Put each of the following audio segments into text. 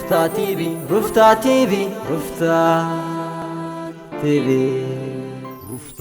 ሩፍታ ቲቪ፣ ሩፍታ ቲቪ፣ ሩፍታ ቲቪ። ሩፍታ።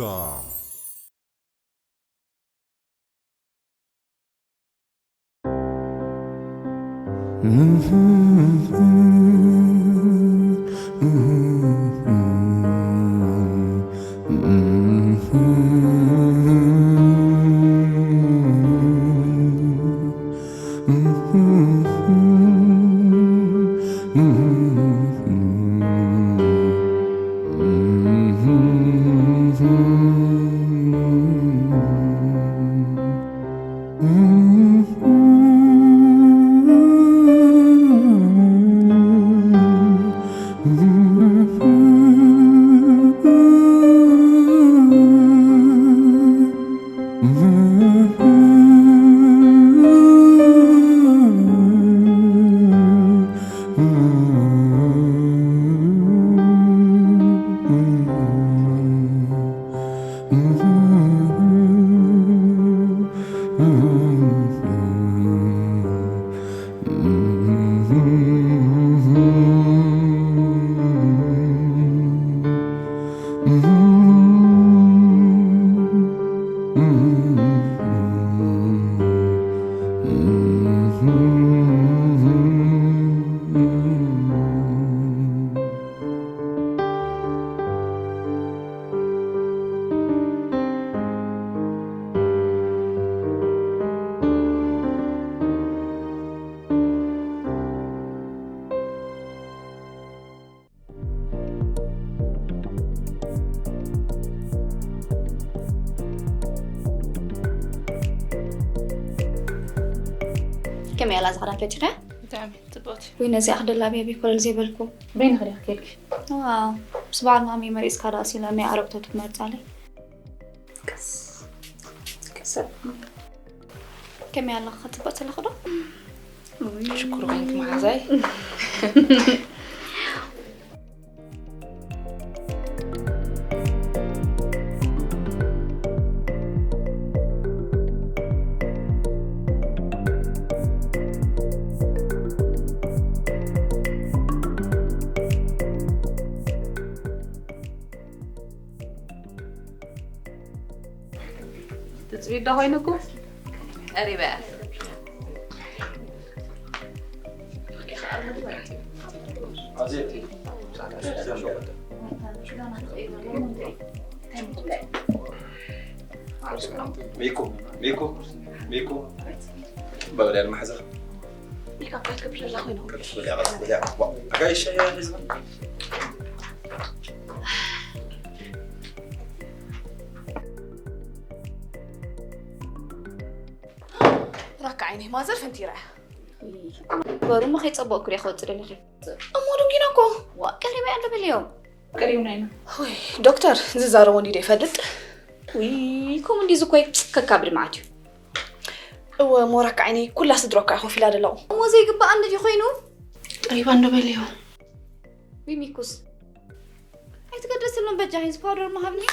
ከመይ ኣላ ዝኽዳን ፈቲኸ? ብጣዕሚ ጽቡቕቲ። ወይ ነዚኣ ክደላ ብያ ቤኮለል ዘይበልኩ። በይንኺ ዲኺ ከይድኪ? ዋው፣ ምስ በዓል ማሚ መሪጽካ ደኣ ሲለ ናይ ኣረብቶት ክመርጻለይ። ቀስ፣ ቀስ። ከመይ ኣለኻ? ጽቡቕ ዘለኹ ዶ? ሽኩር ኮይንኪ መሓዛይ። ትጽቢት ዶ ኮይኑኩም? ቀሪበ እያ። ሚኩ፣ ሚኩ፣ ሚኩ። በበል ያለ ማሕዘር። ሜካፕ ኣይትገብር ዘላ ኮይኑ። ቅልጥፍ በል እያ፣ ቅልጥፍ በል እያ። ዋ፣ ኣጋይሽ እያ ሒዝና። ራካ ዓይነይ ማዘር ፈንቲራ። በሩ እሞ ከይጸበቕኩ ድየ ክወጽእ ደሊኺ? እሞ ደንጊና እኮ። ዋ፣ ቀሪበ እያ እንዶ በልዮ። ቀሪብና ኢና። ወይ፣ ዶክተር ዝዛረቦ እንዲዶ ይፈልጥ? ውይ፣ ከምኡ እንዲዩ ዝኮይ ከካብድ መዓት እዩ። እወ፣ እሞ ራካ ዓይነይ ኩላ ስድሮ እኮ እያ ኮፍ ኢላ ደለኹ። እሞ ዘይግባእ እንድዩ ኮይኑ? ቀሪባ እንዶ በልዮ። ውይ፣ ሚኩስ። ኣይትገደስሎም በጃኺ፣ እዚ ፓውደር ምሃብኒ።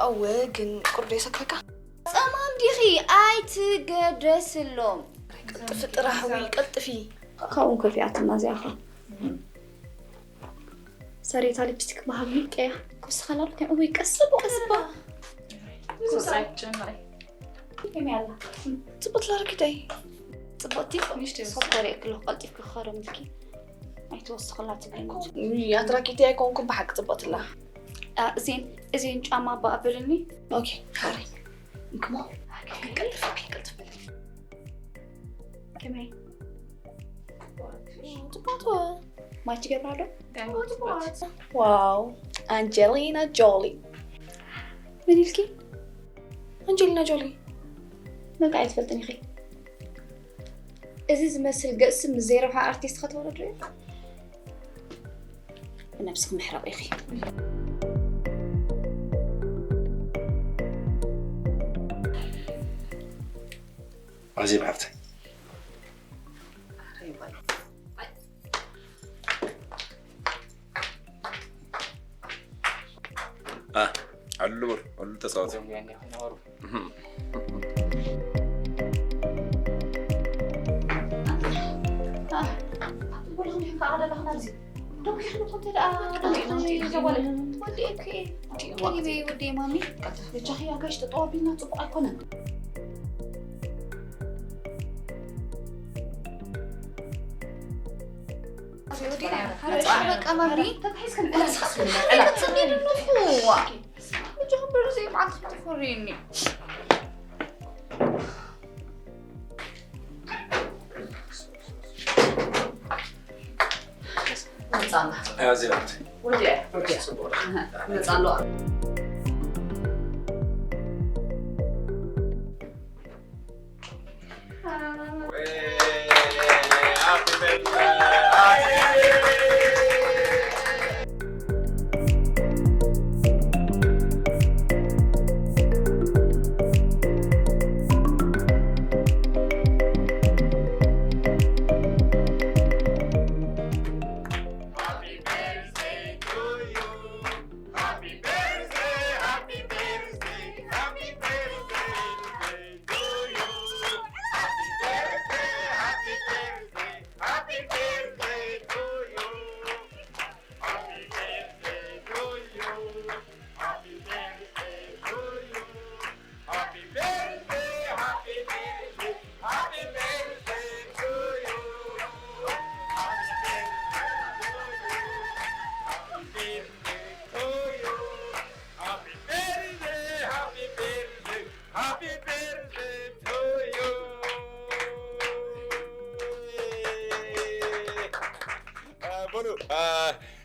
እወ፣ ግን ቁርዶ የሰክፈካ። ጸማም ዲኺ? ኣይትገደስሎም። ቀልጥፊ ጥራሕ፣ ውይ፣ ቀልጥፊ። ካብኡ ከፊኣትና እዚኣ ኸ። ሰሬታ ሊፕስቲክ ምሃብኒ፣ ቀያ። ክውስኸላ ዶ? እውይ፣ ቀስ በል፣ ቀስ በል። ሶሳይ ጀመሪ። ከመይ ኣላ? ጽቡቅ ትላርኪ ዳይ። ጽቡቅቲ ንእሽተይ ወስድ። ሶፍት ወሬ ክሎ ቀልጢፍኪ ክኸረምልኪ። ኣይትወስኽላ ትብለኒ። እይ፣ ኣትራኪቲ ኣይኮንኩም ብሓቂ ጽቡቅቲ ኣላ። ኣ፣ እዚን፣ እዚን ጫማ ኣባ ኣብልኒ። ኦኬ፣ ሓሪ። እንክሞ። ቀልጥፍ፣ ቀልጥፍ። ከመይ? ጽቡቅቲ። ማች ይገብራ ዶ? ጽቡቅቲ። ዋው፣ ኣንጀሊና ጆሊ። መን ኢልኪ? ኣንጀሊና ጆሊ። በቃ ኣይትፈልጥን ኢኺ። እዚ ዝመስል ገጽ ምስ ዘይረብሓ ኣርቲስት ከተወዳድርዮ? ብነብስኺ ምሕራቕ ኢኺ። ኣዜብ ሓፍተይ። ኣ፣ ኣሉ፣ ኣሉ ተጻወት። እህም። ኣደለኽና ኣብዚ ደው ይኽንኹም ተደኣ ደው ይኽንኹም ተደኣ ወዲ ኤክ ወዲ ማሚ ልጃኺ ኣጋሽ ተጠዋቢልና ጽቡቕ ኣይኮነን። በቃ ማሚ ተታሒዝክን ልጃኹም በሉ ዘይመዓልቲ ክትኾርዩኒ። መጻና። ኣያ ዜናት። ወዲያ፣ ወዲያ። ጽቡቕ። መጻ ኣለዋ። በሉ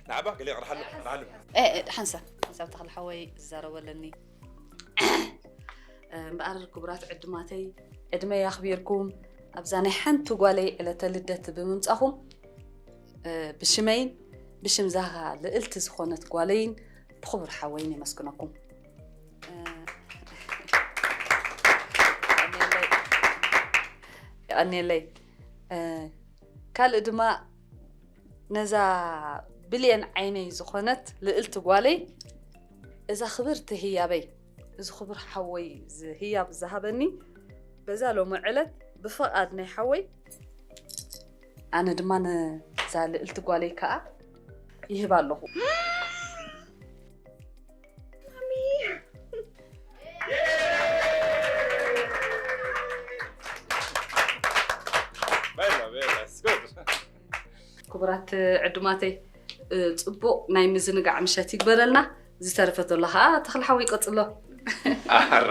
ንዓባ ገለ ይቕርሓሉ። እ፣ እ፣ ሓንሳብ ሓንሳብ ተኽለ ሓወይ ዝዛረበለኒ። እምበኣር ክቡራት ዕድማተይ ዕድመይ ኣኽቢርኩም ኣብዛ ናይ ሓንቲ ጓለይ ዕለተ ልደት ብምምጻኹም ብሽመይን ብሽም ዛኻ ልእልቲ ዝኾነት ጓለይን ብኽቡር ሓወይን የመስግነኩም። የቐንየለይ። ካልእ ድማ ነዛ ብልየን ዓይነይ ዝኾነት ልእልቲ ጓለይ እዛ ክብርቲ ህያበይ እዚ ክቡር ሓወይ ህያብ ዝሃበኒ በዛ ሎሚ ዕለት ብፍቓድ ናይ ሓወይ ኣነ ድማ ነዛ ልእልቲ ጓለይ ከዓ ይህባ ኣለኹ። ክቡራት ዕዱማተይ፣ ጽቡቕ ናይ ምዝንጋዕ ምሸት ይግበረልና። ዝተረፈ ዘሎ ከዓ ተኽለ ሓወይ ቀጽሎ። ኣራ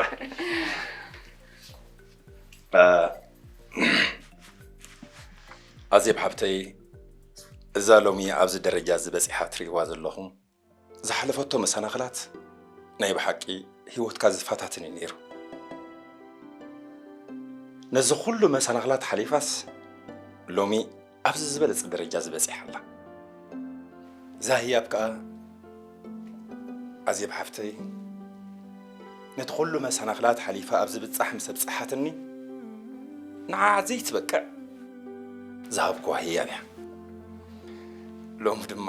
ኣዜብ ሓብተይ፣ እዛ ሎሚ ኣብዚ ደረጃ እዚ በጺሓ ትርእይዋ ዘለኹም ዝሓለፈቶ መሰናኽላት ናይ ብሓቂ ህይወትካ ዝፈታትን እዩ ነይሩ። ነዚ ኩሉ መሰናኽላት ሓሊፋስ ሎሚ ኣብዚ ዝበለጸ ደረጃ ዝበጺሓ ኣላ። እዛ ህያብ ከኣ ኣዜብ ሓፍተይ ነቲ ኩሉ መሰናኽላት ሓሊፋ ኣብዚ ብጻሕ ምስ ኣብጽሓትኒ ንዓ ዘይትበቅዕ ዝሃብኩዋ ህያብ እያ። ሎም ድማ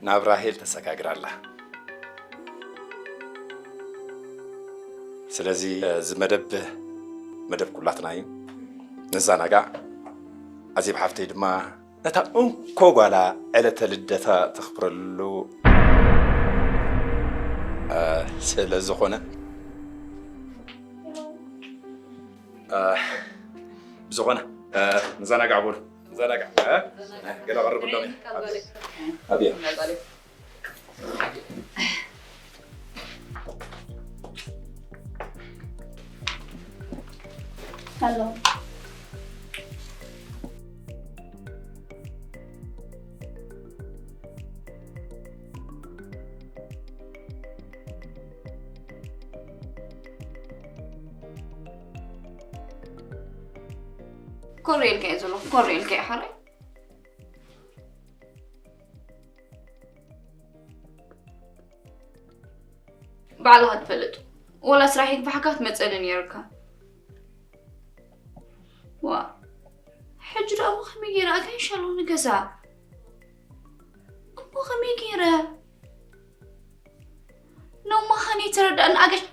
ናብ ራሄል ተሰጋግራ ኣላ። ስለዚ እዚ መደብ መደብ ኩላትና እዩ። ንዘናጋዕ። ኣዜብ ሓፍተይ ድማ ነታ እንኮ ጓላ ዕለተ ልደታ ተኽብረሉ ስለ ዝኾነ ብዝኾነ ንዘናጋዕ በሉ። ንዘናጋዕ። ገለ ቀርብሎም። ኣብያ። ኮር ኢልካ እየ ዘለኹ፣ ኮር ኢልካ እየ ሓራይ። ባዕልኻ ትፈልጥ። ወላ ስራሕ ይግባሕካ ክትመጸኒ ነይርካ። ዋ፣ ሕጂ ደኣ እሞ ከመይ ገይረ ኣጋይሽ ኣለኒ ገዛ? እሞ ከመይ ገይረ? ኖማ ኸኒ ተረዳእኒ ኣጋይሽ።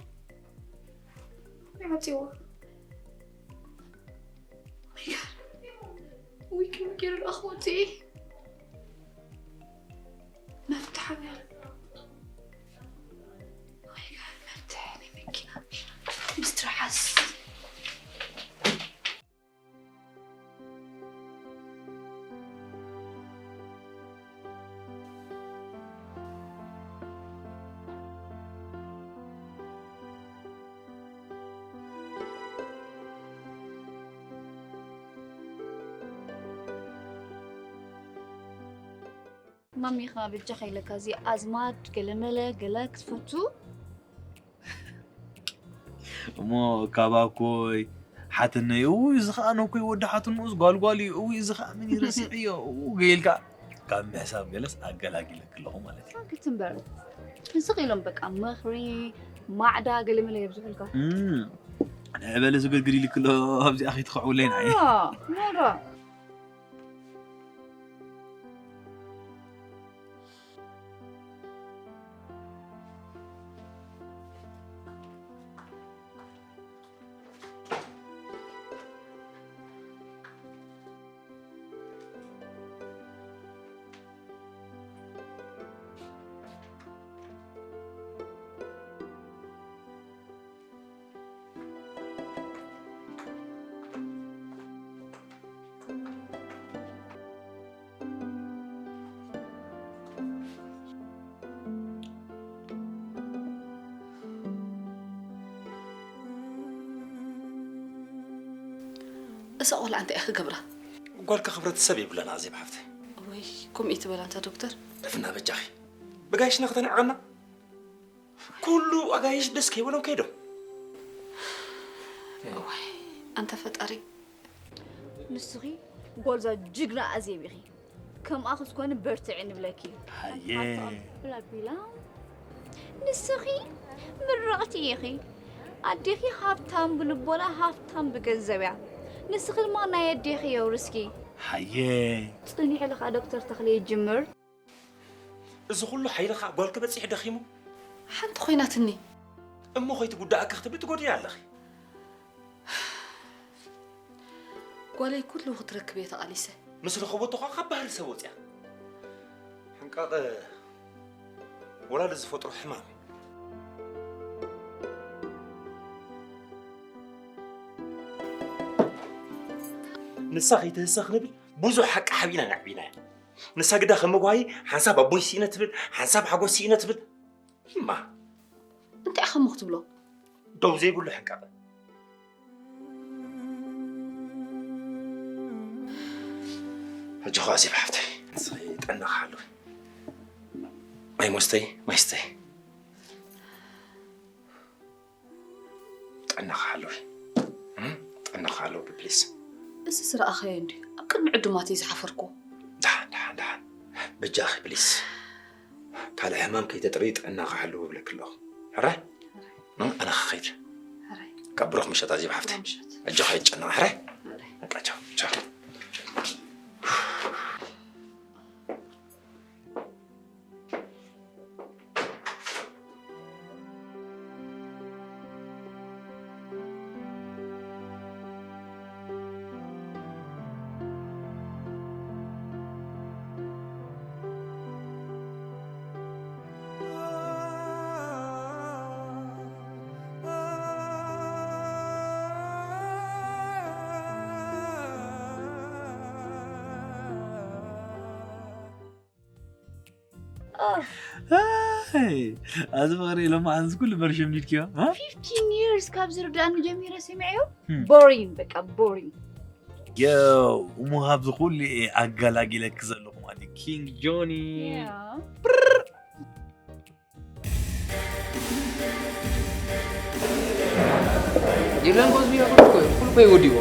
ይዓጽዋ። Oh my God። ውይ፣ ከመይ ገይረ ደኣ ክወጽእ እየ? ማሚኻ በጃኻ ኢለካ፣ እዚ ኣዝማድ ገለመለ ገለ ክትፈቱ? እሞ ካባኮይ ሓትነይ፣ እውይ፣ እዚ ኸኣ ነኮይ ወዲ ሓትንኡስ ጓልጓል እዩ፣ እውይ፣ እዚ ኸኣ ምን ይረስዕዮ፣ እው፣ ገይልካ ካብ ምሕሳብ ገለስ ኣገላጊለኪ ኣለኹ ማለት እዩ። ሳክት እምበር። ስቕ ኢሎም በቃ ምኽሪ፣ ማዕዳ፣ ገለመለ የብዝሑልካ። እም፣ ንዕበለ ዝግርግር ኢልኪ ኣሎ፣ ኣብዚኣ ከይትኸዕውለይ ንዓይ። ኖራ፣ ኖራ። እዛ ቆልዓ እንታይ እያ ክገብራ? ጓልካ ክብረተሰብ የብላን ኣዜብ ሓፍተይ። ወይ፣ ከምኡ እዩ ትበል ኣንታ ዶክተር? ዕፍና በጃኺ። ብጋይሽና ከተንዕቐና? ኩሉ ኣጋይሽ ደስ ከይበሎም ከይዶም። እዋይ፣ ኣንታ ፈጣሪ። ንስኺ ጓልዛ ጅግና ኣዜብ ኢኺ። ከምኣ ክትኮኒ በርትዒ ንብለኪ። ሃየ። ሓንቲ ብላ ቢላ። ንስኺ ምርቕቲ ኢኺ። ኣዴኺ ሃብታም ብልቦና፣ ሃብታም ብገንዘብ እያ። ንስኺ ድማ ናይ ኣዴኺ የውርስኪ። ሃየ። ጽኒሑ ኢሉ ኸኣ ዶክተር ተኽለ ይጅምር። እዚ ኩሉ ሓይሊ ኸኣ ጓልኪ በጺሑ ደኺሙ። ሓንቲ ኮይናትኒ። እሞ ከይትጉዳእኪ ክትብሊ ትጎድእያ ኣለኺ። ጓለይ ኩሉ ክትረክብ እየ ተቓሊሰ። ምስ ረኸበቶ ኸኣ ካብ ባህሪ ሰብ ወጽያ። ሕንቃቐ ወላዲ ዝፈጥሮ ሕማም እዩ። ንሳ ከይትህሰ ክንብል ብዙሕ ሓቂ ሓቢእና ነዕቢናያ። ንሳ ግዳ ከም መጓሂ ሓንሳብ ኣቦይ ስኢነ ትብል፣ ሓንሳብ ሓጎስ ስኢነ ትብል። እማ። እንታይ ኢኻ እሞ ክትብሎ? ደው ዘይብሉ ሕንቃቐ። ሕጂ ኸኣ ኣዜብ ሓፍተይ፣ ንስኺ ጥዕናኺ ሓልዊ። ማይ ሞስተይ፣ ማይ ስተይ። ጥዕናኻ ሓለዊ። እም? ጥዕናኻ ሓለዊ ፕሊስ። እዚ ዝረኣኻዮ እንድዩ ኣብ ቅድሚ ዕዱማት እየ ዝሓፈርኩ። ደሓን፣ ደሓን፣ ደሓን። በጃኺ ፕሊስ። ካልእ ሕማም ከይተጥርዪ ጥዕናኻ ሓለዊ እብለኪ ኣለኹ። ሕራይ? ሕራይ። እም? ኣነ ክኸይድ። ሕራይ። ካብ ብሩኽ ምሸት ኣዜብ ሓፍተይ። ብሩኽ ምሸት። ኣጆኺ ኣይትጨነቒ፣ ሕራይ? ሕራይ። በቃ ቻው፣ ቻው። ኣይ፣ ኣዚ ፍቕሪ ኢሎም መዓዝ ኩሉ በርሽም ዲድክዮ? እ? ፊፍቲን ይርስ ካብ ዝርዳእኒ ጀሚረ ሰሚዐዮ። ህም። ቦሪን፣ በቃ ቦሪን። ዮው፣ እሞ ካብዚ ኩሉ እየ ኣገላጊለኪ ዘለኹ ማለት እዩ። ኪንግ ጆኒ። ያ። ዲላን ኮዝቢ ያብሩ እኮ፣ ኩሉ እኮ ይወዲዎ።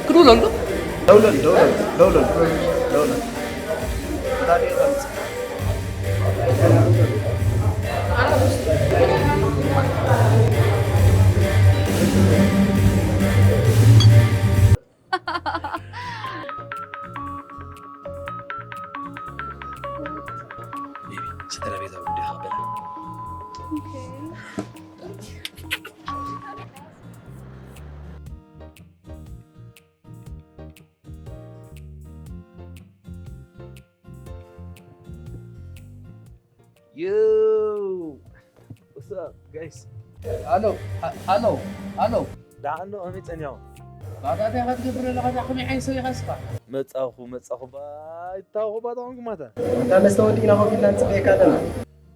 ክዱለሉ? ደውለል፣ ደውለል፣ ደውለል፣ ደውለል። ቤቢ፣ ስድራ ቤታዊ ጉዳይ ክቕበል። ኦኬ። Yo! What's up, guys? ሃሎ፣ ሃ-፣ ሃሎ፣ ሃሎ። ደሓን ዶ? ከመይ ጸኒሖም? ባታ እንታይ ኢኻ ትገብር ዘለኻ? እዛ ከመይ ዓይነት ሰብ ኢኻ እስኻ? መጻኹ፣ መጻኹ፣ ባ-፣ ኣይትታወኹ ባታ ኾንኩም ማታ። እንዳ መስተ ወዲእና ኮፍ ኢልና ንጽበየካ ኣለና።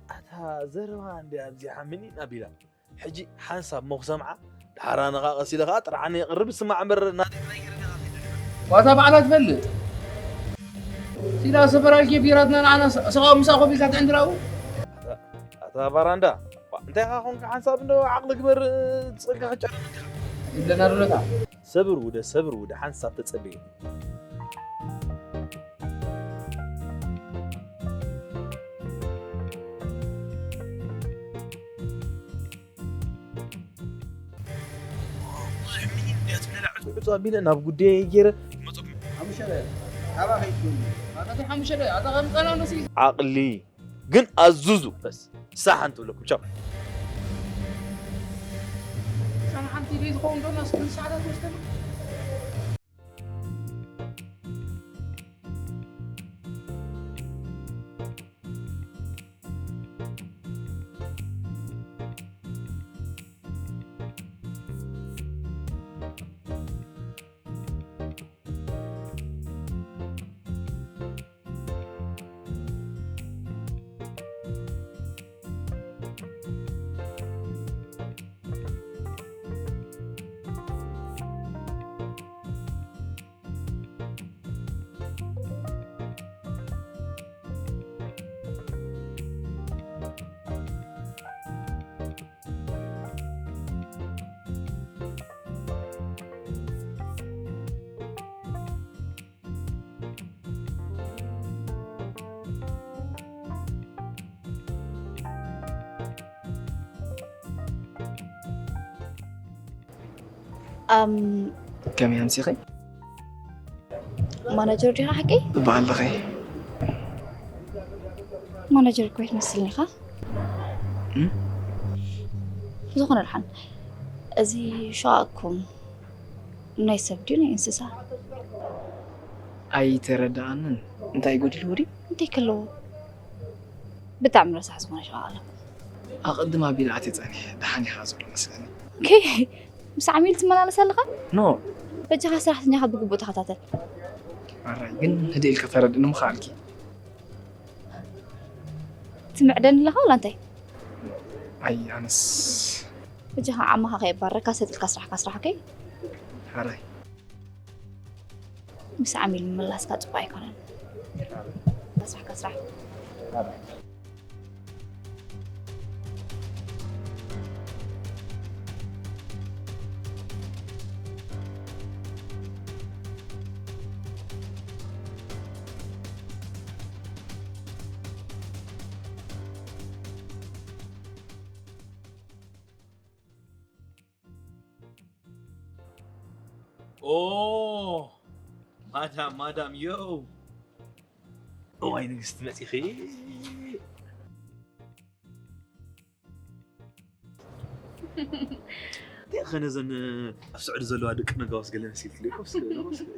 ኣታ ዘረባ እንድያ ኣብዚሓ ምን ኢና ቢላ? ሕጂ ሓንሳብ እሞ ክሰምዓ፣ ድሓር ኣነ ኸኣ ቀስ ኢለ ኸኣ ጥርዓነ የቕርብ፣ ስማዕ እምበር ናተይ ጥራይ ገይረ ዲኻ ከይደ። ዋታ ባዕላ ትፈልጥ። ሲዳ ሰፈራል ጌቢራትና ንዓና ሰ-፣ ሰብኣዊ ምሳእ ኮፍ ኢልካ ትዕንድራኡ። ኣታ ባራንዳ፣ ዋ፣ እንታይ ኢኻ ኾንካ ሓንሳብ እንዶ ዓቕሊ ግበር፣ ጸጋ ክጨርም። ይብለና ዶ ነታ? ሰብር ውደ፣ ሰብር ውደ፣ ሓንሳብ ተጸበየ። ብዙሕ ሚኒን እንድያ ትብለላ ዕጹ ዕጹ ኣቢለ ናብ ጉዳየ ገይረ ክመጸኩም። ሓሙሽተ ደቂቕ። ካባኻ ይትውኒ። ኣታ ሓሙሽተ ደቂቕ፣ ኣታ ከም ጸና ነሲ። ዓቕሊ ግን ኣዙዙ። በስ፣ ሳሕ ኣንትብለኩም። ቻው። ሻም ሓንቲ ደይ ዝኸውን ዶ ናስ ክልተ ሰዓታት ወስደሉ? ኣም፣ ከመይ ኣምሲኺ? ማናጀር ዲኻ ሓቂ? እባ ኣለኺ። ማናጀር እኮ ኣይትመስልን ኢኻ። እም? ዝኾነ ደሓን፣ እዚ ሸቓቕኩም ናይ ሰብ ድዩ ናይ እንስሳ? ኣይተረድኣንን። እንታይ ጎዲልዎ ድዩ? እንታይ ከለዎ? ብጣዕሚ ረሳሕ ዝኾነ ሸቓቕ ኣለኩም። ኣቐድም ኣቢለ ኣትየ ጸኒሐ፣ ደሓን ኢኻ ዘሎ መስለኒ። ኦኬ፣ ምስ ዓሚል ትመላለስ ኣለኻ? ኖ። በጃኻ ሰራሕተኛኻ ብግቡእ ተኸታተል። ኣራይ፣ ግን ህድእ ኢልካ ተረድእኒ ምኸኣልኪ። ትምዕደኒ ኣለኻ ወላ እንታይ? ኣይ፣ ኣነስ። በጃኻ ዓማኻ ከየባረርካ ሰጥ ኢልካ ስራሕካ ስራሕ፣ ኦኬ? ኣራይ። ምስ ዓሚል ምምላስካ ጽቡቕ ኣይኮነን። ኣራይ። ስራሕካ ስራሕ። ኣራይ። ኦ፣ ማዳም፣ ማዳም፣ ዮ። እዋይ ንግስቲ መጺኺ። እንታይ ኸ ነዘን ኣብ ስዑዲ ዘለዋ ደቂ ነጋውስ ገለ መሲልክለይ። ኮፍ ስለ፣ ኮፍ ስለ።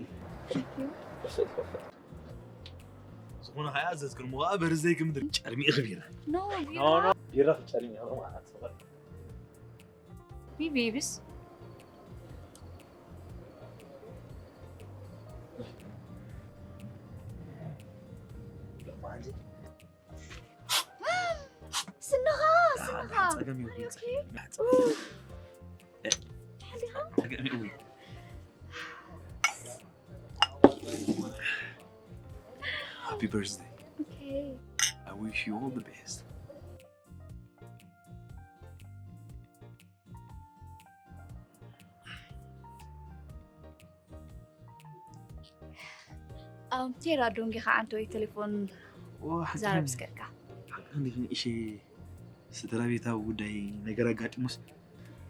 ዝኾነ ኸኣ ዘዝክርሞ ኸኣ በርዘይ ክምድር ጨርሚኡ ቢራ። ኖ፣ ኖ፣ ቢራ። ኖ፣ ቢራ ክጨርሚ ማለት። ቢቢ ይብስ። ስንኻ፣ ስንኻ። ጸገም እዩ። ኦኬ። ጸገም እዩ። Happy birthday. Okay. I wish you all the best. ኣም፣ ቴራ ዶንጌ ኸዓ እንተ ወይ ቴሌፎን ኦ፣ ሓቂ ዛረብ ኸም-፣ እስከ እካ። ሓቂ ኸም ዲኽን እሺ፣ ስድራ ቤታዊ ጉዳይ ነገር ኣጋጢሙስ፣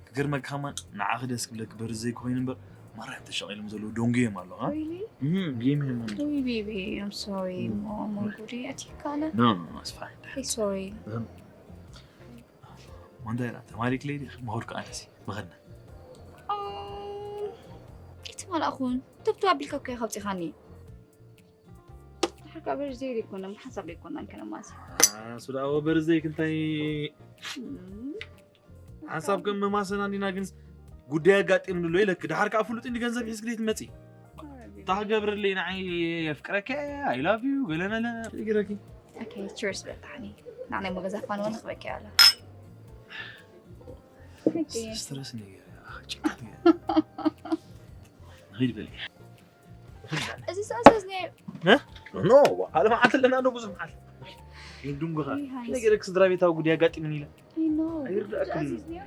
ክገርመካ ኸማን ንዓኺ ደስ ክብለኪ በርዝደይ ክኾይኑ እምበር፣ ማርያም ተሸቒሎም ዘለዉ ዶንጌ እዮም ኣለዉ፣ ኣ? Really? እም፣ ጌም እዮም ኣለዉ። ውይ፣ ቤቢ፣ I'm sorry። እም። ሞ-፣ ሞንጎዲ፣ ኣቲካለ? No, no, no, it's fine. Hey, sorry። እም። ማንዳይራ፣ ተማሪክ ሌዲ፣ ምሁር ከኣነሲ፣ ምኸድና። ኦ፣ ኣይተማላእኹን። ተብቱ ኣቢልካ እኮ ኢኻ ኣውፂኻኒ። ሓካ በርዝደይ ዘይኮነ፣ ሓንሳብ ዘይኮነ፣ ከነማሲ። አ፣ ሱዳዎ በርዝደይ ክንታይ እም። ሓንሳብ ከም መማሰና እንዲና፣ ግን ጉዳይ ኣጋጢምኒ ኣሎ ኢለክ። ድሓር ከኣ ፍሉጥ እንዲ ገንዘብ ሒዝክ ዘይትመጺ። እታ ክገብርለይ ንዓይ የፍቅረከ፣ I love you፣ ገለ መለ። ይግረኪ። ኦኬ፣ ቺርስ በልታኒ። ንዓናይ እሞ ገዛ ፋንዋ ንኽበኪ ኣላ። ኦኬ። ስትረስ ነገር፣ ኣኽ፣ ጭንቀት ነገር። ንኺድ በሊ። እዚ ሰዓት እዚ ናይ ኖ፣ ሓደ መዓልቲ ኣለና ዶ ብዙሕ መዓልቲ? ይድንጉኻ። ይሃይስ። ነገርክ ስድራ ቤታዊ ጉዳይ ኣጋጢሙኒ ኢለ። I know። ኣይርዳእክን እዩ። ኣዚዝንዮ።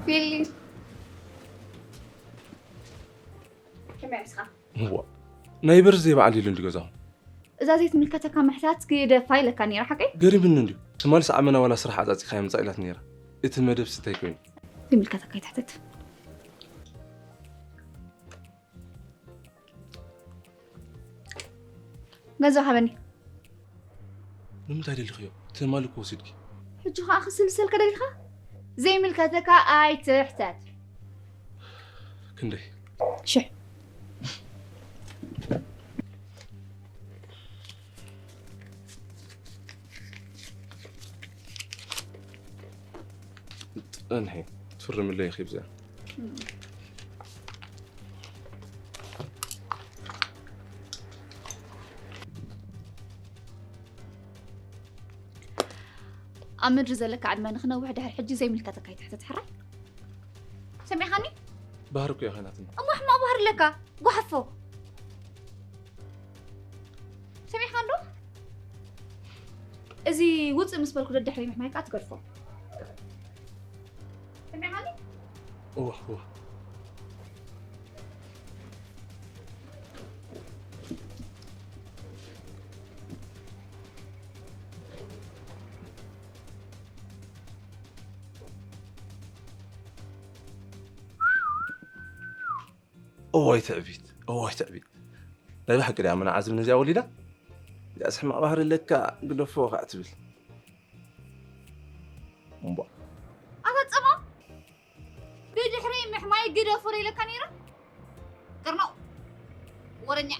ፊሊ። ከመይ ኣምስኻ? እዋ፣ ናይ በርዝደይ በዓል ኢሉ እንዲ ገዛኹም። እዛ ዘይትምልከተካ ምሕታት ግደፋ ኢለካ ነይረ፣ ሓቀይ? ገሪምኒ እንድዩ። ትማሊ ሰዓመና ዋላ ስራሕ ዓጻጺኻ የምጻእ ኢላት ነይራ። እቲ መደብ ስታይ ኮይኑ። ዘይምልከተካ ይትሕተት። ገንዘብ ሃበኒ። ንምንታይ ደሊኽዮ? ትማሊ እኮ ወሲድኪ። ሕጂ ኸኣ ክስልሰል ከደሊኻ? ዘይምልከተካ ኣይትሕተት። ክንደይ? ሽሕ። ጽንሒ፣ ትፍርምለይ ኢኺ ብዚኣ። ኣብ ምድሪ ዘለካ ዕድመ ንኽነውሕ ድሕሪ ሕጂ ዘይምልከተካ ኣይትሕተት፣ ሕራይ? ሰሚዕኻኒ? ባህሪ እኮ እያ ኸይናትኒ። እሞ ሕማቕ ባህሪ ኣለካ፣ ጓሓፎ። ሰሚዕኻ እንዶ? እዚ ውፅእ ምስ በልኩ ደድሕሪ ምሕማይ ከዓ ትገድፎ። ሰሚዕኻኒ? እዋ፣ እዋ። እዋይ ትዕቢት፣ እዋይ ትዕቢት። ናይ ብሓቂ ድያ መን ዓዝብ ነዚኣ ወሊዳ? እዚኣስ ሕማቕ ባህሪ ኣለካ፣ ግደፎ ከዓ ትብል። እምቧ። ኣታ ጸማ፣ ብድሕሪ ምሕማይ ግደፎ ዶ ኢለካ ነይረ? ቅርናው። ወረኛ።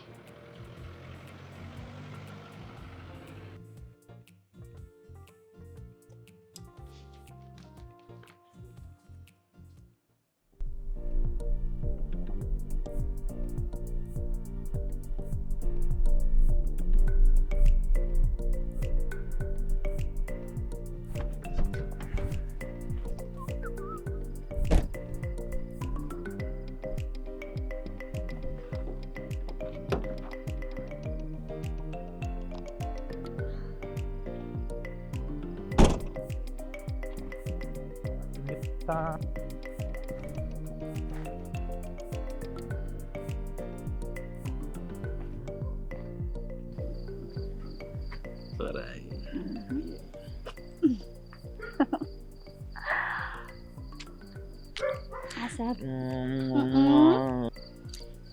ሓሳብ።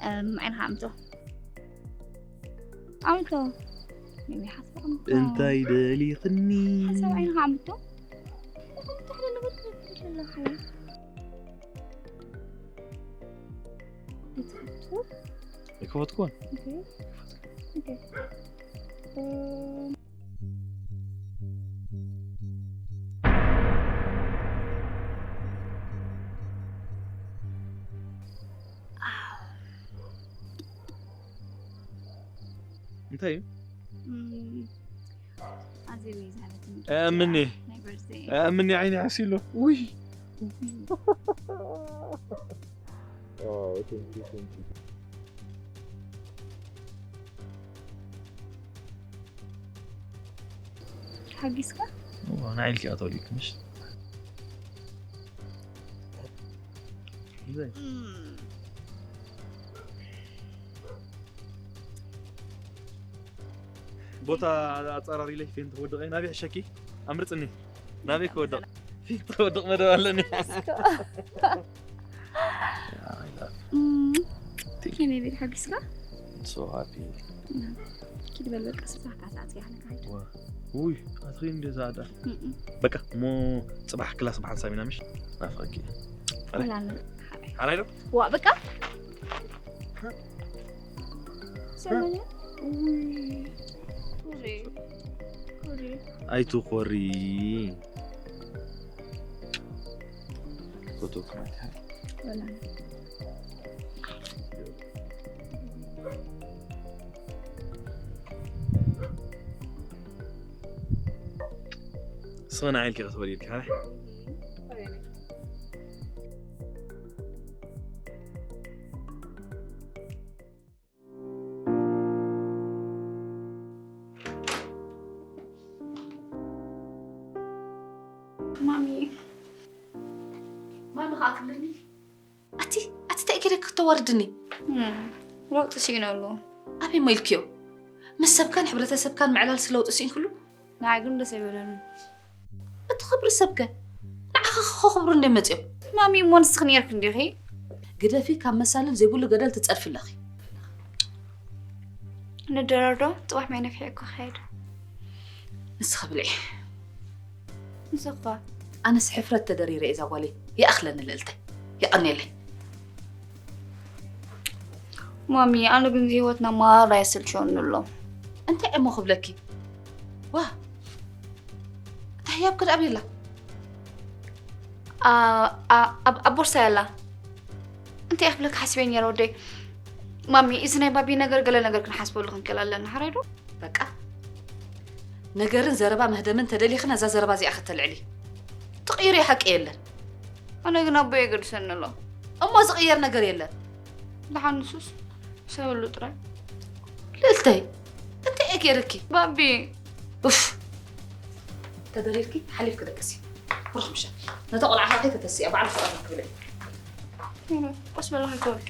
እም፣ ዓይንኻ ኣምጾ። ኣምጾ። ሚሚ ሓሳብ ኣምጾ። እንታይ ደሊኽኒ? ሓሳብ ዓይንኻ ኣምጾ። እንታይ ደሊኽኒ? ኣይክፈትኩን። ኦኬ። ኦኬ። እም፣ እንታይ እዩ? እም፣ ኣዜብ እዩ ዝሃበትኒ። ኣምኒ። ናይ በርዝደይ። ኣምኒ ዓይኒ ዓሲሉ። ውይ። ሓጊስካ? ንዓይ ኢልኪ ኣተወሊድኪ ምሽ? እም። ቦታ ኣጸራሪለይ ፌንት ክወድቕ እየ። ናበይ ሕሸኪ? ኣምርጽኒ። ናበይ ክወድቕ? ፌንት ክወድቕ መደብ ኣለኒ። እም። ከመይ ቤት ሓጊስካ? So happy። እም። ኪድ በል በቃ ስራሕካ ተኣትያ ኣለካ። ውይ ኣትኺ እንደ ዛዳ በቃ እሞ ፅባሕ ክላስ ብሓንሳብ ኢና ምሽ ናፍቐኪ እየ። ወላነ ሓራይ ዶ ዋ በቃ ሰማያ ውይ ኩሪ ኩሪ ኣይትኾሪ ፎቶ ክማት ወላነ ስኽና ኢልኪ ክትበል ኢልኪ ሓራይ ማሚ ማሚ ከዓ ክብለኒ ኣቲ ኣቲ እንታይ ገይረ ክተዋርድኒ ለውጢ ስኢነ ኣለዎ ኣበይ ሞ ኢልክዮ ምስ ሰብካን ሕብረተሰብካን ምዕላል ስለውጢ ስኢንክሉ ንዓይ ግን ደስ ኣይበለኒ እቲ ክብሪ ሰብከ ንዓኻ ከኽብሩ እንደ መፅዮም ማሚ እሞ ንስኽ ነርክ እንዲኺ ግደፊ ካብ መሳልል ዘይብሉ ገደል ትፀድፊ ኣለኺ ንደረር ዶ ፅባሕ ማይ ነፍሒ እኮ ክኸይድ ንስኺ ብልዒ ንስኻ ኣነስ ሕፍረት ተደሪረ እዛ ጓለይ ይኣኽለኒ ልእልተይ ይቐንየለይ ማሚ ኣነ ግን ህይወትና ማራ የሰልቸወኒ ኣሎ እንታይ እሞ ክብለኪ ዋ እታ ህያብ ክድ ኣበይ ኣላ ኣብ ቦርሳ ያላ እንታይ ክብለካ ሓስበ ነረ ወደይ ማሚ እዚ ናይ ባቢ ነገር ገለ ነገር ክንሓስበሉ ክንክእል ኣለና ሓራይ ዶ በቃ ነገርን ዘረባ መህደምን ተደሊኽን እዛ ዘረባ እዚኣ ከተልዕሊ ትቕይርዮ ሓቂ የለን ኣነ ግን ኣቦ የገድሰኒ ኣሎ እሞ ዝቕየር ነገር የለን ደሓን ንሱስ ሰበሉ ጥራይ ልእልተይ እንታይ እየ ገይርኪ ባቢ ኡፍ ተደሪርኪ ሓሊፍኪ ደቅሲ ሩኽ ምሻ ነታ ቆልዓ ካኸይ ተተስያ ባዕሉ ፍቓድ ክብል ቆስ በላ ከይተወልኪ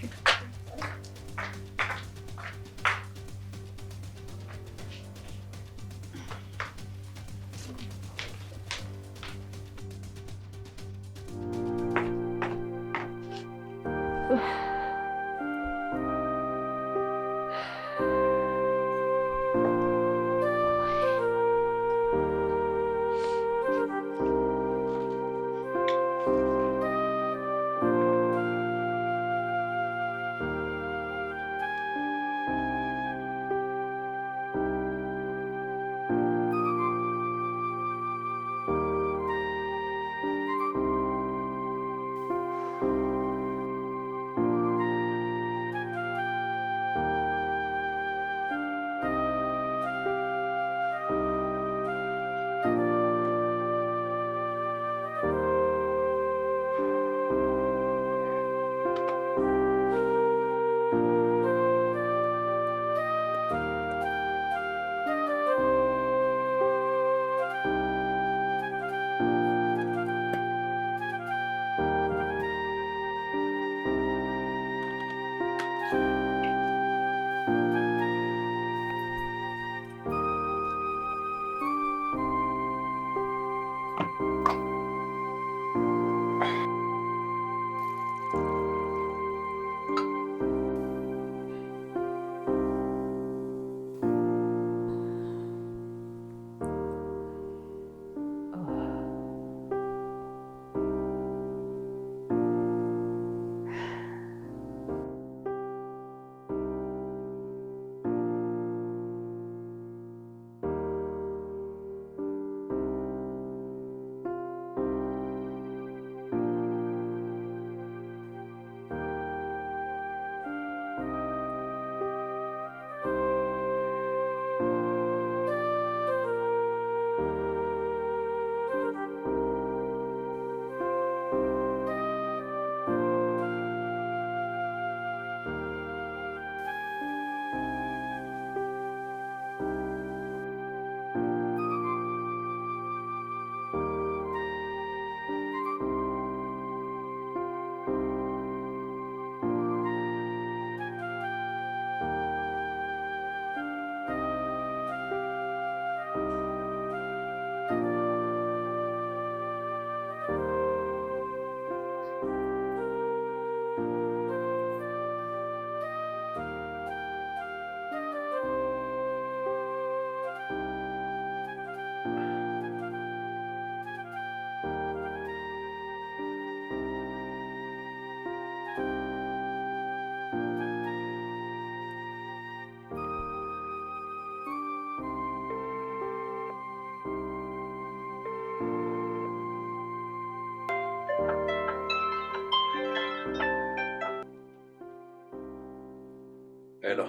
ሄሎ።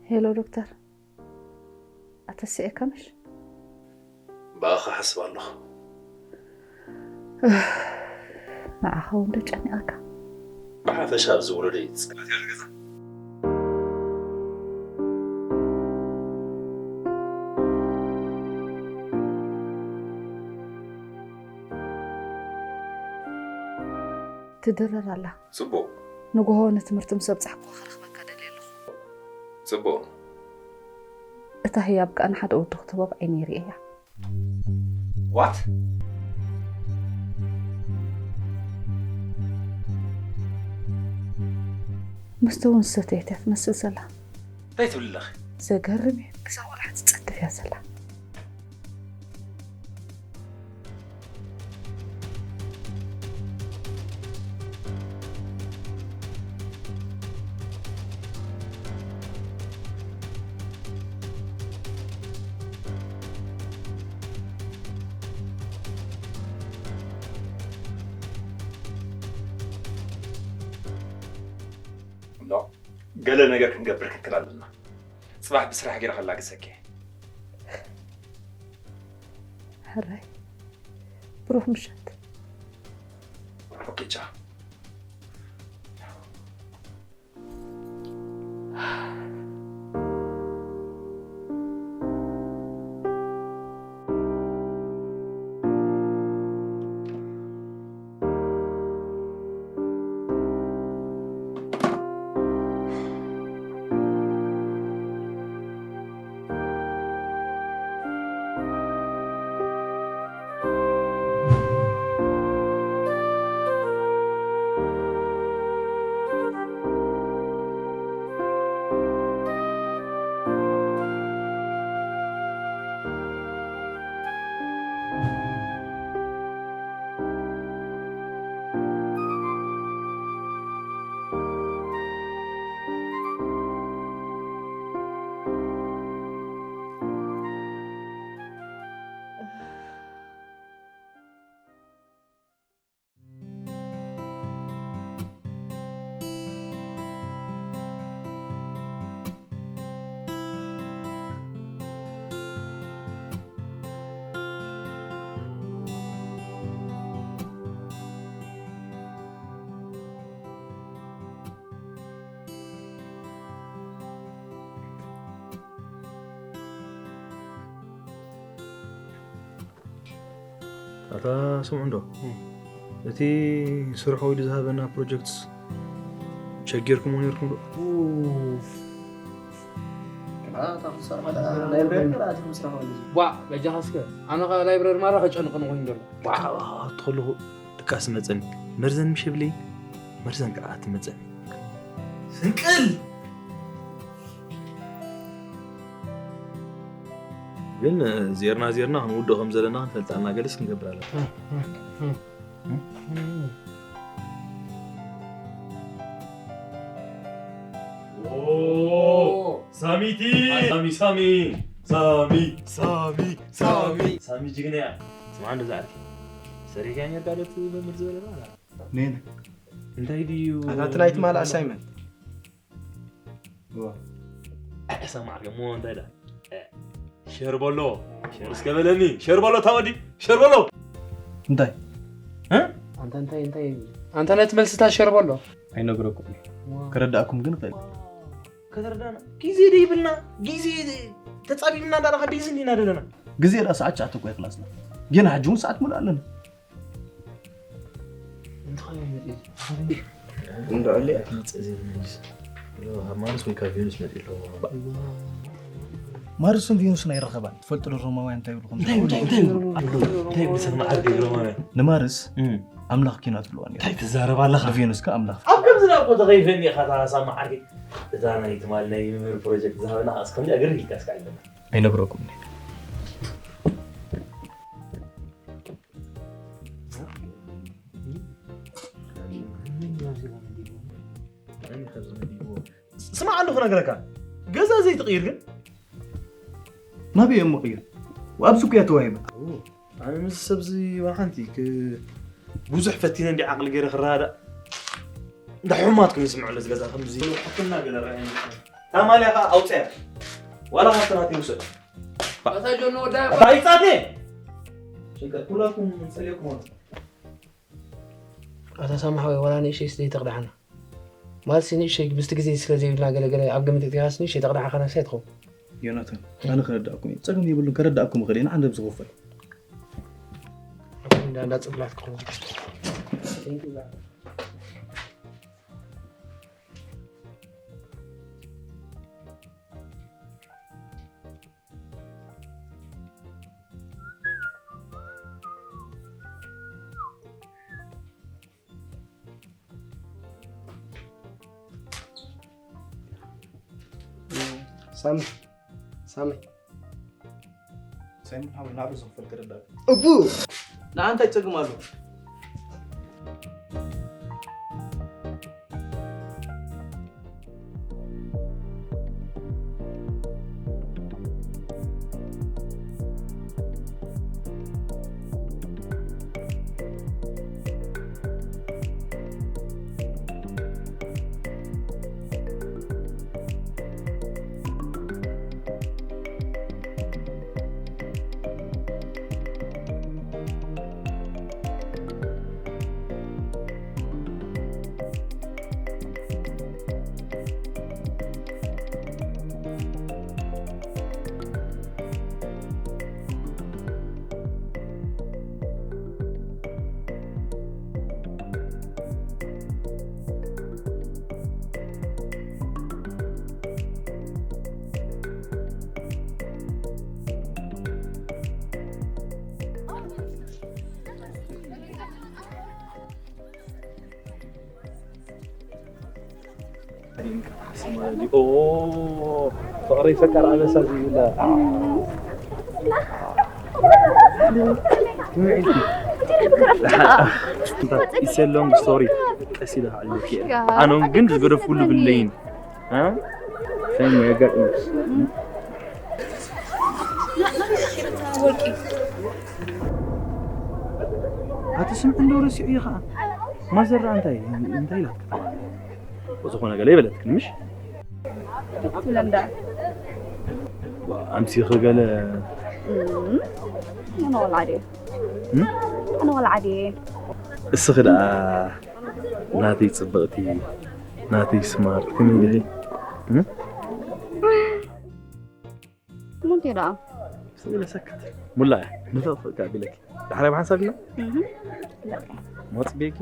ሄሎ ዶክተር፣ ኣተስኤካ ምሽ? ብኣኻ ሓስብ ኣለኹ። ንዓኻ እውን ዶ ጨኒቐካ? ብሓፈሻ ኣብዚ ውረደይ ጽላት ያለ ገዛ። ትድረር ኣላ። ጽቡቕ። ንግሆ ንትምህርቲ ምስ ኣብጻሕኩ ክረኽበካ ደልየ ኣለኹ። ጽቡቕ። እታ ህያብ ከኣ ንሓደ ወዲ ክትህቦ ብዓይኒ ይርእያ። ዋት? መስተ እውን ዝሰተየት እያ ትመስል ዘላ። እንታይ ትብል ኣለኺ? ዘገርም እዩ። እዛ ቆልዓ ትጸድፍ እያ ዘላ። ኖ፣ ገለ ነገር ክንገብር ክንክል ኣለና። ጽባሕ ብስራሕ ገይረ ከላግሰኪ። ሕራይ፣ ብሩኽ ምሸት። ኦኬ፣ ቻው። ኣታ ስምዑ እንዶ፣ እቲ ስርሖ ኢሉ ዝሃበና ፕሮጀክትስ ሸጊርኩምዎ ነይርኩም ዶ? ኡፍ። ቅንኣት ኣብ ዝሰርሖ ደኣ ላይብረሪ ቅንኣት እዩ ምስራሕ ማለት እዩ። ቧዕ በጃኻ እስከ ኣነ ኸኣ ላይብረሪ ማራ ከጨንቕኒ ኮይኑ ዘሎ። ቧዕ ትኸለኹ ድቃስ መጸኒ። መርዘን ምሽ የብለይ፣ መርዘን ከዓ ትመጸኒ። ስንቅል ግን ዜርና ዜርና ክንውድኦ ከም ዘለና ክንፈልጥ ኣለና። ገለስ ክንገብር ኣለና። ሳሚቲ ሳሚ ሳሚ ሳሚ ሳሚ ሳሚ ሳሚ ጅግና እያ። ስምዓ እንደዛ ዓርኪ ሰሪሕካ ኔርካ ዶ እቲ መምህር ዝበለና? ኔነ እንታይ ድዩ? ኣታ እቲ ናይ ትማል ኣሳይመንት ሰማዕ እሞ እንታይ ዳ ሸርበሎ ሸር እስከ በለኒ። ሸርበሎ ታወዲ ሸርበሎ እንታይ እ? ኣንተ እንታይ እንታይ ኣንተ ነቲ መልስታ ሸርበሎ ኣይነግረኩም ክረዳእኩም ግን ይኽእል ከተረዳና ግዜ ደይብልና ግዜ ተጻቢብና እንዳረኻ ቢዚ እንዲና ዘለና ግዜ ዳ ሰዓት ሸዓተ እኮ ክላስና ግን ሕጂ እውን ሰዓት ሙሉእ ኣለና እንድዕሊ ኣይትመፅእ ዘይመልስ ካብ ማርስ ወይ ካብ ቬኑስ መፂ ኣለዎ ማርስን ቬኑስን ኣይረኸባን ትፈልጡ ዶ ሮማውያን እንታይ ይብሉ እንታይ እንታይ እንታይ እንታይ እንታይ ብሰብ መዓር ገይሮማውያን ንማርስ ኣምላኽ ኪናት ብልዋ ነይሩ እንታይ ትዛረብ ኣለኻ ንቬኑስ ከ ኣምላኽ ኣብ ከምዚ ናብ ቦታ ከይፈኒ ኢኻ ታራሳ መዓር እዛ ናይ ትማል ናይ ምምህር ፕሮጀክት ዝሃበና ኣስ ከምዚ ኣገር ኢልካ እስካ ኣለና ኣይነግረኩም ስማዕ ኣለኹ ነገረካ ገዛ ዘይትቕይር ግን ናበይ እዮም ምቕይር ኣብዚ ኩያ ተዋሂበ ኣነ ምስ ሰብዚ ዋላ ሓንቲ ብዙሕ ፈቲነ እንዲ ዓቕሊ ገይረ ክረዳእ እንዳ ሕሙማት ከም ዝስምዑ ለዚ ገዛ ከምዚ። ሕክምና ገለ ርኣየኒ። ታማልያ ከኣ ኣውፅያ። ዋላ ካብቲ ናተይ ውሰድ። ኣታ ጆኖ ወዳ ኣታ ይጻቴ! ሽንቀር ኩላኩም ጸልየኩም ኣሎ። ኣታ ሳምሓ ወይ ዋላ ንእሽተይ ስለ ተቕዳሕና። ማለት ሲ ንእሽተይ ምስቲ ግዜ ስለ ዘይብልና ገለ ገለ ኣብ ግምት እቲኻስ ንእሽተይ ተቕዳሕኻና ሳይ ትኸውን። ዮናታን፣ ኣነ ክረዳእኩም እየ። ጸገም የብሉን፣ ከረዳእኩም እኽእል እየ። ንዓንደብ ዝኽፈል። እንዳ እንዳ ጽላት ክኸውን። ሳሚ ሳሚ ሳይሞን ሓወይ፣ ናብኡ ዝኽፈል ክርዳእ። እቡ! ንዓ እንታይ ጸገም ኣሎ? ኦ፣ ፍቕረይ ፈቃር ኣበሳ ዝብላ። It's a long story። ቀስ ኢለ ክዕልለኪ እየ። ኣነም ግን ዝገደፍኩሉ ብለይን። እ? ሰይሞ የጋጥምስ። ኣቲ ስምዒ እንዶ ረሲዑ እዩ ኸዓ። ማዘር እንታይ፣ እንታይ ኢላትካ? ብዝኾነ ገለ ይበለትክን ምሽ? ትብለ እንዳ። ኣምሲኺ ገለ እም፣ ኣነ ወላዲ። እም? ኣነ ወላዲ። እስኺ ደኣ ናተይ ጽብቕቲ፣ ናተይ ስማርት፣ ከመይ ኢኺ? እም? ሙንቴ ደኣ። ስለ ሰክት። ሙላ፣ ንፍቕፍቕ ከኣ ቢለኪ። ዳሕራይ ብሓንሳብ ኢና? እህ። ሞጽ ቤኪ።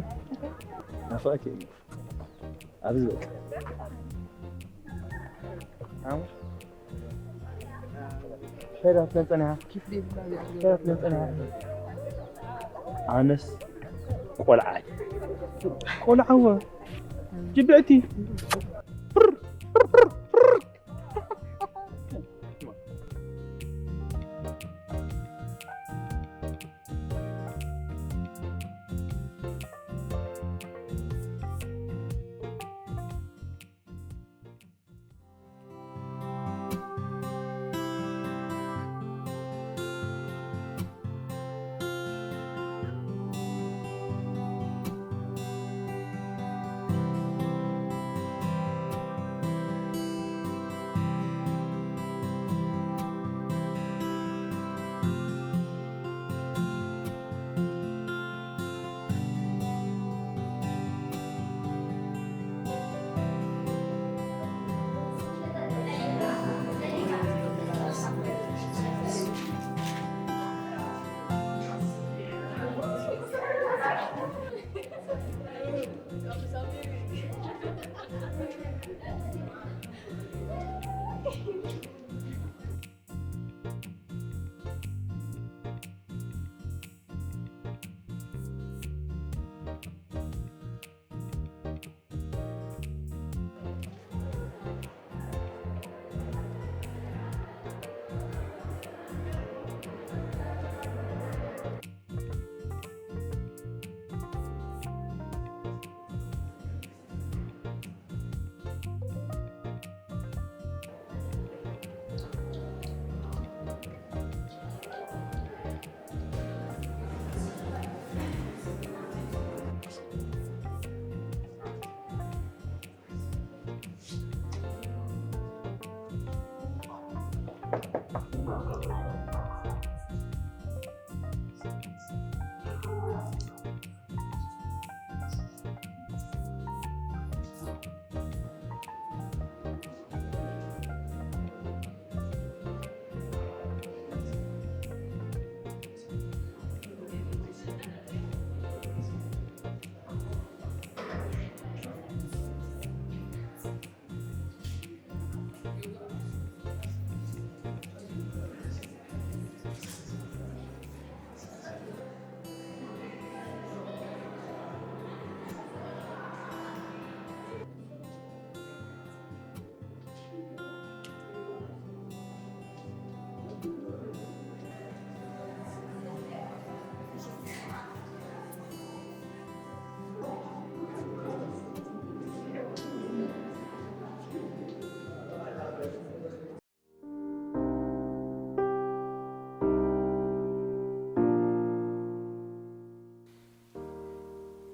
ናፍቐኪ እዩ። ኣብዚ በቃ። ኣሙ። ሸይዳ ትመጸና። ሸይዳ ትመጸና። ኣነስ ቆልዓ። ቆልዓዎ። ጅብዕቲ።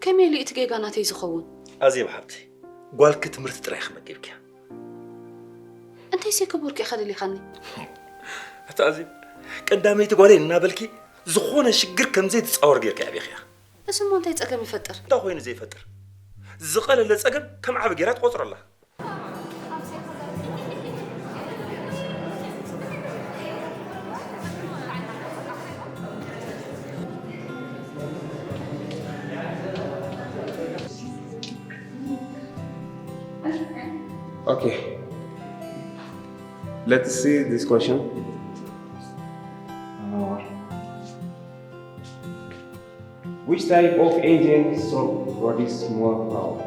ከመይ ኢሉ እቲ ጌጋ ናተይ ዝኸውን? ኣዜብ ሓብተይ፣ ጓልኪ ትምህርቲ ጥራይ ክመገብኪያ። እንተይሲ ክቡርኪ ኢኻ ደሊኻኒ? ኣታ ኣዜብ፣ ቀዳመይቲ ጓለይ እናበልኪ ዝኾነ ሽግር ከም ዘይትጻወር ጌርኪ ኣዕቢኽያ። እሱ እሞ እንታይ ጸገም ይፈጥር? እንታይ ኮይኑ ዘይፈጥር? ዝቐለለ ጸገም ከም ዓቢ ጌራ ትቆጽሮ ኣላ። Okay. Let's see this question. Uh, which type of engine stroke produce more power?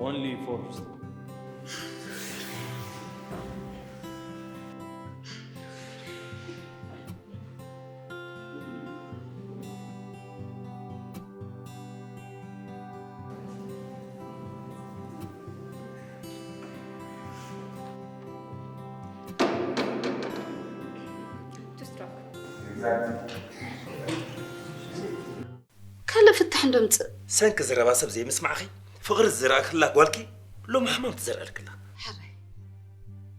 Only four. To stroke. ካልእ ፍታሕ እንዶ ምጽእ። ሰንኪ ዝረባ ሰብ ዘይምስማዕኺ ፍቕሪ ዝዘራእክላ ጓልኪ ሎሚ ሕማም ትዘርኣልክላ። ሕራይ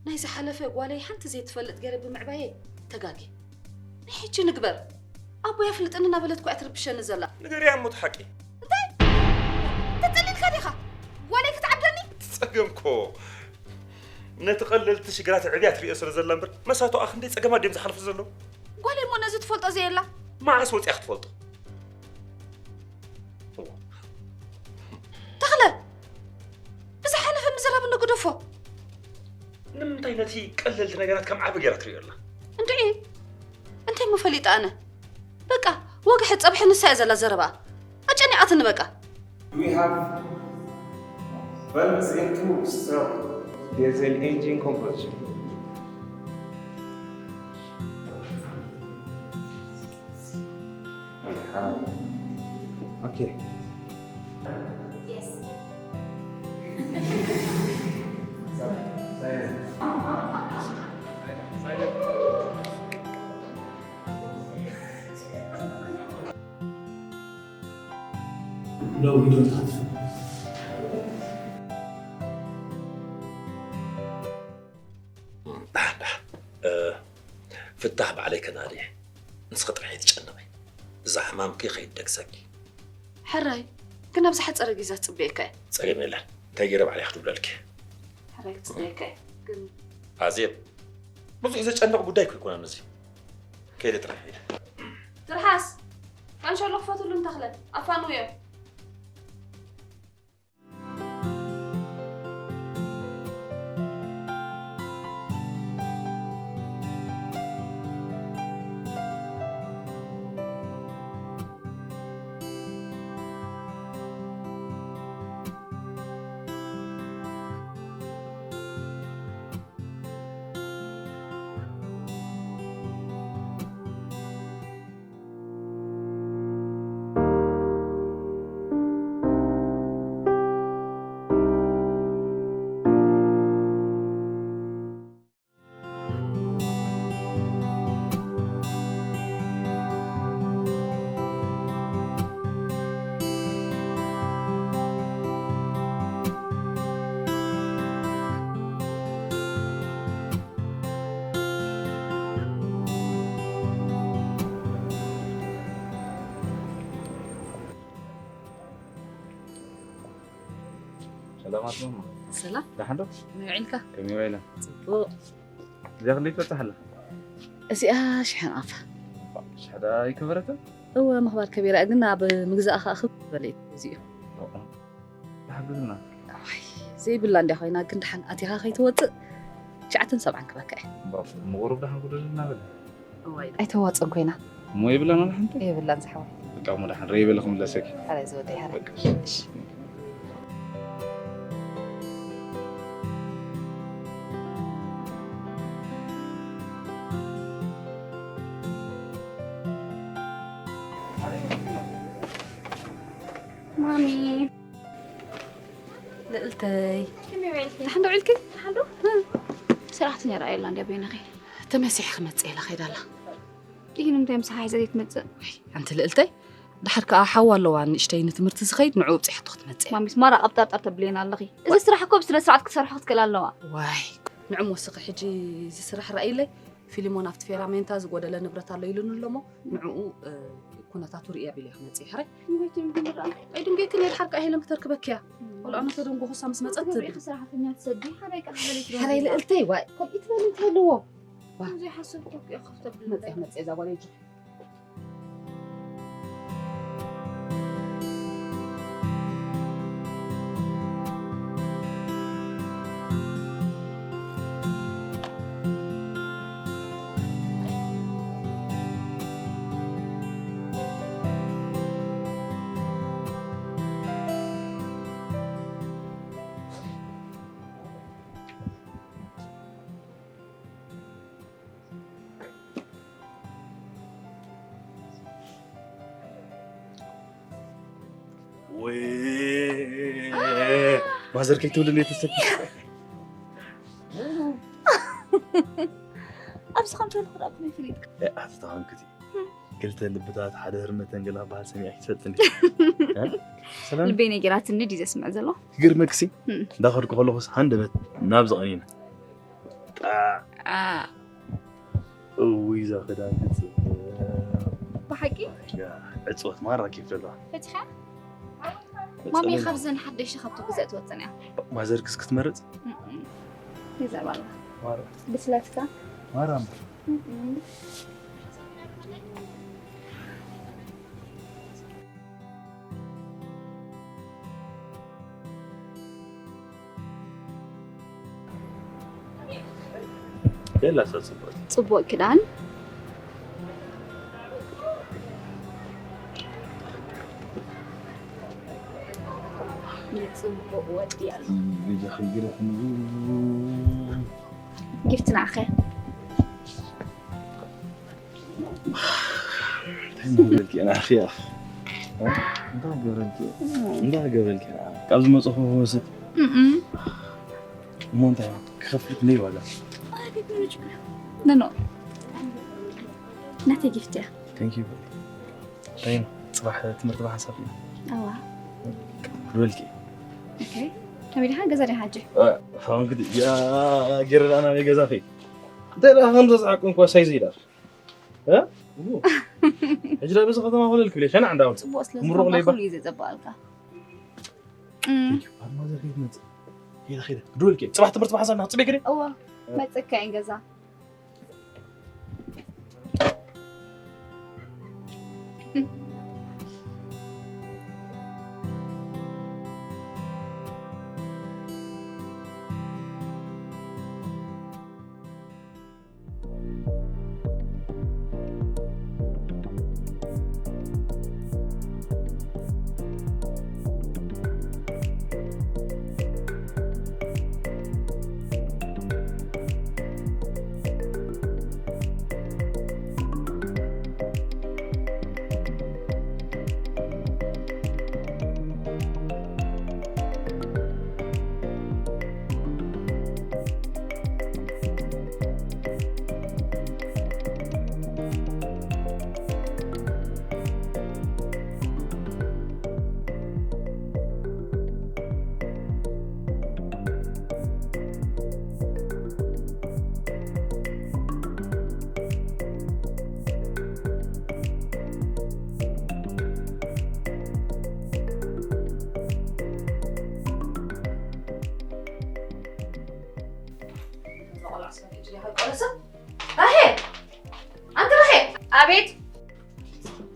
ናይ ዝሓለፈ ጓለይ ሓንቲ ዘይትፈልጥ ገይረ ብምዕባየ ተጋግየ። ናይ ሕጂ ንግበር ኣቦይ ኣፍልጥኒ እናበለት እኮ እያ ትርብሸኒ ዘላ። ንገርያ እሞ እቲ ሓቂ። እንታይ ተጸሊልካ ዲኻ ጓለይ ክትዓብደኒ? ትጸገምኮ ነቲ ቀለልቲ ሽግራት ዕብያ ትርእዮ ስለ ዘላ እምበር መሳቶ ኣኽንደይ ጸገማት ድዮም ዝሓልፉ ዘለዉ? ጓለይ እሞ ነዚ ትፈልጦ ዘየላ? መዓስ ወጺኣ ክትፈልጦ? ተኽለ ብዝሓለፈ ምዝራብ እንዶ ግደፎ። ንምንታይ ነቲ ቀለልቲ ነገራት ከም ዓቢ ገይራ ትርእዮ ኣላ? እንድዒ እንታይ እሞ ፈሊጠ ኣነ? በቃ ወግሐ ጸብሐ ንሳ እያ ዘላ ዘረባኣ ኣጨኒቓትኒ በቃ። We have valves into stroke. Diesel engine combustion. Okay. Yes. No, we don't have. ፍታሕ ባዕለይ ከናዲ እየ። ንስኺ ጥራሕ ኣይትጨነቒ። እዛ ሕማምኪ ከይትደግሰኪ። ሕራይ ግን ኣብ ዝሓጸረ ግዜ ክጽበየካ እየ። ጸገም የለን። እንታይ ገይረ ባዕለይ ክድውለልኪ? ሕራይ ክጽበየካ እየ ግን ኣዜብ ብዙሕ ዘጨንቕ ጉዳይ እኮ ኣይኮነን እዚ። ከይደ ጥራሕ እየ። ትርሓስ ካንሸሎ ክፈትሉ እንተኽለ ኣፋንውዮ። ሰላማት ማማ። ሰላም። ደሓን ዶ? ከመይ ውዒልካ? ከመይ ውዒላ? ጽቡቕ። እዚኣ ክንደይ ትበጽሕ ኣላ? እዚኣ ሽሕን ኣፋ። ሽሕዳ ኣይከበረትን? እወ፣ ምኽባር ከቢራ፣ ግን ኣብ ምግዛእ ከኣ ክብ ዝበለ እዩ እዚኡ። ኦኦ። ተሓግዝና። ኣዋይ፣ ዘይብላ እንድያ ኮይና፣ ግን ደሓን ኣቲኻ ከይትወጽእ ትሽዓተን ሰብዓን ክበካ እየ። ባፍ፣ ምቑሩብ ደሓን ጉደልና በለ። እዋይ፣ ኣይተዋጽእን ኮይና። እሞ የብላን ዋላ ሓንቲ? የብላን ዝሓወይ። በቃ እሞ ደሓን ረይ በለ ክምለሰኪ። ሓራይ ዝወደይ ሓራይ። በቃ። እሺ። ማሚ። ልእልተይ። ከመይ ውዒልኪ? ደሓን ዶ ውዒልኪ? ደሓን ዶ? እ። ስራሕቲ ነይራ የላ እንድያ በይንኺ። ተመሲሕ ክመጽእ ኢላ ከይዳ ኣላ። ይህ ንምንታይ ምሳኻ ሒዛ ዘይትመጽእ? ኣንቲ ልእልተይ፣ ደሓር ከኣ ሓዋ ኣለዋ ንእሽተይ ንትምህርቲ ዝኸይድ ንዕኡ ብጽሕቱ ክትመጽእ። ማሚስ ማራ ኣብ ጠርጠር ተብልየና ኣለኺ። እዚ ስራሕ እኮ ብስነ ስርዓት ክትሰርሖ ክትክእል ኣለዋ። ዋይ፣ ንዕም ወስኺ ሕጂ እዚ ስራሕ ረኣይለይ። ፊሊሞን ኣብቲ ፌራሜንታ ዝጎደለ ንብረት ኣሎ ኢሉኒ ኣሎ እሞ ንዕኡ፣ እ፣ ኩነታቱ ርእየ ኣቢለ ክመጽእ እየ። ሕራይ? ድንጎይቱ ይምግን ደኣ። ኣይ ድንጎይክን እየ፣ ድሓር ከኣ ሄለን ክተርክበኪ እያ። ወላ ኣነ ተደንጎኹሳ ምስ መጸት ትብል። ሰራሕተኛ ትሰዲ፣ ሓራይ ከኣ ሓበሬት ኣይ ልእልተይ፣ ዋይ፣ ከምኡ ትበል እንታይ ኣለዎ? ዋ። ከምዚ ሓሰብኩ እኮ እየ ከፍተብል። መጽእ፣ መጽእ፣ እዛ ጓል ይጅ። ወይ ማዘር ከይትውልድ እየ ተሰኪ። ኣብዚ ከምዚ ኢሉ ክረኣኩም ይፍለጥ። ኣቲ ተኸንክቲ። ክልተ ልብታት፣ ሓደ ህርመተን ገላ በሃል ሰሚዐ ኣይትፈልጥን ድዩ? እ? ሰላም? ልበይ ነጊራትኒ ድዩ ዘስምዕ ዘሎ? ክገርመክሲ፣ እም። እንዳኸድኩ ከለኹስ ሃንደበት ናብ ዝቐኒነ። ጣ-፣ ጣ-፣ እውይ፣ እዛ ክዳን ክትጽብቕ። ብሓቂ? ያ፣ ዕጽወት ማራ ኬፍ ዘለዋ። ፈቲሓ? ማሚ፣ እጽበይ። ካብዘን ሓደሽቲ ካብቲ ግዘ ትወጽን እያ። ማዘርክስ ክትመርጽ? እም። ይዘባላ። ማራ። ብስለትካ? ማራ። እም። የላ፣ እሳ ጽቡቕ። ጽቡቕ ክዳን። ጽቡቕ ወዲ ኣሎ። ጊፍት ንዓኸ። እንታይ እናበልኪ ኢና ኣኺ? እ? እንታይ ገበልኪ? እንታይ ገበልኪ? ካብ ዝመጽኹ ክወስድ? እም። እሞ እንታይ ክኸፍል ክንደይ ዋጋ? ኖ፣ ኖ። ናተይ ጊፍት እያ። Thank you። እንታይ ነው? ጽባሕ ትምህርቲ ብሓንሳብ ኢና። እዋ። ክብልኪ። ኦኬ። ከመይ ዲኻ? ገዛ ዲኻ ሕጂ? እ፣ ፋውን ግዲ፣ ያ፣ ገይረ ደኣ ናበይ ገዛ ኸይድ? እንታይ ደኣ ከም ዘጽዓቁ እንኳ ሳይዝ ኢላ። እ? ሕጂ ደኣ በዚ ከተማ ኮለል ክብል እየ፣ ሸና ዕንዳ እውን። ጽቡቕ ስለ ምሩቕ ዝኾንካ ለይባ። ኩሉ ግዜ ዘባኣልካ። እም። ኣድማዘር ከይትመጽእ። ከይደ፣ ከይደ። ክድወልኪ እየ። ጽባሕ ትምህርቲ ብሓንሳብ ኢና። ጽበይ ክደ? እዋ። መጸካ እየ ገዛ።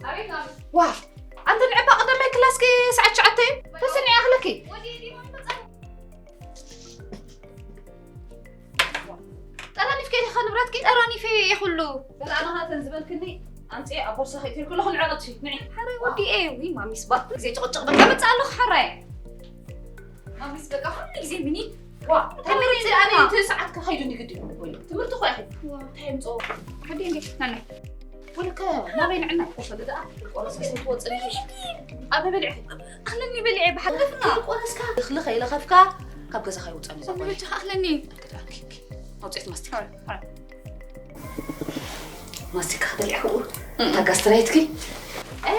ኣቤት ማሚ። ዋ፣ ኣንተ ንዕባ ቀዳማይ ክላስኪ ሰዓት ትሽዓተ እዩ። ተስንዒ ኣኽለኪ። ወዲ ዲማ ይመጻ። ጠራኒፍኪ ዲኻ ንብረትኪ? ጠራኒፈ እየ ኩሉ። በል ኣነ ኸኣ እተን ዝበልክኒ ኣምጽኤ ኣብ ቦርሳኺ እትብል ከለኹ ንዕቐትኪ። ንዒ። ሓራይ ወዲ እየ። ዊ ማሚስ ባ። ግዜ ጭቕጭቕ በቃ መጽእ ኣለኹ ሓራይ። ማሚስ በቃ ኩሉ ግዜ ምኒ። ዋ፣ እንታይ እንታይ መረጽ መረጽ ኣነ ኣና? እቲ ሰዓት ከኸይዱ ንግዲ። ወይ ትምህርቲ እኮ ኢኺ። ዋ። እንታይ የምጽኦ? ሓዲ እንዴ? ናና። ወልከ ናበይ ንዕና? ቆሰለ ደኣ። ቆረስ ክሰብ ትወጽእ ነሽ። ኣብ በልዕ። ኣኽለኒ በልዕ ብሓለፍና። ቆረስካ እኽሊ ከይለኸፍካ ካብ ገዛ ከይወጽእ ሰሚ ነበር። በጃኻ ኣኽለኒ። ኣውጽኤት ማስቲካ። ማስቲካ በልዕ ክኡ። እም። ታጋስትራይትኪ? እ።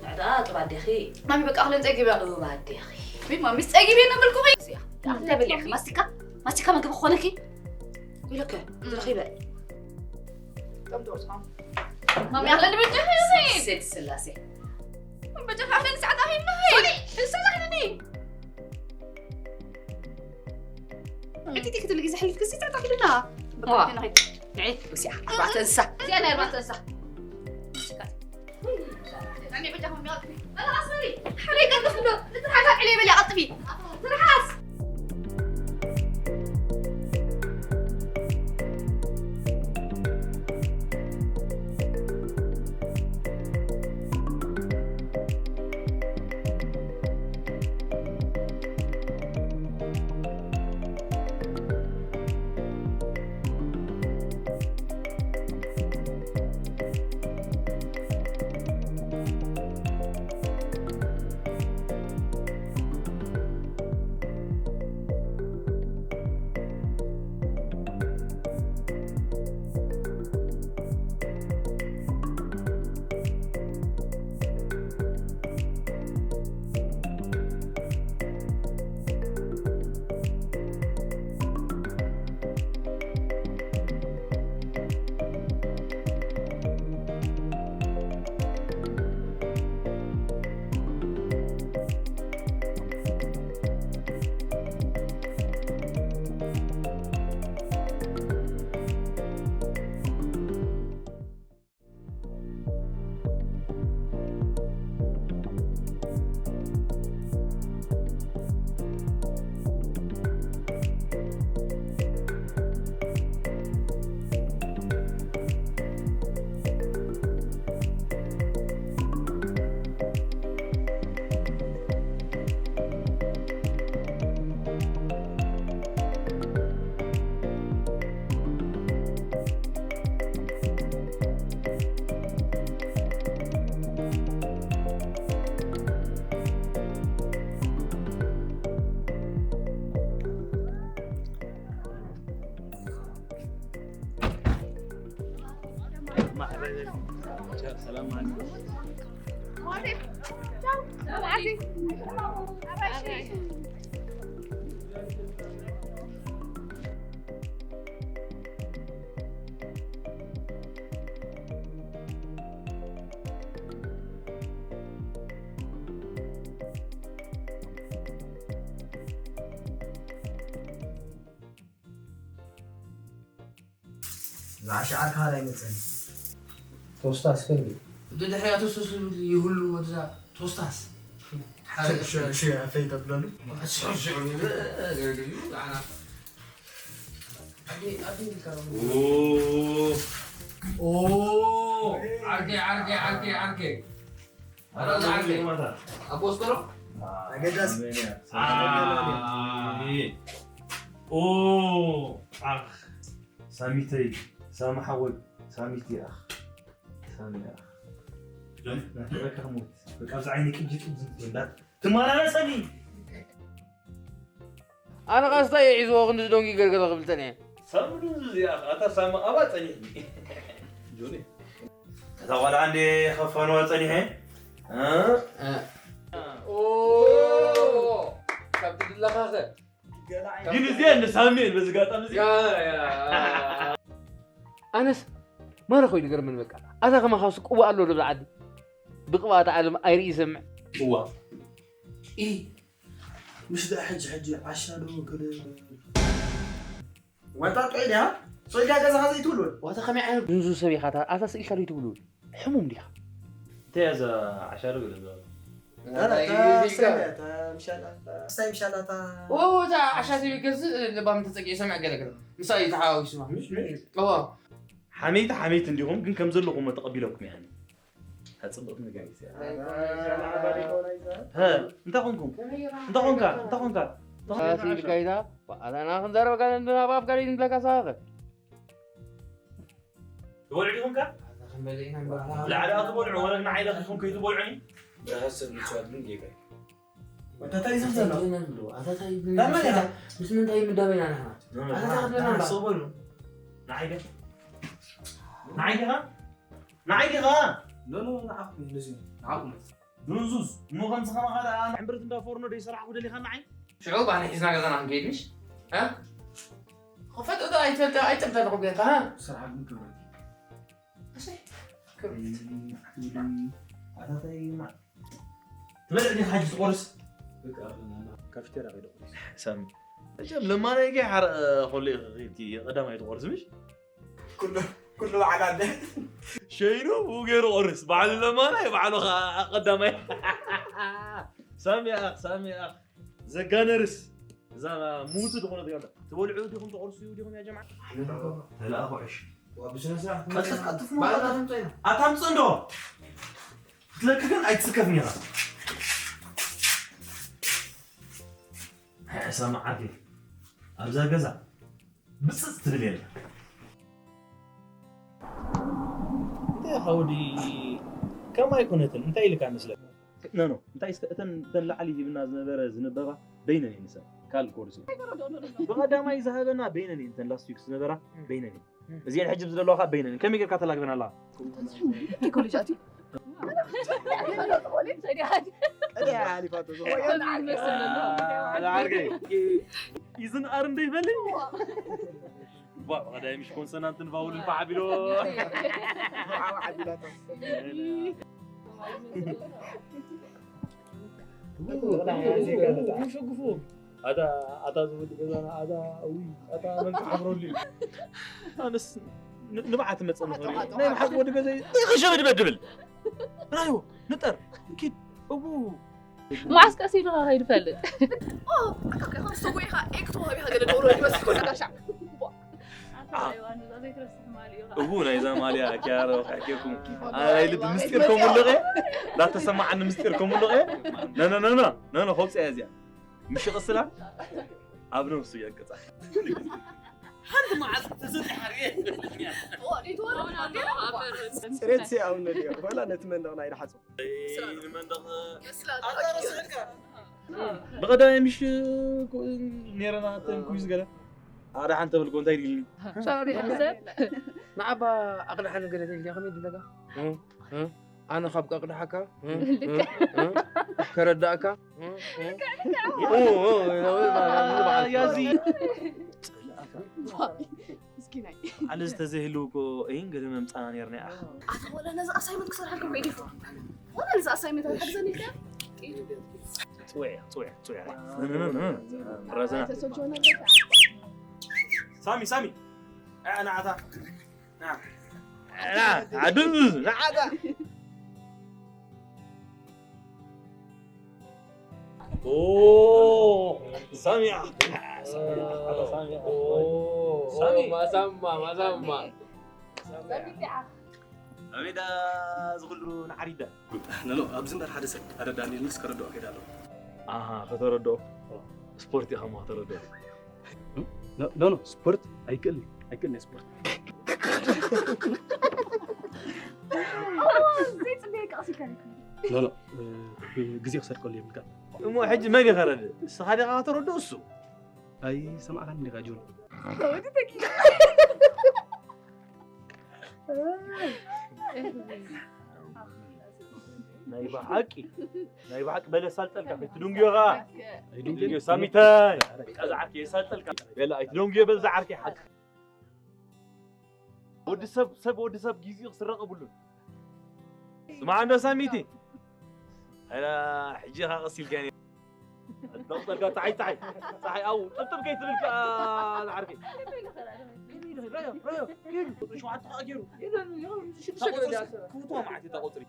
ንዕዳ ጥባ ኣዴኺ። ማሚ በቃ ኣኽለን ጸጊበ። ጥባ ኣዴኺ። ቢ ማሚስ ጸጊበ ነብልኩኺ። እዚኣ። እንታይ በልዕኺ? ማስቲካ? ማስቲካ መግቢ ክኾነኪ? ኢለከ፣ ዝረኺበ። ከም ትወስኻ። ማሚ፣ ኣኽለ ንበጃ ሄዘይ። ሴት ስላሴ። በጃ ኣኽለ ንሰዓት ኣኺልና ሄይ። ሶሪ። ንሰላ ሄኒ። እቲ ቲክ ትልጊ ዝሕልፍ ክሲ ጸጣ ክልና። ዋ። በቃ፣ ንዒ፣ ንዒ፣ እዚኣ፣ ኣርባዕተ እንስሳ። እዚኣ ናይ ኣርባዕተ እንስሳ። ዝዓሸ ዓርካ ኣይመጽእን። ቶስታስ ከልቢ። ድድሕሪያ ቶስታስ ዝብል ይህሉ ወድዛ ቶስታስ። ሓደ ሸ-፣ ሸ-፣ ሸ-፣ ኣፈይ ተብለሉ። ሽዑ፣ ሽዑ፣ ገርግዩ፣ ንዓና። ኣበይ፣ ኣበይ ኢልካ ነው? ኦ። ኦ። ዓርከይ፣ ዓርከይ፣ ዓርከይ፣ ዓርከይ። ኣረ፣ ዓርከይ። ኣቦስቶሎ? ኣገዳሲ። ኣሜን። ኦ፣ ኣኽ። ሳሚተይ፣ ሳሚ ሓወይ፣ ሳሚት ይኣኽ። ሳሚ ይኣኽ። ናፍቀካ ክሞት። በቃ፣ ኣብዚ ዓይኒ ቅብዚ ቅብዚ ትብል እንዳ ትመላለሰኒ። ኣነ ቃስታ እየ ሒዝዎ ክንዲ ዝደንጉ ገርገለ ክብል ጸኒሐ። ሳሚ ድንዙዝ እያ፣ ኣታ ሳሚ ኣባ ጸኒሕኒ። ጆኒ። እታ ቆልዓ እንዴ ከፈንዋ ጸኒሐ። እ? እ። ኦ፣ ካብ ትድለኻኸ? ግን እዚኣ እንደ ሳሚ እየ በዚ ጋጣሚ እዚ። ያ፣ ያ። ኣነስ ማረ ኮይኑ ገርመን በቃ። ኣታ ከማኻስ ቅቡእ ኣሎ ዶ ብዓዲ? ብቅብኣት ዓለም ኣይርኢ ይሰምዕ። እዋ። ኢ፣ ምሽ ደኣ ሕጂ ሕጂ ዓሻ ዶ ገለ ዋጣ ጥዑይ ድያ? ጾይዳ ገዛኻ ዘይትውልወል? ዋታ ከመይ ዓይነት ድንዙዝ ሰብ ኢኻ? ኣታ፣ ኣታ ስኢልካ ዶ ይትውልውል? ሕሙም ዲኻ? ተያዘ ዓሻ ዶ ገለ እንታይ ምሻላታ ምሻላታ ኦ እታ ዓሻ ዘይገዝእ ለባም ተፀጊዑ ሰምዕ ገለገለ ምሳይ ተሓዋዊሱ እዎ ሓመይቲ ሓመይቲ እንዲኹም ግን ከም ዘለኹም ተቐቢለኩም ያኒ። ጽብቕቲ ነገር እዩ። እንታይ ኮንኩም? እንታይ ኮንካ? እንታይ ኮንካ? ሲልካይታ ኣታና ክንዛረበካ ዘለና ባብ ጋር ንብለካ ሳኸ ትበልዑ ዲኹም ከ? ላዕሊ ትበልዑ ወረግ ንዓይ ለኺኹም ከይትበልዑኒ? ብርሃት ሰብ ንፅዋት ግን ጌጋ እዩ። እንታይ እዩ ዘሎ? ኣታታይ ምስ ምንታይ ምዳበና ንሕና ኣታታ ክትብለና ሰው በሉ። ንዓይ ዲኻ? ንዓይ ዲኻ? ንዓይ ዲኻ? ኖ ኖ ንዓኹም እንደዚህ ንዓኹም ድንዙዝ እሞ ከምዚ ከማኻ ደኣ ሕምብርት እንዳ ፎርኖ ደይ ሰራሕኩ ደሊኻ ንዓይ? ሽዑ ባኒ ሒዝና ገዛና ክንከይድ ምሽ? እ? ክፈጥ እዶ ኣይትፈልጥ ኣይትፈልጥ ኣለኹ ጌርካ እ? ስራሕ ግን ክብረት እሰይ ክብረት ኣታታይ ማ ትበልዕ ዲኻ ሕጂ ትቆርስ? ካፍቴራ ከይደ ቁርስ ሳሚ መቸም ለማናይ ገይ ሓረ ኮሎ ኢኺ ቀዳማይ ትቆርስ ምሽ? ኩሉ ኩሉ በዓል ኣለ ሸይኑ ብኡ ገይሩ ቆርስ በዓሉ ለማናይ በዓሉ ኸዓ ቀዳማይ ሳሚ ኣኽ ሳሚ ኣኽ ዘጋነርስ እዛ ሙቱ ዝኾነ ትገብር ትበልዑ ዲኹም ተቆርሱ ዲኹም ያ ጀምዓ ተለኣኹ ዕሽ ብስነ ስርዓት ቀልጥፍ ቀልጥፍ ኣታምፅ እንዶ ክትለክ ግን ኣይትስከፍን ኢኻ ሕሰማ ዓዲ ኣብዛ ገዛ ብፅፅ ትብል የለ እንታይ ሓውዲ ከም ኣይኮነትን እንታይ ኢልካ መስለካ ነኖ እንታይ እስከ እተን እተን ላዕሊ ሂብና ዝነበረ ዝንበባ በይነን ይንሰ ካል ኮርሲ ብቐዳማይ ዝሃበና በይነን እተን ላስት ዊክ ዝነበራ በይነን እዚአን ሕጂ ዘለዋ ከዓ በይነን ከመይ ጌርካ ተላግበን ኣለካ ኮሌጅ ኣትዩ ዓርከይ ይዝንኣር እንደ ይፈልጥ ባ ቀዳይ ምሽ ኮንሶናንትን ቫውልን ፋዓ ቢሎ ሸጉፉ ኣታ ኣታ ዝወዲ ገዛና ኣታ ዊ ኣታ መን ክሓብረሉ እዩ ኣነስ ንብዓት መፀ ናይ ብሓቂ ወዲ ገዛ ይኸሸብ ድበድብል ራዮ ንጠር ኪድ እቡ መዓስ ቀስ ኢልካ ከይድ ፈልጥ ሰጎይኻ ኤክቶ ሃቢኻ ገለ ደውሎ ይመስል ኮነ ጋሻ እቡ ናይዛ ማልያ ኪያሮ ካኪኩም ናይ ልቢ ምስጢር ከምኡ ኣለኸ እንዳተሰማዓኒ ምስጢር ከምኡ ኣለኸ ነነነነ ነነ ከውፅያ እዚኣ ምሽ ቅስላ ኣብ ነብሱ የንቅፃ ሓንቲ መዓልቲ ተዘጢሓ ርየ ፅሬት ሲኣውነ ድዮ ዋላ ነቲ መንደቕ ናይ ድሓፆ ብቐዳማይ ምሽ ነረና ተንኩዝ ገለ ኣደ ሓንቲ ተብልኮ እንታይ ድልኒ ንዓባ ኣቕድሓኒ ገለ ተልያ ከመይ ድለጋ ኣነ ካብ ቀቕድሓካ ከረዳእካ ኣነ ዝተዘይህልው እኮ ይን ገለ መምፃና ነርና ኣኻ ኣታ ወላ ነዚ ኣሳይመንት ክሰርሓልኩም ከይዲፉ ወላ ነዚ ኣሳይመንት ኣትሓግዘኒ ኢልካ ፅውዕ ፅውዕ ፅውዕ ረዘና ተሰጆና ሳሚ ሳሚ ንዓታ ዓድምዝ ንዓታ ሳሚ ሳሚ ማሳማ ማሳማ ኣሜዳ ዝኽሉ ንዓሪዳ ነሎ ኣብዚ እምበር ሓደ ሰብ ኣረዳኒ ኢልንስ ከረድኦ ከይዳ ኣለኹ ኣሃ ከተረድኦ ስፖርት ኢኻ ሞ ከተረድኦ ኖ ኖ ስፖርት ኣይክእል ኣይክእል ስፖርት ዘይፅበየካ ቀሲልካ ኖ ኖ ግዜ ክሰርቀሉ የብልካ እሞ ሕጂ መን ይኸረድ እስኻ ዲኻ ከተረድኦ እሱ ኣይሰማዕካን ዲኻ ጆን ወዲ ተኪላ ናይ ብሓቂ ናይ ብሓቂ በለ ሳልጠልካ ከይትድንግዮ ኸዓ ኣይትድንግዮ ሳሚታይ ቃዛ ዓርኪ የሳልጠልካ በለ ኣይትደንግዮ በዛ ዓርኪ ሓቂ ወዲ ሰብ ሰብ ወዲ ሰብ ጊዜኡ ክስረቕ የብሉን ስማዕ እንዶ ሳሚቲ ሕጂ ኻ ቀሲልካ ዶክተርካ ፀሓይ ፀሓይ ፀሓይ ኣው ጥብጥብ ከይትብል ከዓ ንዓርከይ ቁፅሪ ሸውዓተ ከዓ ገይሩ ክውትዋ መዓት እታ ቁፅሪ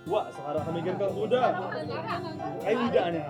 ዋ፣ ስኻ ደኣ ከመይ ጌርካ ትውዳእ? ኣይውዳእን እያ።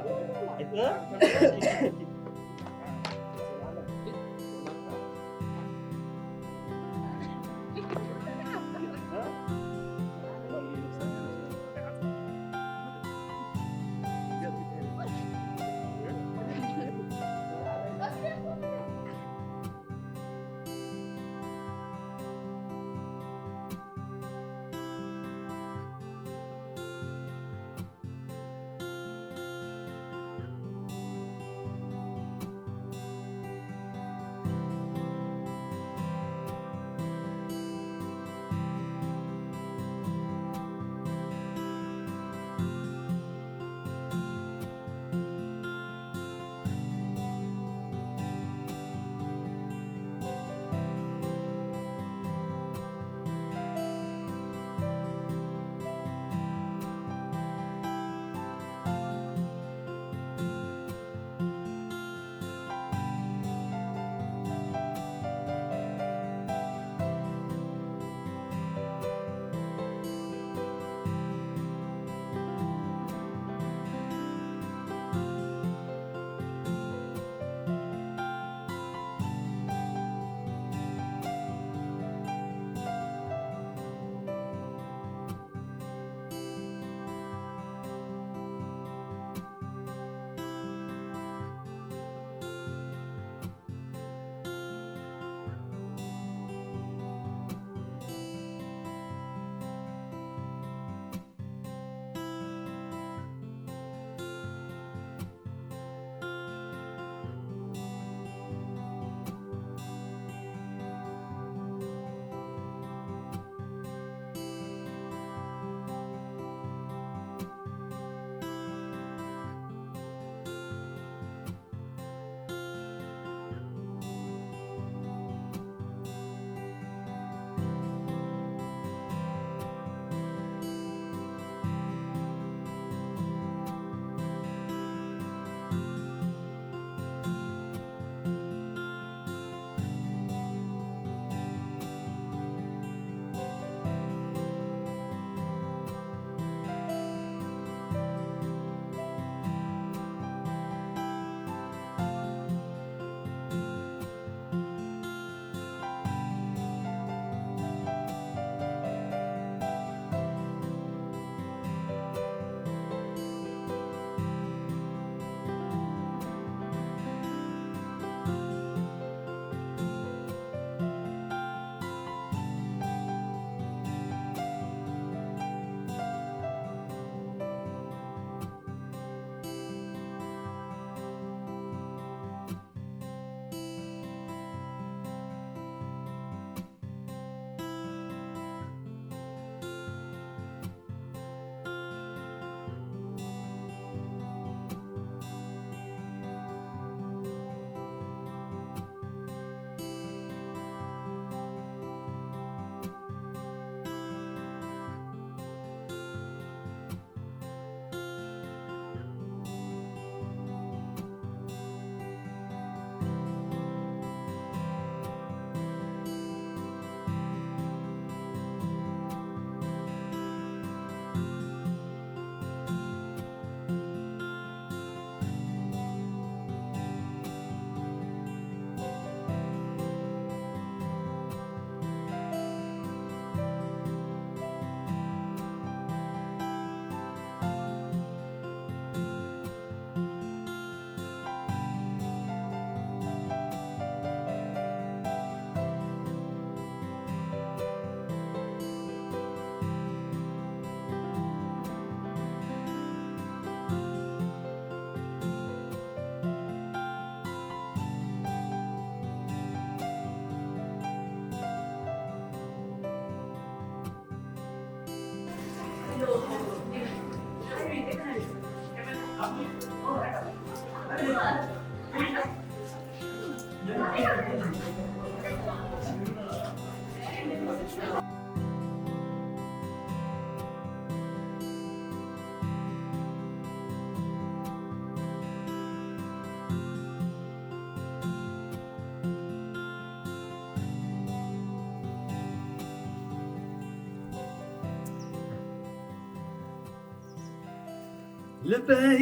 ልበይ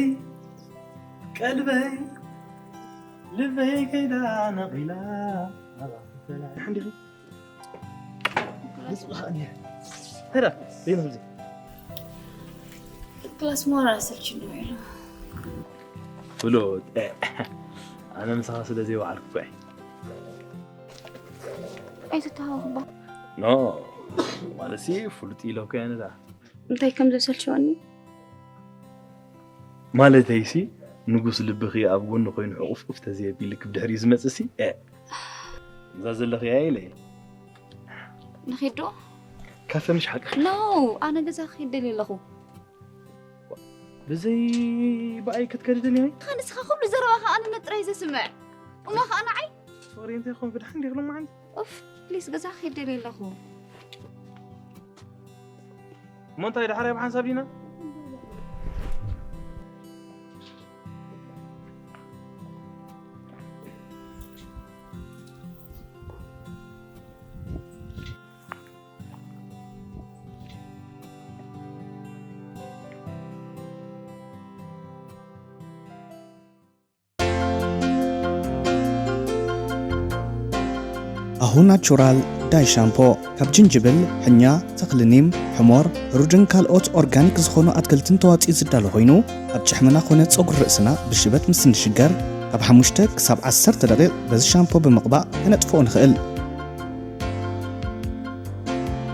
ቀልበይ ልበይ ከይዳ ነቒላ ናባኺ ተላ- ሓንዲኺ ንስኻ እየ ተዳ ዘይንኽብዚ ክላስ ሞራ ሰልችኒ ኢሉ ፍሉጥ ኣነ ምሳኻ ስለ ዘይወዓልኩ እየ ኣይትተሃወኽባ ኖ ማለትሲ ፍሉጥ ኢለኩ እየ ነዳ እንታይ ከም ዘሰልችወኒ ማለተይሲ ንጉስ ልብኺ ኣብ ጎኒ ኮይኑ ሕቑፍቁፍ ተዘየቢልክ ብድሕሪኡ ዝመፅሲ እ እዛ ዘለኽያ ኢለ ንኺዶ ካፈ ምሽ ሓቂ ኖ ኣነ ገዛ ክኸይድ ደልየ ኣለኹ ብዘይ ብኣይ ክትከድድን እየ ንስኻ ኩሉ ዘረባኻ ኣነ ጥራይ ዘስምዕ እሞ ኸዓ ንዓይ ፍቕሪ እንታይ ኾን ብድሓን ዲኽሎም ዓንዲ ኦፍ ፕሊስ ገዛ ክኸይድ ደልየ ኣለኹ እሞ እንታይ ዳሕራይ ብሓንሳብ ዲና ኣሁ ናቹራል ዳይ ሻምፖ ካብ ጅንጅብል፣ ሕኛ፣ ተኽሊ ኒም፣ ሕሞር፣ ሩድን ካልኦት ኦርጋኒክ ዝኾኑ ኣትክልትን ተዋፂኡ ዝዳሎ ኮይኑ ኣብ ጭሕምና ኮነ ፀጉሪ ርእስና ብሽበት ምስ እንሽገር ካብ ሓሙሽተ ክሳብ ዓሰርተ ደቂቕ በዚ ሻምፖ ብምቕባእ ከነጥፍኦ ንኽእል።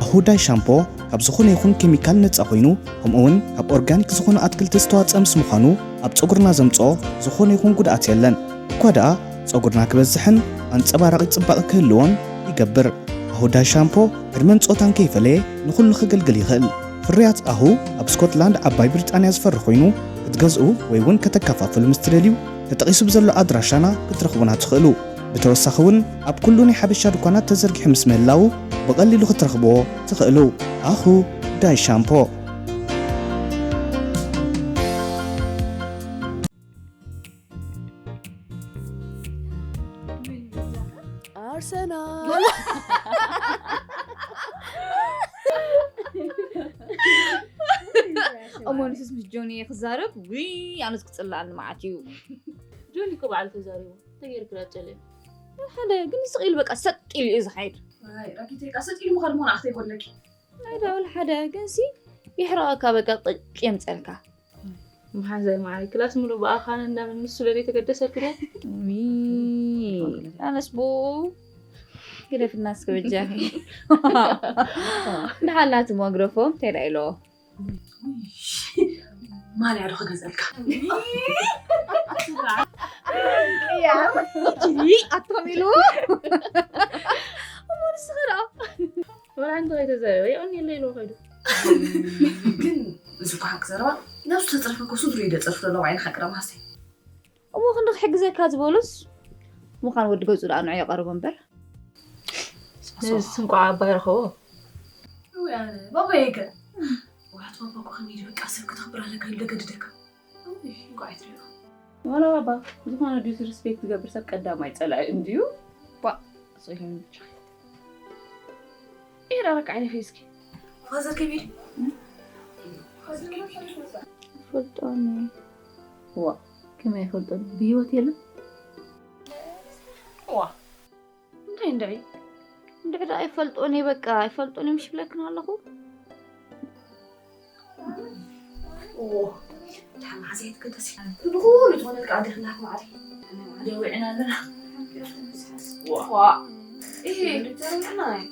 ኣሁ ዳይ ሻምፖ ካብ ዝኾነ ይኹን ኬሚካል ነፃ ኮይኑ ከምኡውን ካብ ኦርጋኒክ ዝኾኑ ኣትክልቲ ዝተዋፀአ ምስ ምዃኑ ኣብ ፀጉርና ዘምፅኦ ዝኾነ ይኹን ጉድኣት የለን። እኳ ደኣ ጸጉርና ክበዝሕን ኣንጸባራቒ ጽባቐ ክህልዎን ይገብር። ኣሁ ዳይ ሻምፖ ዕድመን ጾታን ከይፈለየ ንኹሉ ከገልግል ይኽእል። ፍርያት ኣሁ ኣብ ስኮትላንድ ዓባይ ብሪጣንያ ዝፈሪ ኮይኑ ክትገዝኡ ወይ እውን ከተከፋፍሉ ምስ ትደልዩ ተጠቒሱ ብዘሎ ኣድራሻና ክትረኽቡና ትኽእሉ። ብተወሳኺ እውን ኣብ ኩሉ ናይ ሓበሻ ድኳናት ተዘርጊሑ ምስ ምህላዉ ብቐሊሉ ክትረኽብዎ ትኽእሉ። ኣሁ ዳይ ሻምፖ። ኣርሰናል እሞ ንስስ ምስ ጆኒ እየ ክዛረብ ውይ ኣነስ ክፅላኣኒ መዓት እዩ ጆኒ እኮ በዓል ተዛሪቡ ተገይሩ ክዳጨለ ሓደ ግን ስቕ ኢሉ በቃ ሰጥ ኢሉ እዩ ዝሓይድ ረኪተይ ቃ ሰጥ ኢሉ ምዃድ መሆን ኣኽተይ ጎለኪ ኣይዳ ወላ ሓደ ግን ሲ ይሕረቐካ በቃ ቅጭ የምፀልካ መሓዛይ መዓይ ክላስ ሙሉ ብኣኻን እንዳምን ምስ ስለ ዘይተገደሰልክ ደ ኣነስ ብኡ ግደፍና እስከ በጃኺ ደሓላቲ ማግረፎም እንታይ ዳ ኢለዎ ማልያ ዶ ክገዝአልካ ኣቶም ኢሉ እሞ ንስኺ ደኣ ወላ ሓንቲ ከይተዛረበ የቐንየለይ ኢልዎ ከይዱ ግን እዚ እኮ ሓቂ ዘረባ ነብሱ ተፅርፈ እኮ ስድሩ እዩ ደፅርፍ ዘሎ ባይን ሓቂ ረማሰይ እሞ ክንዲ ክሕግዘካ ዝበሉስ ምዃን ወዲ ገጹ ደኣ ንዑ የቐርቦ እምበር ነዚ ስንቋ ኣባ ይረኸቦ ባባየገ ዋት ባባ እኮ ከመይ በቃ ሰብ ክተኽብር ኣለካ ኢሉ ደገድደካ እንቋዕ ትሪኦ ዋላ ባባ ዝኾነ ዲስሪስፔክት ዝገብር ሰብ ቀዳማይ ፀላኢ እንድዩ ባ ኣፅሪሆም ብቻ ኤራ ረካ ዓይነ ፌስኪ ፋዘር ከቢድ ፈልጦኒ ዋ ከመይ ፈልጦኒ ብህይወት የለን ዋ እንታይ እንድዒ እንድዒ ደኣ ኣይፈልጦን እየ በቃ ኣይፈልጦን እዮም ሽብለክን ኣለኹ ድሓር መዓዘ እየ ትገደሲ ንኹሉ ዝኾነልካ ኣዴኽና ማዕሪ ደዊዕና ኣለና ዋ ይሄ ዶክተር ምናይ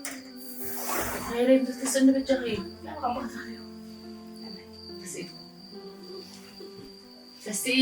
ናይ ሬም ትስእኒ በጃኺ ኣባትኺ ተስኢ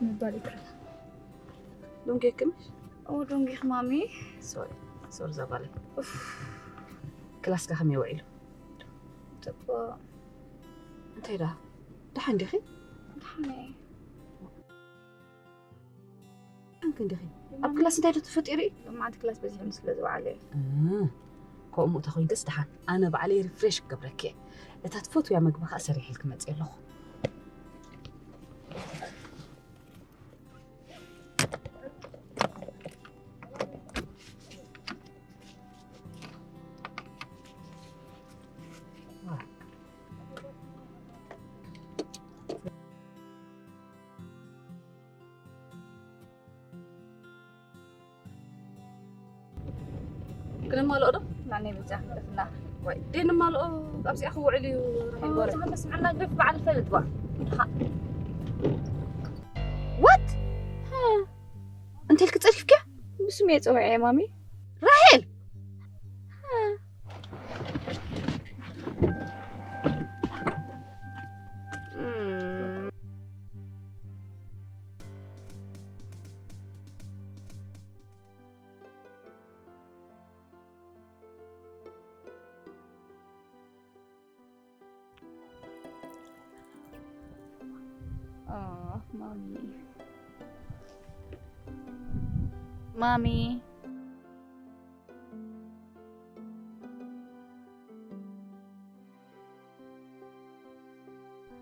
ምባል ይክእል። ዶንጌ ክምሽ? ኦ፣ ዶንጌ ክማሚ? ሶሪ፣ ሶሪ ዘባለ። ክላስካ ከመይ ውዒሉ? ጽቡቕ። እንታይ ደኣ? ደሓን ዲኺ? ደሓን እየ። ደሓን ክንዲኺ? ኣብ ክላስ እንታይ ዶ ተፈጢሩ እዩ? ሎማዓንቲ ክላስ በዚሑ ስለ ዝወዓለ እዩ። እም፣ ከምኡ ተኾይንክስ ደሓን። ኣነ ባዕለይ ሪፍሬሽ ክገብረኪ እየ። እታ ትፈትውያ መግቢ ከኣ ሰሪሐልኪ መጽእ ኣለኹ። ክነማልኦ ዶ? ናነይ በጃ ክፍና። ወይ፣ ደይ ንማልኦ ኣብዚኣ ክውዕል እዩ። ራሄል ወረ። ዝሃንደስ ምዕና ግደፍ በዓል ፈልጥ ባ። ድኻ። ዋት? እንተ ኢልክ ጸሪፍክያ? ብስም እየ ጸዊዐ ማሚ። ራሄል! Oh, mommy. Mommy.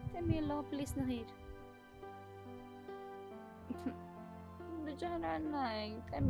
Tell me, love, please, Nahid. ብጃህናና ጠሜ።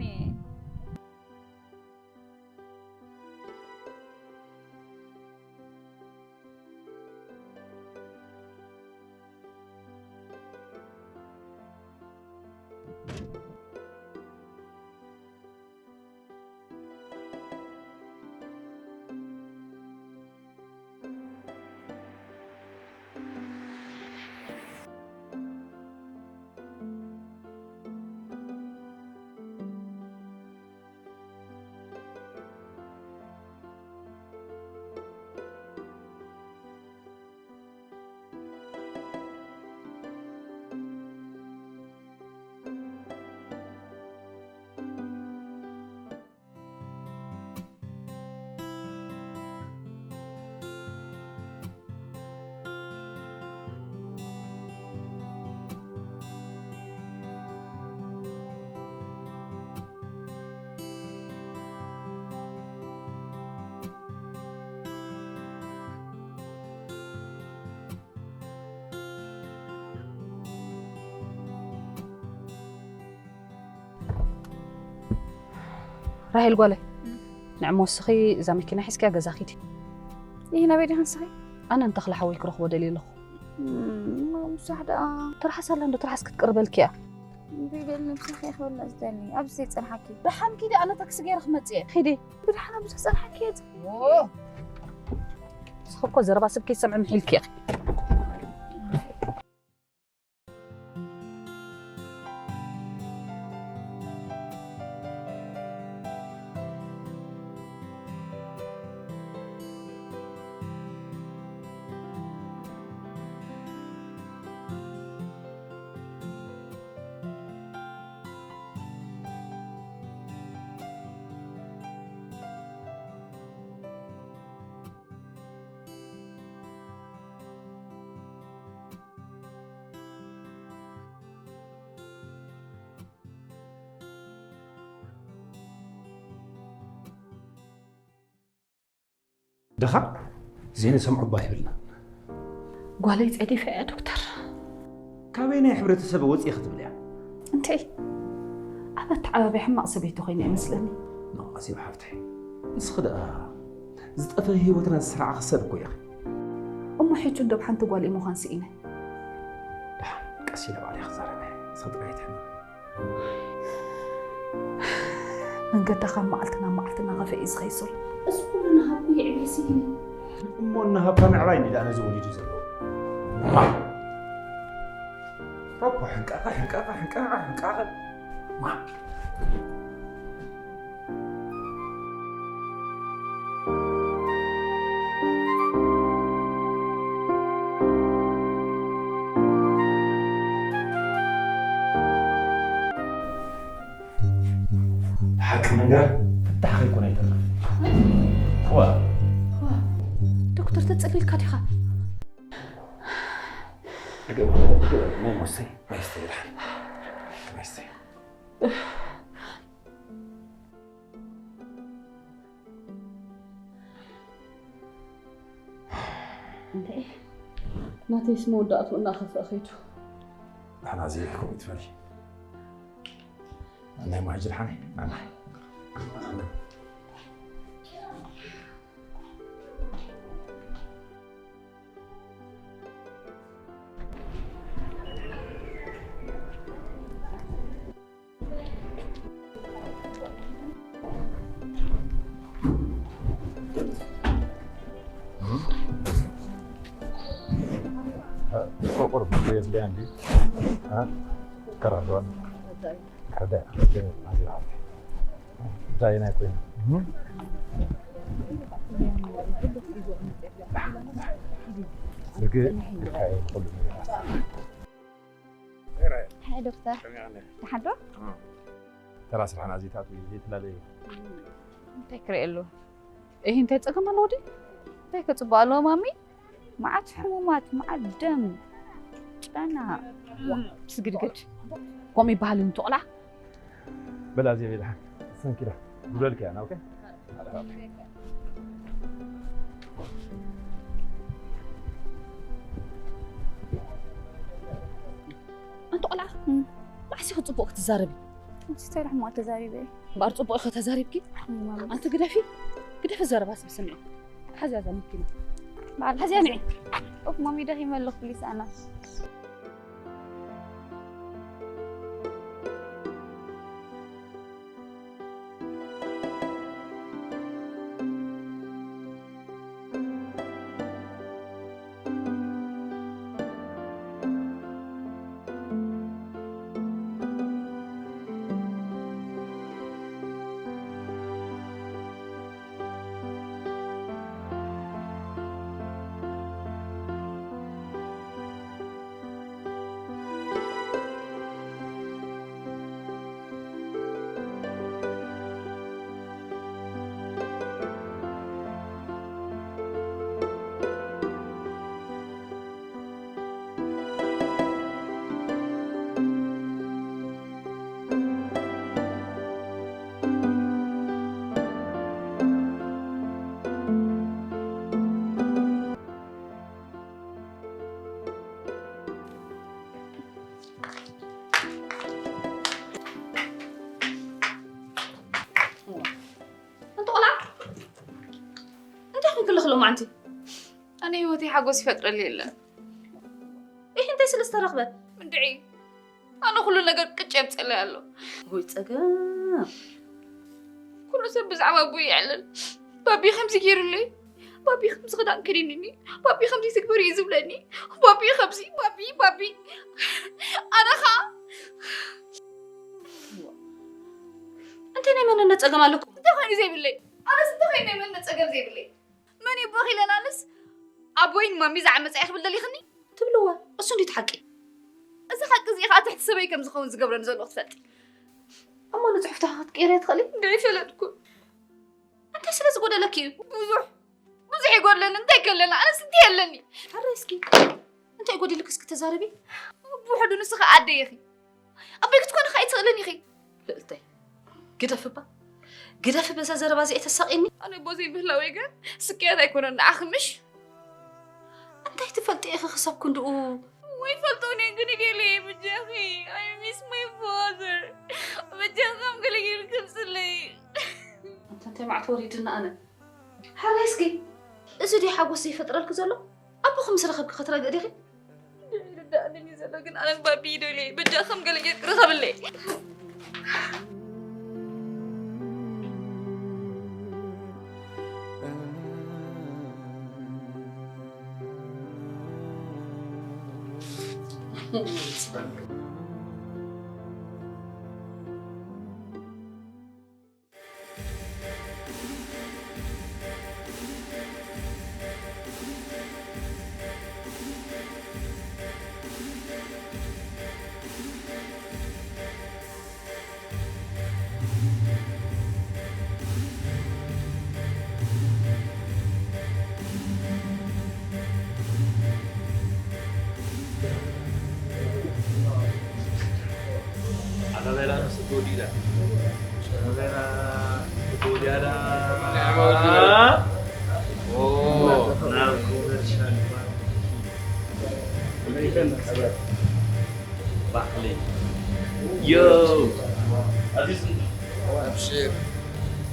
ራሄል ጓለይ፣ ንዕሞ እስኺ እዛ መኪና ሒዝኪያ ገዛ ኪዲ። ይህ ናበይ ዲኻ ንስኺ? ኣነ ንተኽለ ሓወይ ክረኽቦ ደልየ ኣለኹ። እም፣ ምሳሕ ደኣ። ትርሓስ ኣላ እንዶ፣ ትርሓስ ክትቅርበልኪ እያ። እምቢ በል፣ ንብስኺ ክበላ ዝደሊ። ኣብዚ ዘይጸንሓኪ። ደሓን ኪዲ፣ ኣነ ታክሲ ገይረ ክመጽእ እየ። ኪዲ። ብደሓን ኣብዚ ክጸንሓኪ እየ። ኦ። ንስኺ እኮ ዘረባ ሰብ ከይሰምዕ ምሒልኪ ኢኺ። ድኻ ዜና ሰምዑ እባ ይብልና። ጓለይ ጸዲፈ እያ ዶክተር። ካበይ ናይ ሕብረተሰብ ወጽኢ ክትብል እያ? እንተይ ኣብ ኣተዓባብያ ሕማቕ ሰበይቲ ኮይነ ይመስለኒ። መቐስ ይብሓፍትሒ። ንስኺ ደኣ ዝጠፈ ህይወትና ዝስራዕኺ ሰብ እኮ ኢኺ። እሞ ሕጂ እንዶ ብሓንቲ ጓል እዩ ምዃን ስኢነ። ደሓን ቀስ ኢለ ባዕለይ ክዛረብ እየ። ንስኺ ጥራይ ኣይትሕመቒ። መንገዳ ካብ መዓልቲ ናብ መዓልቲ እናኸፍአ እዩ ዝኸይድ ዘሎ። እዚ ኩሉ ናሃብኩ የዕብየ ስኢነ። እሞ እናሃብካ ምዕባይ እንዲ ደኣ ነዚ ወሊዱ ዘሎ። ማ? ሮፖ ሕንቃቐ፣ ሕንቃቐ፣ ሕንቃቐ፣ ሕንቃቐ። ማ? ሓቂ ምንጋር ፍታሕ ከይኮነ ኣይተርፍን። ዋ። ዋ፣ ዶክተር ተጸሊልካ ዲኻ? ግበር፣ ግበር፣ ማይ መስተይ፣ ማይ ስተይ፣ ማይ ስተይ። እንተ ናተይስ መወዳእትኡ እናኸፍአ ኸይዱ። ንሕና እዚ ከምኡ ትበሊ። ናይ መሃጅር ሓኒ፣ ናና። ቆርቆር ብትሪ የድልያ እንዲ? አ? ከራዶን? ከዳ። ዳይና ኮይና። እም? ስርጊ ግፋይ ኩሉ ነገር። ሓይ ዶክተር። ከመይ ኣነ? ደሓን ዶ? እም። ተራ ስራሕና ኣዚታት ወይ ዘይተላለየ? እንታይ ክርእየሉ? እሂ እንታይ ጸገም ኣለዎ ድዩ? እንታይ ከጽብቕ ኣለዎ ማሚ? መዓት ሕሙማት፣ መዓት ደም፣ ጨና። ዋ፣ ስግድግድ። ከምኡ ይበሃል እንተቑላ? በላ እዚኣ ቤላ። ሰንኪላ። ጉብለልኪ ኣና፣ ኦኬ? ኣንቲ ቆልዓ፣ እም። መዓስ ኢኺ ጽቡቕ ክትዛረቢ? እንታይ ኢለ ሕማቕ ተዛሪበ? እምበኣር ጽቡቕ ኢኺ ተዛሪብኪ? እም፣ ማሚ። ኣንቲ ግደፊ፣ ግደፊ ዘረባ ሰብ ስምዒ። ሓዚ እዛ መኪና። በዓል ሓዚ ሓዚ። ንዒ። ኡፍ፣ ማሚ ደኺመ ኣለኹ፣ ፕሊስ፣ ኣና። ኣንቲ ቆልዓ፣ እንታይ ኮንክለኺ ሎማዓንቲ? ኣነ ህይወተይ ሓጎስ ይፈጥረለይ የለን። ኢኺ እንታይ ስለ ዝተረኽበ? እንድዒ፣ ኣነ ኩሉ ነገር ቅጭ የምፀለይ ኣሎ። ወይ ፀገም። ኩሉ ሰብ ብዛዕባ ኣቦይ ይዕልል። ባቢ ከምዚ ገይሩለይ፣ ባቢ ከምዚ ክዳን ከዲንኒ፣ ባቢ ከምዚ ትግበሪ እዩ ዝብለኒ፣ ባቢ ከምዚ፣ ባቢ፣ ባቢ። ኣነ ኸዓ እንታይ ናይ መንነት ፀገም ኣለኩም? እንታይ ኮይኑ ዘይብለይ? ኣነስ እንታይ ኮይኑ ናይ መንነት ፀገም ዘይብለይ? መን እዩ ቦኺ ኢለን ኣነስ ኣቦይን ማሚ ዝዓመፃ እየ ክብል ደሊኽኒ? ትብልዎ፣ እሱ እንዴት ሓቂ? እዚ ሓቂ እዚ ኸዓ ትሕቲ ሰበይ ከም ዝኸውን ዝገብረኒ ዘሎ ክትፈልጢ። እሞ ንፅሑፍታ ክትቅይርያ ትኽእሊ? እንድዒ ፈለጥኩ። እንታይ ስለ ዝጎደለኪ እዩ? ብዙሕ፣ ብዙሕ ይጎድለኒ። እንታይ ከለና? ኣነስ እንታይ ኣለኒ? ሕራይ እስኪ። እንታይ ጎዲልኪ እስኪ ተዛረቢ? ብውሕዱ ንስኺ ኣደይ ኢኺ። ኣቦይ ክትኮኒ ኸኣ ኣይትኽእልን ኢኺ። ልእልተይ፣ ግደፊ እባ። ግደፊ በዛ ዘረባ እዚኣ ተሳቕየኒ። ኣነ ኣቦ ዘይምህላወይ ግን ስቅያት ኣይኮነን ንዓኺ ምሽ? እንታይ ትፈልጢ ኢኺ ክሳብ ክንድኡ? ወይ ፈልጦ እኔ ግን ገለ ብጃኺ። I miss my father። ብጃኺ ከም ገለ ገይሩ ክምፅለይ። ኣንታ እንታይ መዓት ወሪድና ኣነ። ሓራይ እስኪ፣ እዚ ድዩ ሓጎስ ዘይፈጥረልኪ ዘሎ? ኣቦኺ ምስ ረኸብኪ ክትረግእ ዲኺ? ይርዳእኒ ዘሎ ግን ኣነን ባቢ ይደልየ። በጃ ከም ገለ ጌርኪ ርኸብለይ። ካሜራ ንሱ ተወዲዳ። ካሜራ ተወዲዳ። ኦ፣ ናብ ኮመርሻል ባንክ። ባሕሊ። ዮ፣ ኣዚዝ። ኣብሽር።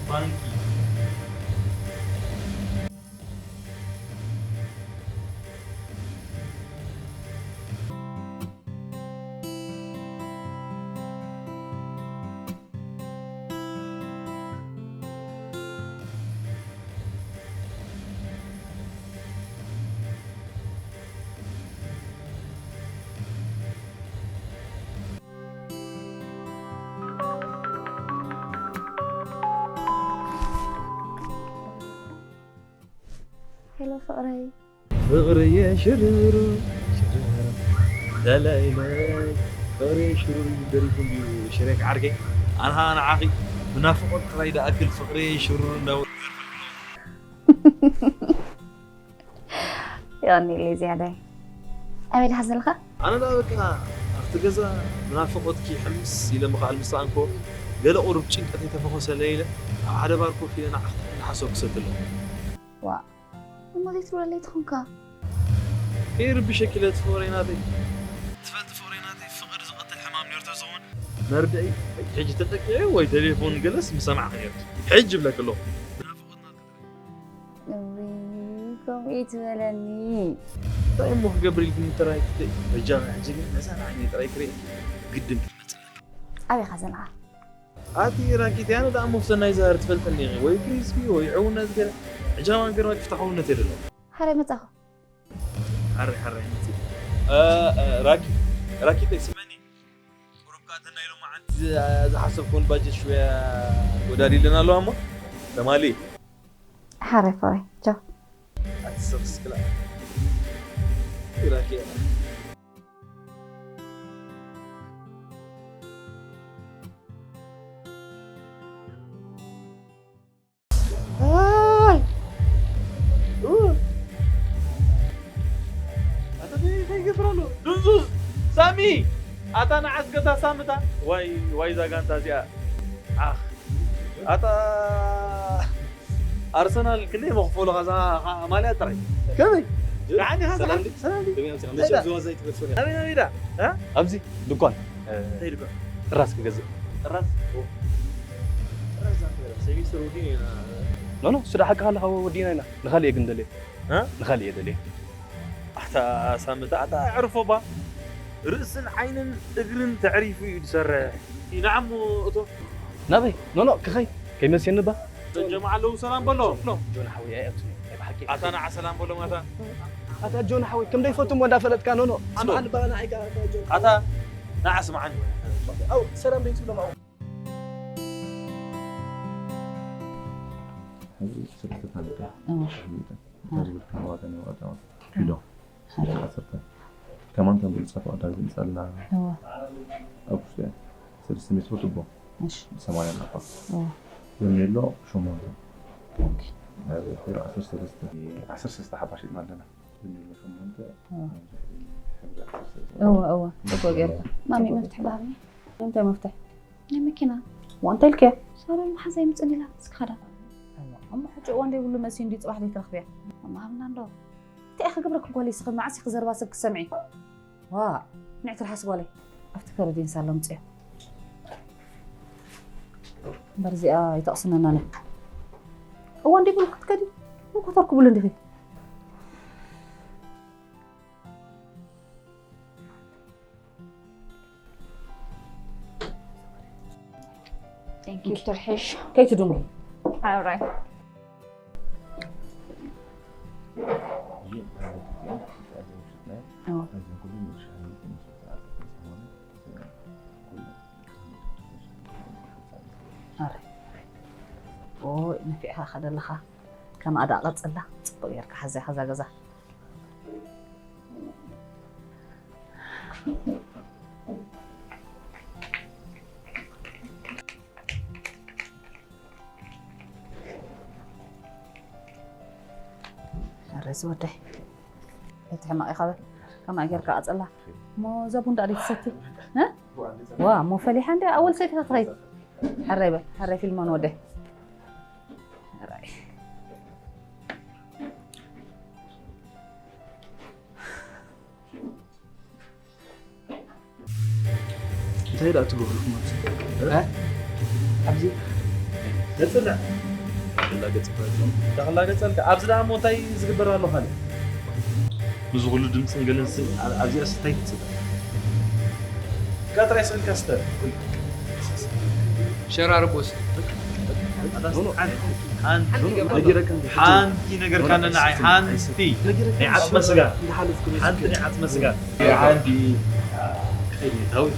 ባንኪ። ሄሎ ፍቕረይ። ፍቕርየ ሽሩሩ ሽሩሩ ላላይላይ ፍቕርየ ሽሩሩ ደሪፉ እንድዩ ሽሬክ ዓርከይ። ኣንሃ ንዓኺ ብናፍቖት ጥራይ ደኣክል ፍቕርየ ሽሩሩ እንዳበሉ ይደርፉ ኣለዉ። የቐንየለይ ዝያዳይ። ኣበይ ዲኻ ዘለኻ? ኣነ ደኣ በቃ ኣብቲ ገዛ ብናፍቖትኪ ሕምስ ኢለ ምኽኣል ምስ ሰኣንኩ፣ ገለ ቁሩብ ጭንቀተይ ተፈኾሰለይ ኢለ ኣብ ሓደ ባር ኮፍ ኢለ ንዓኺ እናሓሰብኩ እሰቲ ኣለኹ። ዋእ፣ እሞ ዘይትብለለይ ትኾንካ? ከይርብሸኪ ኢለ እቲ ፍቕረይ ናተይ። ትፈልጢ ፍቕረይ ናተይ ፍቕሪ ዝቐትል ሕማም ነይሩ ተዝኸውን መርድእይ ሕጂ ተጠቂዐ ወይ ቴሌፎን ገለስ ምሰማዕኺ ነይርኪ። ሕጂ እብለኪ ኣለኹ። ብናፍቖት ናትኪ ጥራይ። እውይ፣ ከምኡ ይትበለኒ። እንታይ እሞ ክገብር ኢልክኒ ጥራይ ክትይ? በጃኺ ሕጂ ግን ነዛ ንዓይነይ ጥራይ ክርእየኪ ግድን ክትመጽእ ኣለኪ። ኣበይ ኢኻ ዘለኻ? ኣቲ ራኪት፣ ኣነ ደኣ መፍቶ ናይ ዛር ትፈልጥኒ ኢኺ። ወይ ክሪስፒ፣ ወይ ዕውነት ገለ። ሕጂ ከማን ገርመ ክፍታ ዕውነት የለ። ሓራይ መጻኹ። ሓራይ፣ ሓራይ መጺ። እ፣ እ፣ ራኪ-፣ ራኪተይ ስመኒ። ቁሩብ ከኣ እተን ናይ ሎማዓንቲ ዝ-፣ ዝሓሰብኩወን ባጀት ሽወያ ወዳዲለን ኣለዋ እሞ ተማሊ። ሓራይ ፍቕረይ፣ ቻው። ኣቲ ሰብስክላ። ራኪ። ኣይ! ኡ! ኣታ እንታይ፣ እንታይ ይገብር ኣሎ? ድንዙዝ! ሳሚ! ኣታ ንዓስከታ ሳምታ! ዋይ፣ ዋይ እዛ ጋንታ እዚኣ! ዓኽ! ኣታ ኣርሰናል ክንደይ መኽፈሎ ኸዛ ማልያ ጥራይ? ከመይ? ደሓን ኢኻ? ሰላም ድዩ? ሰላም ድዩ? ከመይ ኣምሲኻ? እንታይ መቸም ደኣ? ዝዋዛ ኣይትገድፎን ኢኻ። ኣበይ፣ ኣበይ ደኣ? እ? ኣብዚ ድኳን። እንታይ ድኳን? ጥራስ ክገዝእ። ጥራስ? ኦ። ጥራስ ዛንተ ሴሚስተር ወዲና ኢና። ኖ፣ ኖ፣ እሱ ደኣ ሓቅኻ ኣለኻ፣ ወዲና ኢና። ንኻልእ እየ ግን ደልየ። እ? ንኻልእ እየ ደልየ። ኣታ ሳምንት፣ ኣታ ኣዕርፎ ባ። ርእስን ዓይንን እግርን ተዕሪፉ እዩ ዝሰርሕ። ይንዓሞ እቶ። ናበይ? ኖ፣ ኖ፣ ክኸይ። ከይመስየኒ ባ። ጀማዓ ኣለዉ፣ ሰላም በሎ። ጆን ሓወይ፣ ኣይ፣ ኣብቲ ናይ ብሓቂ። ኣታ ንዓ ሰላም በሎ፣ ኣታ። ኣታ ጆን ሓወይ፣ ከም ደይፈትሞ እንዳፈለጥካ፣ ኖ፣ ኖ። ስምዓኒ ባ፣ ንዓይ ከኣ፣ ኣታ ጆን። ኣታ ንዓ ስምዓኒ። ኣው፣ ሰላም ደይትብሎም፣ ኣው። ሕዚ ሰለስተ ታሪኽ እዋ። እንታይ ዝብል ከም ዋጋ ናይ ዋጋ ኪሎ። ሓደ። ኪሎ ዓሰርተ። ከማን ከም ብልጻት ዋጋ ዝምጻልና እዋ። ኣብ ውሽጢ ሰለስተ ሜትሮ ቱቦ። እሺ። ሰማንያ ናፋ። እዋ። በርሜሎ ሸሞንተ። ኦኬ። ናይ ቢሮ ዓሰርተ ሰለስተ። ዓሰርተ ሰለስተ ሓባ ሸጥና ኣለና። በርሜሎ ሸሞንተ። እዋ። ሕብሪ ዓሰርተ ሰለስተ። እዋ፣ እዋ። ጽቡቕ ጌርካ። ማሚ፣ መፍትሕ ባህኒ። እንታይ መፍትሕ? ናይ መኪና። ዋ፣ እንታይ ኢልክያ? ሳሮን መሓዛ ይምጽእኒ ኢላ፣ እስኪ ኸዳ። እሞ ሕጂ እዋን ዘይብሉ መሲ እንዲ ጽባሕ ዘይትረኽብያ። እሞ ሃብና እንዶ። እንታይ ኢኺ ክገብረኪ ጓለይ፣ እስኺ መዓስ ኢኺ ዘረባ ሰብ ክትሰምዒ? ዋ፣ ንዕቲ ርሓስ ጓለይ። ኣብቲ ከረዲንሳ ኣሎ ምጽያ። እምበር እዚኣ ኣይተቕስነናን እያ። እዋን ዘይብሉ ክትከዲ፣ ምን ኮተርክብሉ እንዲኺ? Thank you፣ ትርሕሽ። ከይትድንጉ። All right። እዎ። ኣረ። ኦይ፣ ነፊዕካ ከደለኻ። ከምኣ ደኣ ቀጽላ። ጽቡቕ ጌርካ ሓዘኻ እዛ ገዛ። ኣረ ዝወደይ፣ እቲ ሕማቕ ኢኻ በል። ከማይ ጌርካ ቀጽላ። እሞ እዛ ቡን ደኣ ደይትሰቲ? እ? ዋ እሞ ፈሊሓ እንዲ ኣወል ሰይድ ክትኸይድ። ሕራይ በል፣ ሕራይ ፊልሞን ወደ። ሕራይ። እንታይ ደኣ ትገብሩ ኢኹም ኣብዚ? እ? ኣብዚ ገጽና። እንዳላገጽካ ኣለኹ። እንዳላገጸልካ። ኣብዚ ደኣ እሞ እንታይ ዝግበር ኣሎ ካልእ? ምስዚ ኩሉ ድምጽን ገለን ስ-፣ ኣ-፣ ኣብዚኣስ እንታይ ትጽበ? ቀጥራይ ስእልካ ስተ። ሸራርቦስ። ሓንቲ፣ ሓንቲ፣ ሓንቲ ነገር ካለ ንዓይ፣ ሓንቲ። ናይ ዓጽመ ስጋ። ሓንቲ ናይ ዓጽመ ስጋ። ሓንቲ። ከይድ ታዊት።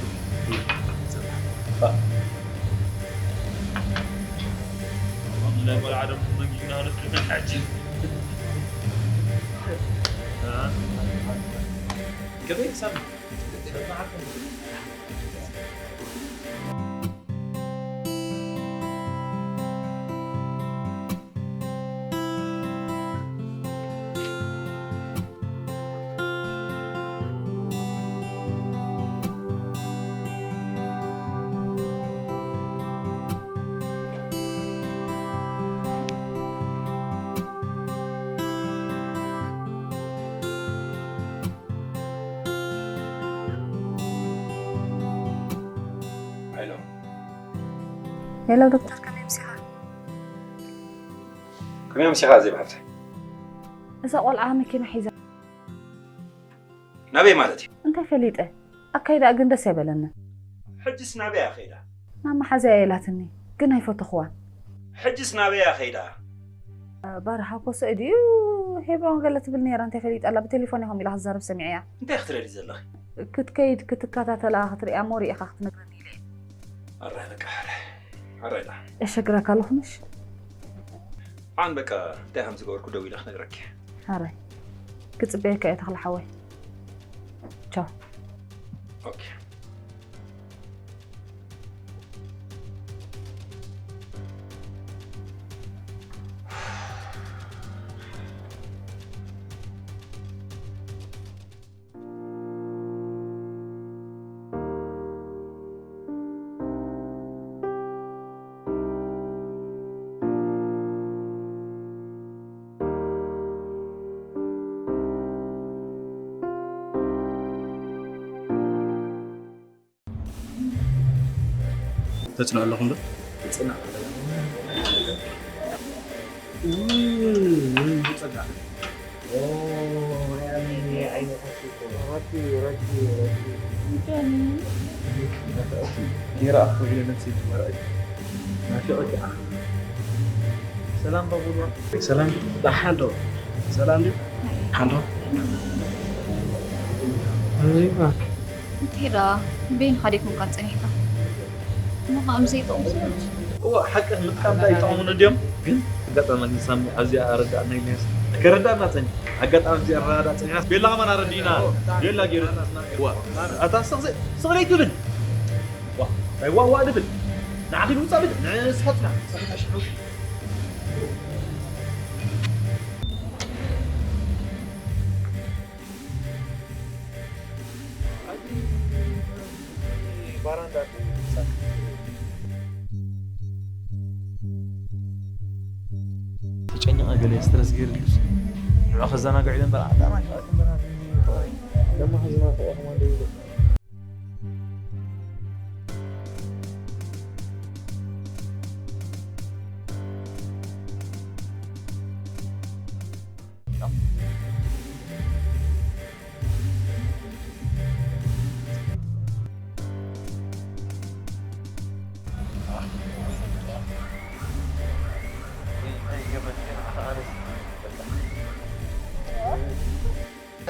ከመይ ክሳብ ሄሎ። ሄሎ ዶክተር፣ ከመይ ኣምሲኻ? ከመይ ኣምሲኻ ዜብ ሓፍተይ? እዛ ቆልዓ መኪና ሒዛ። ናበይ ማለት እዩ? እንታይ ፈሊጠ? ኣካይዳኣ ግን ደስ ኣይበለንን። ሕጅስ ናበይ እያ ከይዳ? ናብ መሓዝያ እያ ኢላትኒ፣ ግን ኣይፈተኽዋን። ሕጅስ ናበይ እያ ከይዳ? ባር ሓኮሶ ድዩ ሄብሮን ገለ ትብል ነይራ፣ እንታይ ፈሊጠላ? ብቴሌፎን ኢኹም ኢላ ክትዛረብ ሰሚዐያ። እንታይ ክትደሊ ዘለኺ? ክትከይድ ክትከታተላ ክትሪኣ እሞ ሪኢኻ ክትነግረኒ ኢለ እየ። ኣረ በቃ፣ ኣረ፣ ኣረ ኢላ። የሸግረካ ኣለኹ ምሽ? ኣን በቃ፣ እንታይ ከም ዝገበርኩ ደው ኢለ ክነግረኪ። ኣረ፣ ክጽበየካ እየ ተኽለ ሓወይ። ቻው። ኦኬ። ተጽንዑ ኣለኹም ዶ? ተጽንዑ ኣለኹም። ጸጋ። ኦ፣ ናይ ኣሚን ዓይነታት እኮ። ረኪ፣ ረኪ፣ ረኪ። ጆኒ። ይረኣኹ ኢለ ነብሰይ ትመርዐኒ። ናፊቐኪ ኣነ። ሰላም ባቡራ። ሰላም። ደሓን ዶ? ሰላም ድዩ? ሓንዶ። እንታይ ደኣ? በይንኻ ዲኹም ቃል ጸኒሕካ? እሞ ከኣ ምስ ዘይጠቕሙ ሰባት? እወ፣ ሓቅህ ምጥቃም ደኣ ይጠቕሙኒ ድዮም? ግን ኣጋጣሚ ንሳሚ ኣብዚኣ ኣረዳእና ኢልናስ። ከረዳእና ጸኒሑ። ኣጋጣሚ ኣብዚኣ ኣረዳእ ጸኒሕናስ። ቤላ ከማን ኣረዲእና። ቤላ ገይሩ። እወ፣ ኣታ ስቕ ዘ-፣ ስቕ ዘይትብል። ዋ፣ እንታይ ዋዋ ድብል? ንዓኺ ድውጻእ ድብል? ንስኻትና። ተጨኒቐ ገለ ስትረስ ገይሩልስ ንዑ ከዘናግዕ ኢለ እምበር፣ ኣታ ማይ፣ ደሞ ከዘናግዕ ከማን ደይብሎ።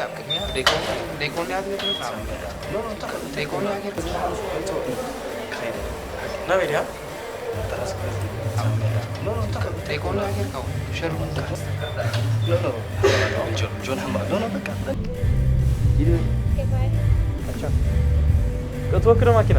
ቅድሚያ ደይኮን-፣ ደይኮን እያ ትገብር። ደይኮን እያ ትገብር። ናበይ ድያ? ደይኮን እያ ጌርካ ሸር ምን ኖ፣ ኖ፣ ጆን፣ ጆን ሕማቕ። ኖ፣ ኖ፣ በቃ። ሂድ። Goodbye. ቻው። ክትወክዶ ማኪና?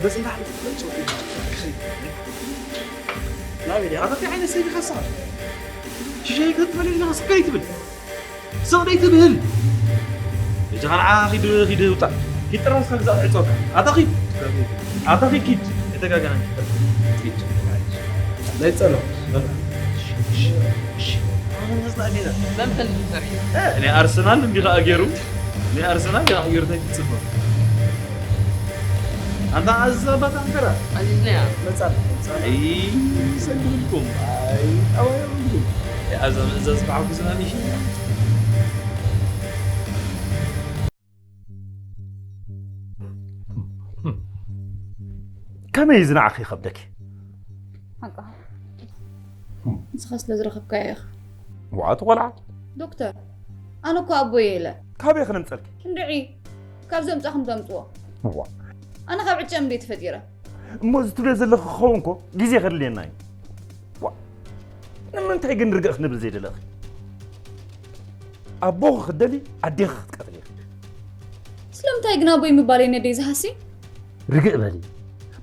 በዚ እንዳሕለፍ ናበይ ድያ? ኣታ እንታይ ዓይነት ሰብ ኢኻ ንስኻ? ሽሻይ ክትበል ኢልካ ስቕ ከይትብል። ስቕ ደይትብህል። እዚ ኸልዓ ኺድ፣ ኺድ ውጣ። ኪድ ጥራስካ ግዛእ ዕጾካ። ኣታ ኺድ። ኣታ ኺድ ኪድ። ኣይተጋገናን። ኪድ። ኪድ። ናይ ጸሎት። መን ፈሊጡ ተሪፉ? እ፣ ናይ ኣርሰናል እንዲኻ ኣገይሩ። ናይ ኣርሰናል ኢኻ ኣገይሩ እንታይ ትጽበ? ኣንታ ኣዛ ባታ ኣንከራ። ኣዚዝናያ። መጻ። ኣይ፣ ሰንድልኩም። ኣይ፣ ኣዋይ፣ ኣዋይ። ኣዛ ምእዛዝ ብሓጉስና ንሽና። ከመይ እዚ ንዓኺ ይኸብደኪ? ሓቃ። ንስኻ ስለ ዝረኸብካዮ ኢኻ። ዋእ፣ እቲ ቆልዓ። ዶክተር፣ ኣነ እኮ ኣቦይ የለ። ካበይ ክነምጸልኪ? እንድዒ፣ ካብ ዘምጻኹም ተምጽዎ። ዋ። ኣነ ካብ ዕጨም እንዴ ተፈጢረ? እሞ እዚ ትብልዮ ዘለኺ ክኸውን እኮ ግዜ ከድልየና እዩ። ዋ። ንምንታይ ግን ርግእ ክንብል ዘይደለኺ? ኣቦኺ ክትደሊ ኣዴኺ ክትቀትሊ ኢኺ። ስለምንታይ ግን ኣቦይ ምባለይ ነደይ ዝሃሲ? ርግእ በሊ።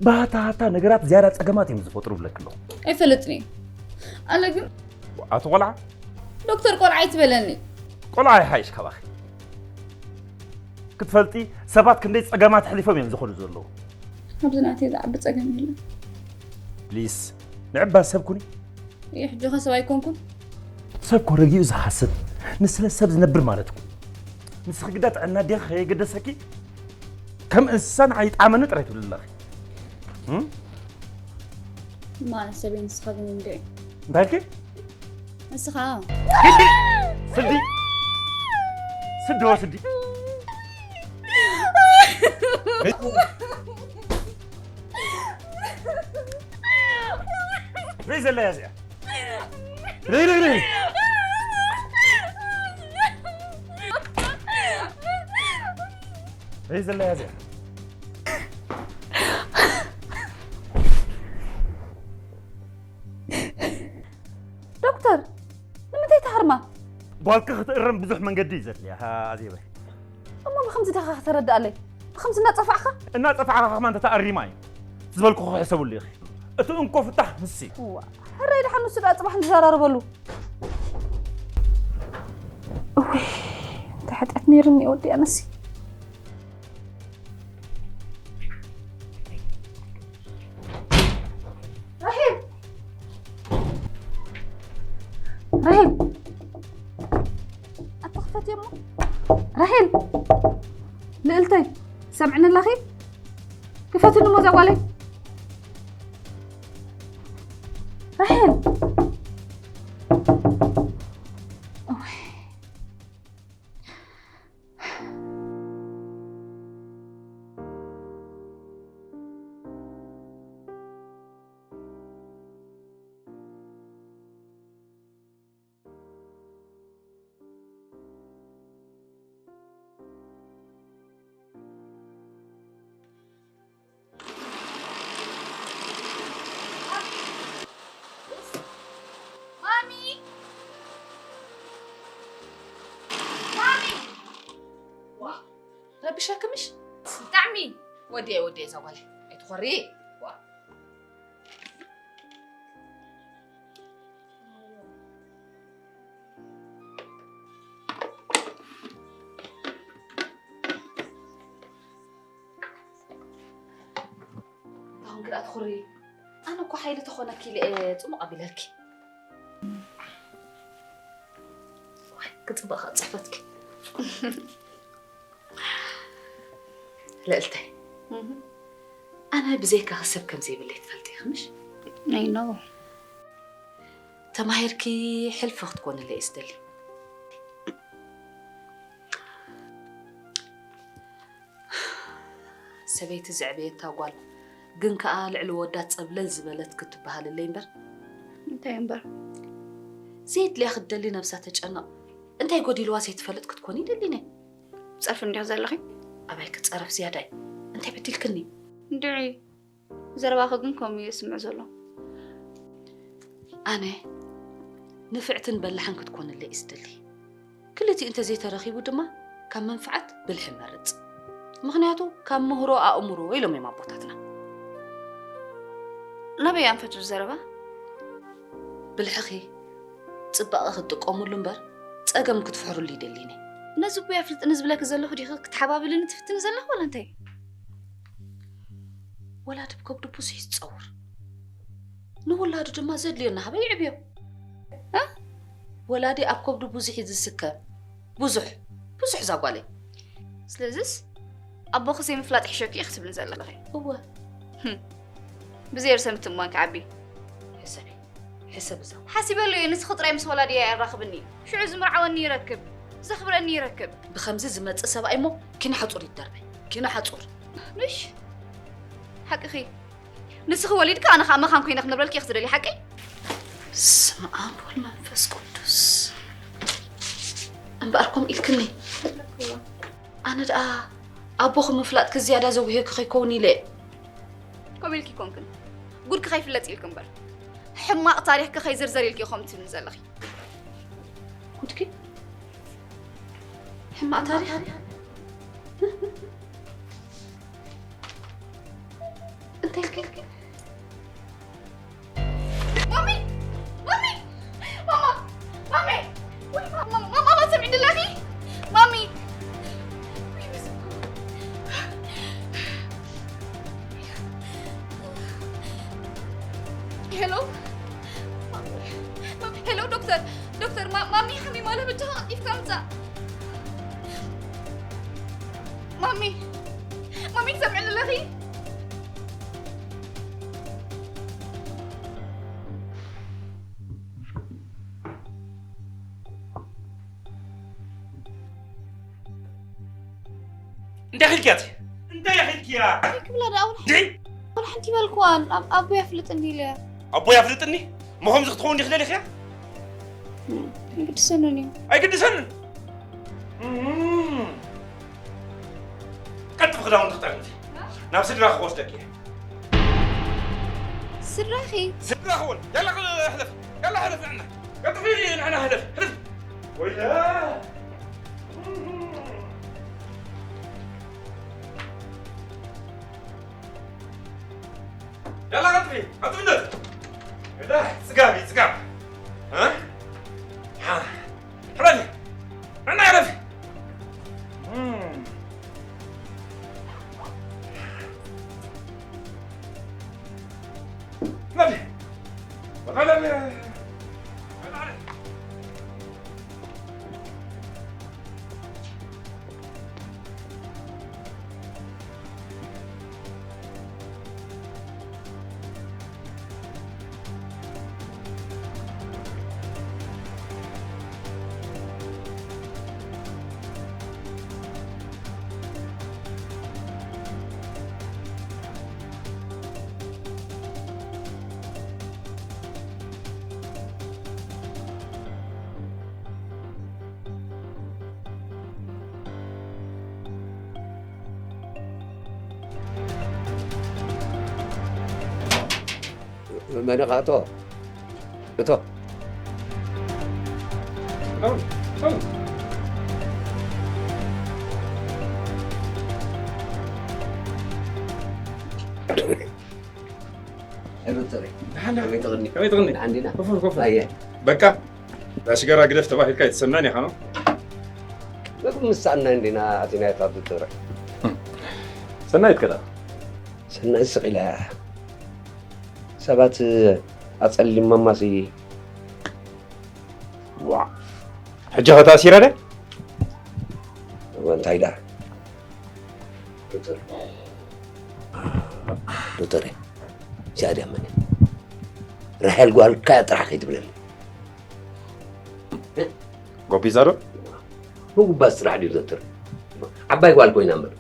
ባህታ ሃታ ነገራት ዝያዳ ጸገማት እዮም ዝፈጥሩ ብለኪ ኣለኹ። ኣይፈልጥን እየ። ኣነ ግን ኣቲ ቆልዓ? ዶክተር ቆልዓ ኣይትበለኒ። ቆልዓ ይሓይሽ ካባኺ። ክትፈልጢ ሰባት ክንደይ ጸገማት ኣሕሊፎም እዮም ዝኸዱ ዘለዉ። ኣብዚ ናተይ ዝዓቢ ጸገም የለን። ፕሊስ፣ ንዕባ ሰብ ኩኒ። እየ ሕጂ ኸ ሰብ ኣይኮንኩን? ሰብ ኮ ረጊኡ ዝሓስብ፣ ንስለ ሰብ ዝነብር ማለት እኮ። ንስኺ ግዳ ጥዕና ዲኺ ከየገደሰኪ፣ ከም እንስሳ ንዓይ ይጥዓመኒ ጥራይ ትብሊ ኣለኺ። እም? እማ ኣነ ሰበይ ንስኻ ግን እንድዒ። እንታይ ኢልኪ? ንስኻ። ስዲ! ስዲ! ስዲ ወስዲ! ርእይ ዘላ እያ እዚኣ። ርእይ፣ ርእይ፣ ርእይ። ርእይ ዘላ እያ እዚኣ። ዶክተር፣ ንምንታይ ትሃርማ? ጓልኪ ክትእረም ብዙሕ መንገዲ እዩ ዘድልያ፣ ኣዜበይ። እሞ ብኸምዚ ዲኻ ከተረድኣለይ? ብኸምዚ እናጸፋዕኻ? እናጸፋዕኻ ከማን ተተኣሪማ እዩ። ዝበልኩ ክሕሰብሉ ኢኺ። እቲ እንኮ ፍታሕ ንሱ እዩ። እዋ፣ ሕራይ ደሓን ንሱ ደኣ ጽባሕ ንዘራረበሉ። እውይ፣ እንታይ ሓጢኣት ነይሩኒ ወዲ ኣነሲ። ራሄል! ራሄል! ኣታ ክፈትዮ እሞ። ራሄል! ልእልተይ፣ ሰምዕኒ ኣለኺ? ክፈትኒ እሞ እዛ ጓለይ። ራሄል! እውይ። ማሚ! ማሚ! ዋ፣ ረቢሻክምሽ? ብጣዕሚ። ወዲየ፣ ወዲየ እዛ ጓለይ። ኣይትኾሪ። ዋ። ኣሁን ግዳ ትኹሪ። ኣነ እኮ ሓይሊ ተኾነኪ ኢለ እየ ጽሙቕ ኣቢለልኪ። ዋይ፣ ክጽብቕ ጽሕፈትኪ። ልእልተይ፣ ኣነ ብዘይካኺ ሰብ ከም ዘይብለይ ትፈልጢ ኢኺ ምሽ? I know። ተማሂርኪ ሕልፊ ክትኮንለይ እየ ዝደሊ። ሰበይቲ ዘዕበየታ ጓል ግን ከኣ ልዕሊ ወዳ ጸብለል ዝበለት ክትበሃልለይ እምበር። እንታይ እምበር? ዘየድልያ ክትደሊ ነብሳ ተጨንቕ። እንታይ ጎዲልዋ ዘይትፈልጥ ክትኮኒ ይደሊኒ። ጸርፊ እንዲኺ ዘለኺ? ኣባይ ክጸረፍ ዝያዳይ። እንታይ በዲልክኒ? እንድዒ፣ ዘረባኺ ግን ከምኡ እዩ ዝስምዕ ዘሎ። ኣነ ንፍዕትን በላሕን ክትኮንለይ እየ ዝደሊ። ክልቲኡ እንተዘይተረኺቡ ድማ ካብ መንፍዓት ብልሒ መርጽ። ምኽንያቱ ካብ ምህሮ ኣእምሮ ኢሎም እዮም ኣቦታትና። ናበይ ኣንፈቱ ዘረባ? ብልሕኺ ጽባቐ ክትጥቀሙሉ እምበር ጸገም ክትፍሕሩሉ ይደሊኒ። ነዚ እኮ ኣፍልጥኒ ዝብለኪ ዘለኹ ዲኺ ክትሓባብልኒ ትፍትኒ ዘለኺ ዋላ እንታይ? ወላዲ ብከብዱ ብዙሕ እዩ ዝጸውር። ንውላዱ ድማ ዘድልዮ እናሃበ ይዕብዮ። እ? ወላዲ ኣብ ከብዱ ብዙሕ እዩ ዝስከም። ብዙሕ፣ ብዙሕ እዛ ጓለይ። ስለዚስ ኣቦኺ ዘይምፍላጥ ይሕሸኪ ኢኺ ትብልኒ ዘለኺ? እወ። ህም። ብዘይ ርእሰ ምትእምማን ክዓቢ። ሕሰቢ፣ ሕሰብ እዛ። ሓሲበሉ እየ፣ ንስኺ ጥራይ ምስ ወላዲ እያ የራኽብኒ። ሽዑ ዝምርዓወኒ ይረክብ፣ ዘኽብረኒ ይረክብ። ብኸምዚ ዝመጽእ ሰብኣይ እሞ ኪነ ሓጹር ይደርበ። ኪነ ሓጹር። ምሽ? ሓቅኺ። ንስኺ ወሊድካ ኣነ ኸኣ መኻን ኮይነ ክነብረልኪ እየ ክትደልዪ ሓቀይ? በስመ ኣብ ወወልድ ወመንፈስ ቅዱስ። እምበኣር ከምኡ ኢልክኒ። ኣነ ደኣ ኣቦኺ ምፍላጥኪ ዝያዳ ዘጉህየኪ ከይከውን ኢለ እየ። ከምኡ ኢልኪ ኣይኮንክን። ጉድኪ ከይፍለጥ ኢልኪ እምበር። ሕማቕ ታሪኽኪ ከይዝርዘር ኢልኪ ኢኹም ትብልኒ ዘለኺ። ጉድኪ? ሕማቕ ታሪኽ? እንታይ ኢልኪ? ማሚ! ማሚ! ማማ! ማሚ! ወይ ማማ! ማማ! ማማ! ሰሚዕኒ ኣለኺ? ማሚ! ወይ በስመ ኣብ! ሄሎ? ማሚ! ሄሎ ዶክተር! ዶክተር! ማ-፣ ማሚ ሓሚማ ኣላ፣ በጃኻ ቀልጢፍካ ምጻእ! ማሚ! ማሚ! ትሰምዕኒ ኣለኺ? እንታይ ኢልክያ እቲ? እንታይ ኢልክያ? እንታይ ክብላ ደኣ? ኣውላ እንዴ? ኣውላ ሓንቲ ይበልክዋን፣ ኣብ-፣ ኣቦይ ኣፍልጥኒ ኢለ። ኣቦይ ኣፍልጥኒ? እሞ ከምዚ ክትኸውን ዲኺ ደሊኽያ? ኣይግድሰንን እዩ። ኣይግድሰንን? እም። ቀልጥፊ ክዳውንቲ ክጠርንፊ። ናብ ስድራኺ ክወስደኪ እየ። ስድራኺ? ስድራኺ እውን። ያላ፣ ሕለፊ። ያላ፣ ሕለፊ ንዕና። ቀልጥፊ ንዕና፣ ሕለፊ። ሕለፊ። ወይለ። ያላ፣ ቀልጥፊ። ቀልጥፊ እንደት። ያላ፣ ጽጋብ እዩ፣ ጽጋብ። እ? ሓ-፣ ሕለፊ። ንዕና፣ ሕለፊ። እም። መን ኢኻ? እቶ፣ እቶ። ዶክተር፣ ከመይ ትቕኒ? ከመይ ትቕኒ? ደሓን ዲና? ኮፍ በል፣ ኮፍ በል። ኣየ። በቃ፣ ዳሽገራ ግደፍ ተባሂልካ ኣይትሰምዕን ኢኻ፣ ነው? ምግቢ ምስ ሰኣና እንዲና ኣቲና፣ የታ ዶክተር። ሰናይት ከ ደኣ? ሰናይት ስቕ ኢላ እያ። ሰባት ኣጸሊሞማሲ። ዋ። ሕጂ ኸ ተኣሲረ ደ? እወ፣ እንታይ ደኣ? ዶክተር። ዶክተር፣ እዚኣ ድያ መን? ራሄል ጓልካ እያ ጥራሕ ከይትብለኒ። ጎቢዛ ዶ? ምጉባዝ ጥራሕ ድዩ ዶክተር? ዓባይ ጓል ኮይና እምበር።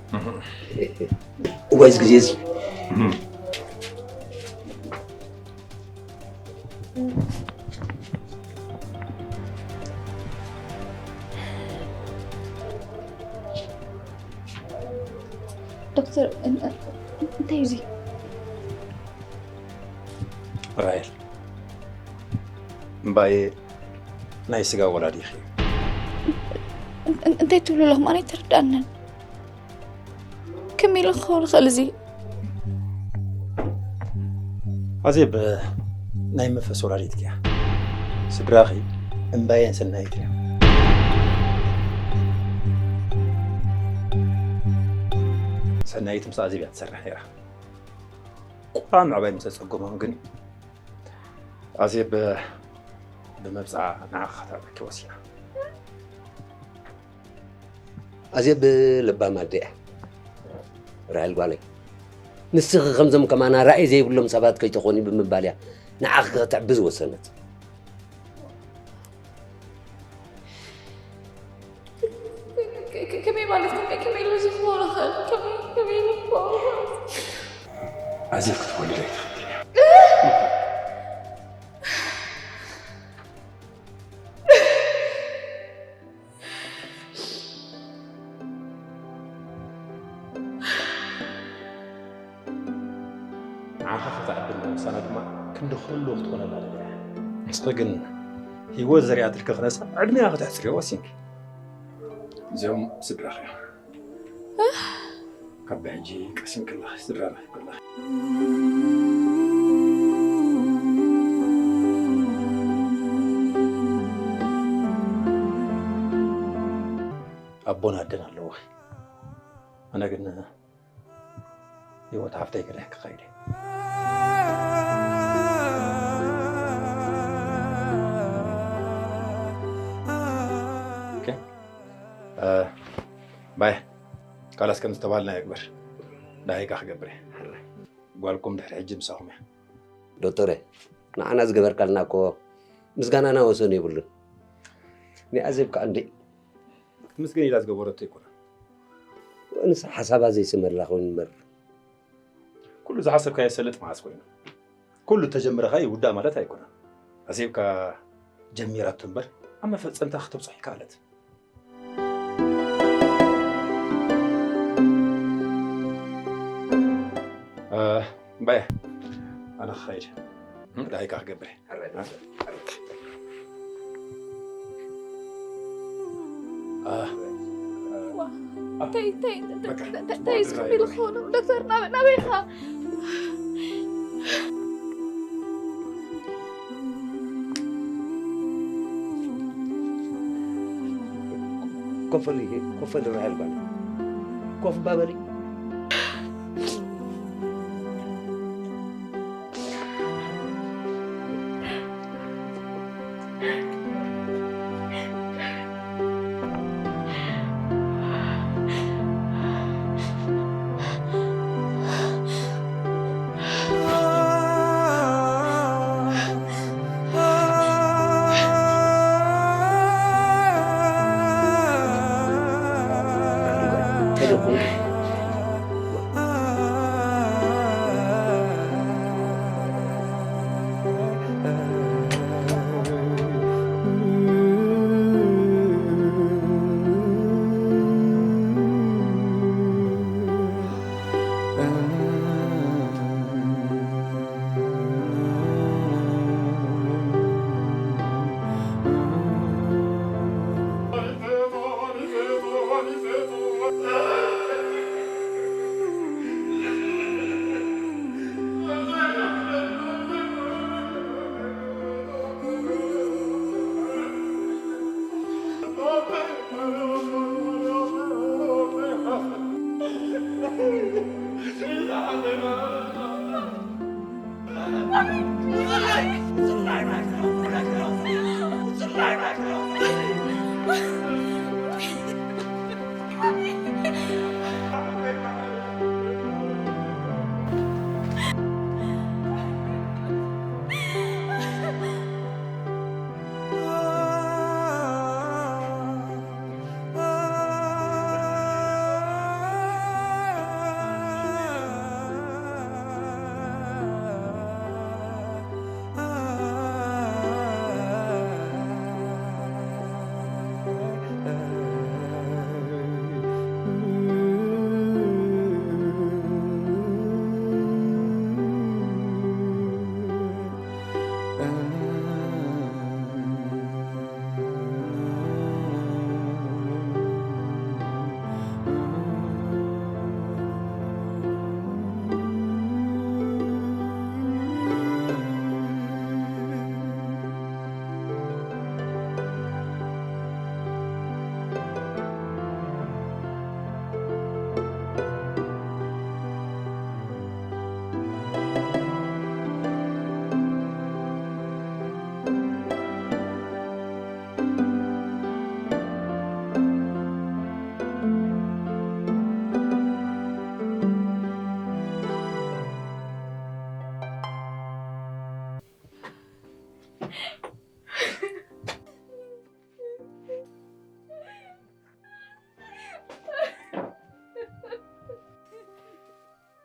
እዋይዝ ግዜ እዚ። ዶክተር፣ እን-፣ እን-፣ እንታይ እዩ እዚ? ራሄል፣ እምባየ ናይ ስጋ ወላዲኺ እዩ። እን-፣ እን-፣ እንታይ ትብሉ ኣለኹም? ኣነ ኣይተረድኣንን። ከመይ ኢለ ክኸውን ይኽእል እዚ? ኣዜብ ናይ መንፈስ ወላዲት እያ። ስድራኺ እምባየን ሰናይት እያ። ሰናይት ምስ ኣዜብ እያ ትሰርሕ ነይራ። ቁራ ምዕባይ ምስ ኣጸገሞም ግን ኣዜብ ብመብጽዓ ንዓኻ ከተዕብረኪ ወሲና። ኣዜብ ለባም ኣደ እያ። ራሄል ጓለይ፣ ንስኺ ከምዞም ከማና ራእይ ዘይብሎም ሰባት ከይትኾኒ ብምባል እያ ንዓኺ ከተዕቢ ዝወሰነት። ከመይ ማለት ከመይ ከመይ ኢሉ ዝኽወረኸ ከመይ ከመይ ኢሉ ዝኽወረኸ ኣዜብ ክትወልድ ኣይትኽእልን እያ። ንዓኻ ከተዕብን ምውሳና ድማ ክንዲ ኩሉ ክትኮነላ ደልያ። ንስኺ ግን ህይወት ዘሪኣትልኪ ክነሳ ዕድሜኣ ከተሕጽርዮ ወሲንኪ። እዚኦም ስድራኺ እዮም። ካብ ብሕጂ ቀሲንኪ ኣለኺ፣ ስድራ ረኺብኪ ኣለኺ። ኣቦን ኣደን ኣለዎ። ኣነ ግን ህይወት ሃፍተይ ክድሕን ክኸይድ እየ። ኦኬ። እ፣ ባይ፣ ካላስ ከም ዝተባህልና ይግበር። ዳሂጋ ክገብር እየ። ጓልኩም ድሕሪ ሕጂ ምሳኹም እያ። ዶክተረ፣ ንዓና ዝገበርካልና እኮ ምስጋናና ወሰን የብሉን። ንኣዜብ ከኣ እንዴ? ክትምስገን ኢላ ዝገበረቶ ኣይኮነን። ወንስ ሓሳባ ዘይሰመላ ኮይኑ እምበር። ኩሉ ዝሓሰብካዮ ሰልጥ መዓስ ኮይኑ? ኩሉ ተጀምረኻ ይውዳእ ማለት ኣይኮነን። ኣዜብካ ጀሚራቶ እምበር ኣብ መፈጸምታ ክተብጽሖ ይከኣለት። እ፣ እምባየ፣ ኣነ ክኸይድ። ዳሂጋ ክገብር እየ። ዋ፣ እንታይ፣ እንታይ፣ እንታይ፣ በቃ፣ እንታይ፣ እንታይ እዩ ዝኽብል ዝኾኑ? ዶክተር፣ ናበ-፣ ናበይ ኢኻ? ኮፍ በሊ፣ ኮፍ በሊ ራሄል ጓል። ኮፍ በሊ።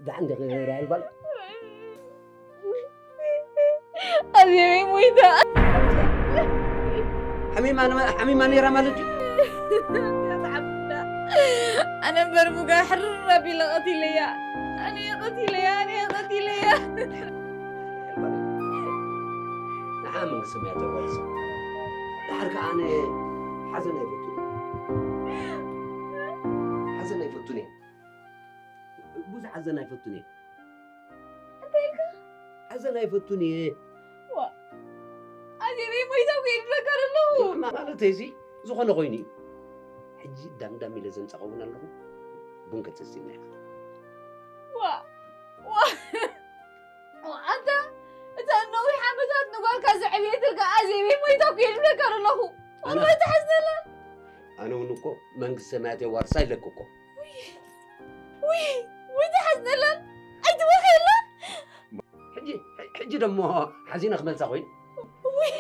ዛዕንዲ ክራይ ጓል ኣዜበይ ሞይታ። ሓሚማ ነ-፣ ሓሚማ ነይራ ማለት እዩ። ኣነ እምበር ብጋ ሕርር ኣቢለ ቀቲለያ። ኣነ ቀቲለያ፣ ኣነ ቀቲለያ። ንዓ መንግስቲ ሰማያት የዋርሳ። ድሓር ከኣ ኣነ ሓዘን ኣይፈቱን እየ። ሓዘን ኣይፈቱን እየ። ብዙሕ ሓዘን ኣይፈቱን እየ። እንታይ ኢልካ? ሓዘን ኣይፈቱን እየ። ዋ፣ ኣዜበይ ሞይታ እኮ ይብለካ ዘለኹ። ማለተይሲ፣ ዝኾነ ኮይኑ እዩ። ሕጂ ዳምዳም ኢለ ዘምጻ ከውን ኣለኹ። ቡን ክትስቲ ኢኻ። ዋ፣ ዋ። ዋ፣ ኣንታ፣ እታ ነዊሕ ዓመታት ንጓልካ ዘዕብየትልካ ኣዜበይ ሞይታ እኮ ይብለካ ዘለኹ። ኣነ ወላሂ ትሓዝነላ። ኣነ እውን እኮ መንግስቲ ሰማያት የዋርሳ ኢለክ እኮ። ውይ፣ ውይ፣ ትሓዝነላ። ኣይትበኽየላ። ሕጂ፣ ሕጂ ደሞ ሓዚነ ክመልሳ ኮይኑ። ውይ።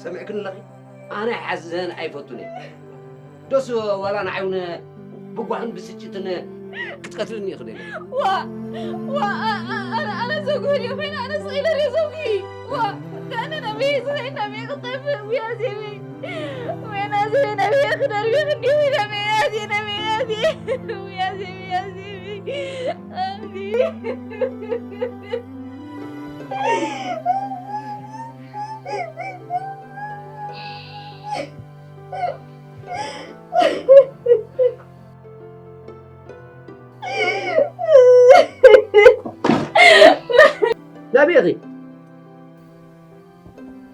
ሰሚዕክኒ ኣለኺ? ኣነ ሓዘን ኣይፈቱን እየ። ዶስ ዋላ ንዓይ እውን ብጓህን ብስጭትን ክትቀትልኒ ኢኺ ደሊ? ዋ፣ ዋ፣ ኣ-፣ ኣ-፣ ኣነ፣ ኣነ ዘጉህ ድየ ኮይነ፣ ኣነ ስቕ ኢለ ድየ ዘጉህ? ዋ፣ ኣነ ናበይ ዝኸይድ፣ ናበይ ክጠፍእ? ውይ ኣዜበይ፣ ውይ ኣዜበይ፣ ናበይ ክደርብይ ክንድዩ? ናበይ ኣዜ፣ ናበይ ኣዜ? ውይ ኣዜበይ፣ ኣዜበይ፣ ኣዜ። ናበይ ኢኺ?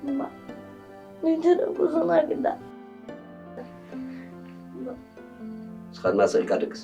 እማ፣ ንእንተ ደጉዙና ግዳ። ንስኻ ድማ ስቕ ኢልካ ደቅስ።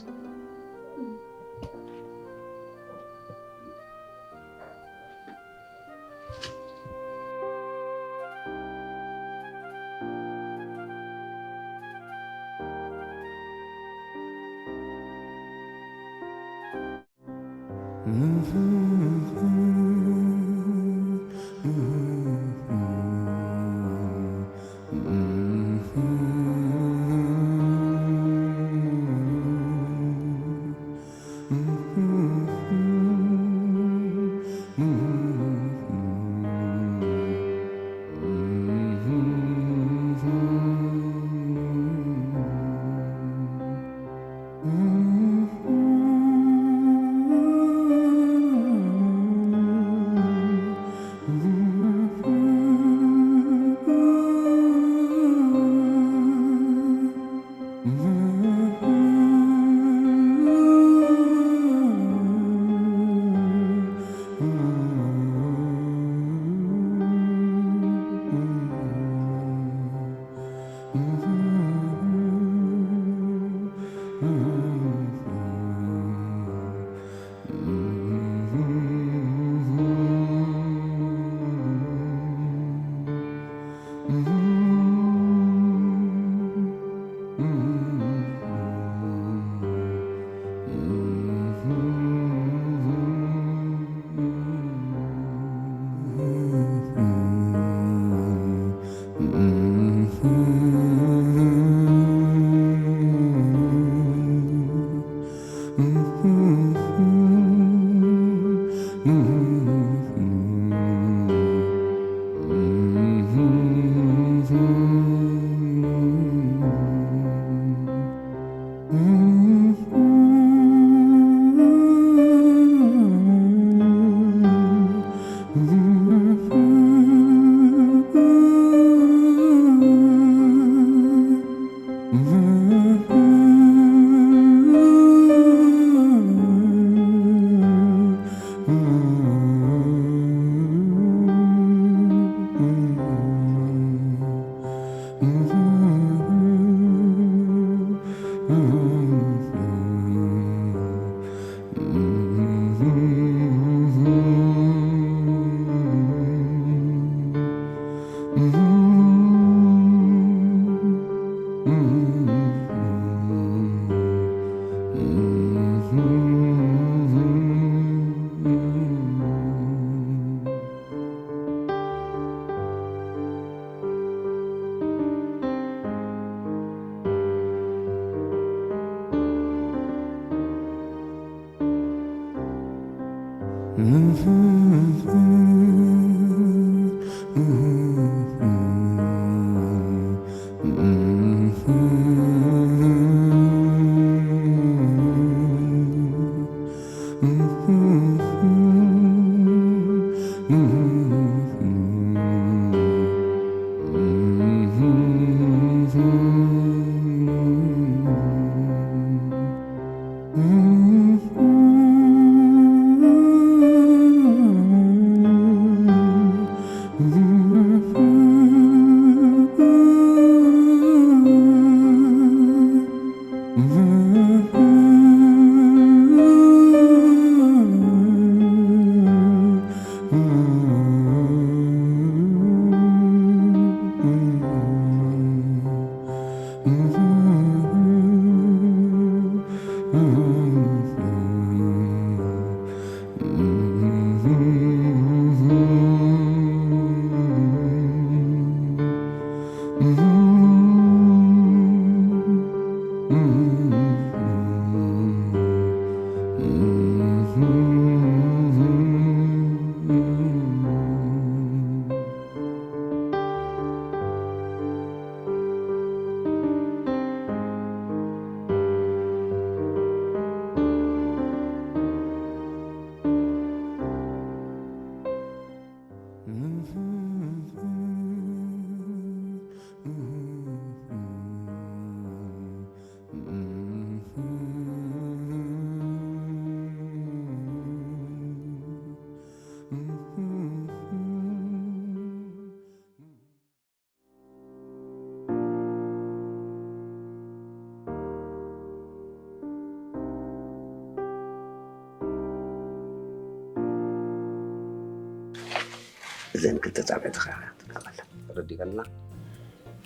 እዘን ክልተ ጻብዕትኻ ትቀበላ። ተረዲእካና?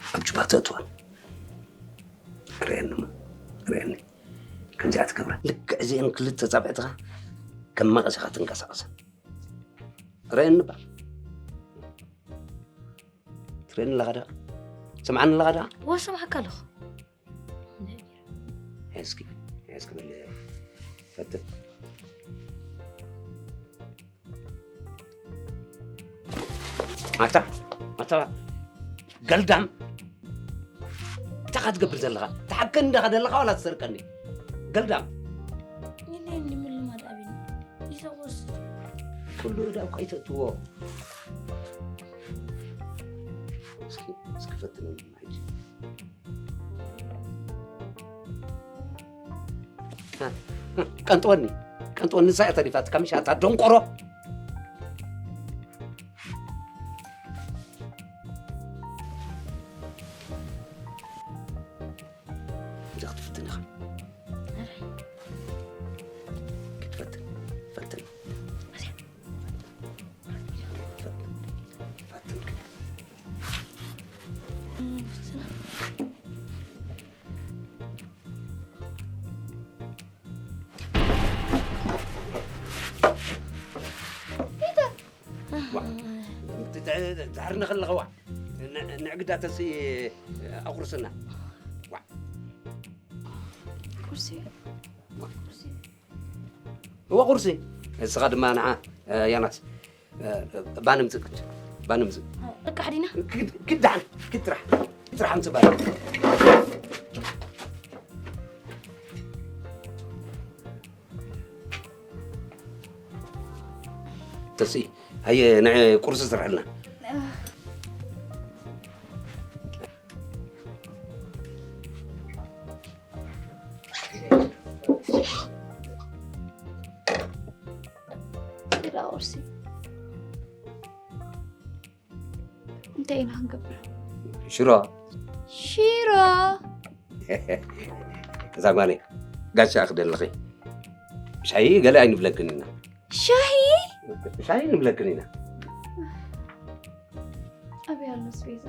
ኣብ ጁባ ተእትወን። ርኤኒ እሞ፣ ርኤኒ። ከምዚኣ ትገብራ። ልክዕ እዚአን ክልተ ጻብዕትኻ ከም መቐስ ኢኻ ትንቀሳቐሰን። ርኤኒ እባ። ትርእየኒ ኣለኻ ዶ? ትሰምዓኒ ኣለኻ ዶ? እወ፣ እሰምዓካ ኣለኹ። እስኪ፣ እስኪ በል፣ ፈትን። ኣታ፣ ኣታ፣ ገልዳም። እንታይ ኢኻ ትገብር ዘለኻ? ትሓከኒ ዲኻ ዘለኻ ዋላ ትሰርቀኒ? ገልዳም። የለኒ ምልማድ ኣቢኒ። ኢሳቆስ። ኩሉ እዳ እኮ ኣይተእትዎ። እስኪ፣ እስኪ ፈትነኒ ሕጂ። ቀንጥወኒ፣ ቀንጥወኒ፣ ንሳ እያ ተሪፋትካ፣ ምሽ ኣታ ደንቆሮ። እንታይ ክትፍትን ኢኻ? ክትፈትን፣ ፈትን። ፈትን፣ ፈትን። ዋ፣ ት-፣ ት-፣ ትሕርኒ ከለኻ ዋ፣ ን-፣ ንዕግዳተሲ ኣቑርስና። ዋ። ቁርሲ። ዋ። ቁርሲ። እወ፣ ቁርሲ። እስኻ ድማ ንዓ፣ እ፣ ያናስ፣ እ፣ ባኒ ምጽእ፣ ባኒ ምጽእ። እቃሕ ዲና? ክድ-፣ ክድ ደሓን፣ ክድ ጥራሕ፣ ክድ ጥራሕ ኣምጽእ ባኒ። ተስኢ፣ ሃየ፣ ንዒ ቁርሲ ስርሐልና። ሽሮ ቁርሲ እንታይ ኢና ክንገብር? ሽሮ። ሽሮ። እዛ ጓለይ፣ ጋሻ ክደለኺ። ሻሂ ገለ ኣይንብለክን ኢና። ሻሂ? ሻሂ ንብለክን ኢና። ኣበይ ኣሎ ኣስቤዛ?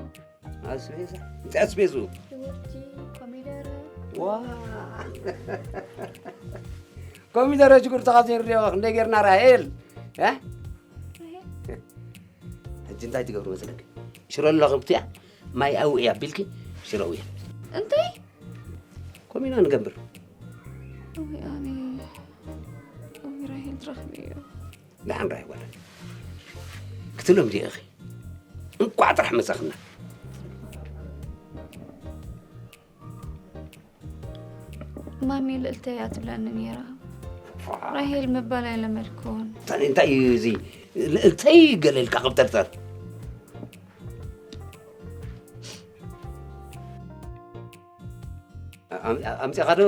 ኣስቤዛ? እንታይ ኣስቤዙ? ሽጉርቲ፣ ኮሚደረ። ዋ! ኮሚደረ ሽጉርቲ ካብ ዘይንሪኦ ክንደይ ጌርና ራሄል? እ? ራሄል? ሕጂ እንታይ ትገብሪ መሰለኪ? ሽሮ ኣለኹ ብትያ፣ ማይ ኣውዒ ኣቢልኪ ሽሮ ኣውዒ። እንታይ? ከምኡ ኢና ንገብር። እውይ ኣነ፣ እውይ ራሄል ትረኽብዮ። ደሓን ራይ ጓል። ክትሎም ዲኺ? እንቋዕ ጥራሕ መጻኽና። ማሚ ልእልተይ እያ ትብለኒ ነይራ። ራሄል ምባል ኣይለመድኩን። እንታይ፣ እንታይ እዩ እዚ? ልእልተይ ገለ ኢልካ ቅብጠርጠር። ኣም-፣ ኣምጺእኻ ዶ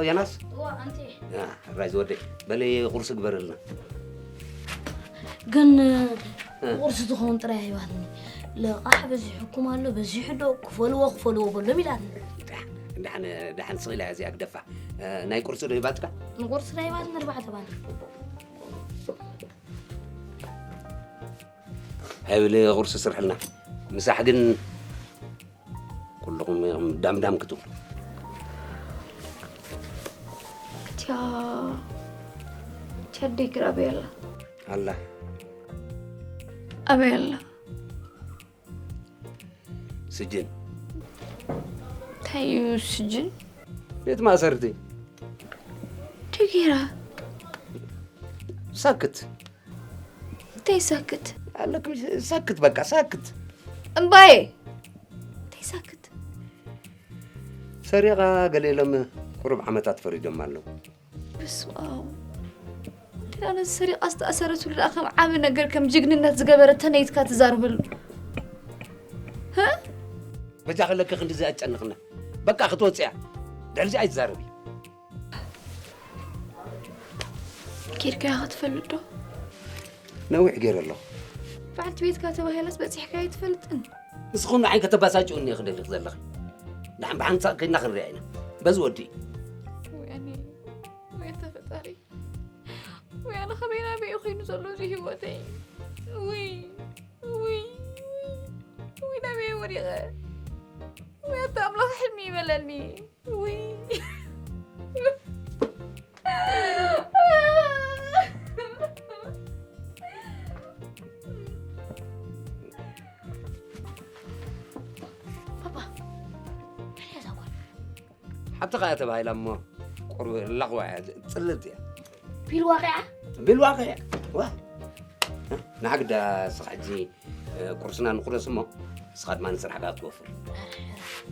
ዮናስ? እዋ፣ ኣምጺኤ። ያ፣ ራይ ዝወደይ፣ በለይ ቁርሲ ግበረልና። ግን፣ እ። ቁርሲ ዝኸውን ጥራይ ሂባትኒ። ለቓሕ በዚሑኩም ኣሎ፣ በዚሑ ዶ ክፈልዎ፣ ክፈልዎ በሎም ኢላትኒ። ዳ-፣ ዳሕን፣ ዳሕን ስቕ ኢላ እያ እዚኣ ግደፋ። እ፣ ናይ ቁርሲ ዶ ሂባትካ? ንቁርሲ ዶ ሂባትኒ ኣርባዕተ ባኒ። ሃይ በሊ ቁርሲ ስርሕልና። ምሳሕ ግን ኩልኹም ኢኹም ዳምዳም ክትብሉ። እቲያ፣ እቲያ ኣደይ ግን ኣበይ ኣላ? ኣላ። ኣበይ ኣላ? ስጅን። እንታይ እዩ ስጅን? ቤት ማእሰርቲ። እንታይ ገይራ? ሳክት። እንታይ ሳክት? ኣለክም ሳክት፣ በቃ ሳክት። እምባዬ። እንታይ ሳክት? ሰሪቓ ገለ ኢሎም ቁሩብ ዓመታት ፈሪዶም ኣለዉ። በስመ ኣብ። እንዴ፣ ኣነ ሰሪቓ ዝተኣሰረትሉ ደኣ ከም ዓቢ ነገር፣ ከም ጅግንነት ዝገበረት ተነይትካ ትዛረበሉ? ህ? በጃ ከለኪ ክንድዚ ኣጨንቕና። በቃ ክትወጽያ። ድሕሪዚ ኣይትዛረቢ። ኬድካያ ክትፈልጥ ዶ? ነዊሕ ገይረ ኣለኹ። በዓልቲ ቤትካ ተባሂላስ በጺሕካያ ኣይትፈልጥን? ንስኹም ንዓይ ከተባሳጭኡኒ ኢኺ ደሊኺ ዘለኺ። ደሓን ብሓንሳእ ከይድና ክንሪኣ ኢና። በዚ ወዲ። ወይ ኣነ፣ ወይ ኣንታ ፈጣሪ። ወይ ኣነ፣ ከመይ ናበይ እዩ ኮይኑ ዘሎ እዚ ህይወተይ? ውይ፣ ውይ፣ ውይ፣ ናበይ ወዲቐ? ወይ ኣታ ኣምላኽ ሕልሚ ይበለኒ። ውይ። ባባ፣ መን እያ እዛ ጓል? ሓብትኻ እያ ተባሂላ እሞ ቁሩብ ላቕዋ እያ፣ ጽልልቲ እያ። ቢል ዋቂዓ? ቢል ዋቂዓ? ዋ። ንዓግዳ ስኻ ሕጂ ቁርስና ንቁረስ እሞ፣ ንስኻ ድማ ንስራሕካ ክትወፍር።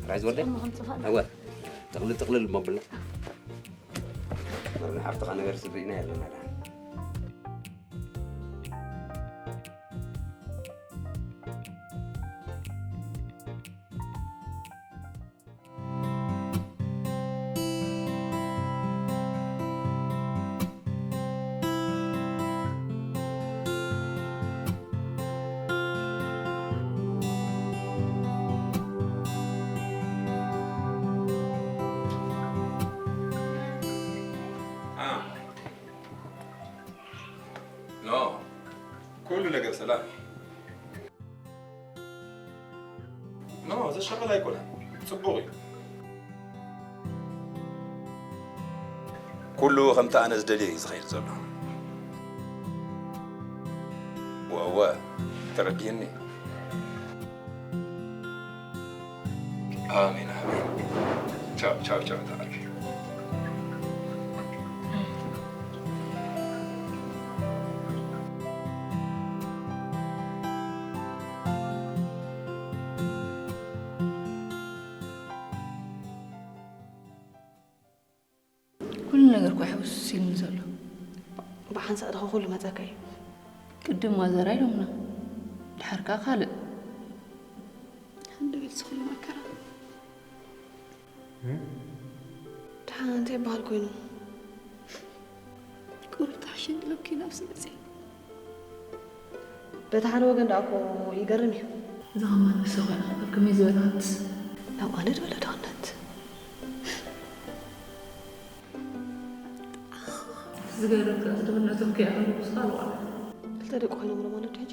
ራይ ዝወደይ? ጫማ ከምጽፋ። እወ፣ ጥቕልል ጥቕልል እሞ ብልና። መርና ሓፍትኻ ነገር ስድሪና የለና ደኣ። ኖ፣ ኩሉ ነገር ሰላም እዩ። ኖ፣ ዘሻቕል ኣይኮነን። ጽቡቕ እዩ። ኩሉ ከምቲ ኣነ ዝደልዮ እዩ ዝኸይድ ዘሎ። ወወ፣ ተረዲእኒ። ኣሜን፣ ኣሜን። ቻው፣ ቻው፣ ቻው፣ ተዓርፊ። ኩሉ ነገር እኮ ሕውስ ኢሉኒ ዘሎ። ብሓንሳእ ድኻ ኩሉ መጸካ እዩ። ቅድም ማዘር ኢሎምና፣ ድሓር ከኣ ካልእ። ሓንደ ቤት ዝኹሉ መከራ። ደሓን እንታይ ይበሃል ኮይኑ? ቁሩብ ተሓሸኒ ኢሎምኪ ናብዚ መጺአ። በቲ ሓደ ወገን ደኣ እኮ ይገርም እዩ። እዛ ከማን ንሳ ኮይና ኣብ ከመይ ዝበለ ሃብትስ? ናብ ኣነ ዝበለ ድኽነት። ዝገርም ከኣ ድኽነቶም ከይኣመኑ ብዝኻልኦ ክልተ ደቂ ኮይኖም ዶ ማለት ሕጂ?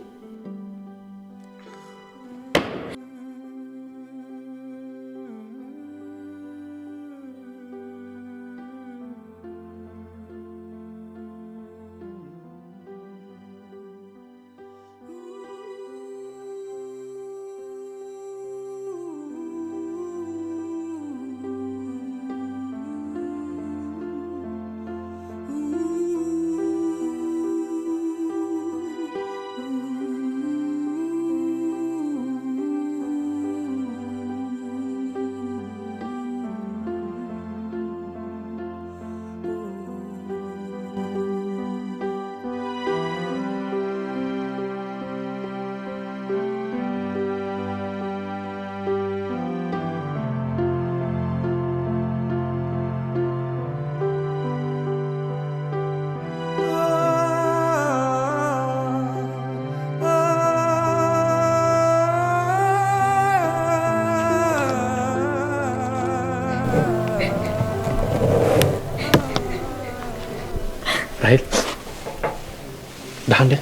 ደሓን ዲኺ?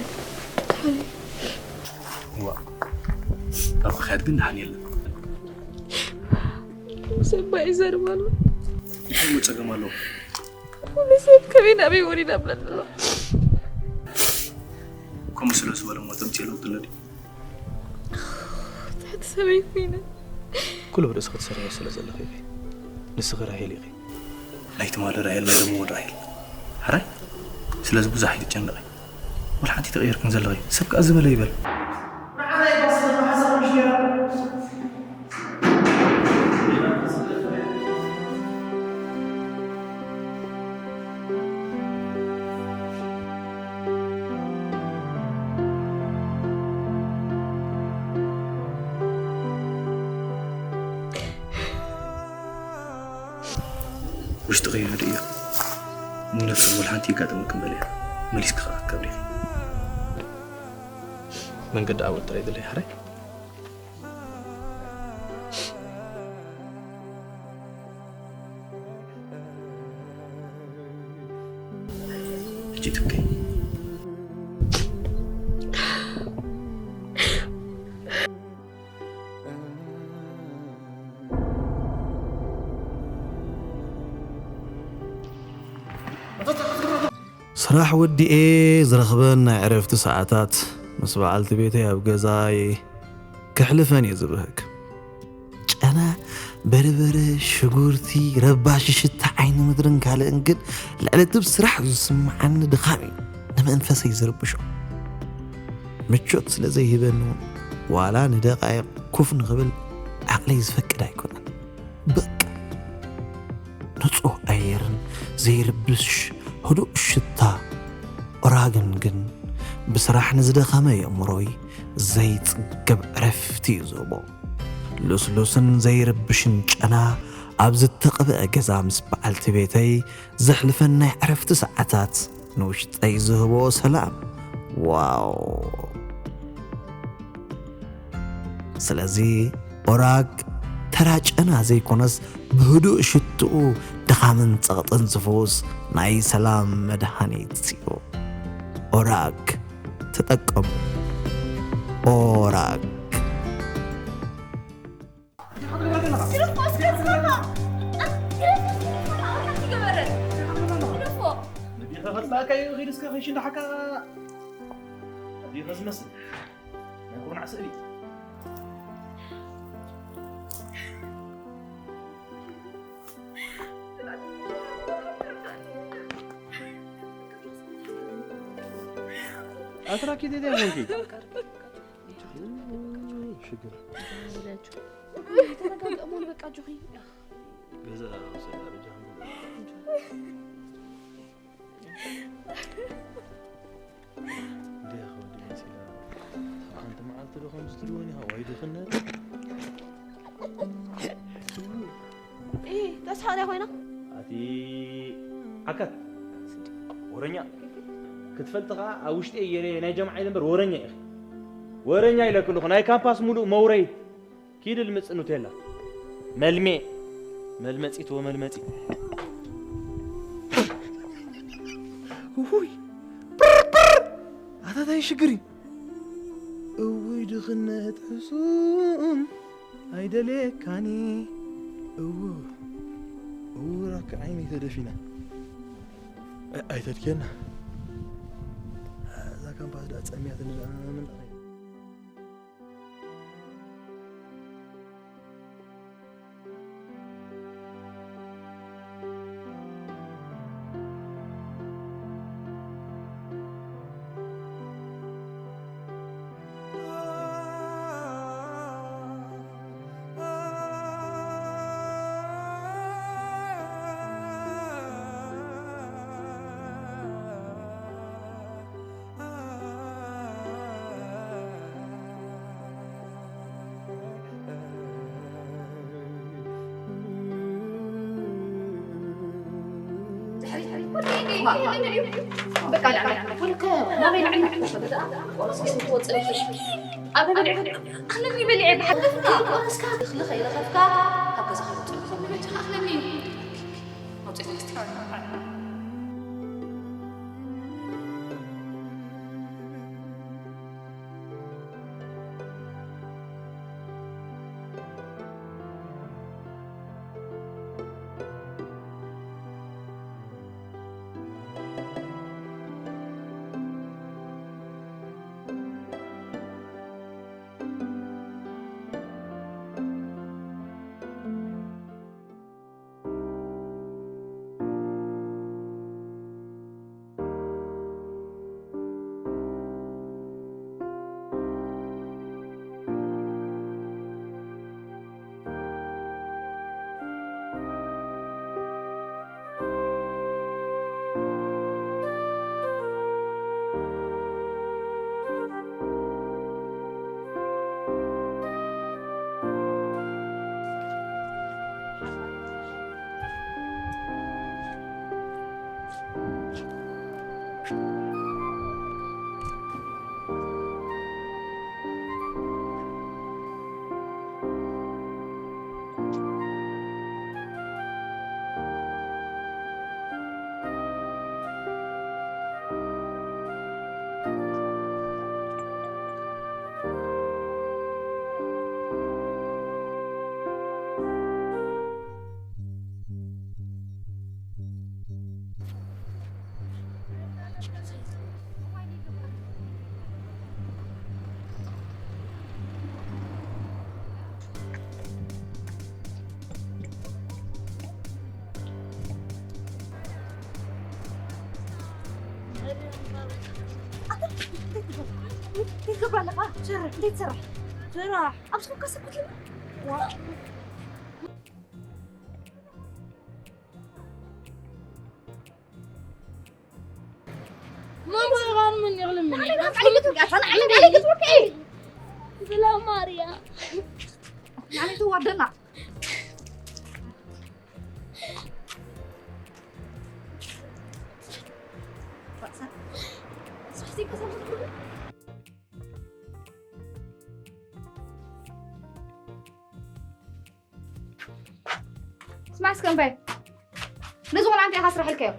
ዋ፣ ኣብ ምኽያድ ግን ደሓን የለን። ሰባይ ዘርባሉ። እንታይ ጸገም ኣለዎ? ኩሉ ሰብ ከመይ ናበይ ወሪዳ ብለኒ ኣሎ። ከምኡ ስለ ዝበለ እሞ ተምፅእ ለውጥለ ድዩ? ትሕቲ ሰበይ ኮይነ። ኩሉ ብርእስኺ ትሰርሕዮ ስለ ዘለኺ ኢኺ። ንስኺ ራሄል ኢኺ። ናይ ትማሊ ራሄል፣ ናይ ሎሚ እውን ራሄል። ሕራይ? ስለዚ ብዙሕ ኣይትጨነቒ። ወላ ሓንቲ ተቐይርክን ዘለኺ። ሰብ ከኣ ዝበለ ይበል። ውሽጢ ከይኑ ርእዮ። ንነብስኺ ወላ ሓንቲ የጋጥመክን በልያ። መሊስኪ ከኣ ክትከብሪ ኢኺ። መንገዲ ኣወጥረ ይድለይ ሕራይ። ሕጂ ትብከይ። ስራሕ ወዲኤ ዝረኽበን ናይ ዕረፍቲ ሰዓታት ምስ በዓልቲ ቤተይ ኣብ ገዛይ ከሕልፈን እየ ዝብህግ። ጨና፣ በርበረ፣ ሽጉርቲ፣ ረባሺ ሽታ ዓይኒ ምድርን ካልእን ግን ልዕሊ እቲ ብስራሕ ዝስምዓኒ ድኻም እዩ ንመንፈሰይ ዝርብሾ። ምቾት ስለ ዘይህበኒ እውን ዋላ ንደቃይቕ ኮፍ ንኽብል ዓቕለይ ዝፈቅድ ኣይኮነን። በቃ ንጹህ ኣየርን ዘይርብሽ ህዱእ ሽታ ኦራግን ግን ብስራሕ ንዝደኸመ የእምሮይ ዘይጽገብ ዕረፍቲ እዩ ዝህቦ። ልስሉስን ዘይርብሽን ጨና ኣብ ዝተቐብአ ገዛ ምስ በዓልቲ ቤተይ ዘሕልፈን ናይ ዕረፍቲ ሰዓታት ንውሽጠይ ዝህቦ ሰላም፣ ዋው! ስለዚ ኦራግ ተራ ጨና ዘይኮነስ ብህዱእ ሽትኡ ድኻምን ጸቕጥን ዝፍውስ ናይ ሰላም መድሃኒት እዩ። ኦራግ ተጠቀሙ። ኦራግ። ዲኻ ከጽላእካ እዩ ኺድ እስከ ኸይሽንዳሓካ ዲኻ ዝመስል ናይ ኩርናዕ ስእሊ ኣትራኪ ዴዴ ሆንኪ ሽግር ተረጋግእ እሞ በቃ ጆኺ ገዛ ውሰድ ኣበጃ እንዴ ኣኸ ወዲ መሲላ ሓንቲ መዓልቲ ዶ ከምዚ ትድወኒ ሃዋይ ድኽነት ተስሓቕዳ ኮይና ኣቲ ዓካት ወረኛ ክትፈልጥ ከዓ ኣብ ውሽጢ እየ ናይ ጀምዓ ኢለ እምበር ወረኛ ኢኺ ወረኛ ኢለክ ኣለኹ ናይ ካምፓስ ሙሉእ መውረይ ኪድል ምፅ ኑቴላ መልሜ መልመፂት ወመልመፂት ውይ ብርብር ኣታታይ ሽግር እዩ እውይ ድኽነት ሕሱም ኣይደልየካኒ እው እውራክ ዓይኒ ተደፊና ኣይተድክየና እዛ ካምፓስ ዳ ፀሚያትኒ ምን በቃ ላዕሊ ወልከ ናበይ ላዕሊ ወሰደ ኣበበልዕ ኣነኒ በሊዐ ብሓደፍና ቆረስካ ክልኸ ይረኸብካ ካብ ገዛ ከይወፅእ ኣኽለኒ ኣውፅእ ኣታ እንታይ ትገብር ኣለኻ? ስራሕ፣ እንታይ ትሰርሕ? ስራሕ። ኣብ ስራሕካ ሰክት ኢሉ። ዋ። ማማ፣ ራን ምን ይቕልም ምን ይቕልም? ብላ ማርያ። ናኒ ትዋደና። ስማዕ እስከ እምበይ። ነዚ ቆልዓ እንታይ ኢኻ ስራሕ ኢልካዮ?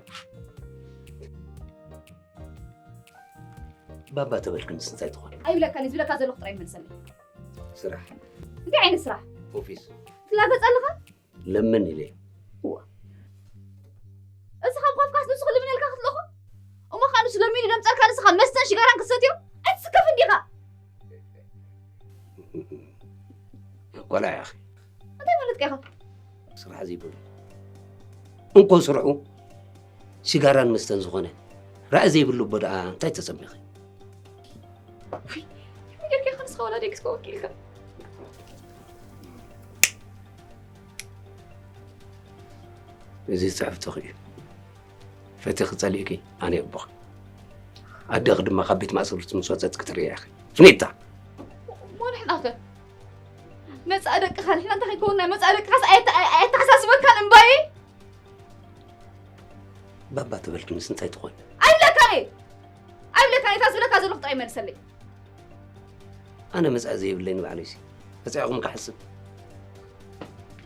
ባባ ተበልክንስ እንታይ ትኾን? ኣይብለካን፣ ዝብለካ ዘለኹ ጥራይ መልሰለይ። ስራሕ። እንታይ ዓይነት ስራሕ? ኦፊስ። ትላገጽ ኣለኻ? ለምን ኢለ። እዋ። እዚ ካብ ኮፍካስ ንሱ ክልምነልካ ክትልእኹ? እሞ ኸኣ ንሱ ለሚኑ ደምጸልካ ንስኻ መስተን ሽጋራን ክትሰትዮ? ኣይትስከፍን ዲኻ? ቆልዓ ኢኺ። እንታይ ማለትካ ኢኻ? ስራሕ ዘይብሉ። እንኮ ስርሑ ሽጋራን መስተን ዝኾነ ራኢ ዘይብሉ እቦ ደኣ እንታይ ተጸሚኺ? ከመይ ጌርካ ኢኻ ንስኻ ወላ ደቂስካ ወኪልካ? እዚ ጽሑፍ ተኽእዩ። ፈቲኺ ጸሊእኪ ኣነ ኣቦኺ። ኣደኺ ድማ ካብ ቤት ማእሰርቲ ምስ ወጸት ክትርእያ ኢኺ። ፍኒታ! እሞ ንሕናኸ? መጻኢ ደቅኻ፣ ንሕና እንታይ ከይከውንና? መጻኢ ደቅኻስ ኣየተ-፣ ኣየ-፣ ኣየተሓሳስበካን እምባየ? ባባ ተበልክንስ እንታይ ትኾን? ኣይብለካን እየ! ኣይብለካን እየ! እታ ዝብለካ ዘለኹ ጥራይ መልሰለይ። ኣነ መጻኢ ዘይብለይ ንባዕለይሲ መጻኢኹም ክሓስብ።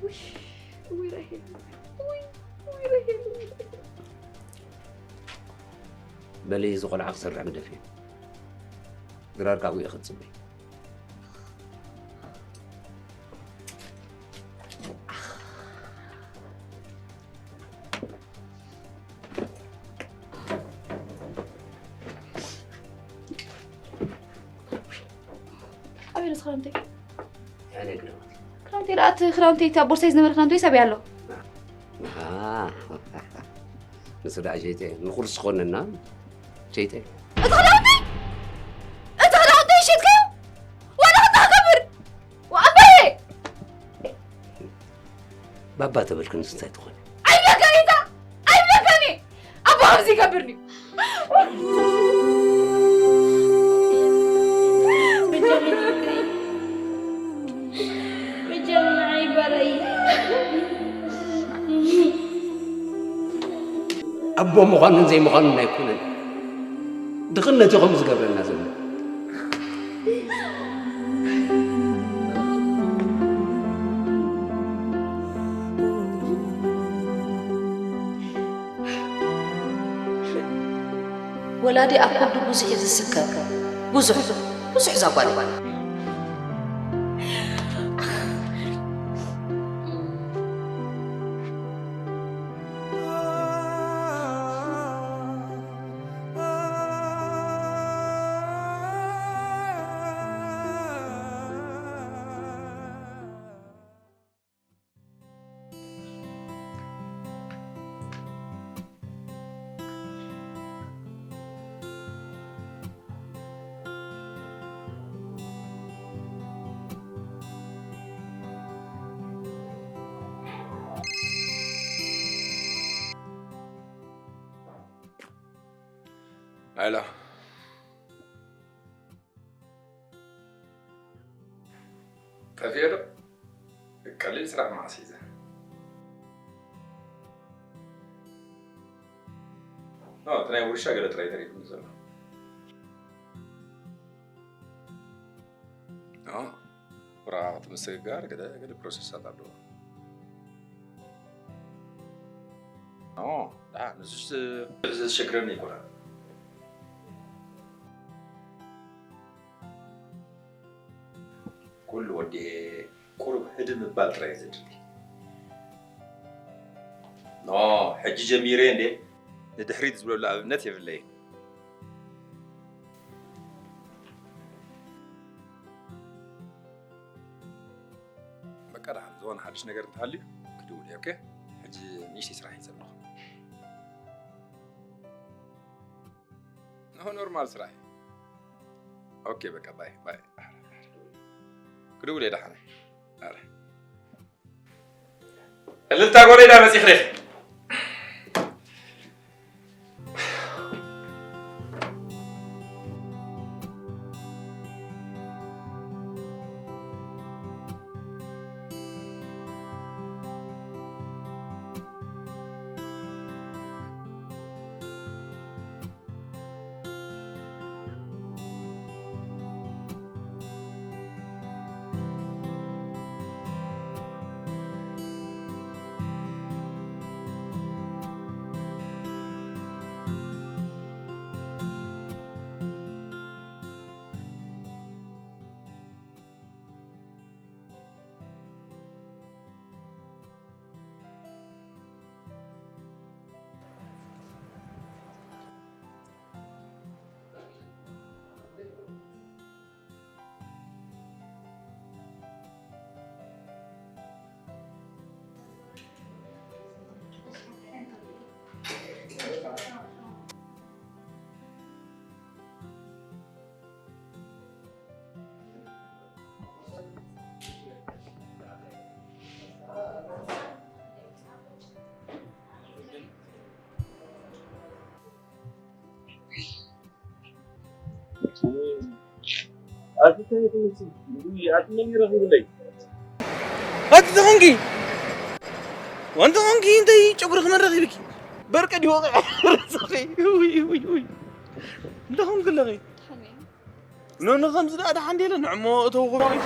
ውይ፣ ውይ ራሄል፣ ውይ፣ ውይ ራሄል። በሊ እዚ ቆልዓ ክሰርዕ ግደፍዮ። ድራር ካብኡ ኢኺ ትጽበይ። ኣበይ ኣሎ ክዳውንተይ? ያለ ክዳውንቲ። ክዳውንተይ ደኣ፣ እቲ ክዳውንተይ፣ እቲ ኣብ ቦርሳይ ዝነበረ ክዳውንተይ ሰብያ ኣሎ። ኣሃ። ንሱ ደኣ ሸይጠ፣ ንኹርስ ዝኾነና ሸይጠ። እቲ ክዳውንተይ? እቲ ክዳውንተይ ሸይጥካዮ? ዋላ ከ እንታይ ክገብር? ወኣበየ! ባባ ተበልክንስ እንታይ ትኾን? ኣይብለካን እየ፣ ኣይብለካን እየ! ኣቦ ከምዚ ይገብርኒ። ኣቦ ምዃኑን ዘይምዃኑን ኣይኮነን። ድኽነት እዩ ከምኡ ዝገብረና ዘሎ። ወላዲ ኣብ ኩሉ ብዙሕ እዩ ዝስከም። ብዙሕ፣ ብዙሕ እዛ ጓል። ሄሎ። ጠፊኤ ዶ? ቀሊል ስራሕ መዓስ ሒዘ? ኖ፣ እቲ ናይ ውርሻ ገለ ጥራይ ተሪፉኒ ዘሎ። ኖ፣ ወረቓቕቲ ምስግጋር ገለ፣ ገለ ፕሮሰሳት ኣለዎ። ኖ፣ ደሓን፣ ንሱስ ዘሸግረኒ ኣይኮነን። ኩሉ ወዲኤ ቁሩብ ህድእ ምባል ጥራይ እዩ ዘድሊ። ኖ፣ ሕጂ ጀሚረ እንዴ? ንድሕሪት ዝብለሉ ኣብነት የብለይን። በቃ ደሓን፣ ዝኾነ ሓድሽ ነገር እንተሃልዩ ክድውል እየ፣ ኦኬ? ሕጂ ንእሽተይ ስራሕ እዩ ዘለኹ። ንሆ ኖርማል ስራሕ እዩ። ኦኬ በቃ ባይ ባይ። ክድውል እየ ደሓነ። ኣረ። እልልታ ጎሬዳ መፂኽሬ። ኣቲ እንታይ ትመስል? ውይ፣ ኣቲ መን ይረኽብለይ? ኣቲ ተኾንኪ? ወንቲ ኾንኪ እንታይ ጨጉሪ ክመን ረኺብኪ? በርቀ ዲወ ርእስኺ። ውይ፣ ውይ፣ ውይ። እንታይ ኾንኪ ኣለኺ? ኖ፣ ኖ፣ ከምዚ ደኣ ደሓን ድየለ? ንዕሞ እተው ኾንኪ።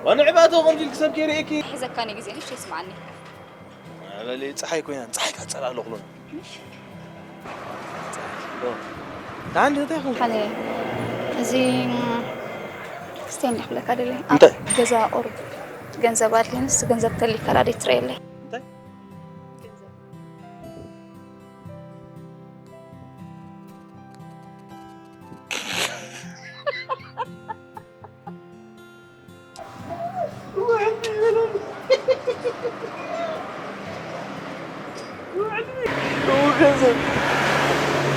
ወንዕባ እተው ከምዚ ኢልኪ ሰብ ከይርእየኪ። ሒዘካኒ ግዜ ንእሽተይ ስምዓኒ። በሊ፣ ጸሓይ ኮይና፣ ጸሓይ ካጸላ ኣለኹ ሎሚ። ዳን እንታይ ይኸውን? ሓነ፣ እዚ፣ ም፣ ክስቴን ክብለካ ደለ። ኣብ እንታይ? ገዛ ቁሩብ ገንዘብ ኣድልየንስ፣ ገንዘብ ተሊካ ዳዴ ትርእየለይ። እንታይ?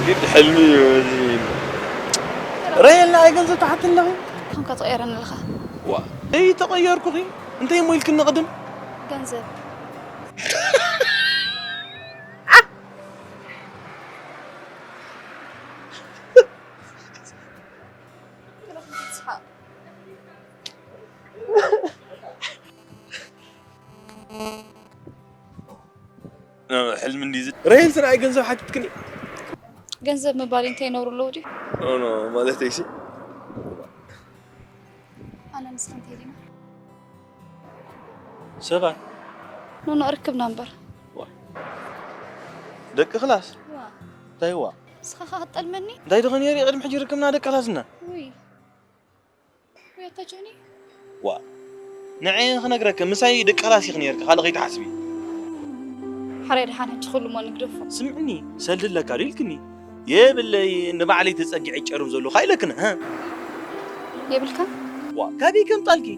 ግድ ሕልሚ እዩ እዚ። ረየልና ኣይ ገንዘብ ትሓትኒ ኣለኺ? ከምካ ትቐየረኒ ኣለኻ። ዋ፣ እይ ተቐየርኩኺ። እንታይ እሞ ኢልክኒ ቅድም? ገንዘብ። ሕልሚ እንዲዚ ረሄል ስራይ ገንዘብ ሓቲትክኒ። ገንዘብ ምባል እንታይ ነውሪ ኣለዎ ድዩ? ኖ፣ ኖ፣ ማለት እሺ። ኣነ ንስኻ እንታይ ዲና? ሰባት። ኖ፣ ኖ፣ ርክብና እምበር። ዋ። ደቂ ክላስ? ዋ። እንታይ ዋ? ንስኻ ኸ ክትጠልመኒ? እንታይ ደኸ ነይሩ ቅድሚ ሕጂ ርክብና ደቂ ክላስና? ውይ። ውይ፣ ኣታ ጆኒ። ዋ። ንዐ ክነግረኪ፣ ምሳይ ደቂ ክላስ ኢኺ ነይርኪ፣ ካልእ ከይትሓስቢ። ሓራይ ደሓን ሕጂ ኩሉ እሞ ንግደፎ። ስምዕኒ፣ ሰልዲ ኣለካ ዶ ኢልክኒ? የብለይ፣ ንባዕለይ ተጸጊዐ ጨርም ዘለኹ ኣይለክን፣ ሀ? የብልካን? ዋ፣ ካበይ ከምጣልኪ?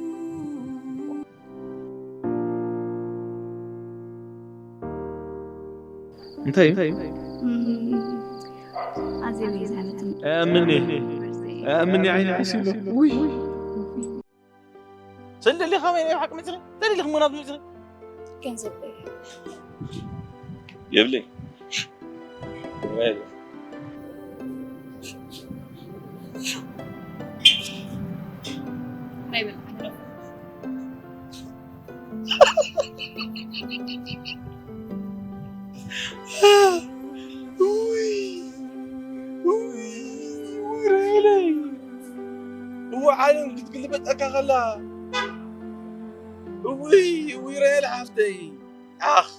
እንታይ እዩ? እም፣ ኣዝየ እዩ ዝሕምትን። ኣምኒ፣ ኣምኒ ዓይኒ ሒሱ ኣሎ። ውይ። ሰልዲ ኣለኻ ወይ ናይ ሓቂ መጽሪ? እንታይ ደሊኽ ምናብ መጽሪ? ገንዘብ እዩ። የብለይ። ናይ በል፣ ኣነ ውይ፣ ውይ፣ ውይ፣ ራሄለይ። እወ፣ ዓለም ክትግልበጠካ ከላ። እውይ፣ እውይ፣ ራሄል ሓፍተይ። ኣኽ፣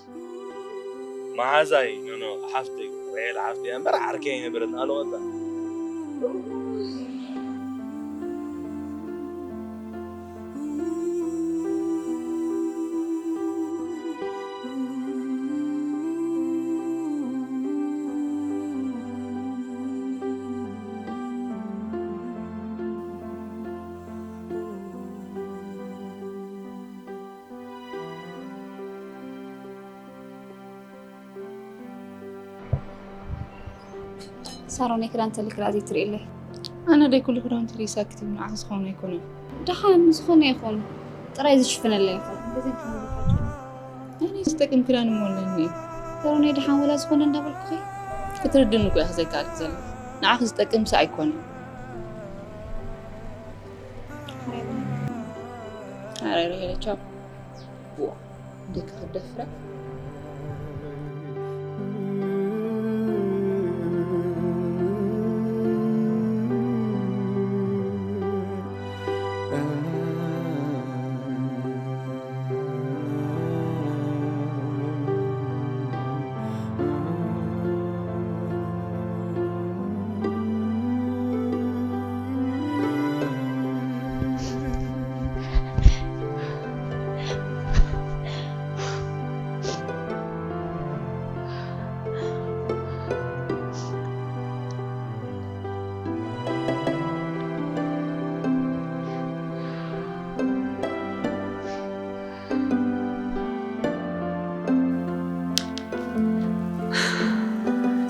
መሓዛይ፣ ኖ፣ ኖ፣ ሓፍተይ፣ ራሄል ሓፍተይ እምበር ዓርከይ ኣይነበረትን፣ ኣለወጣ። ሳሮን፣ ክዳን ተልክላ ዘይትርእይለይ? ኣነ ደይ ኩሉ ክዳውንቲ ርእሳ ክትብል ንዓኺ ዝኾነ ኣይኮነን። ደሓን ዝኾነ ይኹን፣ ጥራይ ዝሽፍነለይ ይኹን። በዚ ኣነ ዝጠቅም ክዳን እሞ ኣለኒ እዩ። ሳሮን፣ ደሓን ወላ ዝኾነ እንዳበልኩኺ? ክትርድኒ እኮ ኢኺ ዘይከኣልኪ ዘለኺ። ንዓኺ ዝጠቅም ሳ ኣይኮነን። ሓራይ ርሄለ ቻው። ዋ፣ ደቂ ክደፍረ።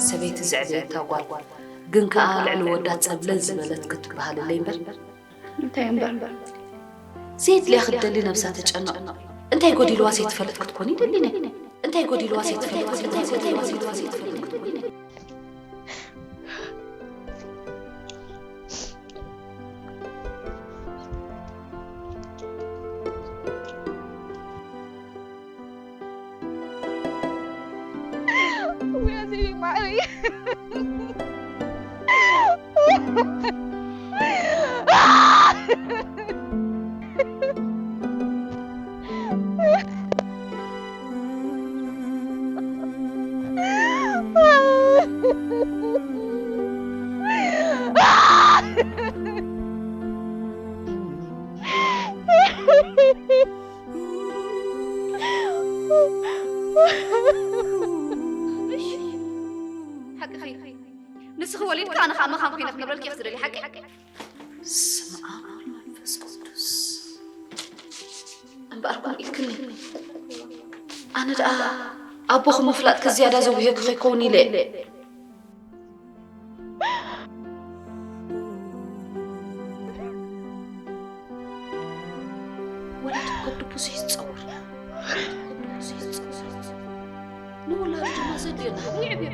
ሰበይቲ ዘዕበየታ ጓል ግን ከኣ ልዕሊ ወዳ ጸብለል ዝበለት ክትበሃለለይ እምበር። እንታይ እምበር? ዘይድልያ ክትደሊ ነብሳ ተጨንቕ። እንታይ ጎዲልዋ ዘይትፈልጥ ክትኮን ይደሊ ነይ። እንታይ ጎዲልዋ ዘይትፈልጥ፣ እንታይ ጎዲልዋ ዘይትፈልጥ ክትኮን ይደሊ ነይ። ሓቅኺ። ንስኺ ወሊድካ ኣነ ኸኣ መኻን ኮይነ ክነብረልኪ እየ ዝደሊ፣ ሓቂ? በስመ ኣብ ወወልድ ወመንፈስ ቅዱስ። እምበኣር ከምኡ ኢልክኒ። ኣነ ደኣ ኣቦኺ ምፍላጥኪ ዝያዳ ዘጉህየኪ ከይከውን ኢለ። ወላዲ ከብዱ ብዙሕ ይጸወር። ከብዱ ብዙሕ ይጸወር። ንውላዱ ድማ ዘድልዮ እናሃበ የዕብዮ።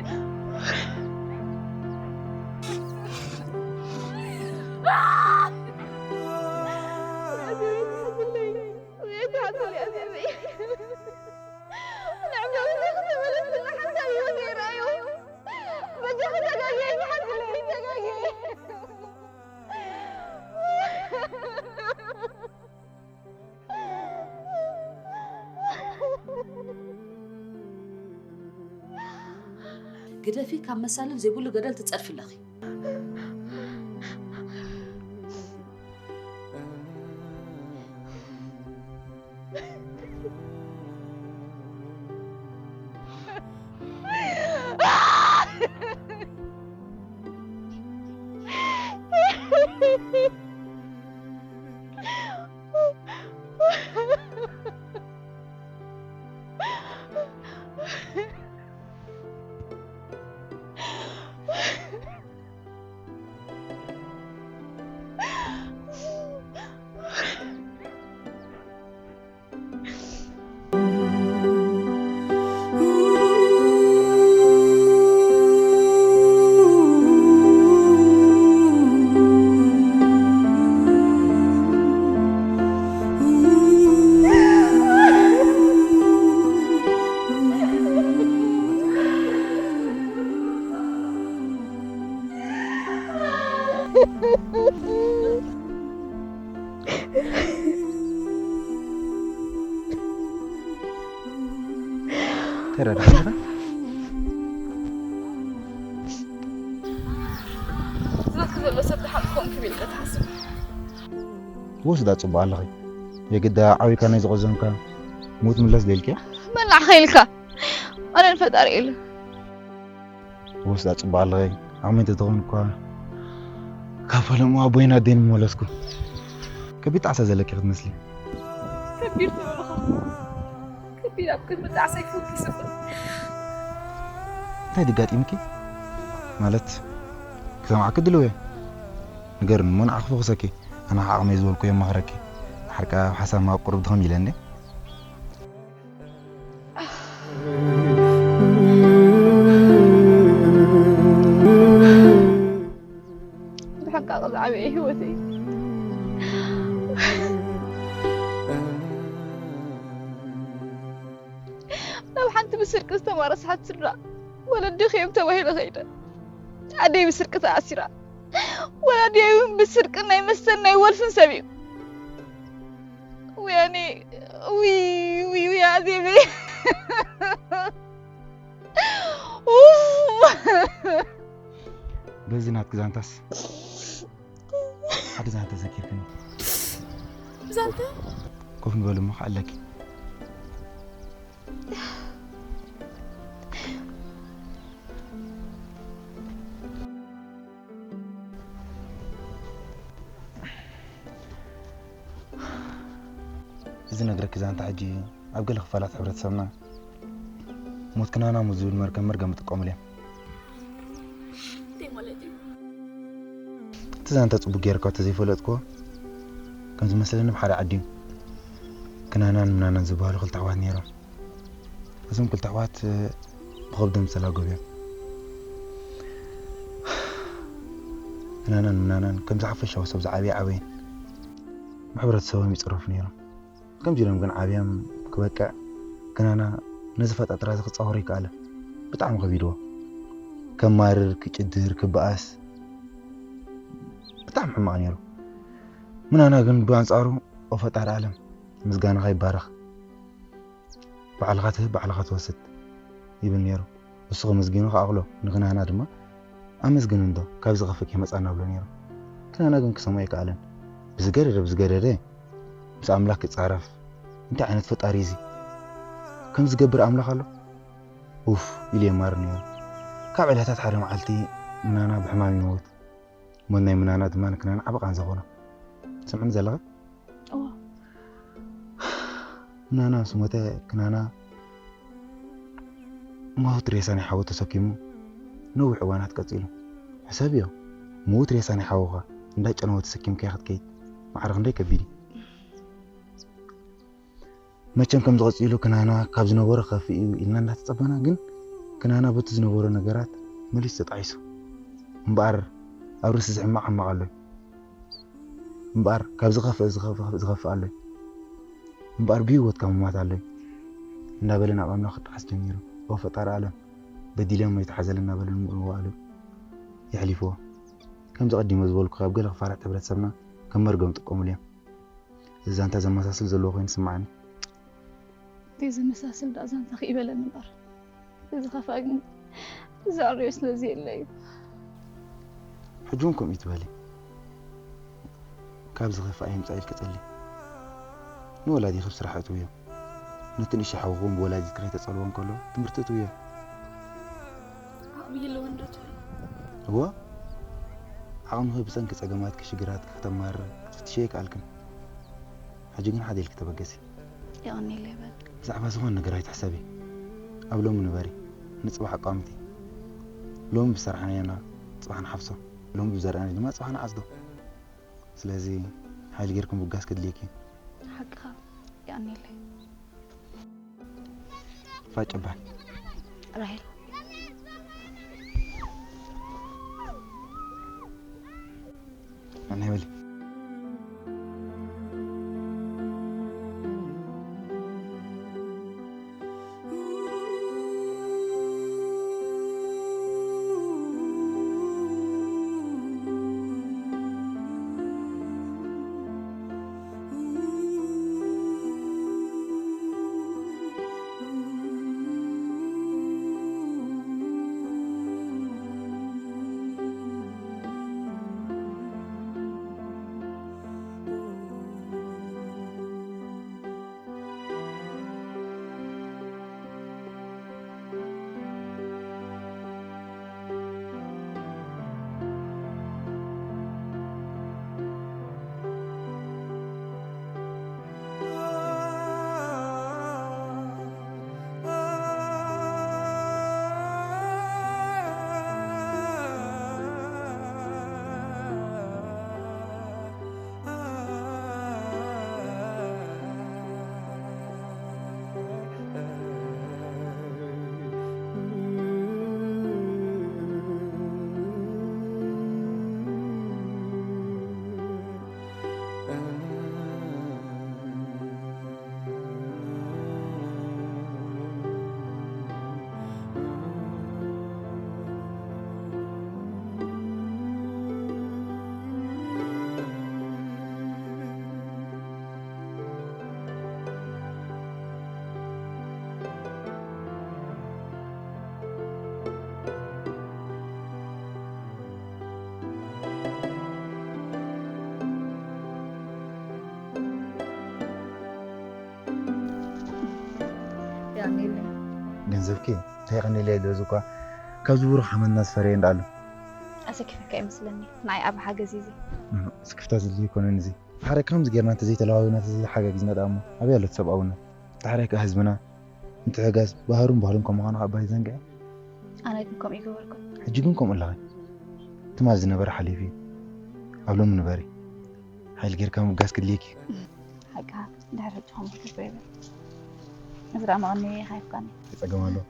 ግደፊ፣ ካብ መሳልል ዘይብሉ ገደል ትጸድፊ ኣለኺ። ተረዳእና። ዝብለኪ ዘሎ ሰብ ደሓን ክኾን ክብል ኢልካ ትሓስብ? ትወስዳ ጽቡቕ ኣለኺ። የግዳ ዓቢካ ናይ ዝቐዘምካ ሙት ምለስ ደልኪያ? መን ንዓኻ ኢልካ? ኣነ ንፈጣሪ ኢለ። ወስዳ ጽቡቕ ኣለኺ። ዓቕሚ እንተትኾን እኳ ካብ ፈለሙ ኣቦይን ኣደይን ምመለስኩ። ከቢድ ጣዕሳ ዘለኪ ክትመስሊ። ከቢድ ትብልኻ። ከቢድ ኣብ ቅድሚ ጣዕሳይ ፈኪሱ። እንታይ ድጋጢምኪ? ማለት ክሰምዓኪ ድልው እየ። ንገርኒ እሞ ንዓኺ ፈኹሰኪ። ኣነ ከዓ ዓቕመይ ዝበልኩ የማኽረኪ። ሓርቃ ኣብ ሓሳብ ኣብ ቁሩብ ድኽም ኢለ እንዴ? ብሓቂ ዝዓበየ ህይወተይ ናብ ሓንቲ ብስርቂ ዝተማረስሓት ስድራ ወለዲ ኸዮም ተባሂለ ኸይደ። ኣደይ ብስርቂ ተኣሲራ። ወላዲየይ እውን ብስርቂ ናይ መስተን ናይ ወልፍን ሰብ እዩ። ውያኔ፣ ውይ፣ ውይ፣ ውይ፣ ኣዜበይ። ኡፍ። በዚ ናትኪ ዛንታስ ሓደ ዛንታ ዘኪርክኒ። ዛንታ? ኮፍ ንበል እሞ ከኣለኪ። እዚ ነግረኪ ዛንታ ሕጂ ኣብ ገለ ክፋላት ሕብረተሰብና ሞት ክናና ሞት ዝብል መርገም መርገም ይጥቀሙሉ እዮም። እንታይ ማለት እዩ? እቲ ዛንታ ጽቡቅ ጌርካ ተዘይፈለጥክዎ ከም ዝመስለኒ ብሓደ ዓዲ እዩ። ክናናን ምናናን ዝበሃሉ ክልተ ኣሕዋት ነይሮም። እዞም ክልተ ኣሕዋት ብኸብዶም ዝተላገቡ እዮም። ክናናን ምናናን ከምዚ ሓፈሻዊ ሰብ ዝዓበየ ዓበየን ብሕብረተሰቦም ይፅረፉ ነይሮም። ከምዚ ኢሎም ግን ዓብዮም ክበቅዕ ክናና ነዚ ፈጣጥራ እዚ ክፃወሮ ይከኣለ። ብጣዕሚ ከቢድዎ። ከማርር፣ ክጭድር፣ ክበኣስ ብጣዕሚ ሕማቕ ነይሩ። ምናና ግን ብኣንፃሩ ኦ ፈጣሪ ኣለም ምስጋናኻ ይባረኽ። ባዕልኻ ትህብ ባዕልኻ ትወስድ ይብል ነይሩ። እሱ ከመስጊኑ ከኣኽሎ ንክናና ድማ ኣመስግን እንዶ ካብ ዝኸፍእ ከይመፃና ብሎ ነይሩ። ክናና ግን ክሰምዖ ኣይከኣለን። ብዝገደደ ብዝገደደ ምስ ኣምላኽ ክፃረፍ እንታይ ዓይነት ፈጣሪ እዚ ከም ዝገብር ኣምላኽ ኣሎ። ኡፍ ኢሉ የማር ነይሩ። ካብ ዕለታት ሓደ መዓልቲ ምናና ብሕማም ይመውት። ሞት ናይ ምናና ድማ ንክናና ዓቢ ቃንዛ ኾኖ። ትሰምዕኒ ዘለኺ? እዋ። ምናና ምስ ሞተ ክናና ምዉት ሬሳ ናይ ሓዉ ተሰኪሙ ነዊሕ እዋናት ቀጺሉ። ሕሰብዮ፣ ምዉት ሬሳ ናይ ሓውኻ እንዳጨነወ ተሰኪምካዮ ክትከይድ ማዕረ ክንደይ ከቢድ እዩ። መቸም ከምዚ ቀጺሉ ክናና ካብ ዝነበሮ ክኸፍእ እዩ ኢልና እንዳተጸበና፣ ግን ክናና በቲ ዝነበሮ ነገራት መሊሱ ተጣዒሱ። እምበኣር ኣብ ርእሲ እዚ ሕማቕ ሕማቕ ኣሎ። እምበኣር ካብ ዝኸፍእ ዝኸፍእ ዝኸፍእ ኣሎ። እምበኣር ብህይወትካ ምማት ኣሎ እንዳበለ ናብ ኣምላኽ ክጠዓስ ጀሚሩ። ኦ ፈጣሪ ኣለም በዲለ እሞ ይትሓዘለ እናበለ ንምእዋሉ የሕሊፍዎ። ከምዚ ቀዲመ ዝበልኩ ኣብ ገለ ክፋላት ሕብረተሰብና ከም መርገም ይጥቀሙሉ እዮም። እዚ ዛንታ ዘመሳስል ዘለዎ ኮይኑ ይስምዓኒ። እንታይ ዘመሳስል ደኣ ዛንታ ከይበለኒ እምበር። እዚ ኸፋ ግን ዘዕርዮ ስለ ዘየለ እዩ። ሕጂ እውን ከምኡ ትበሊ። ካብ ዝኸፍኣ ይምጻእ ኢልኪ ጸሊ። ንወላዲኺ ኣብ ስራሕ እትውዮ። ነቲ ንእሽቶ ሓውኺ እውን ብወላዲትኪ ከይተጸልዎ እንከሎ ትምህርቲ እትውዮ። ዓቕሚ የለዎን ዶ ትብል? እወ። ዓቕምኺ ብሰንኪ ጸገማትኪ ሽግራትኪ ከተማርሪ ክትፍትሽዮ ኣይከኣልክን። ሕጂ ግን ሓደ ኢልኪ ተበገሲ። የቐንየለይ በል። ብዛዕባ ዝኾነ ነገር ኣይትሕሰቢ። ኣብ ሎሚ ንበሪ፣ ንጽባሕ ኣቋምቲ። ሎሚ ብዝሰርሓናዮ ኢና ጽባሕ ንሓፍሶ፣ ሎሚ ብዝዘራእናዮ ድማ ጽባሕ ንዓጽዶ። ስለዚ ሓይሊ ጌርኪ ምብጋስ ከድልየኪ እዩ። ሓቅኻ፣ የቐንየለይ። ፋጨባን ራሄል። ኣነ ይበል። ዘብኪ እንታይ ቀኒለ ዶ ዝኳ ካብዚ ብሩኽ ሓመድና ዝፈረየ እንዳኣሉ ኣሰኪፈካ ይመስለኒ። ንዓይ ኣብ ሓገዝ እዩ እዚ። ስክፍታ ዘድልዮ ኣይኮነን እዚ። ሓደ ከምዚ ጌርና እንተዘይተለዋዊና እንተዘይተሓጋጊዝና ደኣ እሞ ኣበይ ኣሎ እቲ ሰብኣውነት? እቲ ሓደ ከኣ ህዝብና ምትሕጋዝ ባህሩን ባህሉን ከም ምዃኑ ካብ ባይ ዘንግዐ። ኣነ ግን ከምኡ ይገበርኩ። ሕጂ ግን ከምኡ ኣለኺ። ትማል ዝነበረ ሓሊፉ እዩ። ኣብ ሎሚ ንበሪ። ሓይል ጌርካ ምብጋስ ክድልየኪ እዩ። ሓቅኻ ድሕሪ ሕጂ ከምኡ ክትገብር ይብል። እዚ ደኣ መቐነየ ኢኻ ሂብካኒ። እንታይ ጸገም ኣለዎ?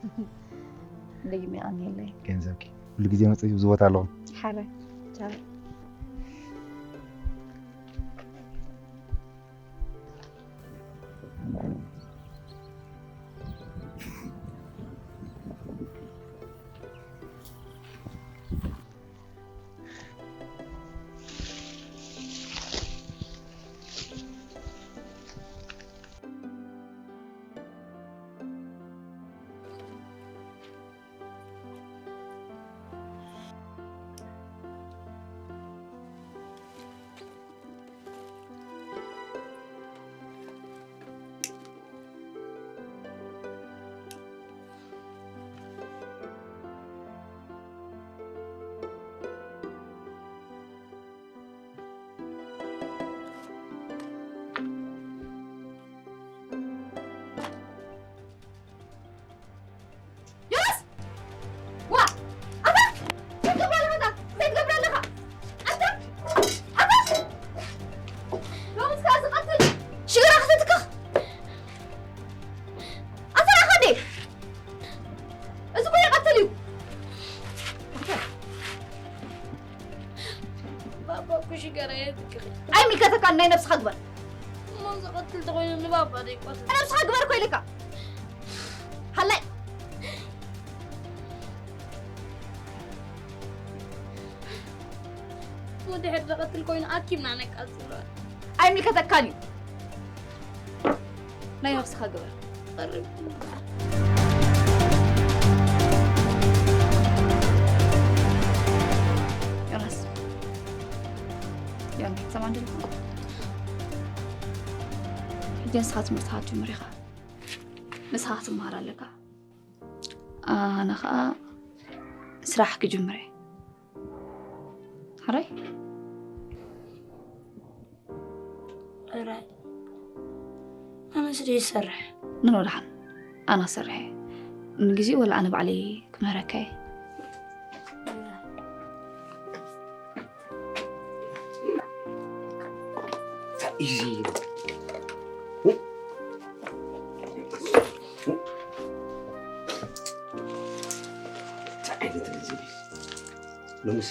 ደጊመ የቐንየለይ። ገንዘብኪ ኩሉ ግዜ መጺኡ ኣብዚ ቦታ ኣለኹ። ሓረ ቻው። ዮናስ! ዋ! ኣታ! እንታይ ትገብር ኣለኻ? እንታይ ትገብር ኣለኻ? ኣታ! ኣታ! ሎምስ ከኣ ዝቐትል ሽግራ ክተትክኽ! ኣታ ራኸዴ! እዚ እኮ ይቐትል እዩ! ባባ እኮ ሽገራ የትክኺ። ኣይምልከተካን፣ ናይ ነብስኻ ግበር። እሞ ዝቐትል ተኾይኑ ንባባ ዶ ይቆትል? ነብስኻ ግበር እኮ ኢለካ። ሃላይ። ወዲ ሕድ ዝቐትል ኮይኑ ኣኪብና ነቃጽሎ። ኣይምልከተካን እዩ። ናይ ነብስኻ ግበር። ዮናስ፣ ዮኒ፣ ትሰማዕ እንድልካ? ሕጂ ንስኻ ትምህርትኻ ትጅምር ኢኻ። ንስኻ ክትመሃር ኣለካ። ኣነ ኸኣ ስራሕ ክጅምር እየ። ሕራይ? ሕራይ። ኣነስ ድየ ዝሰርሕ? ኖ፣ ኖ፣ ደሓን። ኣነ ክሰርሕ እየ። ንግዜኡ ወላ ኣነ ባዕለይ ክምህረካ እየ። እንታይ እዩ እዚ? እንታይ ዓይነት ህዝቢ እዩ? ሎምሲ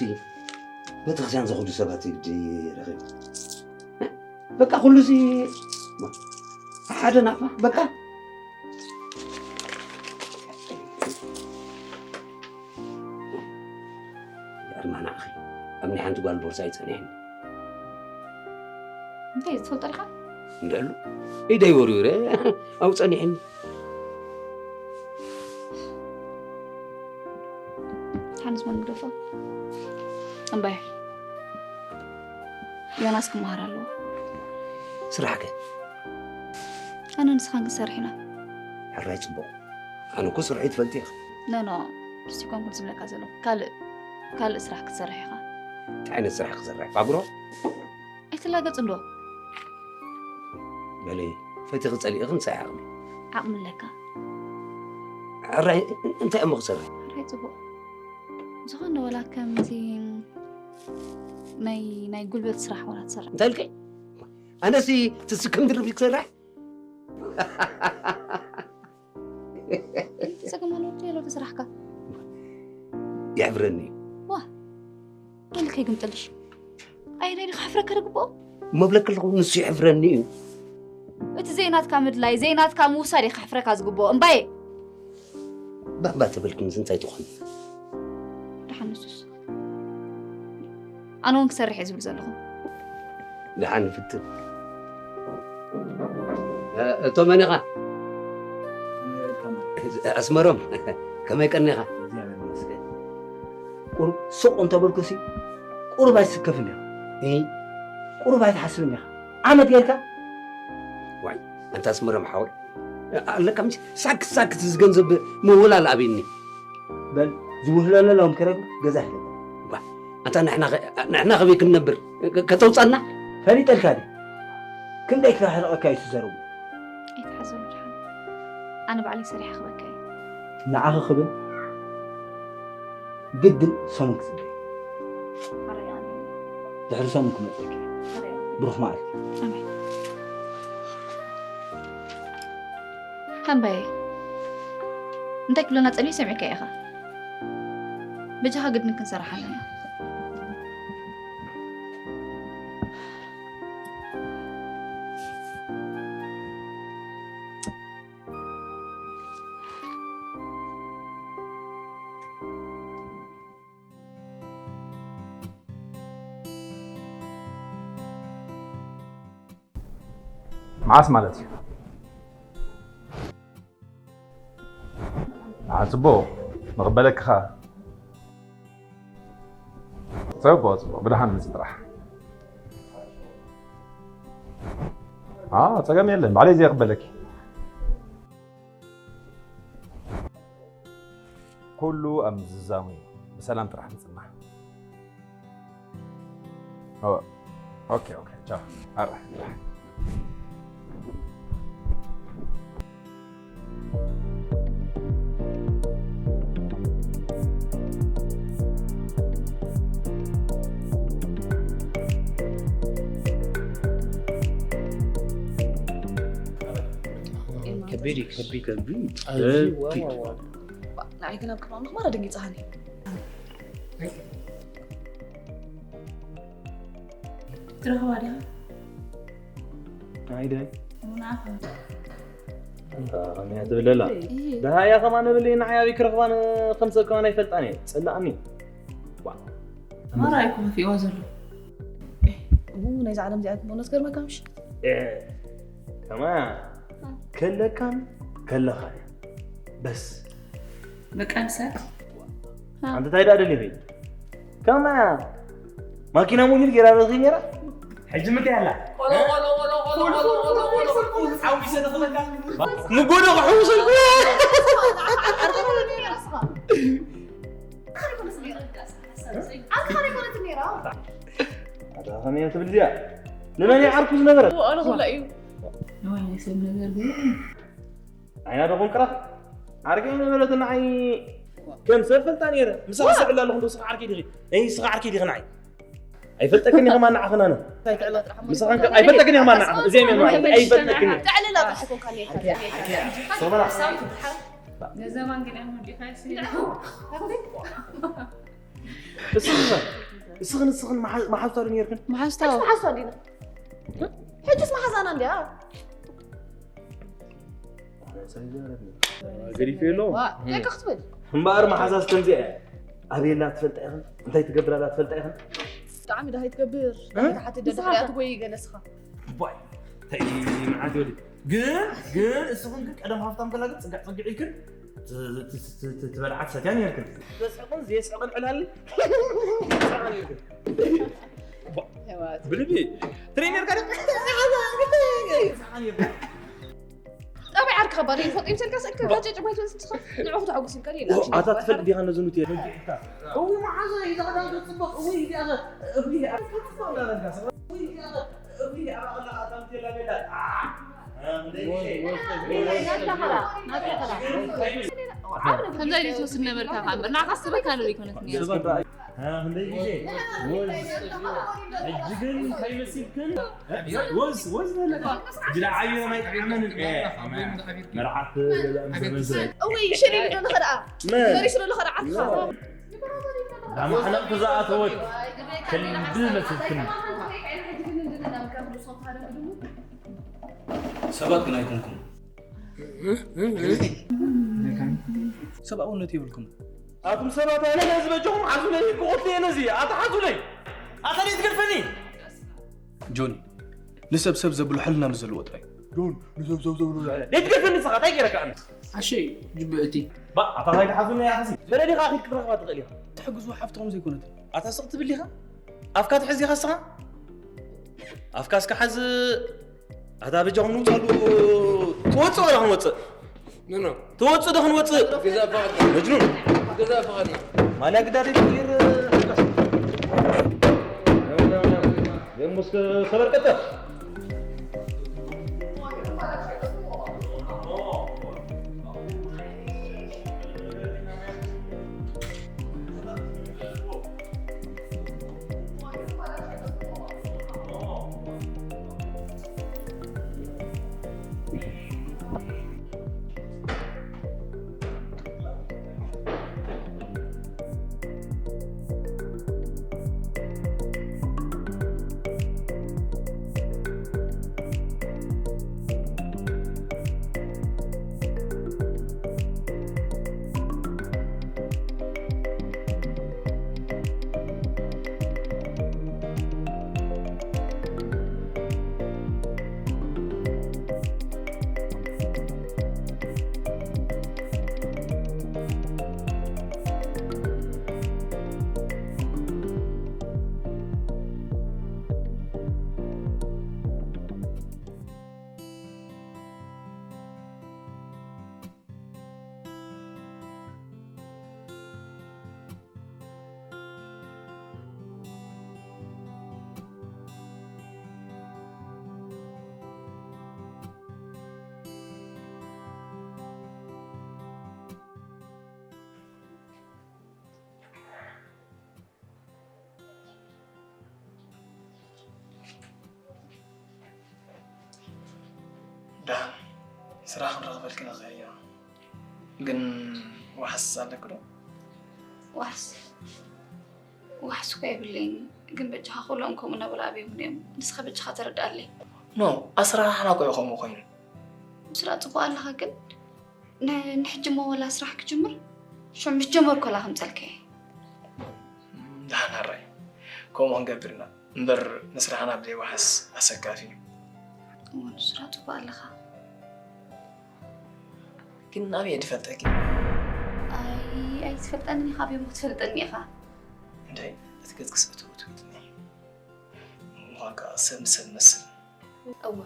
ቤተክርስትያን ዝኸዱ ሰባት ግዲ ረኺቡ። በቃ ኩሉ እዚ ሓደ ናቕፋ በቃ። ኣርማና ኣኺ ኣብ ናይ ሓንቲ ጓል ቦርሳ እዩ ጸኒሕኒ። እንታይ ትፈልጦ ዲኻ? እንደሉ ኢደይ ወሪውረ ኣብኡ ጸኒሕኒ። ሓንስ መን ግደፎ እምባይ ዮናስ ክመሃር ኣለዎ። ስራሕ ከ? ኣነ ንስኻን ክንሰርሕ ኢና። ሕራይ ጽቡቕ። ኣነ እኮ ስርሐይ ትፈልጢ ኢኺ። ኖ ኖ ንሱ ይኮንኩን ዝብለካ ዘለኹ ካልእ ካልእ ስራሕ ክትሰርሕ ኢኻ። እንታይ ዓይነት ስራሕ ክሰርሕ? ፋብሮ? ኣይትላገጽ እንዶ። በሊ ፈቲኺ ጸሊእኺ ምሳይ ዓቕሚ። ዓቕሚ ኣለካ። ሕራይ እንታይ እሞ ክሰርሕ? ሕራይ ጽቡቕ። ዝኾነ ወላ ከምዚ ናይ ናይ ጉልበት ስራሕ ወላ ትሰርሕ። እንታይ ኢልከይ? ኣነሲ ትስክም ድርቢ ክሰርሕ? ጸገም ኣለዎ ድዩ ኣሎ ስራሕካ? የሕፍረኒ እዩ። ዋ ወልከ ይግምጥልሽ። ኣየናይ ድዩ ክሕፍረካ ዝግብኦ? መብለክ ኣለኹ ንሱ የሕፍረኒ እዩ። እቲ ዘይናትካ ምድላይ ዘይናትካ ምውሳድ እዩ ክሕፍረካ ዝግብኦ እምባየ። ባባ ተበልኪ ምስ እንታይ ትኾን? ደሓን ንሱስ ኣነ እውን ክሰርሕ እየ ዝብል ዘለኹ። ደሓን ንፍትን። እቶ መን ኢኻ? ኣስመሮም ከመይ ቀኒኻ? ቁሩብ ሱቕ እንተበልኩሲ ቁሩብ ኣይትስከፍን ኢኻ። ቁሩብ ኣይትሓስብን ኢኻ። ዓመት ጌርካ ዋይ ኣንታ ኣስመሮም ሓወይ ኣለካ ምሽ ሳክ ሳክ ዝገንዘብ ምውላል ኣብኒ። በል ዝውህለለሎም ክረብ ገዛ ይሕለፍ። ባ ኣንታ ንሕና ኸ- ንሕና ከበይ ክንነብር ከ- ከተውፃና? ፈሊጠልካ ዲ? ክንደይ ክሕርቐካ እዩ ትዘርቡ? ኣይትሓዞ ድሓን ኣነ ባዕለይ ሰሪሐ ክበካ እየ። ንዓኺ ክብል ግድን ሰሙን ክፅበ። ኣረጋኒ ድሕሪ ሰሙን ክመፀኪ። ኣረጋኒ ብሩኽ መዓልቲ። ኣሜን። ሃምባየ እንታይ ክብለና ጸኒሑ ሰሚዕካ ኢኻ። በጃኻ ግድን ክንሰርሓ ኣለና። መዓስ ማለት እዩ? ንዓ ጽቡቕ ንቕበለኪ ኸኣ። ጽቡቕ ጽቡቕ ብደሓን ምጽ ጥራሕ። ኣዎ ጸገም የለን ባዕለይ እየ ክቕበለኪ። ኩሉ ኣብ ምዝዛሙ እዩ። ብሰላም ጥራሕ ምጽናሕ። ኦኬ ኦኬ ቻው። ኣረ ከቢድ እዩ፣ ከቢድ። ከቢድ። ንዓይ ግን ኣብ ቅድሚ ኣምላኽ ማራ ደንጊፅኻኒ። ትረኽባ ዲኻ? ንዓይ ድያ? ንዓኻ። ከመያ ትብለላ? ደሃያ ከማን ብለይ ንዓይ ኣበይ ክረኽባን ከም ሰብ ከማን ኣይፈልጣን እየ። ጸላእኒ። ማራ እኮ ከፊእዋ ዘሎ። እው ናይዛ ዓለም እዚኣ ትመኖ ዝገርመካ ምሽ? ከማያ ከለካን ከለኻ እያ። በስ በቃ ንሳ ኣንቲ እንታይ ደኣ ደሊኺ? ከማያ ማኪና ሙኒር ጌራ ረኺ ጌራ ሕጂ ምንታይ ኣላ? ምጎዶ ክሕውሰልኩ ኣታ ከመይ ትብል እዚኣ ንመን ይዓርኩ ዝነበረ ዋላ እዩ ንዋይ ናይ ሰብ ነገር ግን ዓይና ዶ ኮንቅራ ዓርኪ ነበረት ንዓይ ከም ሰብ ፈልጣ ነይረ ምሳኻ ስዕላ ኣለኹ ዶ ስኻ ዓርኪ ዲኺ ይ ስኻ ዓርኪ ዲኺ ንዓይ ኣይፈልጠክን ኢኻ ማና ዓኽናነ ምሳኻ ኣይፈልጠክን ኢኻ ማና ዓኽ እዚኦም እዮም ንዓይ ኣይፈልጠክን ጠዕልላ ጥራሕ ኮንካ ነይርካ ሶበራ ነዘማን ግን እዮም ወዲኻ እስኽን እስኽን መሓዝታ ዶ ነይርክን መሓዝታ መሓዝታ ዲና ሕጅስ መሓዛና እንዲያ ገዲፈ ኣሎ ደቂ ክትብል እምበኣር መሓዛስ ከምዚኣ እያ ኣበየላ ትፈልጣ ኢኽን እንታይ ትገብራላ ትፈልጣ ኢኽን ብጣዕሚ ዳሃይ ትገብር ዳሃይ ትሓትት ደድሕሪኣ ትጎይ ገለ ስኻ ባይ እንታይ መዓት ይወዲ ግን ግን እስኽን ግን ቀደም ሃፍታም ከላ ግን ፅጋዕ ፅግዕ ኢልክን ትበልዓ ትሰትያ ነርክን ዘስሕቕን ዘየስሕቕን ዕላል ብልቢ ትርኢ ነርካ ጠባይ ዓርኪ ከባድ እዩ ፈጢምሰልካ ስእልካ ጋጨጭ ማይ ትወስድ ንስኻ ንዑ ክተሐጉስ ኢልካ ሌላ ኣታ ትፈልጥ ዲኻ ነዚ ኑት እዊ መሓዛ ኢዛ ክዳን ክትፅበቕ እዊ እዚኣ እብሊ እብሊ እብሊ ከምዛ ኢሉ ትወስድ ነበርካ ካ እምበር ንዓኻ ዝስበካ ዶ ይኮነት ነይሩ ክንደይ ግዜ ወዝ ሕጂ ግን እንታይ መሲልክን ወዝ ወዝ በለካ ጅዳ ዓብዮ ናይ ጥዕመን መርዓት እወይ ሸሪፍ ዶ ንኸ ደኣ መሪሱ ዶ ንኸ ደኣ ዓርክኻ ዳማሕለቕ ተዛኣተወት ከልቢ መስልክን ሰባት ግን ኣይኮንኩም ሰብኣውነት የብልኩም ኣቱም ሰባት ኣነ ነዚ በጀኹም ሓዙለይ ክቆትለ እየ ነዚ ኣታ ሓዙለይ ኣታ ደይ ትገድፈኒ ጆኒ ንሰብ ሰብ ዘብሎ ሕልና ምስ ዘለዎ ጥራይ ጆን ንሰብ ሰብ ዘብሎ ደይ ትገድፈኒ ንስኻ እንታይ ገይረካ ኣነ ኣሸይ ጅብእቲ ኣታ ታይ ትሓዙኒ ኣያ ሓዚ በለዲኻ ኣኺድ ክትረኽባ ትኽእል ኢኻ ትሕግዝዎ ሓፍትኹም ዘይኮነት ኣታ ስቕ ትብል ኢኻ ኣፍካ ትሕዝ ኢኻ ስኻ ኣፍካ እስካ ሓዝ ኣታ በጃኹም ንውፃሉ ትወፅእ ወላ ክንወፅእ? ኖ፣ ኖ። ትወፅእ ዶ ክንወፅእ? ገዛ ፈቓድ። መጅኑን። ገዛ ፈቓድ። ማልያ ግዳድ ይር። የሙስ ሰበር ቀጠፍ። ደሓን ስራሕ ክንረኽበልኪ ንኽእል ኢና። ግን ዋሕስ ኣለኪ ዶ? ዋሕስ? ዋሕስ እኮ የብለይን። ግን በጃኻ ኩሎም ከምኡ ነብላ ኣብዮም እዮም። ንስኻ በጃኻ ተረድኣለይ። ኖ፣ ኣስራርሓና እኮ እዩ ከምኡ ኮይኑ። ስራ ጽቡቕ ኣለኻ ግን ን-፣ ንሕጂ እሞ ወላ ስራሕ ክጅምር? ሽዑ ምስ ጀመርኩ ወላ ከምጸልከ እየ። ደሓን ኣራይ። ከምኡ ክንገብር ኢና። እምበር ንስራሕና ብዘይ ዋሕስ ኣሰካፊ እዩ። እሞ ንስራ ጽቡቕ ኣለኻ። ግን ናበይ እየ ድፈልጠኪ? ኣይ፣ ኣይትፈልጠንን ኢኻ፣ ኣበይ እሞ ክትፈልጠኒ ኢኻ? እንድዒ፣ እቲ ገጽኪ ስእትኡ ትብልኒ። ምዃን ከኣ ሰብ ንሰብ መስል። እወ።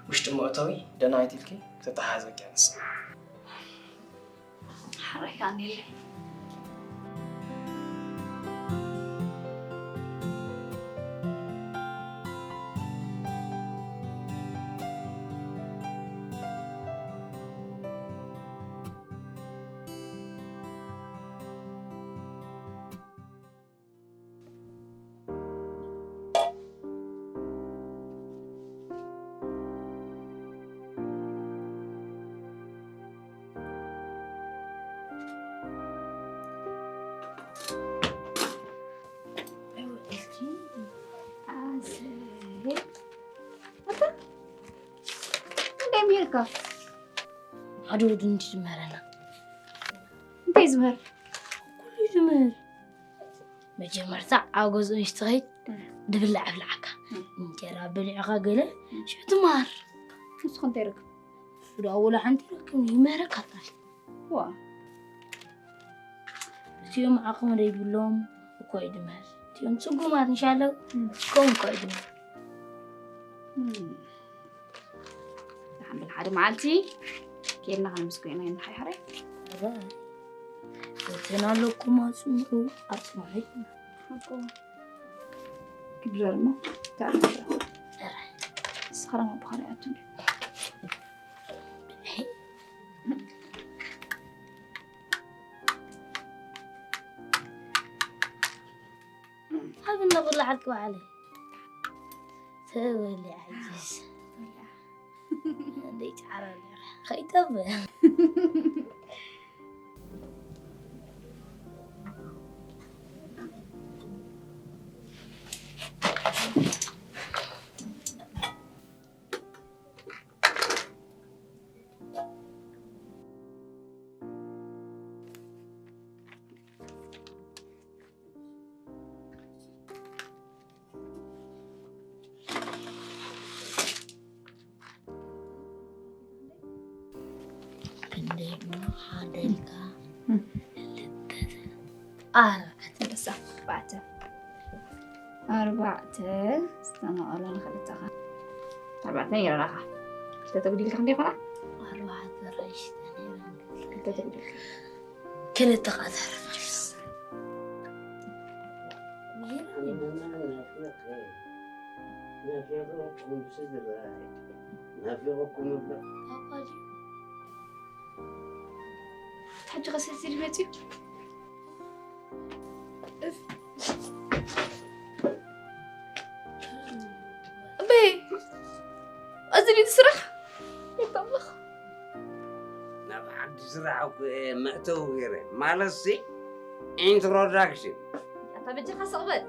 ውሽጢ መእተዊ ደናይት ኢልኪ ተተሓዘኪ ኣንሳ። ሓራይ ከኣ ኔለ። ኣታ እንታይ ሜርካ? ሓደ ወዲ እንዲ ዝምህረና። እንታይ ዝምህር? ኩሉ ዝምህር። መጀመርታ ኣብ ገዝኡ ምስ ትኸይድ እም። ድብላዕ ኣብልዓካ። እም። እንጀራ በሊዕኻ ገለ እም። ሽዑ ትመሃር። ንስኹም እንታይ ይረክብ? እሱ ደኣ ወላ ሓንቲ ይረክብ ይምህረካ ጥራይ። ዋ። እቲኦም ዓቕሚ ዘይብሎም እኮ እዩ ድምህር። እቲኦም ጽጉማት እንሻለው እም። ከምኡ እኮ እዩ ድምህር። እም። ደሓን በል፣ ሓደ መዓልቲ ኬድና ከነመስግኖ ኢና፣ ሓራይ። እረ፣ እተን ኣለኩም ኣጽምዑ፣ ኣጽምዑ። ሓቁ። ክድረር እሞ፣ እንታይ ኣሎ? እረ። ንስኻ ደማ ብኻልእ ኣቱን። ኣብ እናብላዕ ዓልኪ በዓለይ። ተበሊ ዓጅዝ። እንደይ ጫራ ከይተበ። ክንደይ እሞ ሓደ ኢልካ? እም። ክልተ፣ ኣርባዕተ። ደሳ፣ ኣርባዕተ። ኣርባዕተ ዝተመቐሎ ንኽልተኻ። ኣርባዕተ ይረዳኻ። ተተጉዲልካ ክንደይ ይኾና? ኣርባዕተ ራይሽ ተተጉዲልካ ክልተ ቃተር ፋርስ ናፊቕኩም ስድራይ ናፊቕኩም እባ ሕጂ ከሰልሲ ድመፅዩ እበይ እዚ ድዩ ስራሕ ይታምኽ ናብ ዓዲ ስራሕ እኮ እየ መእተዊ ገይረ ማለት ሲ ኢንትሮዳክሽን ኣታ በጃኻ ስቕበል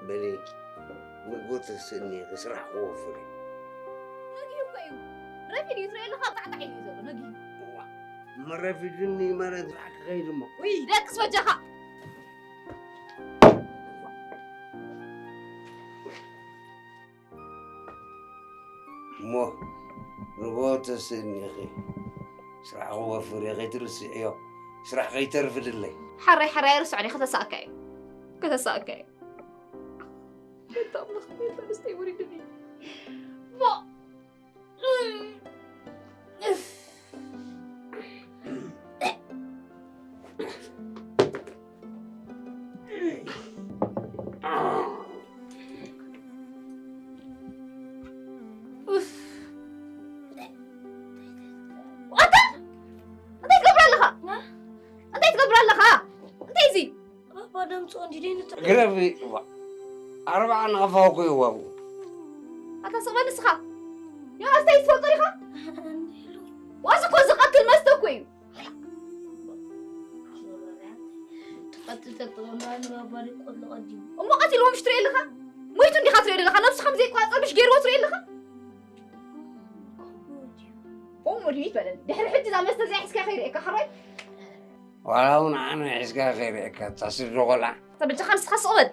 በሊ ንጎተ ስእኒ ስራሕ ክወፍር እዩ ነጊሁ እኮ እዩ ረፊድ እዩ ትሪኦ ኣለኻ ጣዕጣዕ ኢሉ እዩ ዘሎ ነጊሁ መረፊድኒ ማለት ስራሕ ክኸይድ እሞ ውይ ደቅስ በጃኻ እሞ ንጎተ ስእኒ ኢኺ ስራሕ ክወፍር እየ ከይትርስዕዮ ስራሕ ከይተርፍድለይ ሓራይ ሓራይ ርስዖ ዲኻ ተሳእካ እዩ ከተሳእካ እዩ በጣም መኽበል ተነስተይ ወሪድኒ ሞ እንታይ ትገብር ኣለኻ እንታይ ትገብር ኣለኻ እንታይ እዚ ባባ ደምፅኦ እንዲደ ንትዕ ግረፊ እዋ ኣርባዓ ንቐፋ እኮ ይዋቡ ኣታ ስቕ በል ንስኻ ዮናስ እንታይ ትፈልጦ ኢኻ ዋዚ እኮ ዝቐትል መስተ እኮ እዩ ትቐትል ተጥቕምና ንባባ ቆሎ ቀዲሙ እሞ ቀቲልዎ ምሽ ትሪኦ ኣለኻ ሞይቱ እንዲኻ ትሪኦ ዘለኻ ነብሱ ከም ዘይቋፀር ምሽ ገይርዎ ትሪኦ ኣለኻ ከምኡ ድዩ በለኒ ድሕሪ ሕጂ እዛ መስተ እዚኣ ሒዝካ ከይርእየካ ሕራይ ዋላ እውን ኣነ ሒዝካ ከይርእየካ እታ ስዶ ቆልዓ እታ በጃኻ ንስኻ ስቕ በል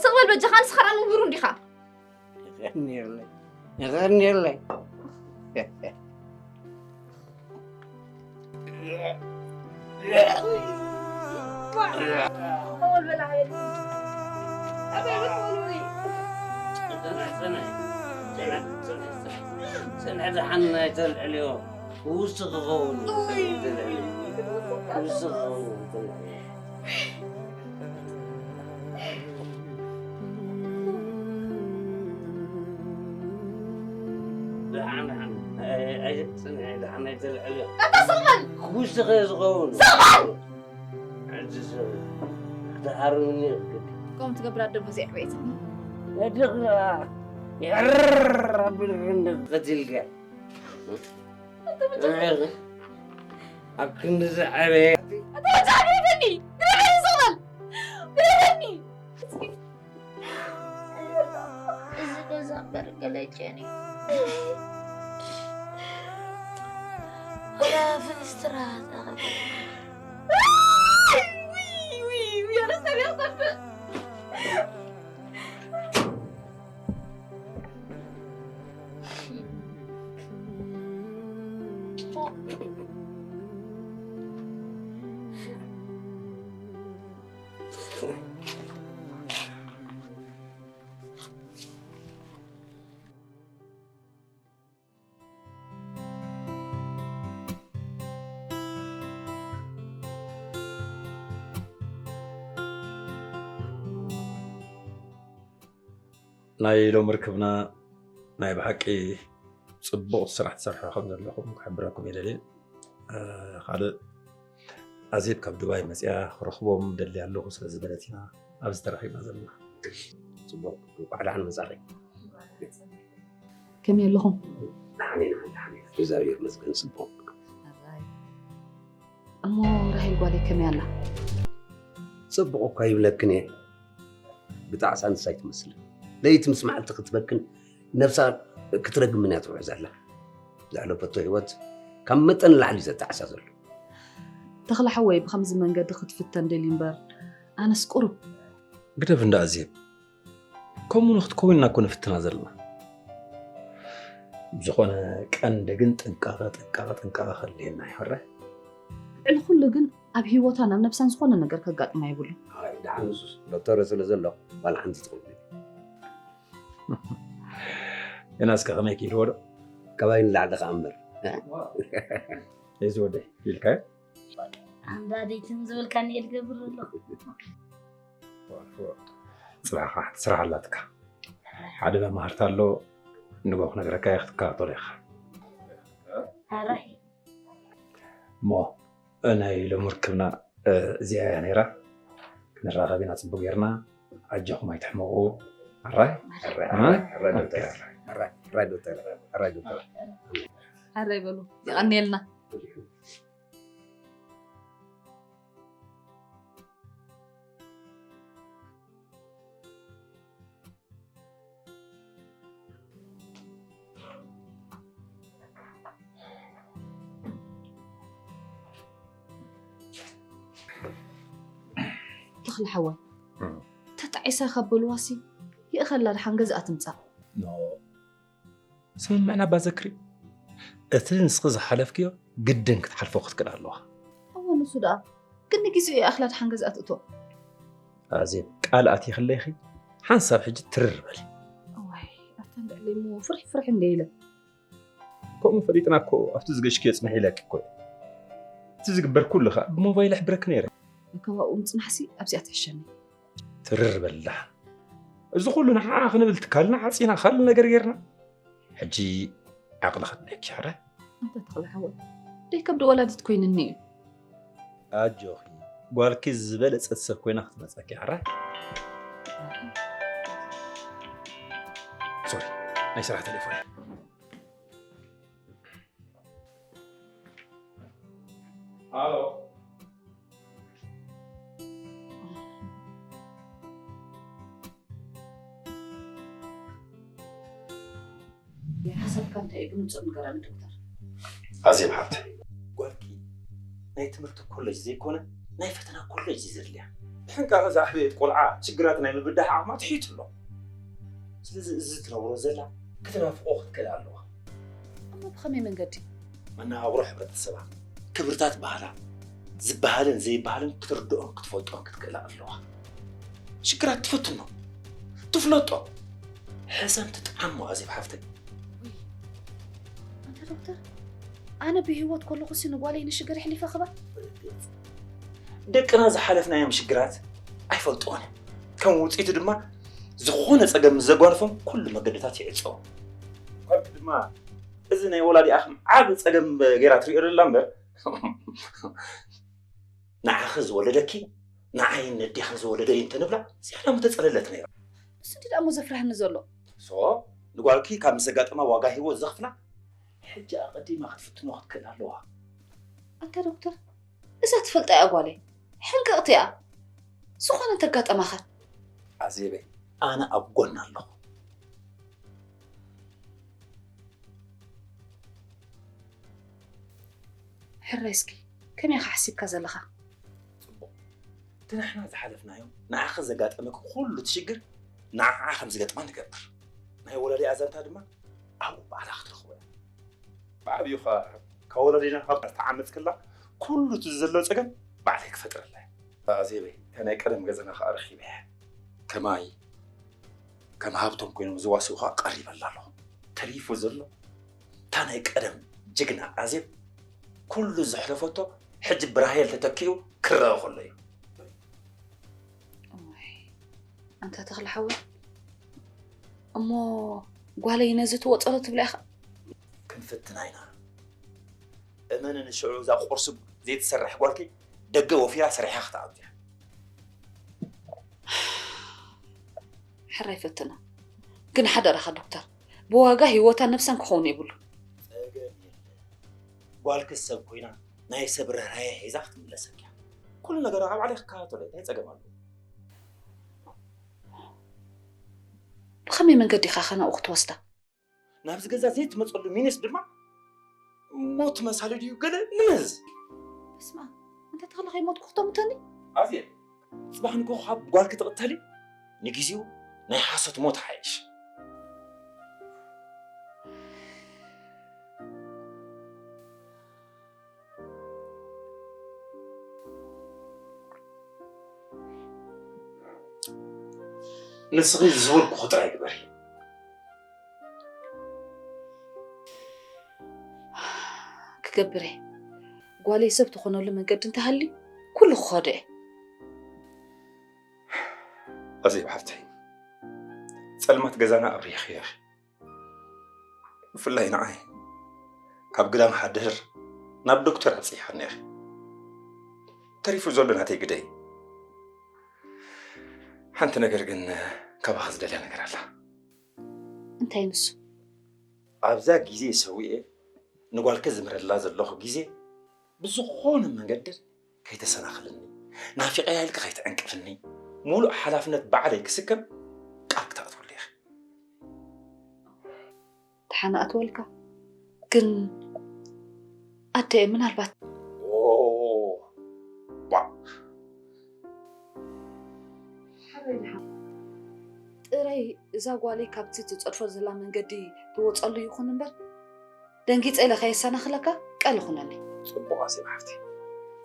ስቕ በል በጃኻ ንስኻ ደኣ ምሁር እንዲኻ ይቐንየለይ ይቐንየለይ ጽንሕ ደሓን ናይ ተልዕልዮ ክውስኽ ክኸውን እዩ። ክውስኽ ክኸውን ተልዕልዮ። ደሓን ደሓን። ኣይ፣ ኣይ፣ ጽንሕ ደሓን ናይ ተልዕልዮ። ኣታ ስቕ በል! ክውስኽ እየ ዝኸውን። ስቕ በል! ሕጂ ሰብ ክትሃርምኒ ይኽእል። ከምኡ ትገብር ኣደ ብዙሕ ዕቤት። ነድኽራ ይዕር ኣቢልክ እንደ ቀቲልካ። ኣብ ክንዲ ዝዓበየ ኣታ ወዲ ግደፈኒ! ግደፈኒ ስቕ በል! ግደፈኒ! እዚ ገዛ እምበር ገለጨኒ ፍንስትራ ናይ ሎም ርክብና ናይ ብሓቂ ጽቡቕ ስራሕ ትሰርሑ ከም ዘለኹም ክሕብረኩም ይደሊ። ካልእ ኣዜብ ካብ ዱባይ መጽያ ክረኽቦም ደሊ ኣለኹ ስለ ዝበለት ኢና ኣብዚ ተራኺብና ዘለና። ጽቡቕ እንኳዕ ደሓን መጻኺ። ከመይ ኣለኹም? ደሓን ኢና ደሓን ኢና እግዚኣብሔር ይመስገን ጽቡቕ። እሞ ራሄል ጓለይ ከመይ ኣላ? ጽቡቕ እኳ ይብለክን እየ ብጣዕሳ ንሳ ኣይትመስልን ለይቲ ምስ መዓልቲ ክትበክን ነብሳ ክትረግምን እያ ትውዕል ዘላ ዘሕለፈቶ ህይወት ካብ መጠን ንላዕሊ እዩ ዘጣዕሳ ዘሎ ተኽለ ሓወይ ብኸምዚ መንገዲ ክትፍተን ደልዩ እምበር ኣነስ ቁሩብ ግደፍ እንዳ ኣዜብ ከምኡ ንክትከውን ኢና እኮ ንፍትና ዘለና ዝኾነ ቀንዲ ግን ጥንቃቐ ጥንቃቐ ጥንቃቐ ከድልየና ይሕረ ልዕሊ ኩሉ ግን ኣብ ህይወታ ናብ ነብሳን ዝኾነ ነገር ከጋጥማ የብሉ ደሓን ንሱስ ዶክተር ስለ ዘሎ ባል ሓንቲ ትኸውን ግና እስከ ከመይ ክኢልዎ ዶ? ካባይ ንላዕሊ ከኣ እምበር። እዚ ወደይ ኢልካዮ? ኣንዳዲትን ዝበልካኒ እየ ዝገብር ዘለኹ። ጽባሕ ከዓ ሓንቲ ስራሕ ኣላትካ። ሓደ መማህርታ ኣሎ፣ ንጎ ክነግረካ እየ፣ ክትከታተሎ ኢኻ። ኣራይ እሞ ናይ ሎሚ ርክብና እዚኣ እያ ነይራ። ክንራኸብ ኢና ጽቡቅ ጌርና። ኣጆኹም ኣይትሕመቑ። ኣራይ ኣራይ ዶክተር፣ ኣራይ ዶክተር፣ ኣራይ ዶክተር። ኣራይ በሉ፣ የቐንየልና። ተኽለ ሓወይ፣ ተጣዒሳ ካብ በልዋሲ ይእኸላ ድሓን ገዝኣ ትምጻእ። ስምምዕና ኣባ ዘክሪ፣ እቲ ንስኺ ዝሓለፍክዮ ግድን ክትሓልፎ ክትክእል ኣለዋ። እወ ንሱ ደኣ ግን ንግዜኡ ይኣኽላ ድሓን ገዝኣ ትእቶ። ኣዜብ፣ ቃል ኣትይክለይኺ ሓንሳብ ሕጂ ትርር በሊ። እዋይ ኣብተን ልዕሊ እሞ ፍርሕ ፍርሕ እንደ ኢለ። ከምኡ ፈሊጥና እኮ ኣብቲ ዝገሽክዮ ጽንሕ ኢለኪ እኮ። እቲ ዝግበር ኩሉ ኸኣ ብሞባይል ኣሕብረኪ ነይረ። ካብኡ ምጽናሕሲ ኣብዚኣ ትሕሸኒ። ትርር በልዳ። እዚ ኩሉ ንዓኣ ክንብል ትካልና ዓጺና ካልእ ነገር ጌርና። ሕጂ ዓቕሊ ከድልየኪ ሕረ። ኣንታ ተኽለ ሓወይ ደይ ከብዲ ወላዲት ኮይንኒ እዩ። ኣጆኺ ጓልኪ ዝበለጸት ሰብ ኮይና ክትመጸኪ ሕረ። ሶሪ ናይ ስራሕ ቴሌፎን። ሃሎ። ሓሳብካ እንታይ እዩ ብንጹር ንገረኒ ዶክተር። ኣዜብ ሓብተይ፣ ጓልኪ ናይ ትምህርቲ ኮሌጅ ዘይኮነ ናይ ፈተና ኮሌጅ እዩ ዘድልያ። ብሕንቃቐ ዝዓበየት ቆልዓ ሽግራት ናይ ምብዳህ ዓቕማ ትሒቱ ኣሎ። ስለዚ እዚ ትነብሮ ዘላ ክትናፍቖ ክትክእል ኣለዋ። እሞ ብኸመይ መንገዲ? መነባብሮ ሕብረተሰባ፣ ክብርታት ባህላ፣ ዝበሃልን ዘይበሃልን ክትርድኦን ክትፈልጦን ክትክእላ ኣለዋ። ሽግራት ትፍትኖ፣ ትፍለጦ፣ ሕሰም ትጥዓሞ ኣዜብ ሓፍተይ። ኣንታ ዶክተር፣ ኣነ ብህይወት ከለኹሲ ንጓለይ ንሽግር ኣሕሊፈ ክባ? ደቅና ዝሓለፍናዮም ሽግራት ኣይፈልጥዎን እዮም። ከም ውፅኢቱ ድማ ዝኾነ ፀገም ምስ ዘጓንፎም ኩሉ መገድታት ይዕፀው። ጓልኪ ድማ እዚ ናይ ወላዲኣ ከም ዓቢ ፀገም ገይራ ትሪኦ ዘላ እምበር ንዓኺ ዝወለደኪ ንዓይን ነዴኽን ዝወለደ እዩ እንተንብላ ዝያዳ ምተፀለለት ነይራ። ንሱ እንዲ ደኣ እሞ ዘፍርሃኒ ዘሎ። ሶ ንጓልኪ ካብ ምስ ዘጋጠማ ዋጋ ህይወት ዘኽፍላ ሕጂ ኣቐዲማ ክትፍትኖ ክትክእል ኣለዋ። ኣንታ ዶክተር፣ እዛ ትፈልጣ እያ ጓለይ። ሕንቅቕቲ እያ። ዝኾነ እንተጋጠማኸ? ኣዜበይ፣ ኣነ ኣብ ጎና ኣለኹ። ሕራይ እስኪ ከመይ ኢኻ ሓሲብካ ዘለኻ? ጽቡቕ። እቲ ንሕና ዝሓለፍናዮ ንዓኺ ዘጋጠመኪ ኩሉ እቲ ሽግር ንዓዓ ከም ዝገጥማ ንገብር። ናይ ወላዲኣ ዛንታ ድማ ኣብኡ ባዕላ ክትረኽቦ እያ። ብዓብዩ ኸኣ ካብ ወላዲና ካብ ተዓመጽክላ ኩሉ እቲ ዘሎ ጸገም ባዕለይ ክፈጥረላ እየ። ኣዜበይ፣ እታ ናይ ቀደም ገዛና ኸኣ ረኺበያ። ከማይ ከም ሃብቶም ኮይኖም ዝዋስኡ ኸኣ ቀሪበላ ኣለኹ። ተሪፉ ዘሎ እታ ናይ ቀደም ጅግና ኣዜብ ኩሉ ዘሕለፈቶ ሕጂ ብራሄል ተተኪኡ ክረአ ከሎ እዩ። እዋይ፣ ኣንታ ተኽለ ሓወይ፣ እሞ ጓለይ ነዚ ትወጸሎ ትብላ ኢኻ? ክንፍትና ኢና። እመንኒ ሽዑ እዛ ቁርሲ ዘይትሰርሕ ጓልኪ ደገ ወፊራ ሰሪሓ ክትኣቱ እያ። ሕራይ ፈትና። ግን ሓደራኻ ዶክተር፣ ብዋጋ ህይወታን ነብሳን ክኸውን የብሉ። ጸገም የለን። ጓልኪ ሰብ ኮይና ናይ ሰብ ርህራሄ ሒዛ ክትምለሰኪ እያ። ኩሉ ነገር ኣብ ባዕለይ ክከታተሎ እየ። እንታይ ጸገም ኣለዎ? ብኸመይ መንገዲ ኢኻ ከ ናብኡ ክትወስዳ? ናብዚ ገዛ ዘይትመጸሉ ሚንስ ድማ ሞት መሳሊ ድዩ ገለ ንምዝ። በስመ ኣብ፣ እንተ ተኽለ ከይሞትኩ ክተምተኒ? ኣዜብ፣ ጽባሕ ንግሆ ካብ ጓልኪ ትቕተሊ፣ ንግዜኡ ናይ ሓሶት ሞት ሓይሽ። ንስኺ ዝበልኩኺ ጥራይ ግበሪ። ክገብር እየ። ጓለይ ሰብ ትኾነሉ መንገዲ እንተሃልዩ ኩሉ ክኸዶ እየ። ኣዜብ ሓፍተይ፣ ጸልማት ገዛና ኣብሪኽዮ ኢኺ። ብፍላይ ንዓይ ካብ ግዳም ሓደር ናብ ዶክተር ኣብጺሓኒ ኢኺ። ተሪፉ ዘሎ ናተይ ግደ እዩ። ሓንቲ ነገር ግን ካባኺ ዝደልያ ነገር ኣላ። እንታይ ንሱ? ኣብዛ ግዜ ሰዊኤ ንጓልከ ዝምረላ ዘለኹ ግዜ ብዝኾነ መንገዲ ከይተሰናኽልኒ፣ ናፊቐያ ኢልካ ከይትዕንቅፍኒ፣ ሙሉእ ሓላፍነት ባዕለይ ክስከም ቃል ክትኣትወሉ ኢኺ። ደሓን ኣትወልካ። ግን ኣደ ምናልባት ኦ፣ ዋ። ጥራይ እዛ ጓለይ ካብቲ ትጸድፎ ዘላ መንገዲ ትወጸሉ ይኹን እምበር፣ ደንጊጸ ኢለ ከየሰናኽለካ ቃል ይኹነኒ። ጽቡቕ ኣዜብ ሓፍተይ፣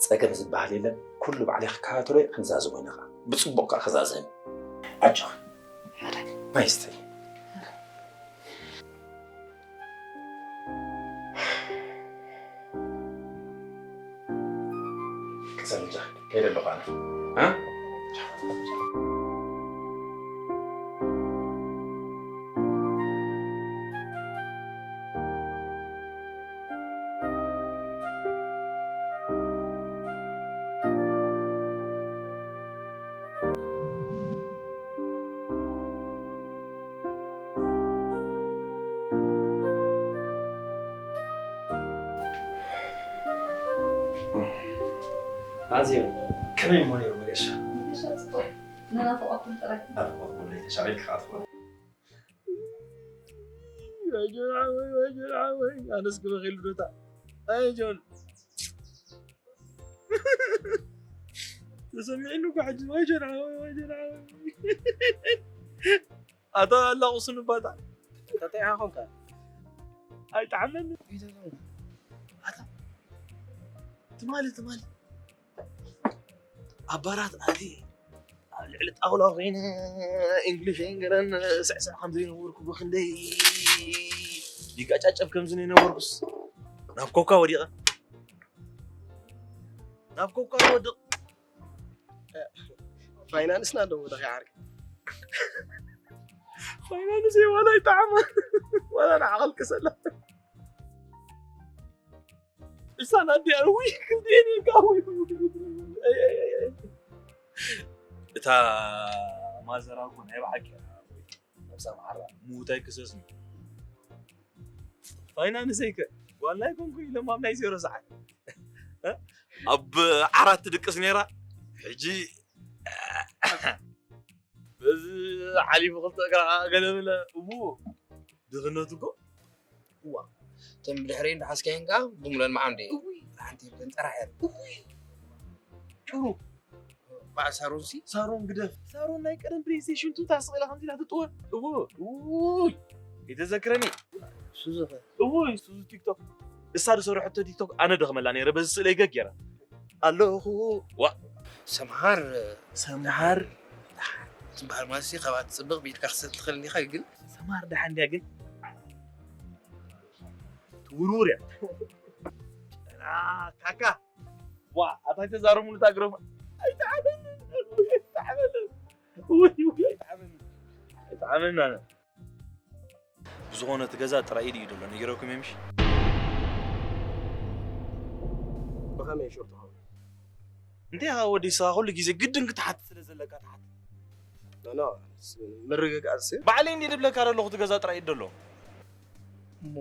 ጸገም ዝበሃል የለን። ኩሉ ባዕለይ ክከታተሎ እየ፣ ክንዛዝሞ ኢና ኸኣ። ብጽቡቕ ከኣ ክዛዘም። ኣጆኺ። ማይ ስተይ። ቅሰን እንጂ ከይደ ኣለኹ ኣነ። እ? ኣዝዩ ከመይ እሞ ነይሩ መገሻ? መገሻ ጽቡቕ። ንናፍቖትኩም ጥራይ። ናፍቖትኩም ለይተሻቒልካ ከኣ ትኾኑ። ኣነስ ክበኺሉ ዶታ። ኣይ ጆን። ተሰሚዕኒ እኮ ሕጂ። ወይ ጀርሓ ወይ ወይ ጀርሓ። ኣታ ኣላቑስኒ ባታ። እንታይ ኢኻ ኾንካ? ኣይጠዓመኒ። ኣታ ትማሊ ትማሊ ኣብ ባራት ኣትየ ኣብ ልዕሊ ጣውላ ኮይነ እንግሊሸይን ገለን ስዕስዕ ከም ዘይነበርኩ ብክንደይ ይጋጫጨብ ከም ዝነበርኩስ ናብ ኮካ ወዲቐ ናብ ኮካ ወድቕ። ፋይናንስና ዶ ወደኺ ዓርኪ? ፋይናንስ ዋላ ይጠዓማ ዋላ ንዓቐልቅሰላ። እሳን ኣዲኣ ውይ ክንደየን ኢልካ ውይ። እታ ማዘራ እኮ ናይ ብሓቂ እያ። ነብሳ መሓራ ሙታይ ክሰስኒ። ፋይናንሰይከ ጓል ኣይኮንኩን ኢሎም ኣብ ናይ ዜሮ ሰዓት ኣብ ዓራት ትድቅስ ነይራ። ሕጂ በዚ ሓሊፉ ክልተ እግራ ገለ ብለ እሞ ድኽነት እኮ እዋ እተን ብድሕሪ እንዳ ሓዝካየን ከዓ ብሙለን መዓም ድየ እውይ ሓንቲ የብለን ጥራሕ እየን እውይ ጭሩ በዓል ሳሮን ሲ ሳሮን ግደፍ ሳሮን ናይ ቀደም ፕሌይስቴሽን ቱ ታስቕ ኢላ ከምዚ ኢላ ትጥወ እዎ እውይ ከይተዘክረኒ ሱዙ ኸ እውይ ሱዙ ቲክቶክ እሳ ዝሰርሐቶ ቲክቶክ ኣነ ደኽመላ ነይረ በዚ ስእለይ ገግ ገይራ ኣለኹ ዋ ሰምሃር ሰምሃር ዝበሃል ማለት ሲ ካብኣ ትፅብቕ ብኢድካ ክሰጥ ትኽእል እንዲኻ ግን ሰምሃር ደሓን ድያ ግን ትውርውር እያ ካካ ዋ ኣታ ተዛረሙሉ ታግረሙ ኣይተዓበልን ኣይተዓበልን ኣይተዓበልን ኣይተዓበልን ኣነ ብዝኾነ እቲ ገዛ ጥራይ ኢድ እዩ ዘሎ ነጊረኩም እየ ምሽ ብኸመይ ሹር ትኸውን እንታይ ኢኻ ወዲ ስኻ ኩሉ ግዜ ግድን ክትሓት ስለ ዘለካ ትሓት ኖ ምርግጋጽ ሲ ባዕለይ እንዲ ድብለካ ዘለኹ እቲ ገዛ ጥራይ ኢድ ዘሎ እሞ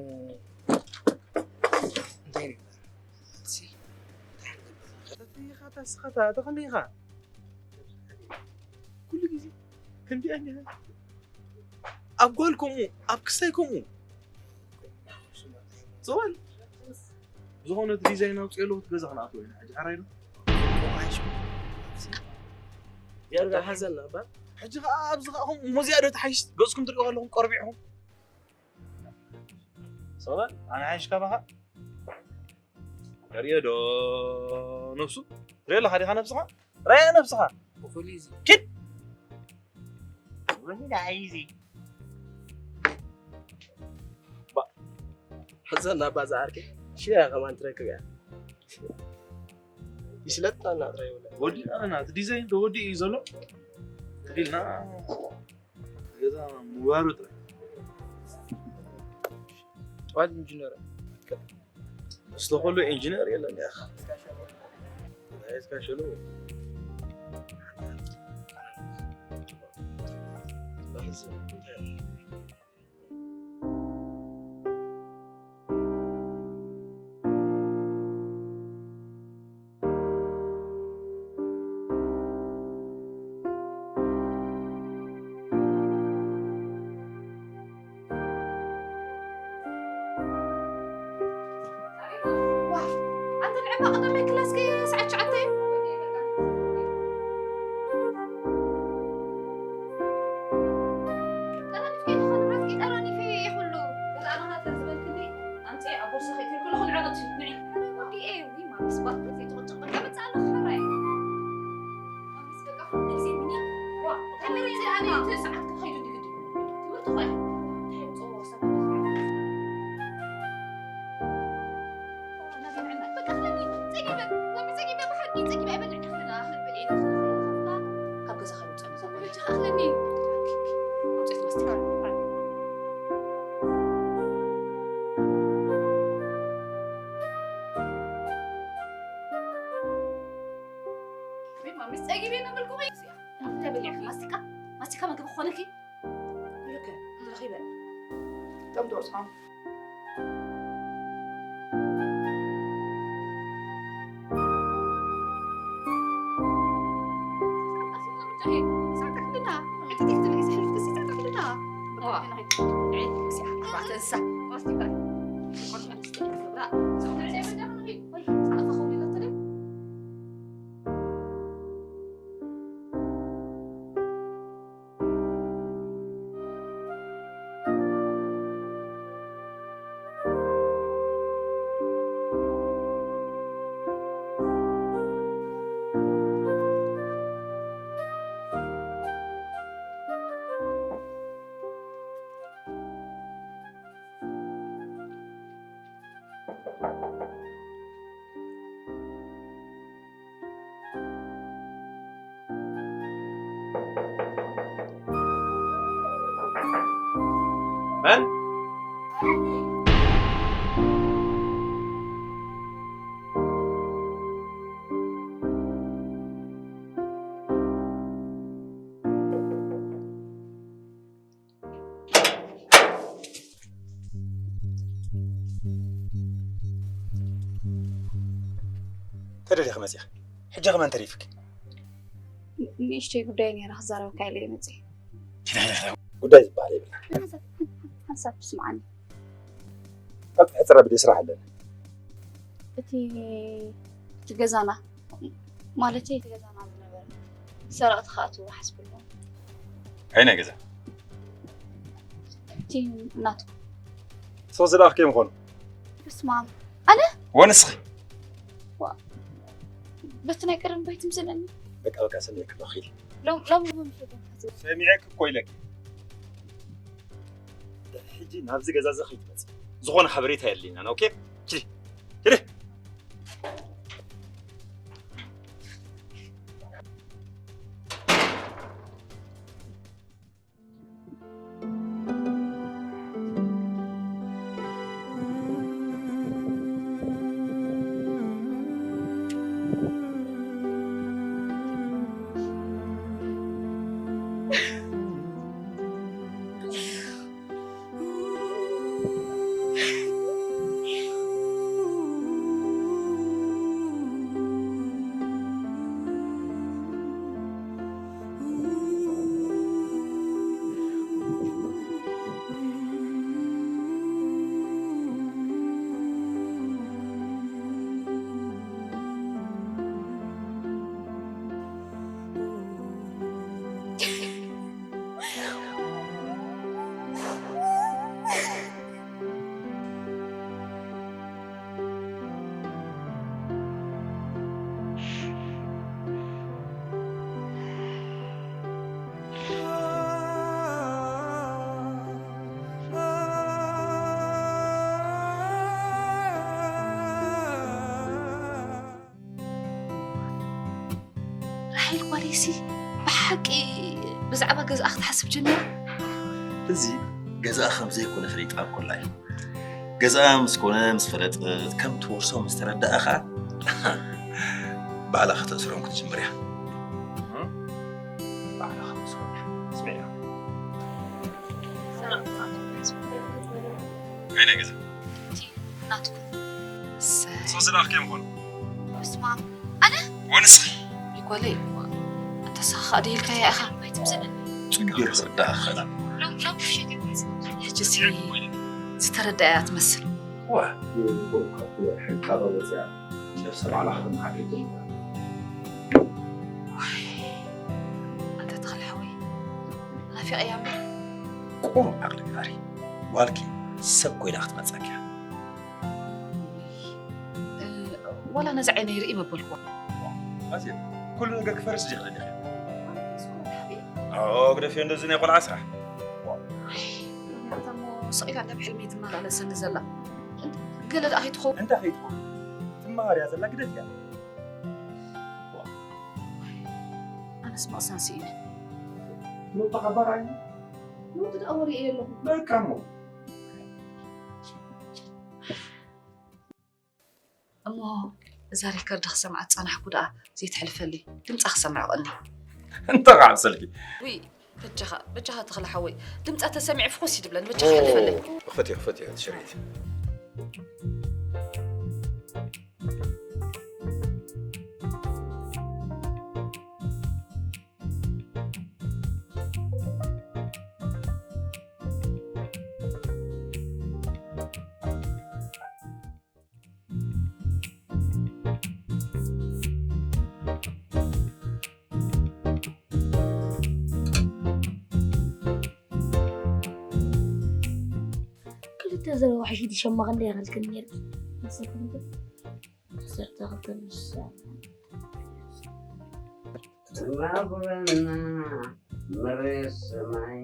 እንታይ ንግበር ሲ እንታይ ንገብር ተተይኻ ታስኻታ ተኸመይ ኢኻ ኩሉ ግዜ ከምዚኣ እንዲኻ ኣብ ጓል ከምኡ ኣብ ክሳይ ከምኡ ዝወል ዝኾነ እቲ ዲዛይን ኣውፅኦ ኣለኹ እቲ ገዛ ክነኣትዎ ኢና ሕጂ ሓራይ ዶ ዝያዳ ሓዘና እባ ሕጂ ከዓ ኣብዚ ከዓ ኹም እሞ ዝያዳ ተሓይሽ ገፅኩም ትሪእዎ ኣለኹም ቆርቢዕኹም ሰበል ኣነ ሓይሽ ካባኻ ርእዮ ዶ ነብሱ ትሪኦ ኣለኻ ዲኻ ነብስኻ ራያ ነብስኻ ብኹሉ እዚ ኪድ ወይዳ ኣይዚ ሕዘና ባዛ ዓርከይ ሽያ ከማን ትረክብ እያ። ይስለጥና ጥራይ ይብለ። ወዲእና ኣለና። እቲ ዲዛይን ተወዲኡ እዩ ዘሎ። ከዲልና ገዛ ምባሩ ጥራይ። ጠዋት ኢንጂነር። ዝተኸሉ ኢንጂነር የለን እያ። እስካ ሸሎ። ዋይ፣ ኣንተ ንዕማ ቀዳማይ ክላስ ከ ሰዓት ትሽዓተ እዩ። ጠራኒፍከ ይኾን? ናትኪ ጠራኒፈ ይኹሉ። ገዛ ኣናሃተን ዝበልክኒ ኣምፅኤ ኣብ ቦርሳ ከይትብል ኩሉ ክንዕቕት ንዒ። ወዲኤ፣ ውይ፣ ማሚስ፣ ባት ዘይትቕጭቕ፣ በቃ መፅእ ኣለኹ፣ ሕራይ። ማሚስ፣ በቃ፣ እዚ ሚኒ፣ ዋ፣ ተመሪፀ፣ ኣነ እቲ ሰዓት ክኸይዱ እንዲ ግዲ። ትምህርቲ ኾነ፣ እንታይ የምፅኦ ሰብ? በቃ፣ ክለኒ፣ ፀጊበ፣ ማሚ፣ ፀጊበ፣ ብሓቂ፣ ፀጊበ፣ ኣይበልዕን፣ ክለና፣ ክብል፣ ካብ ገዛ ከይወፅእ፣ እዛ ቆልዓ፣ ክለኒ። ውፅኢት መስቲካ። ወይ ማሚስ ጸጊብ የነበርኩ ወይ? እንታይ በሊዕኪ? ማስቲካ? ማስቲካ መግቢ ክኾነኪ? ኢሉከ፣ ረኺበ። ጠምጦ እሳም። መን? ተደሊኺ መፂኺ። ሕጂ ከማን ተሪፍኪ። ንእሽተይ ጉዳይ ነይራ ክዛረበካ ኢለ እየ መፂአ። ጉዳይ ዝበሃል የብልና። ሓንሳብ ስምዓኒ። ቀልጢ ሕፅር ኣቢለ ስራሕ ኣለኒ። እቲ እቲ ገዛና ማለተይ እቲ ገዛና ዝነበረ ሰረቕቲ ክኣትዉ ሓስብሎም። ኣይ ናይ ገዛ? እቲ ናቱ። ሰው ዝለኣኽ ከይምኾኑ። በስመ ኣብ። ኣነ? ወንስኺ? ዋ፣ በቲ ናይ ቀደም ባይ ትምስለኒ። በቃ፣ በቃ፣ ሰሚዐኪ ኣለኹ፣ ኺዲ። ሎም-፣ ሎም-፣ ሎም-፣ ሰሚዐኪ እኮ ኢለኪ። ሕጂ ናብዚ ገዛ እዚ ከይትመፂ። ዝኾነ ሓበሬታ የድልየናን፣ ኦኬ? ኪዲ፣ ኪዲ። ሓይል ጓለይሲ ብሓቂ ብዛዕባ ገዛኣ ክትሓስብ ጀሚራ? እዚ ገዛኣ ከም ዘይኮነ ፈሊጣ እኮ ኣላ እያ። ገዛኣ ምስ ኮነ ምስ ፈለጠት ከም ትወርሶ ምስ ተረድኣ ኸኣ ባዕላ ከተእስሮም ክትጅምር እያ። ባዕላ ከተእስሮም እያ። ስምዒ። ናይ ናይ ገዛ ናትኩም። እሰይ። ሶሲ ደኣ ከመይ ምኾኑ? በስመ ኣብ። ኣነ? ወንስኺ? ይጓለይ፣ ኣንታ ንስኻ ኸኣ ደይልካያ ኢኻ። ጽቡቕ ክርዳእ ይኽእል። ሎሚ፣ ሎሚ ፍሸት ይበዝሕ። ሕጂሲ ዝተረዳእያ ትመስል። ዋ። ሕቃ በለጽያ። ነብሰ ባዕላ ከተመሓድር ጀሚራ። ዋይ፣ ኣንታ ተኽለ ሓወይ፣ ናፊቐያ እምበር። ቁሩብ ዓቕሊ ግበሪ። ጓልኪ ሰብ ኮይና ክትመጸኪ እያ። እ፣ ዋላ ነዚ ዓይነይ ርኢ መበልኩዋ። ኣዜ፣ ኩሉ ነገር ክፈርስ ዝኽእል ዲኺ? ኣዎ፣ ግደፍዮ እንደዚ ናይ ቆልዓ ስራሕ። እታ እሞ ስቕ ኢላ እንዳ ብሕልሚ ትመላለሰኒ ዘላ። ገለ ደኣ ከይትኸውን? እንታይ ከይትኸውን? ትመሃር እያ ዘላ፣ ግደፍያ። ኣነስ ምቕሳን ስኢነ። ኑቲ ሓባር ኣይኑ? ኑቲ ደኣ ወሪኤ ኣለኹ። በቃ እሞ። እሞ እዛ ሪከርድ ክሰምዓ ዝጸናሕኩ ደኣ ዘይትሕልፈለይ፣ ድምጻ ክሰምዕ ቀኒ። እንታይ ክዓብሰልኪ? ውይ፣ በጃኻ፣ በጃኻ ተኽለ ሓወይ፣ ድምጻ ተሰሚዑ ፍኹስ ይድብለኒ፣ በጃኻ ሕልፈለይ። ክፈትዮ፣ ክፈትዮ፣ ትሽሪት። ክልተ ዘረባ ሕጂ ድሸማ ክንደይ ይኸልክን ነይርኪ? ዓሰርተ ክልተ ንሳ። ትናፍቐና መሬት ሰማይ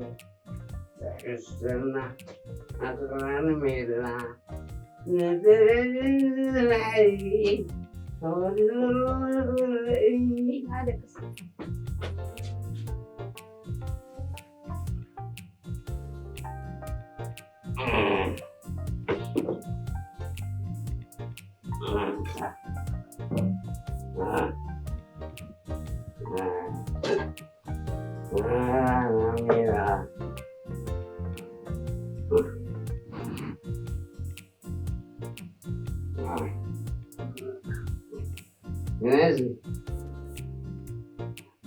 ትሕዝና ኣኽራን ሜዳ ነቲ ባሕሪ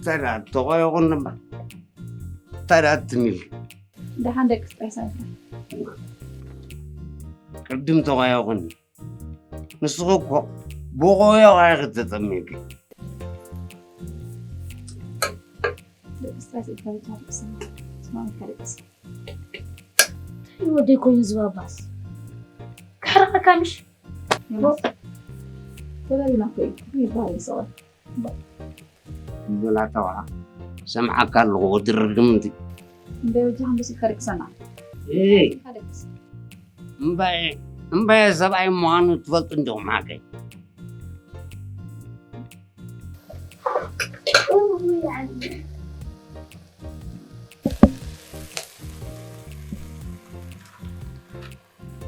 ተራ ተቆየቁን ነባ። ተራ ትሚል። ደሓን ደቂ ጥራይ ሳይፈ። ቅድም ተቆየቁን። ንስኺ እኮ ብቆየቋ ኢኺ ተጠሚቂ። ደቂ ጥራይ ሳይፈ። ስማም ከደቅስ። እንታይ ወደይ ኮይኑ ዝባባስ? ክሕርቐካ ምሽ? ዮናስ፣ ተላሊና እኮ እዩ ይበሃል ይሰቐል። ብላ ተባዓ። ሰምዓካ ኣለኹ፣ ወዲ ርግምቲ። እምበይ ወዲ ሓንበስ ኢልካ ደቅሰና። እይ። ኢልካ ደቅስ። እምበይ፣ እምበይ ሰብኣይ ምዃኑ ትፈልጡ እንዲኹም ሓቀይ።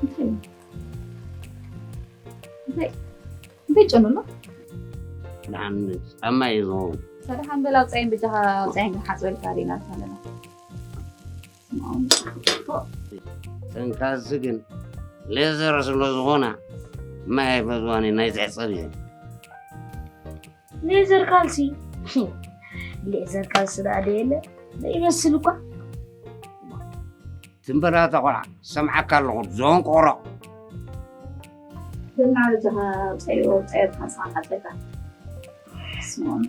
እንታይ? እንታይ? እንታይ ጨኑ ኣሎ? ደሓን ጫማ እዩ ዝኸውን። ሰደሓን በል ኣውፃይን በጃኻ ኣውፃይን ግን ሓፅበልካ ሪና ኣለና። ተንካዚ ግን ሌዘር ስለ ዝኾና ማይ በዝዋኒ ናይ ትሕፀብ እየን። ሌዘር ካልሲ። ሌዘር ካልሲ ደኣ ዶ የለ? ዘይመስል እኳ። ትንበላታ ቆልዓ፣ ሰምዓካ ኣለኹ፣ ዞን ቆሮ። በልና በጃኻ ጸይሮ፣ ጸይርካ ንስኻ ሓጸካ። ስምዖን።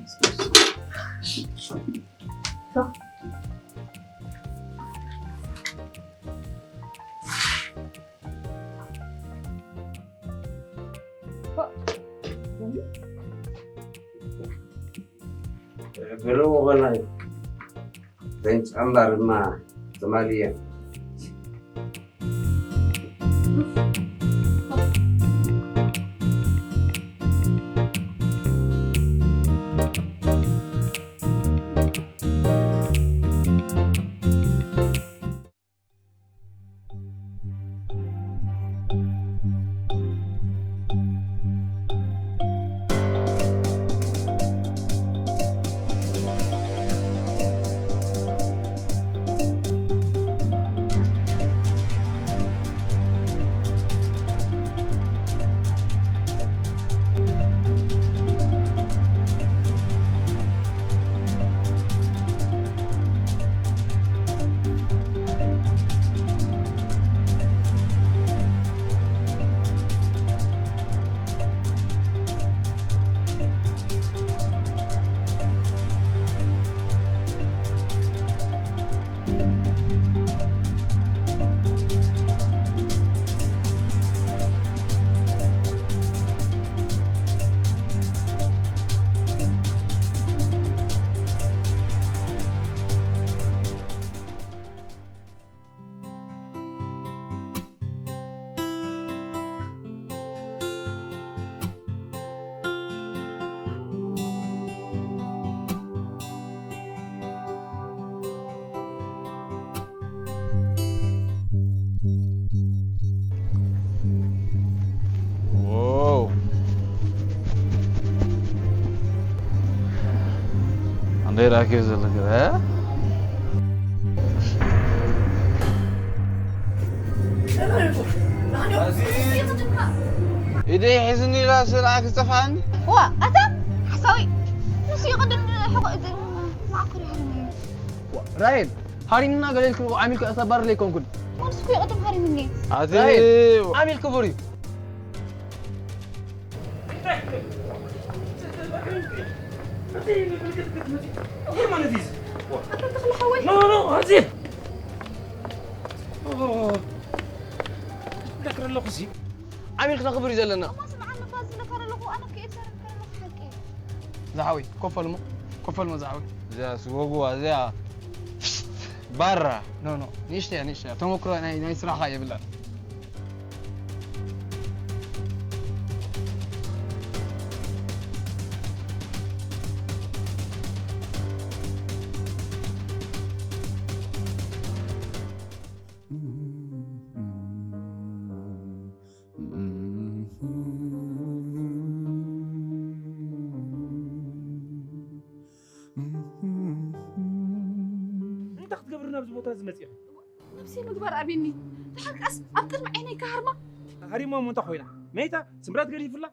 ብርኡ ኾነ ተንጫምባር ድማ ትማሊ እያ። ይራኪ ዘለክ ኢደይ ሒዝኒ ኢላ ስርዓ ክጠፋኒ። ዋ ኣታ ሓሳዊ፣ ንሱ ይቕድም። ሕቆ ማዕከር ይሃርም። ራይል፣ ሃሪምና ገለ ኢልክዎ ዓሚልካ እተባርር ኣይኮንኩን። ማንስ እኮ ይቕድም ሃሪምኒ። ኣቲ ራይል፣ ዓሚል ክቡር እዩ። ኣታ ተኽለ ሓወይ። ኖ ኖ ኣዜብ። ዳክረ ኣለኹ ሲ ዓሚል ክተኽብር እዩ ዘለና። እሞ ስምዓኒ እባ ዝብለካ ዘለኹ ኣነ ከኤድ ዘረብካ ዘለኹ ሓቂ እዩ። ዝሓወይ ኮፈልሞ ኮፈልሞ ዝሓወይ። እዚኣ ስጎጉዋ እዚኣ ባራ። ኖ ኖ ንእሽተያ ንእሽተያ ተመክሮ ናይ ናይ ስራሕኻ የብላን። እንታይ ክትገብር ናብዚ ቦታ እዚ መፂኻ? ነብሲ ምግባር ኣብኒ። ደሓን ከኣስ ኣብ ቅድሚ ዓይነይ ክሃርማ። ሃሪማ እሞ እንታይ ኮይና? መይታ ስምራት ገዲፉላ?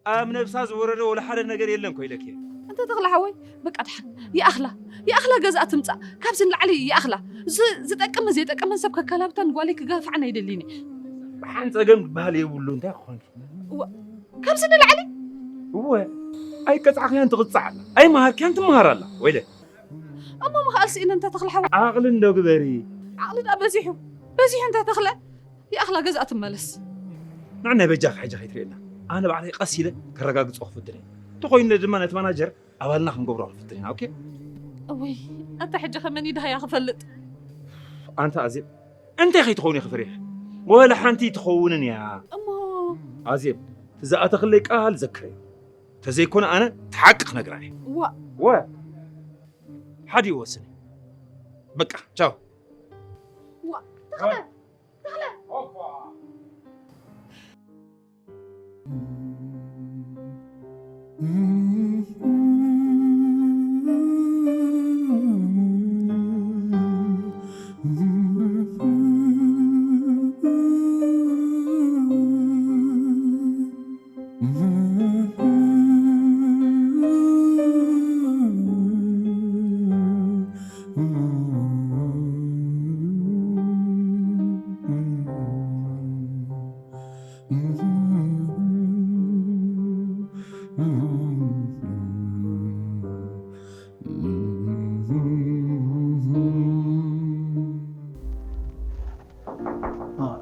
ኣብ ነብሳ ዝወረደ ወላ ሓደ ነገር የለን ኮይለክ። እንተ ተኽለ ሓወይ፣ በቃ ደሓን ይኣኽላ። ይኣኽላ ገዝኣ ትምጻእ። ካብዚ ንላዕሊ ይኣኽላ። ዝ-፣ ዝጠቅምን ዘይጠቅምን ሰብ ከካላብታን ጓለይ ክጋፍዓን ኣይደልይን እየ። ብሓን ጸገም ዝበሃል የብሉ። እንታይ ክኾንኪ? እዋ፣ ካብዚ ንላዕሊ? እወ፣ ኣይቀጻዕክያን ትቕጻዕ ኣላ። ኣይመሃርክያን ትመሃር ኣላ። ወይለ። እሞ ምኽኣል ስኢነ እንተ ተኽለ ሓወይ። ዓቕሊ እንዶ ግበሪ። ዓቕሊ ደኣ በዚሑ። በዚሑ እንተ ተኽለ። ይኣኽላ ገዝኣ ትመለስ። ንዓይ ናይ በጃኻ ሕጂ ከይትርእየና። ኣነ ባዕለይ ቀስ ኢለ ከረጋግጾ ክፍትን እየ። እንተኾይኑ ድማ ነቲ ማናጀር ኣባልና ክንገብሮ ክንፍትን ኢና። ኦኬ? እውይ፣ ኣታ ሕጂ ከመን እዩ ደሃያ ክፈልጥ? ኣንታ ኣዜብ፣ እንታይ ከይትኸውን እየ ክፈሪሕ? ወላ ሓንቲ ኣይትኸውንን እያ። እሞ ኣዜብ፣ ዝኣተኽለይ ቃል ዘክረዮ። ተዘይኮነ ኣነ እቲ ሓቂ ክነግራ እየ። ዋ። ወ-፣ ሓዲ ይወስን። በቃ፣ ቻው። ዋ፣ ተኽለ፣ ተኽለ።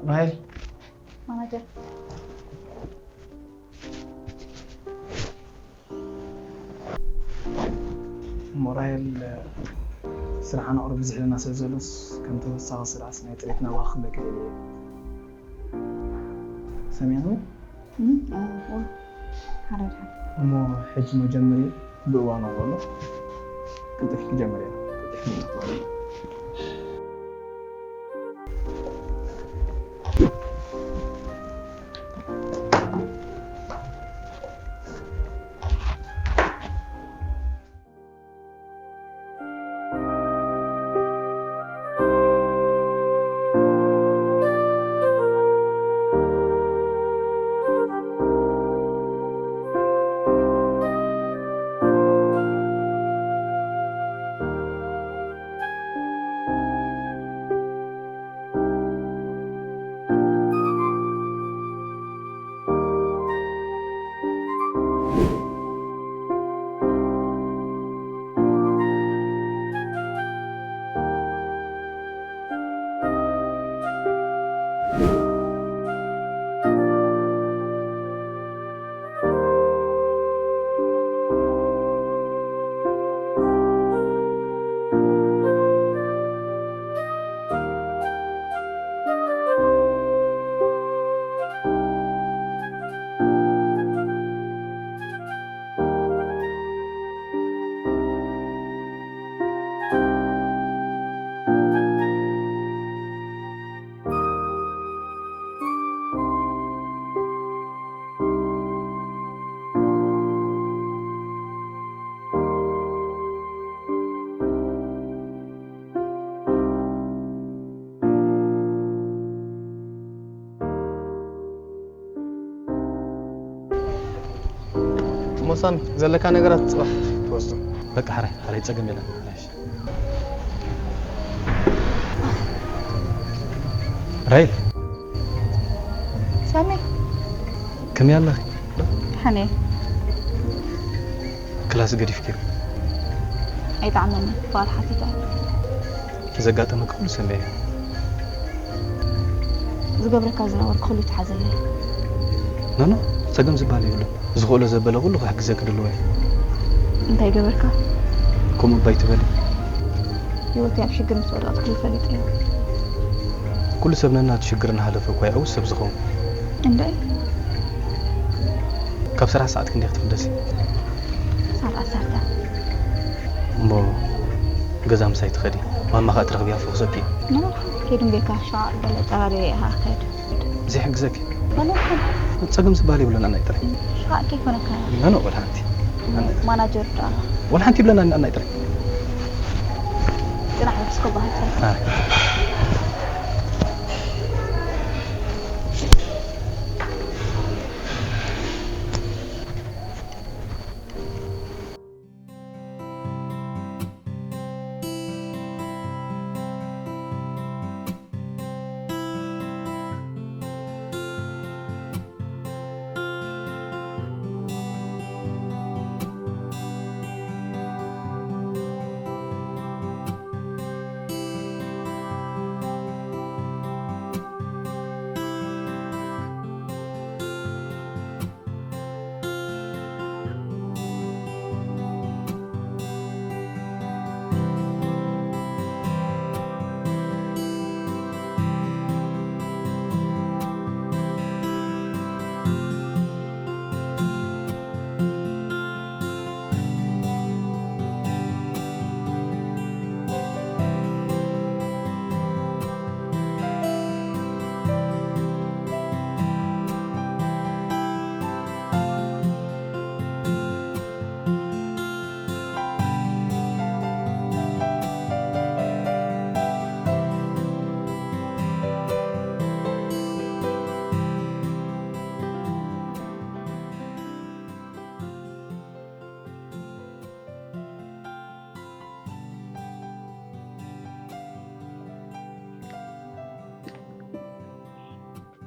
ራሄል። ማናጀር። እሞ ራሄል፣ ስራሕ ነቕርብ ብዙሕ ኢልና ስለ ዘሎስ፣ ከም ተወሳኺ ስራሕስ ናይ ጥሪት ናባኺ ክልእክ እየ። ሰሚዕኒ? እም፣ እዎ፣ እዎ። ሓራይ ድሓን። እሞ ሕጂ መጀመሪ ብእዋኑ ከሎ ቅልጥፍ ክጀምር እየ። ቅልጥፍ ምጥፋእ። ሳሚ፣ ዘለካ ነገራት ጽባሕ ትወስዶ። በቃ፣ ሕራይ፣ ሕራይ፣ ጸገም የለን። ሕራይ፣ እሺ። ራይል። ሳሚ። ከመይ ኣለኺ? ደሓን እየ። ክላስ ገዲፍክዮ? ኣይጠዓመንን፣ በዓል ሓቲተ። ዘጋጠመ ኩሉ ሰሚዐ። ዝገብረካ ዝነበርኩ ኩሉ ይተሓዘለይ። ኖ፣ ኖ፣ ጸገም ዝበሃል የብሉን። ዝኽእሎ ዘበለ ኩሉ ክሕግዘኪ ድልዋ እየ። እንታይ ገበርካ? ከምኡ እባ ኣይትበሊ። ህይወተይ ኣብ ሽግር ምስ ወደቐት ኩሉ ፈሊጠዮ። ኩሉ ሰብ ነናቱ ሽግር እናሃለፈ እኮ ይዕውት ሰብ ዝኸውን። እንታይ? ካብ ስራሕ ሰዓት ክንደይ ክትፍደሲ? ሰዓት ዓሰርተ። እሞ ገዛ ምሳይ ትኸዲ? ማማ ኸኣ ትረኽብያ ፍኹሰኪ። ኖ፣ ኬድን ቤካ ሸዋ ገለ ጠራርየ ኢኻ ክኸድ። ዘይሕግዘኪ? ዋላ ሓንቲ። ጸገም ዝበሃል የብሉን፣ ኣናይ ጥራይ። ሸዋ ከይኮነካ። ኖ፣ ኖ፣ ዋላ ሓንቲ። ኣናይ ጥራይ። ማናጀር ደኣ። ዋላ ሓንቲ ይብለና፣ ኣናይ ጥራይ። ጽናሕ፣ እስኮ ባህል ጥራይ። ኣይ።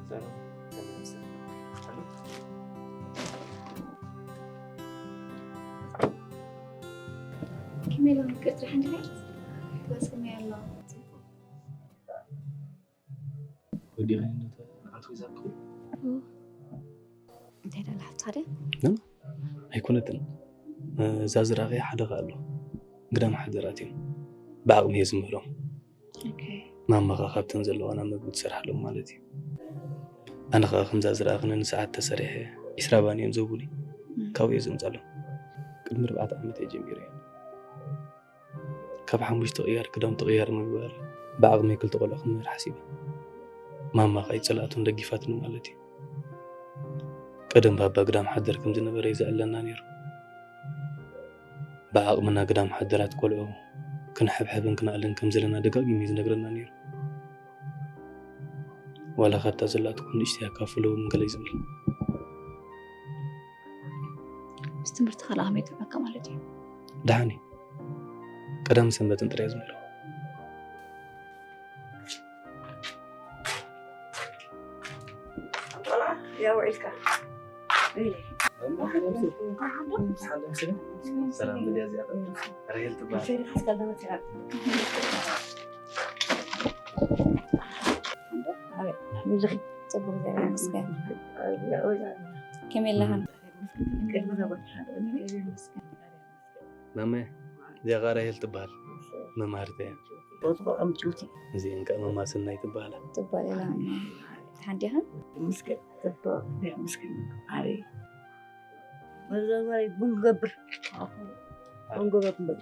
ሰላም፣ ሰላም፣ ሰላም። ከመይ ኣሎ ምቅርቲ ሓንቲ ትወስድ ከመይ ኣሎ? ወዲኻ እንዶ ኣንተ ሒዛኩ። እንታይ ደላ ሓፍትኻ ድያ? ኖ፣ ኣይኮነትን። እዛ ዝረኣኸያ ሓደ ከኣ ኣሎ። ግዳም ሓደራት እዮም። ብዓቕሚ እየ ዝምህሮም። ኦኬ። ማማ ኸኣ ካብተን ዘለዋና ምግቢ ትሰርሓሎም ማለት እዩ። ኣነ ኸኣ ከምዛ ዝረኣኽኒ ንሰዓት ተሰሪሐ ዒስራ ባኒ እዮም ዝህቡኒ። እም። ካብኡ እየ ዘምጻሎም። ቅድሚ ኣርባዕተ ዓመት እየ ጀሚረዮ። ካብ ሓሙሽተ ቅያር ክዳውንቲ ቅያር ምግባር፣ ብዓቕመይ ክልተ ቆልዑ ክምህር ሓሲበ። ማማ ኸኣ ኣይጸላእቶን፣ ደጊፋትኒ ማለት እዩ። ቀደም ባባ ግዳም ሓደር ከም ዝነበረ እዩ ዘዕለና ነይሩ። ብዓቕምና ግዳም ሓደራት ቆልዑ ክንሕብሕብን ክነኣልን ከም ዘለና ደጋጊሙ እዩ ዝነግረና ነይሩ። ዋላ ካብታ ዘላትኩም ንእሽተይ ኣካፍሉ እውን ገለ እዩ ዝብል። ምስ ትምህርቲ ካልእ ከመይ ይጥዕመካ ማለት እዩ? ደሓን እዩ። ቀዳምን ሰንበትን ጥራይ እየ ዝምለስ። ቆልዓ፣ ያ ውዒልካ። ሰላም፣ ብልያ እዚኣ ራሄል ትበሃል። ጽቡቕ፣ እግዚኣብሔር ይመስገን። ከመይ ኣለኻ? ማመ፣ እዚኣ ኸኣ ራሄል ትበሃል። መማህርተይ እያ። ጽቡቕ፣ ኣምጪውቲ። እዚኤን ከኣ መማስናይ ትበሃላ። ጽቡቕ፣ ሌላ መማህርተይ። ደሓን ዲኻ? ይመስገን። ጽቡቕ፣ ይመስገን። ኣበይ? መዛዛሪ ቡን ክገብር። ቡን ክገብር።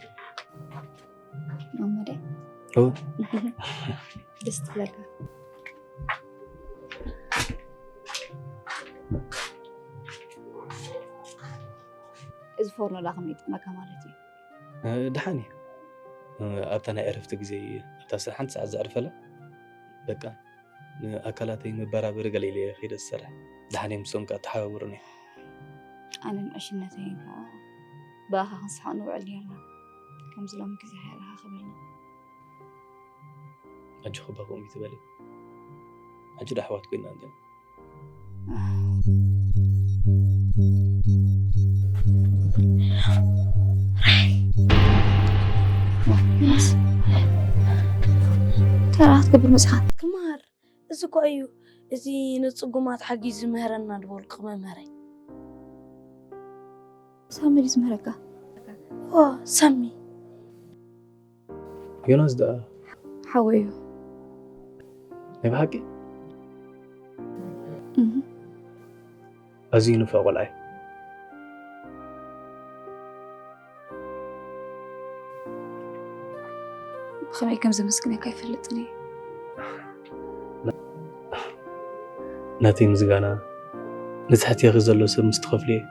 እሞ ደ? እወ። ደስ ትብለካ። እዚ ፎርኖ ዳ ከመይ ይጥዕመካ ማለት እዩ? እ፣ ደሓን እዩ። እ፣ ኣብታ ናይ ዕረፍቲ ግዜ፣ ኣብታ ስራሕ ሓንቲ ሰዓት ዘዕርፈላ፣ በቃ፣ ንኣካላተይ መበራበሪ ገለ ኢለ እየ ከይደ ዝሰርሕ። ደሓን እየ፣ ምስኦም ከኣ ተሓባብሩኒ። ኣነን ዕሽነተይን ከዓ ብኣኻ ክንስሓቕ ንውዕል ነርና። ከምዚ ሎሚ ግዜ ከይረኻኸበልና። ኣጆኺ እባ ከምኡ ይትበሊ። ሕጂ ዶ ኣሕዋት ኮይንና እንተ? ዮናስ፣ እንታይ ደኣ ክትገብር መጺኻ? ክመሃር። እዚ እኮ እዩ፣ እዚ ንጽጉማት ሓጊዙ ዝምህረና ዝበልኩ መምህረይ። ሳሚ ድዩ ዝምህረካ? እዎ፣ ሳሚ። ዮናስ ደኣ ሓወይ እዩ። ናይ ብሓቂ? እህ። ኣዝዩ ንፉዕ ቆልዓ እዩ። ብኸመይ ከም ዘመስግነካ ኣይፈልጥን እየ። ናተይ ምስጋና ንትሕቴኺ ዘሎ ሰብ ምስ ትኸፍልዮ እዩ።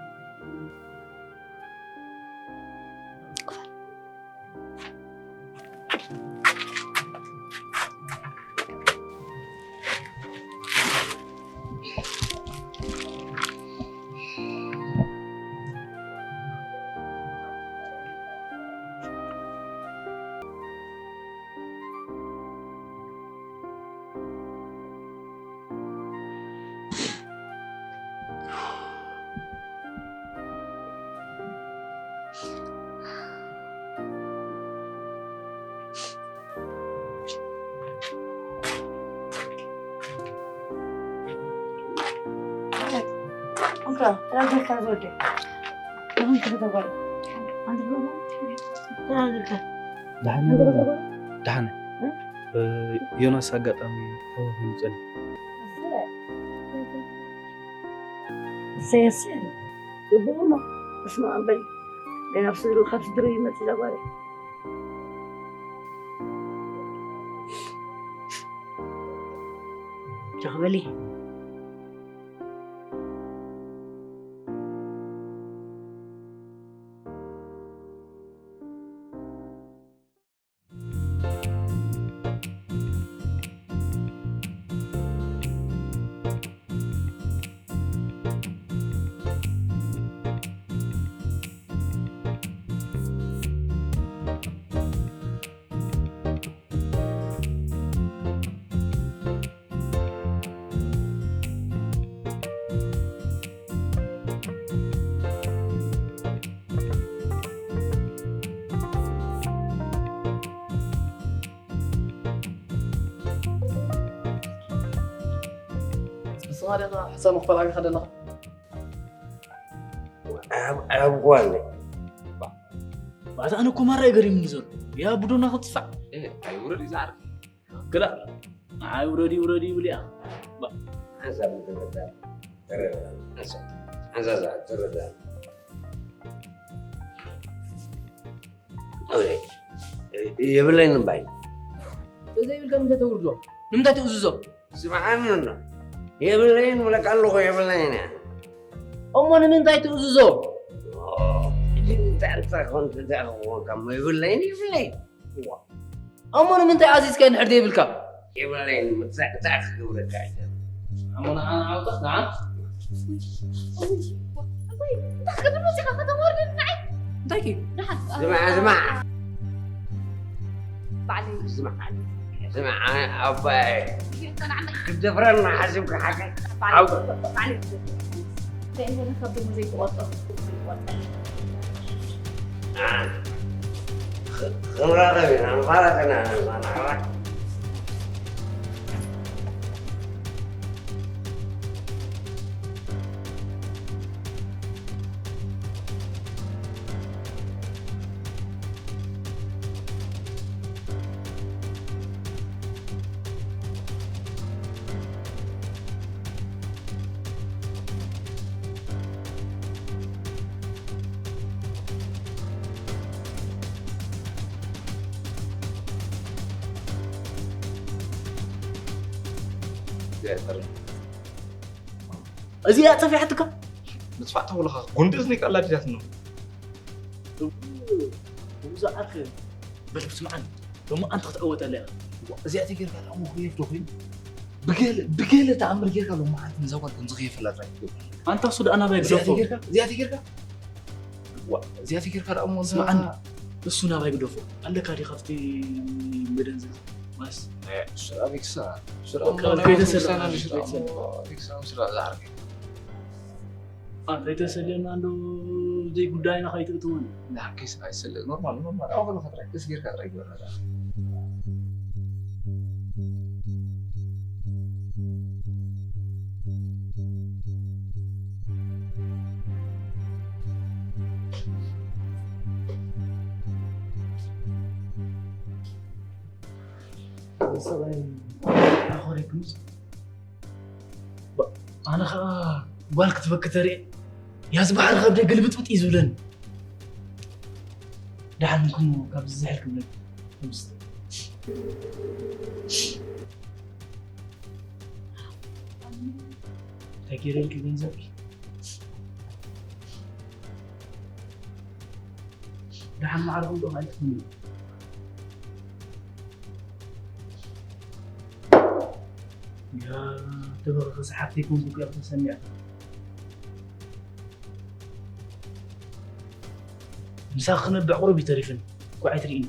ደሓን ዮናስ፣ ኣጋጣሚ ሓዊ ኮይኑ ጸኒሑ። እሰይ፣ እሰይ። ጽቡቕ እሞ፣ እስማዕ እምበይ። ገና ኣብ ስድሪ፣ ካብ ስድሪ ይመጽእ እዛ ጓለይ። ሸኽ በሊ። ንስኻ ዲኻ ሓሳብ ምኽፋል ዓቢኻ ዘለኻ? ዓብ-፣ ዓብ ጓል። ባዕታ ኣነ እኮ ማራ እዩ ገሪምኒ ዘሎ። ያ ቡዶና ክትፋዕ። እ፣ ኣይውረድ እዩ ዝዓርፍ። ክላ፣ ንዓይ ውረድ እዩ፣ ውረድ እዩ ይብል እያ። ባ- ሓንሳብ ምትርዳእ፣ ተረዳ። ሓንሳብ፣ ሓንሳብ ተረዳ። ኦይ፣ የብለይን እምባይ። ተዘይብልካ ንምንታይ ተውርዶ? ንምንታይ ትእዝዞ? ስምዓኒ ኣሎ። የብለይን እብለካ ኣለኹ፣ የብለይን እያ። እሞ ንምንታይ ትእዝዞ? ኦ፣ ሕጂ እንታይ ኣንታ ኮንት እንታይ ክኾንካ እሞ የብለይን፣ የብለይን። እዋ። እሞ ንምንታይ ኣዚዝካ እንድሕር ዘይብልካ? የብለይን፣ ምትዛዕዛዕ ክገብረካ እየ። እሞ ንዓ፣ ንዓ ውጣ፣ ንዓ። እንታይ ክትብል መፂኻ ከተማርደኒ ንዓይ? እንታይ ኪ? ደሓን። ስማዕ፣ ስማዕ። ባዕለይ። ስማዕ፣ ስማዕ፣ ኣባይ። ይቀናዕና። ክትደፍረና ሓሲብካ ሓቀይ? ባዕለይ። ዓው። ባዕለይ። እንታይ እንተ ካብ ደሞ ዘይትቆርጦ? ዘይትቆርጦ። አ፣ ኽ-፣ ክንራኸብ ኢና፣ ንፋለጥ ኢና፣ ንፋለጥ። እዚኣ ጸፊሓትካ? ምጽፋዕ ተብለኻ ጉንዲ እዝኒ ቀላዲዳት ነው። ብዙ ዓርክ በል ስምዓኒ፣ ሎሚ ኣንቲ ክትዕወተላ ኢኻ። እዚኣ ተጌርካ ደኣ እሞ ክየፍ ዶ ኮይኑ? ብገለ ብገለ ተኣምር ጌርካ ሎም መዓልቲ ነዛ ጓል ከምዚ ከየፈላጥራ ይገብር። ኣንታ እሱ ደኣ ናባይ እዚኣ ግደፎ። ተጌርካ እዚኣ ተጌርካ ዋ እዚኣ ተጌርካ ደኣ እሞ እንታ ስምዓኒ፣ እሱ ናባይ ግደፎ። ኣለካ ዲ ካብቲ መደንዘዝ ማስ? ስራ ቢክሳ ስራ በቃ ከይተሰለ- ከይተሰለ- ኣንታ ይተሰልየና እንዶ ዘይጉዳይና ከይትእትወን። ዳሓር ከይስ ኣይሰለ ኖርማል ኖርማል ኣብ ከለካ ጥራይ ደስ ጌርካ ጥራይ ግበረና። ሰብኣይ ኣኾሪኩምስ? ኣነ ኸኣ ጓል ክትበኪ ተሪኤ ያዝ ባሕሪ ከብደይ ግልብጥብጥ እዩ ዝብለኒ። ደሓን ምንኩም ካብዚ ዝሕል ክብለኒ። እንታይ ገይረልኪ ገንዘብ? ደሓን ማዕረኹም ዶ ማለት ምን? ያ ተበረኸ ሰሓብተይ ኮንኩ እያ ተሰሚዐ። ምሳኺ ክነብዕ ቁሩብ ይተሪፍን። እኳ ኣይትርእይን።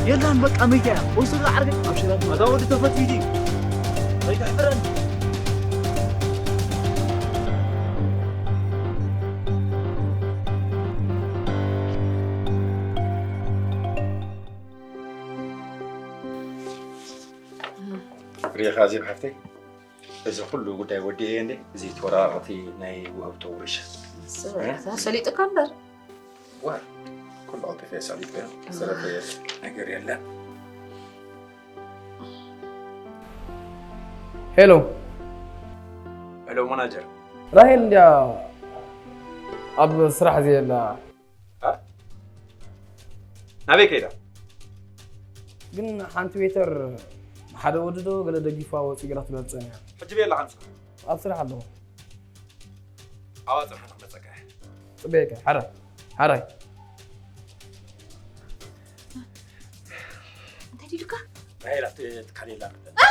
የላን በቃ መይታ እያ። ወይስ እዛ ዓርገ ኣብ ሽራት ማዳ ወዲ ተፈትፊቲ። ኣይትሕፍረን። ሪኢኻ ዚብ ሓፍተይ፣ እዚ ኩሉ ጉዳይ ወዲኤ እንዴ፣ እዚ ተወራረቕቲ ናይ ውህብቶ ውርሻ። ንሱ እ? እዛ ሰሊጥካ እምበር። ዋ፣ ኩሉ ኣውጢፈ ሰሊጠ፣ ዝተረፈ ነገር የለን። ሄሎ። ሄሎ፣ ማናጀር። ራሄል እንድያ ኣብ ስራሕ ዘየላ። እ? ናበይ ከይዳ? ግን ሓንቲ ዌተር ሓደ ወዲ ዶ ገለ ደጊፋ ወፂኡ ገላ ትበልፀን እያ። ሕጂ ቤላ ሓምሳ። ኣብ ስራሕ ኣለኹ። ኣዋ ፅንሓ ንክመፀካ እየ። ፅበየካ፣ ሓራይ፣ ሓራይ። እንታይ ዲዱካ? ራሄል ኣብቲ ትካል የላ። እ?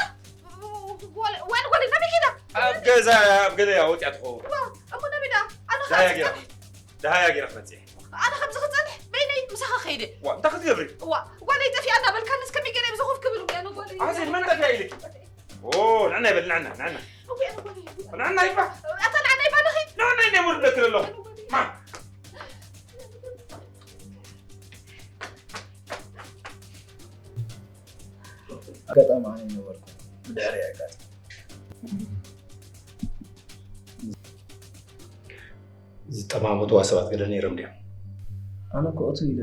ወ-፣ ወ-፣ ወ-፣ ወ-፣ ወ-፣ ናበይ ከይዳ? ኣብ ገዛ፣ ኣብ ገለ እያ ወፂኣ ትኸውን። ዋ፣ እሞ ናበይ ደኣ? ኣነ ደሃያ ጌራ። ደሃያ ጌራ ክመፅእ እየ። ኣነ ከምዚ ክፀንሕ በይነይ ምሳኻ ከይደ። ዋ፣ እንታይ ክትገብሪ? ዋ፣ ጓለይ ጠፊኣ እናበልካንስ ከመይ ገይረ ብዚ ኮፍ ክብል እሞ ኣነ ጓለይ። ኣዜ መን ጠፊኣ ኢልኪ? ኦ፣ ንዕና ይበል፣ ንዕና፣ ንዕና። እወ፣ ኣነ ጓለይ። ንዕና ይባ። ኣታ ንዕና ይባ ንኺ? ንዕና ይነ ሙር ለክለሎ። ማ? ኣጋጣሚ ኣነ ይነበርኩ ብድሕሪ ኣጋጣሚ። ዝጠማመትዋ ሰባት ገለ ነይሮም ድዮም? ኣነ እኮ እቱ ኢለ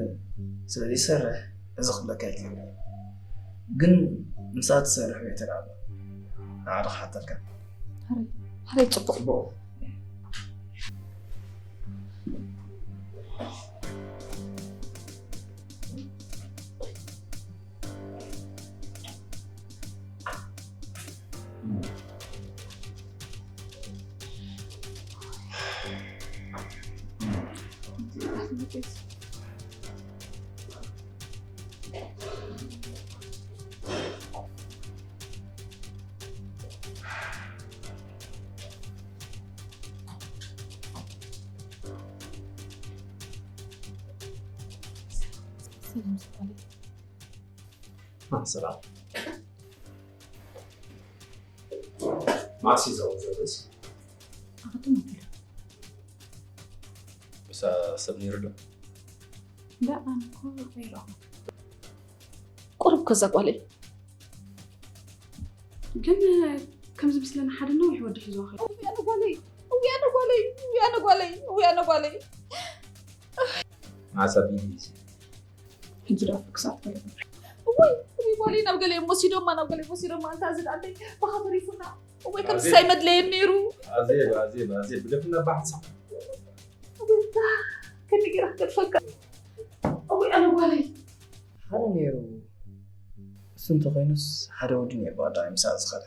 ስለ ዘይሰርሕ እዚ ክብለካ ይክእል። ግን ምሳ ትሰርሕ ቤተር ኣሎ። ንዓዲ ክሓተልካ። ሕረይ፣ ሕረይ ጽቡቕ። ጽቡቕ። ሰላም ዝባል። አ፣ ሰላም። ማሲ ዘው ዘበስ። ኣኸተም ኣቢሉ። ብሳ ሰብ ነይሩ ዶ? ዳ፣ ኣነ እኮ ኣይረኣኹ። ቁሩብ ከዛ ጓለይ። ግን ከምዚ ምስለና ሓደ ነዊሕ ወዲ ሒዝዋ ኸይዱ። እውይ ኣነ ጓለይ፣ እውይ ኣነ ጓለይ፣ እውይ ኣነ ጓለይ፣ እውይ ኣነ ጓለይ። ማሳ ቢቢሲ። ሕጂ ደኣ ክሳብ ፈለጥ። እውይ፣ እውይ ጓለይ ናብ ገለኦም ወሲዶማ፣ ናብ ገለኦም ወሲዶማ፣ እንታ እዚ ደኣ እንተይ ባኻ ተሪፉና። እውይ ከም ኣዜብ። ሳይ መድለየን ነይሩ። ኣዜብ፣ ኣዜብ፣ ኣዜብ፣ ብደፍና ባሕሳ። እውይ፣ ከመይ ገይራ ክገድፈካ? እውይ ኣነ ጓለይ። ሓደ ነይሩ። እሱ እንተኾይኑስ ሓደ ወዲ ነይሩ፣ ኣዳይ ምሳእ ዝኸደ።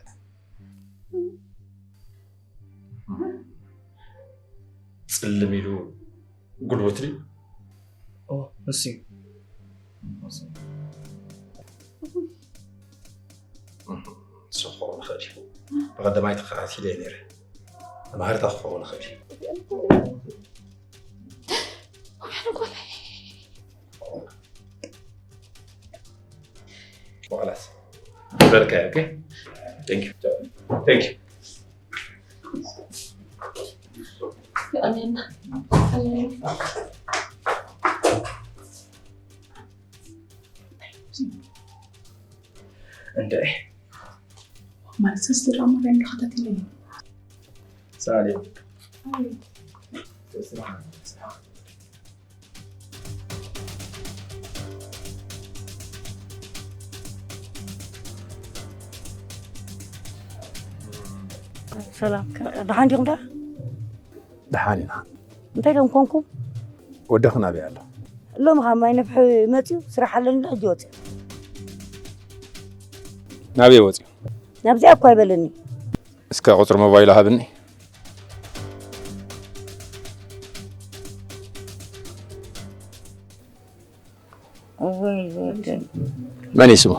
ጽልም ኢሉ ጉልበት ድዩ? ኦ፣ ንሱ እዩ። ንሱ እዩ። እህ፣ ንሱ ክኸውን ይኽእል እዩ። ብቐዳማይ ተኸታቲለ እየ ነይረ። መሃርታ ክኸውን ይኽእል እዩ። ወላስ በልካ፣ ኦኬ። Thank you. Thank you. ኣሜን። ኣሜን። እንደ ማለት ስድራ ማርያም ተኸታቲለ እዩ። ሳሌ። ኣይ። ስራሕ፣ ስራሕ። ሰላም፣ ደሓን ዲኹም ደኣ? ደሓን ኢና። እንታይ ደም ኮንኩም? ወደኽን ኣበይ ኣሎ? ሎሚ ካብ ማይ ነፍሒ መፅዩ፣ ስራሕ ኣለኒ ኢሉ ሕጂ ወፅዩ። ናበይ ወፅዩ? ናብዚኣ እኳ ኣይበለኒ። እስከ ቁፅሪ ሞባይሉ ሃብኒ። እወይ ዝወደይ። መን እዩ ስሙ?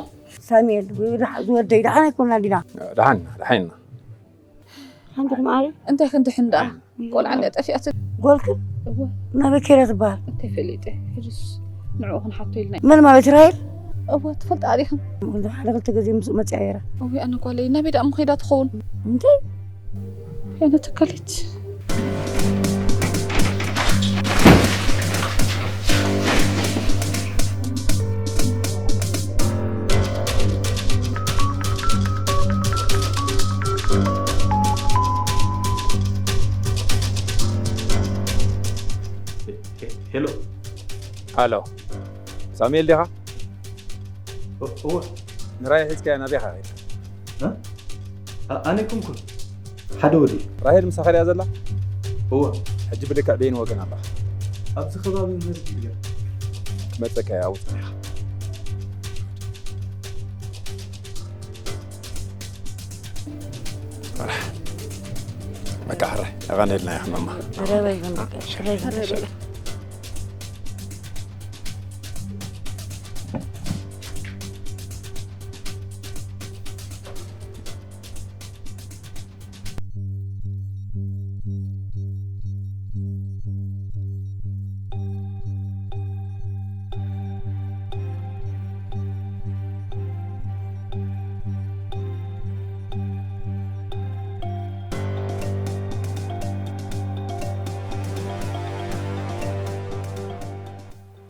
ሳሙኤል፣ ወይ ደሓ-፣ ዝወደይ፣ ደሓን ኣይኮንና ዲና? ደሓን ኢና፣ ደሓን ኢና። ሓንቲ ማዕረ? እንታይ ክንድሕን ደኣ? ቆልዓ እንድያ ጠፊኣት። ጓልክን? እወ። ናበይ ከይዳ ትበሃል? እንታይ ፈሊጠ? ሕጅስ ንዕኡ ክንሓቶ ኢልና። መን ማለት ራሄል? እወ፣ ትፈልጣ ዲኽን? ሓደ ክልተ ግዜ ምስኡ መፂኣ ነይራ። እወ፣ ኣነ ጓለይ ናበይ ደኣ ምኸይዳ ትኸውን? እንታይ? ሄኖ ተካሊት። ሄ-፣ ሄ-፣ ሄሎ። ሃሎ። ሳሙኤል ዲኻ? እ-፣ እወ። ንራሄል ሒዝካያ ናበይ ኢኻ ከይድካ? እ? ኣ-፣ ኣነ ኣይኮንኩን። ሓደ ወዲ። ራሄል ምሳኻ ድያ ዘላ? እወ። ሕጂ ብልክዕ በይን ወገን ኣለኻ? ኣብዚ ከባቢ መስጊድ ገይራ። መጸካ እያ፣ ኣብኡ ጸኒኻ። በቃ ሕራይ፣ የቐንየልና ኢኻ ማማ። ሕራይ በል፣ በቃ፣ ሕራይ በል።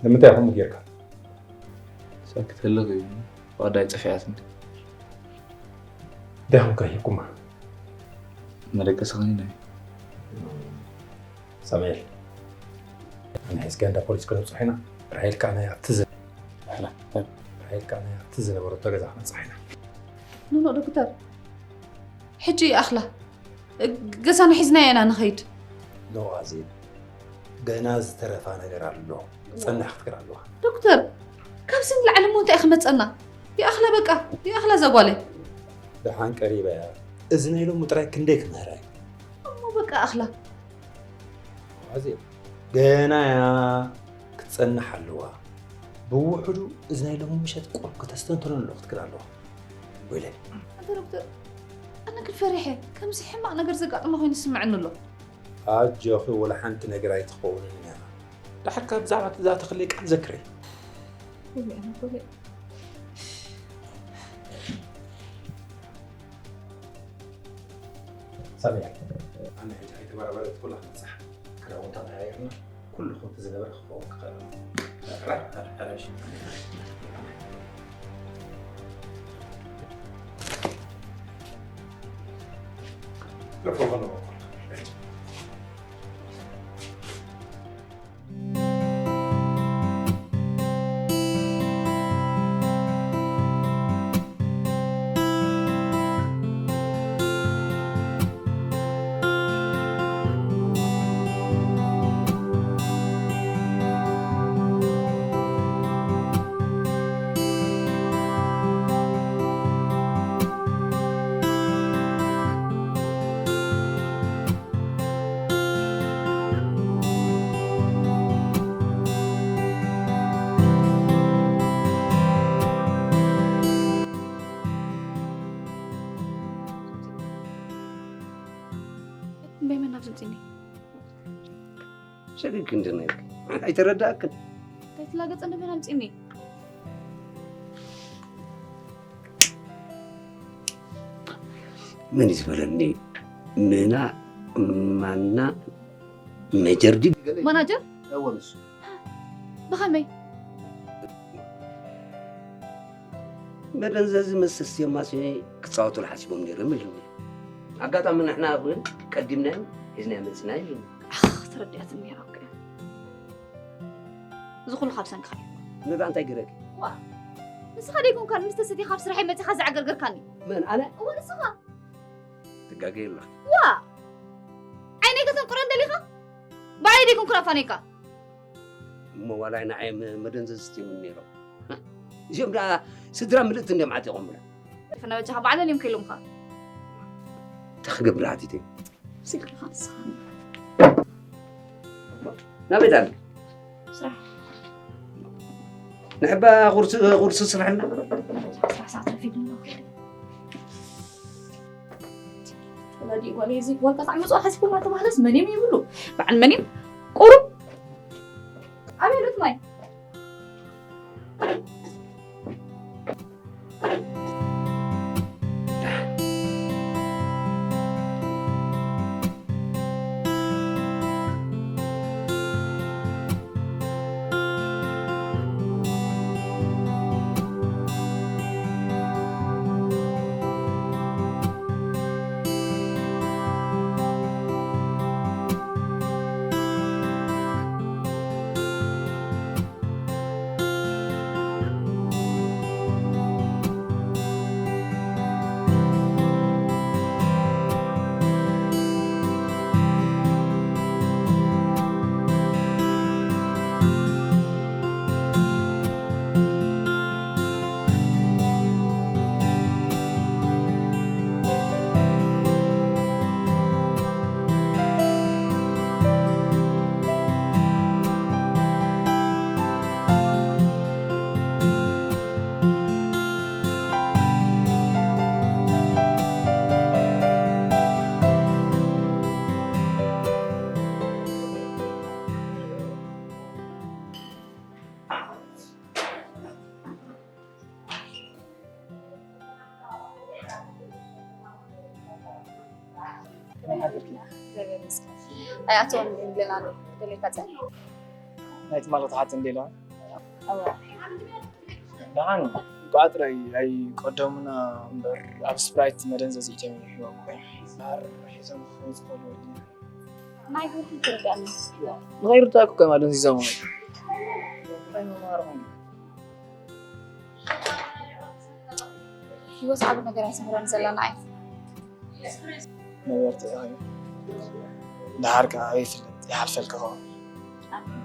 ንምንታይ ከምኡ ጌርካ? ሳክት ህልኽ እዩ። ዋዳይ ጠፊኣትኒ። እንታይ ኾንካ ሂብኩማ? መደቀሲ ኸኒና እዩ። ሳሙኤል፣ ኣነ ሒዝካ እንዳ ፖሊስ ከነብፅሖ ኢና። ራሄል ከኣ ናይ ኣብቲ ዝ-፣ ራሄል ከኣ ናይ ኣብቲ ዝነበረቶ ገዛ ክነብፅሓ ኢና። ኖ፣ ኖ፣ ዶክተር፣ ሕጂ ይኣኽላ። ገዛና ሒዝናዮ ኢና ንኸይድ። ኖ፣ ኣዜብ፣ ገና ዝተረፋ ነገር ኣሎ። ክጸንሕ ክትክር ኣለዋ። ዶክተር፣ ካብዚ ንላዕሊ እሞ እንታይ እዩ ክመጸና? ይኣኽላ በቃ፣ ይኣኽላ እዛ ጓለይ። ደሓን ቀሪባ እያ። እዚ ናይ ሎሚ ጥራይ ክንደይ ክምህራ እዩ? እሞ በቃ ኣኽላ። ኣዜብ፣ ገና እያ ክትጸንሕ ኣለዋ። ብውሑዱ እዚ ናይ ሎሚ ምሸት ቁሩብ ከተስተንትኖ ኣሎ ክትክል ኣለዋ። ወይለይ። ኣንታ ዶክተር፣ ኣነ ግን ፈሪሐ። ከምዚ ሕማቕ ነገር ዘጋጥማ ኮይኑ ይስምዐኒ ኣሎ። ኣጆኺ፣ ወላ ሓንቲ ነገር ኣይትኸውንን እያ። ደሓር ካብ ብዛዕባ እዛ ተኽለይ ቃል ዘክረይ። ወይለይ ኣነ፣ ወይለይ። ሳሚያ፣ ኣነ ሕጂ ኣይተበራበረት ኩላ ክትበጽሕ። ክዳውንታ ተቐያይርና፣ ኩሉ ከምቲ ዝነበረ ክኸውን ክኽእል። እምበይ መን ኣብዚ ምጺኒ? ሸግግ እንድነግርኪ ኣይተረዳእክን። እንታይ ትላገጽ እንደ መን ኣምጺኒ? መን እዩ ዝበለኒ? ምና ማና መጀር ድዩ? ማናጀር? እወ፣ ንሱ። ብኸመይ? መደንዘዚ መስተ ስቲዮም ማሲኒ ክጻወቱሉ ሓሲቦም ነይሮም ኢሉኒ። ኣጋጣሚ ንሕና እውን ቀዲምናዮም ሒዝናዮ መጺና ኢሉኒ። ኣኽ፣ ተረዲኣትኒ እያ፣ ኦኬ። እዚ ኩሉ ካብ ሰንክኻ እዩ። ንዳ እንታይ ገረኪ? ዋ፣ ንስኻ ደይኮንካ ምስ ተሰቲኻ ካብ ስራሐይ መጺኻ ዘዕገርገርካኒ? መን፣ ኣነ? እወ፣ ንስኻ። ትጋገይ ኣለኺ። ዋ! ዓይነይ ከተንቁረን ደሊኻ? ባዕለይ ደይኮንኩ ኣፋኒካ። እሞ ዋላ ንዓይ መ-፣ መደንዘዝቲ እዮም ነይሮም። እዚኦም ደኣ ስድራ ምልእቲ እንድዮም ዓጢቖምና። ፈና በጃኻ ባዕለን እዮም ከይሎምኻ። እንታይ ክገብር ሓቲተ? ስልክኻ ንስኻ። ናበይ ዳል? ስራሕ። ንሕባ ቁርሲ፣ ቁርሲ ስራሕና። ስራሕ ሰዓት ረፊድና። ወላዲ ጓለይ እዚ ጓልካ ካብ መጽኦ ሓሲብኩማ ተባህለስ መን እዮም ይብሉ? በዓል መን እዮም? ቁሩብ ኣበይ ሉት ማይ? ከመይ ሓዲርኪ? እግዚኣብሔር ይመስገን። ኣይ፣ ኣይኣተወን ኢለና ደሌካ ጸኒሑ። ናይ ትማሊ ክትሓት እንዴ ኢልዋ? እወ። ደሓን፣ ብኣጥራይ ኣይቀደሙና እምበር ኣብ ስፕራይት መደንዘዚ ኢቶም እዮም ሂቦም ኮይኖም። ማር ሒዞም ክኾኑ ዝኽእሉ ናይ ህይወት ትርዳእኒ። ንኸይርዳእኩ እኮ እዮም ኣደንዚዞም። እንታይ መማር ኾንኩ? ህይወት ዓቢ ነገር ኣይሰምረን ዘለና እያ። ነበርቲ ኢኻ። ደሓር ከኣ ኣበይ ይፍለጥ፣ ይሓልፈልካ ኸኣ። ኣሜን።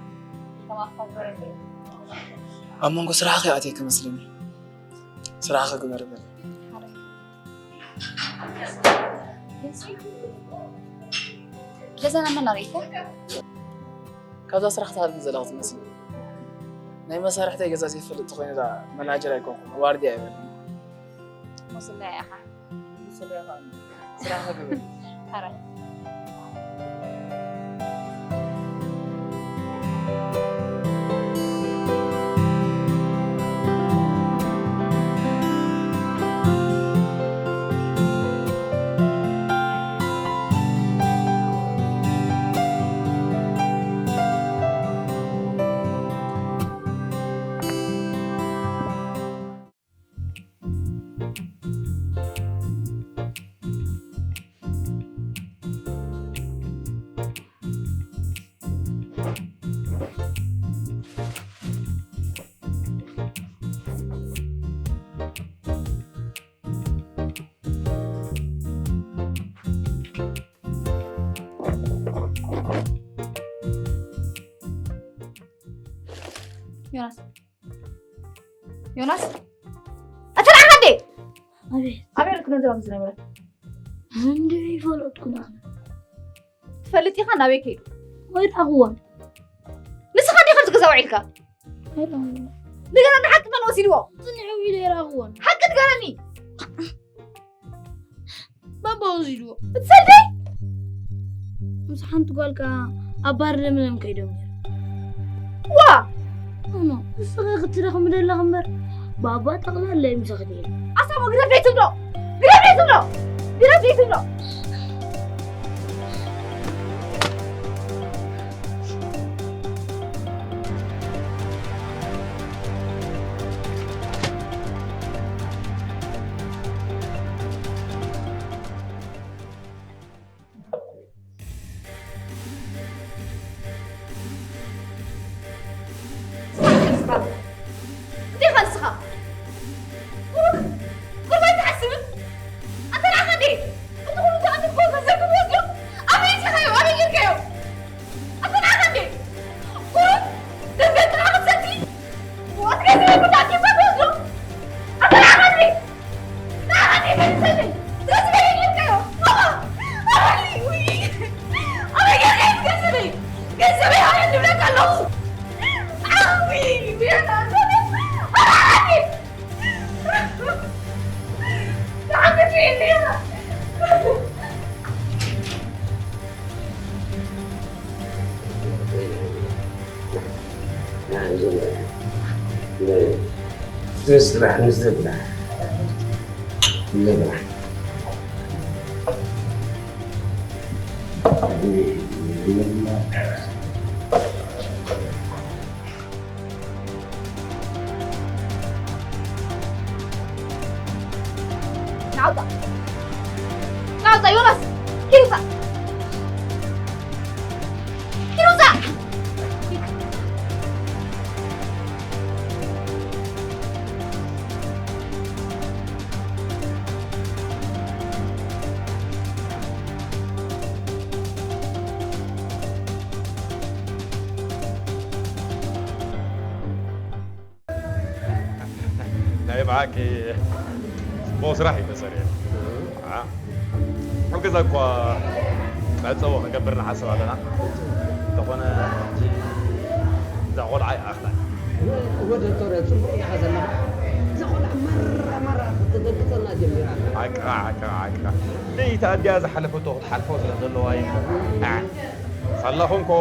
ከማኻ ግበረለይ። ኣብ መንጎ ስራሕኺ ኣትየ ክመስለኒ። ስራሕኺ ግበሪ በሊ። ሓራይ። ገዛና መን ኣርእይካ? ካብዛ ስራሕ ትሃድም ዘለኻ ትመስል። ናይ መሳርሕተይ ገዛ ዘይፈልጥ ተኾይነ ደኣ መናጀር ኣይኮንኩን፣ ዋርድያ እየ በሊ። ሙስና ኢኻ። ስራሕ ግበር። ሕራይ። ዮናስ፣ ዮናስ፣ ኣታ ንዓኻ እንዴ? ኣቤት። ኣበይ ርክ ገንዘብ ምስ ነበረ? እንዴ ይፈለጥኩ ንዓኻ። ትፈልጥ ኢኻ ናበይ ከይዱ? ኣይረኣኽዎን። ንስኻ እንዲኻ ኣብዚ ገዛ ውዒልካ? ኣይረኣኽዎን። ንገረኒ ሓቂ መን ወሲድዎ? ጽኒሑ ኢለ ኣይረኣኽዎን። ሓቂ ንገረኒ። ባባ ወሲድዎ። እትሰደይ? ምስ ሓንቲ ጓል ከኣ ኣብ ባር ለምለም ከይዶም ነይሮም። ዋ! እሞ ንስኺ ክትረኽቢ ደለኺ እምበር፣ ባባ ጠቕላላ ይምሰኽት እየ። ኣሳሞ ግደፍ ደይ ትብሎ! ግደፍ ደይ ትብሎ! ግደፍ ደይ ትብሎ! እንታይ ኢኻ ንስኻ? ቁሩብ፣ ቁሩብ ኣይትሓስብን? ኣንተ ንዓኻ እንዴ? እቲ ኩሉ ዝኣምን እኮ ገንዘብ ክወስዶ? ኣበይ ኢኻዮ? ኣበይ ጌርካዮ? ኣንተ ንዓኻ እንዴ? ቁሩብ፣ ገንዘብ ጥራሕ ክትሰቲ? ወት ገንዘብ ይብላክ ይፈትወስዶ? ኣንተ ንዓኻ እንዴ? ናውጣ! ናውጣ ዮናስ! ኪድ ውጻእ! ኪድ ውጻእ! ናይ ብሓቂ ጽቡቕ ስራሕ እዩ ተሰሪሑ። አ፣ ኣብ ገዛ እኳ መዕጸዊ ክንገብር ንሓስብ ኣለና። እንተኾነ፣ እዛ ቆልዓ ይኣኽላ። እወ ዶክተር፣ ጽቡቕ ኢኻ ዘለኻ። እዛ ቆልዓ ማራ ማራ ክትደንግጸና ጀሚራ። ሓቅኻ፣ ሓቅኻ፣ ሓቅኻ። ለይቲ ኣዲኣ ዝሓለፈቶ ክትሓልፎ ስለ ዘለዋ እዩ። አ፣ ሳላኹም እኮ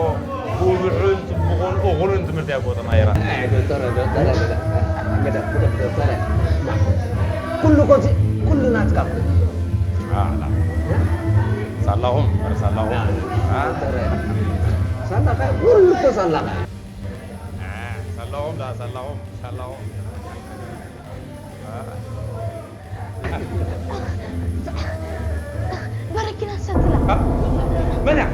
ብዙሕን ጽቡቕን እኹልን ትምህርቲ ኣጋጠማ ነይራ። ኣይ፣ ዶክተር፣ ዶክተር፣ ግደፍ፣ ግደፍ፣ ግደፍ፣ ዶክተር። ኩሉ እኮ እዚ፣ ኩሉ ናትካ እኮ። አ፣ ላ። ሳላኹም፣ ኧረ ሳላኹም። አ፣ አ? ዶክተር፣ ሳላኻ፣ ኩሉ እኮ ሳላኻ። አ፣ ሳላኹም፣ ላ፣ ሳላኹም፣ ሳላኹም። በረኪና ሰትላ። መን እያ?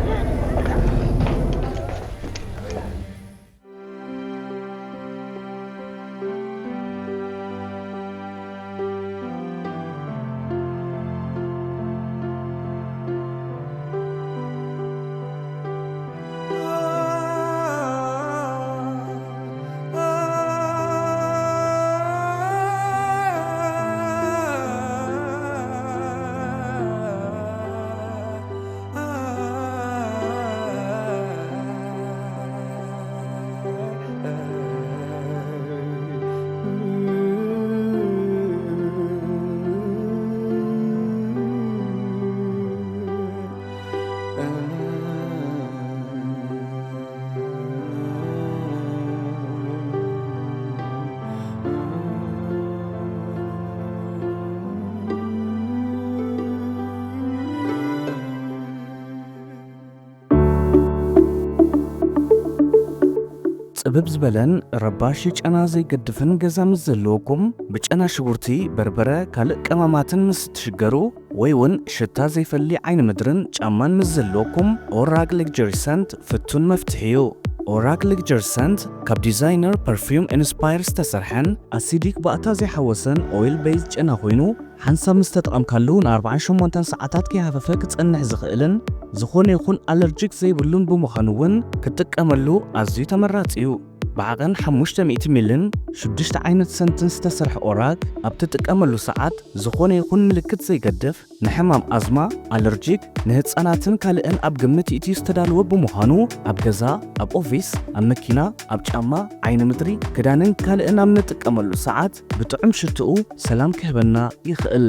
ጽብብ ዝበለን ረባሺ ጨና ዘይገድፍን ገዛ ምስ ዘለወኩም፣ ብጨና ሽጉርቲ፣ በርበረ፣ ካልእ ቀማማትን ምስ እትሽገሩ፣ ወይ እውን ሽታ ዘይፈሊ ዓይኒ ምድርን ጫማን ምስ ዘለወኩም፣ ኦራክ ሌክጀሪ ሰንት ፍቱን መፍትሒ እዩ። ኦራክ ሌክጀሪ ሰንት ካብ ዲዛይነር ፐርፊውም ኢንስፓየር ዝተሰርሐን ኣሲዲክ ባእታ ዘይሓወሰን ኦይል ቤዝ ጨና ኮይኑ፣ ሓንሳብ ምስ ተጠቐምካሉ ንኣርባዓን ሸሞንተን ሰዓታት ከይሃፈፈ ክጸንሕ ዝኽእልን ዝኾነ ይኹን ኣለርጂክ ዘይብሉን ብምዃኑ እውን ክትጥቀመሉ ኣዝዩ ተመራጺ እዩ። ብዓቐን ሓሙሽተ ሚእቲ ሚልን ሽዱሽተ ዓይነት ሰንትን ዝተሰርሐ ኦራክ ኣብ ትጥቀመሉ ሰዓት ዝኾነ ይኹን ምልክት ዘይገድፍ ንሕማም ኣዝማ፣ ኣለርጂክ፣ ንህጻናትን ካልእን ኣብ ግምት ይእትዩ ዝተዳለወ ብምዃኑ ኣብ ገዛ፣ ኣብ ኦፊስ፣ ኣብ መኪና፣ ኣብ ጫማ፣ ዓይኒ ምድሪ፣ ክዳንን ካልእን ኣብ ንጥቀመሉ ሰዓት ብጥዑም ሽትኡ ሰላም ክህበና ይኽእል።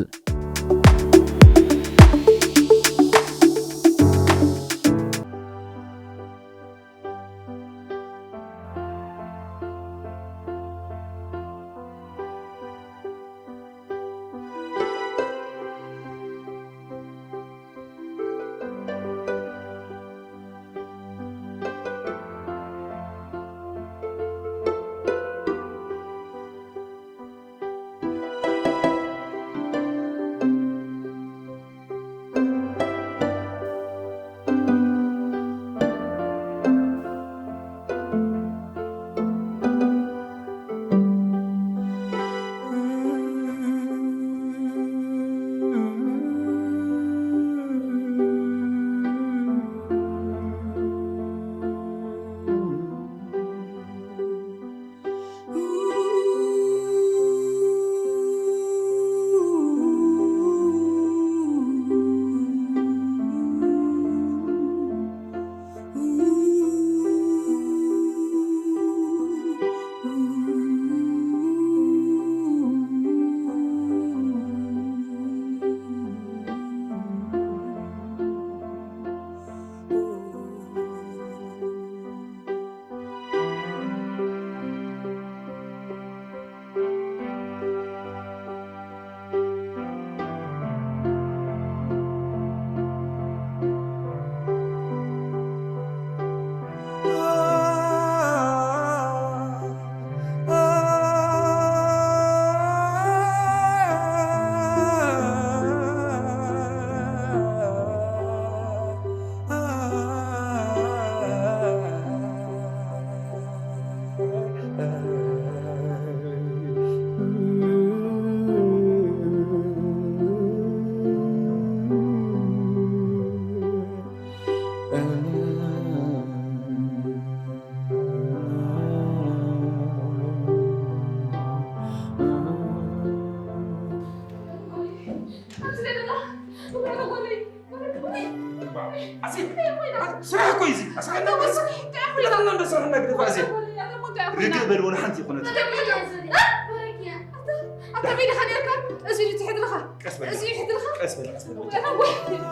ኣዜ፣ ስራሕ እኮ እዩ እዚ። ኣስሓትና እኮ እዚ። ኩላትና እንዶ ስራሕ እናግደፋ ኣዜ። ርግእ በል፣ ወላ ሓንቲ ይኹነት። ኣታ ሜዳ ሓዲርካ፣ እዚ እዩ ትሕድርኻ። ቀስ በል። እዚ እዩ ሕድርኻ። ቀስ በል፣ ቀስ በል።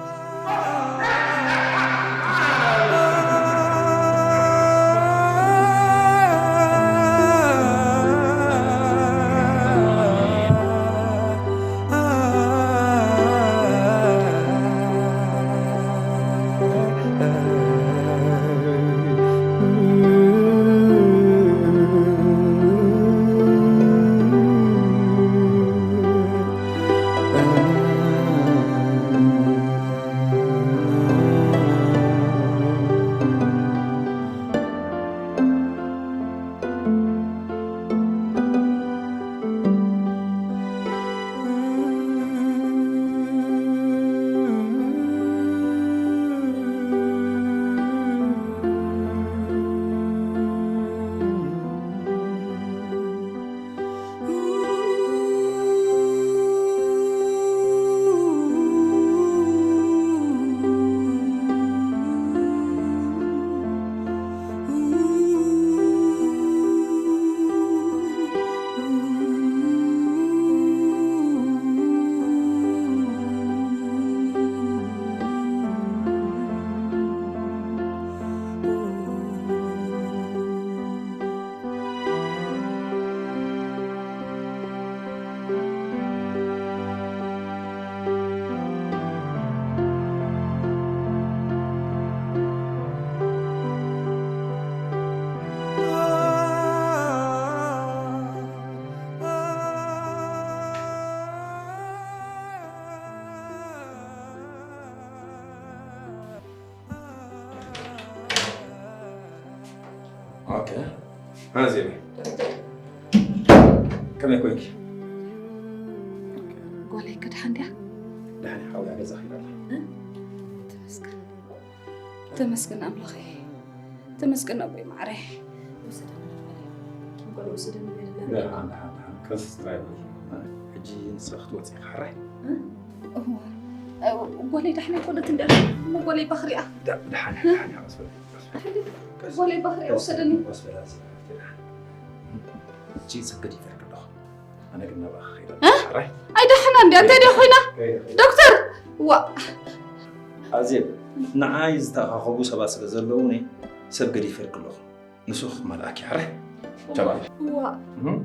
ኦኬ። ኣዜበይ፣ ከመይ ኮንኪ? ጓለይ ከድሓን ድያ? ደሓን እያ፣ ሓውያ ገዛ ኺዳ ኣላ። ተመስገን፣ ተመስገን ኣምላኸይ፣ ተመስገን ኣቦይ ማዕረይ። ውሰደኒ፣ ጓለይ ውሰደኒ በለላ። ደሓን፣ ደሓን፣ ደሓን። ከንስስ ጥራይ በል። ሕጂ ንስኺ ክትወፂ ኢኺ፣ ሕራይ? እዋ፣ ጓለይ ዳሕና ኣይኮነት እንዲ፣ እሞ ጓለይ ባኽሪኣ። ዳ-፣ ደሓን፣ ደሓን፣ ደሓን፣ ቀስ በል፣ ቀስ በል። ጓለይ ባኽሪኣ ውሰደኒ። ቀስ በል፣ ኣዚ፣ ደሓን። ሕጂ ሰገድ ይፈርድ ኣለኹ። ኣነ ግን ናባኻ ኸይደ። እ? ሕራይ? ኣይ ዳሕና እንዲ፣ እንታይ ድያ ኮይና? ዶክተር! ዋ! ኣዜብ፣ ንዓይ ዝተኣኻኸቡ ሰባት ስለ ዘለዉኒ ሰብ ገዲፈልኪ ኣለኹ። ንሱ ክመልኣኪ፣ ሕራይ? ቻው። ዋ! እም?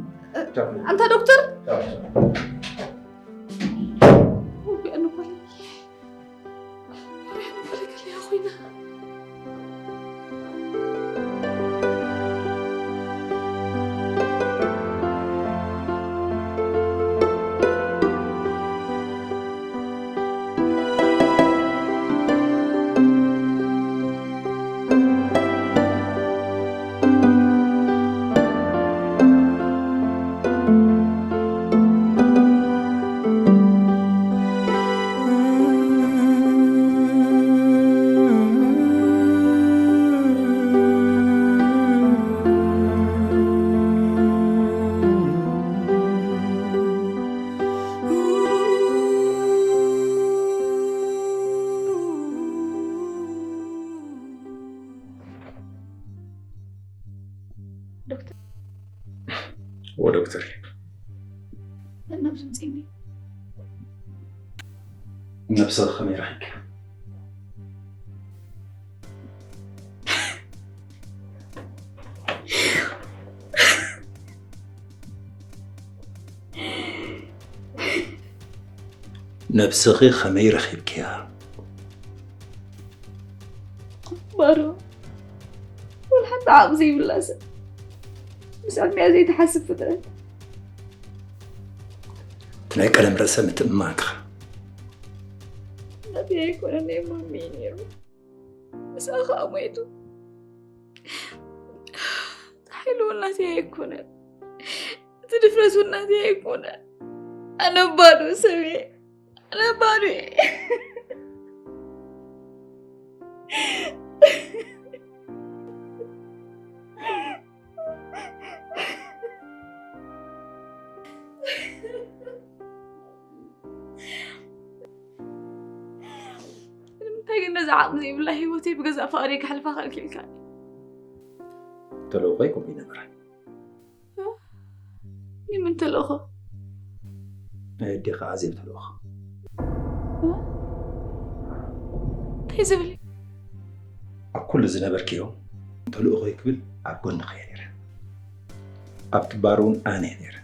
ቻው። ኣንታ ዶክተር! ቻው። ወግአኒ ጓለይ። ወግአኒ ጓለይ ከለያ ኮይና። ዶክተር ወ ዶክተር ነብዚ ምፅኒ ነብስኺ ከመይ ረኺብኪ? ነብስኺ ከመይ ረኺብኪያ? ባዶ፣ ወላ ሓንቲ ዓቕሚ ዘይብላ ሰብ፣ ምስ ዕድሚኣ ዘይትሓስብ ፍጥረት። እቲ ናይ ቀደም ርእሰ ምትእምማንካ ናተይ ኣይኮነን፣ ናይ ማሚ እዩ ነይሩ። ምስኣ ኸኣ ሞይቱ። ሓይሉ እውን ናተይ ኣይኮነን። እቲ ድፍረት እውን ናተይ ኣይኮነን። ኣነ ባዶ ሰብ እየ። ኣነ ባዶ እየ። ንምንታይ ግን ነዛ ዓቕሚ ዘይብላ ህይወተይ ብገዛእ ፍቓደይ ከሕልፋ ከልኪልካኒ? ተልእኾይ ከምኡ ይነበረ። ናይ መን ተልእኾ? ናይ ኣዴኻ ኣዜብ ተልእኾ። እንታይ ዝብል እዩ? ኣብ ኩሉ ዝነበርክዮ ተልእኾይ ክብል ኣብ ጎንኺ እየ ነይረ። ኣብቲ ባር እውን ኣነ እየ ነይረ።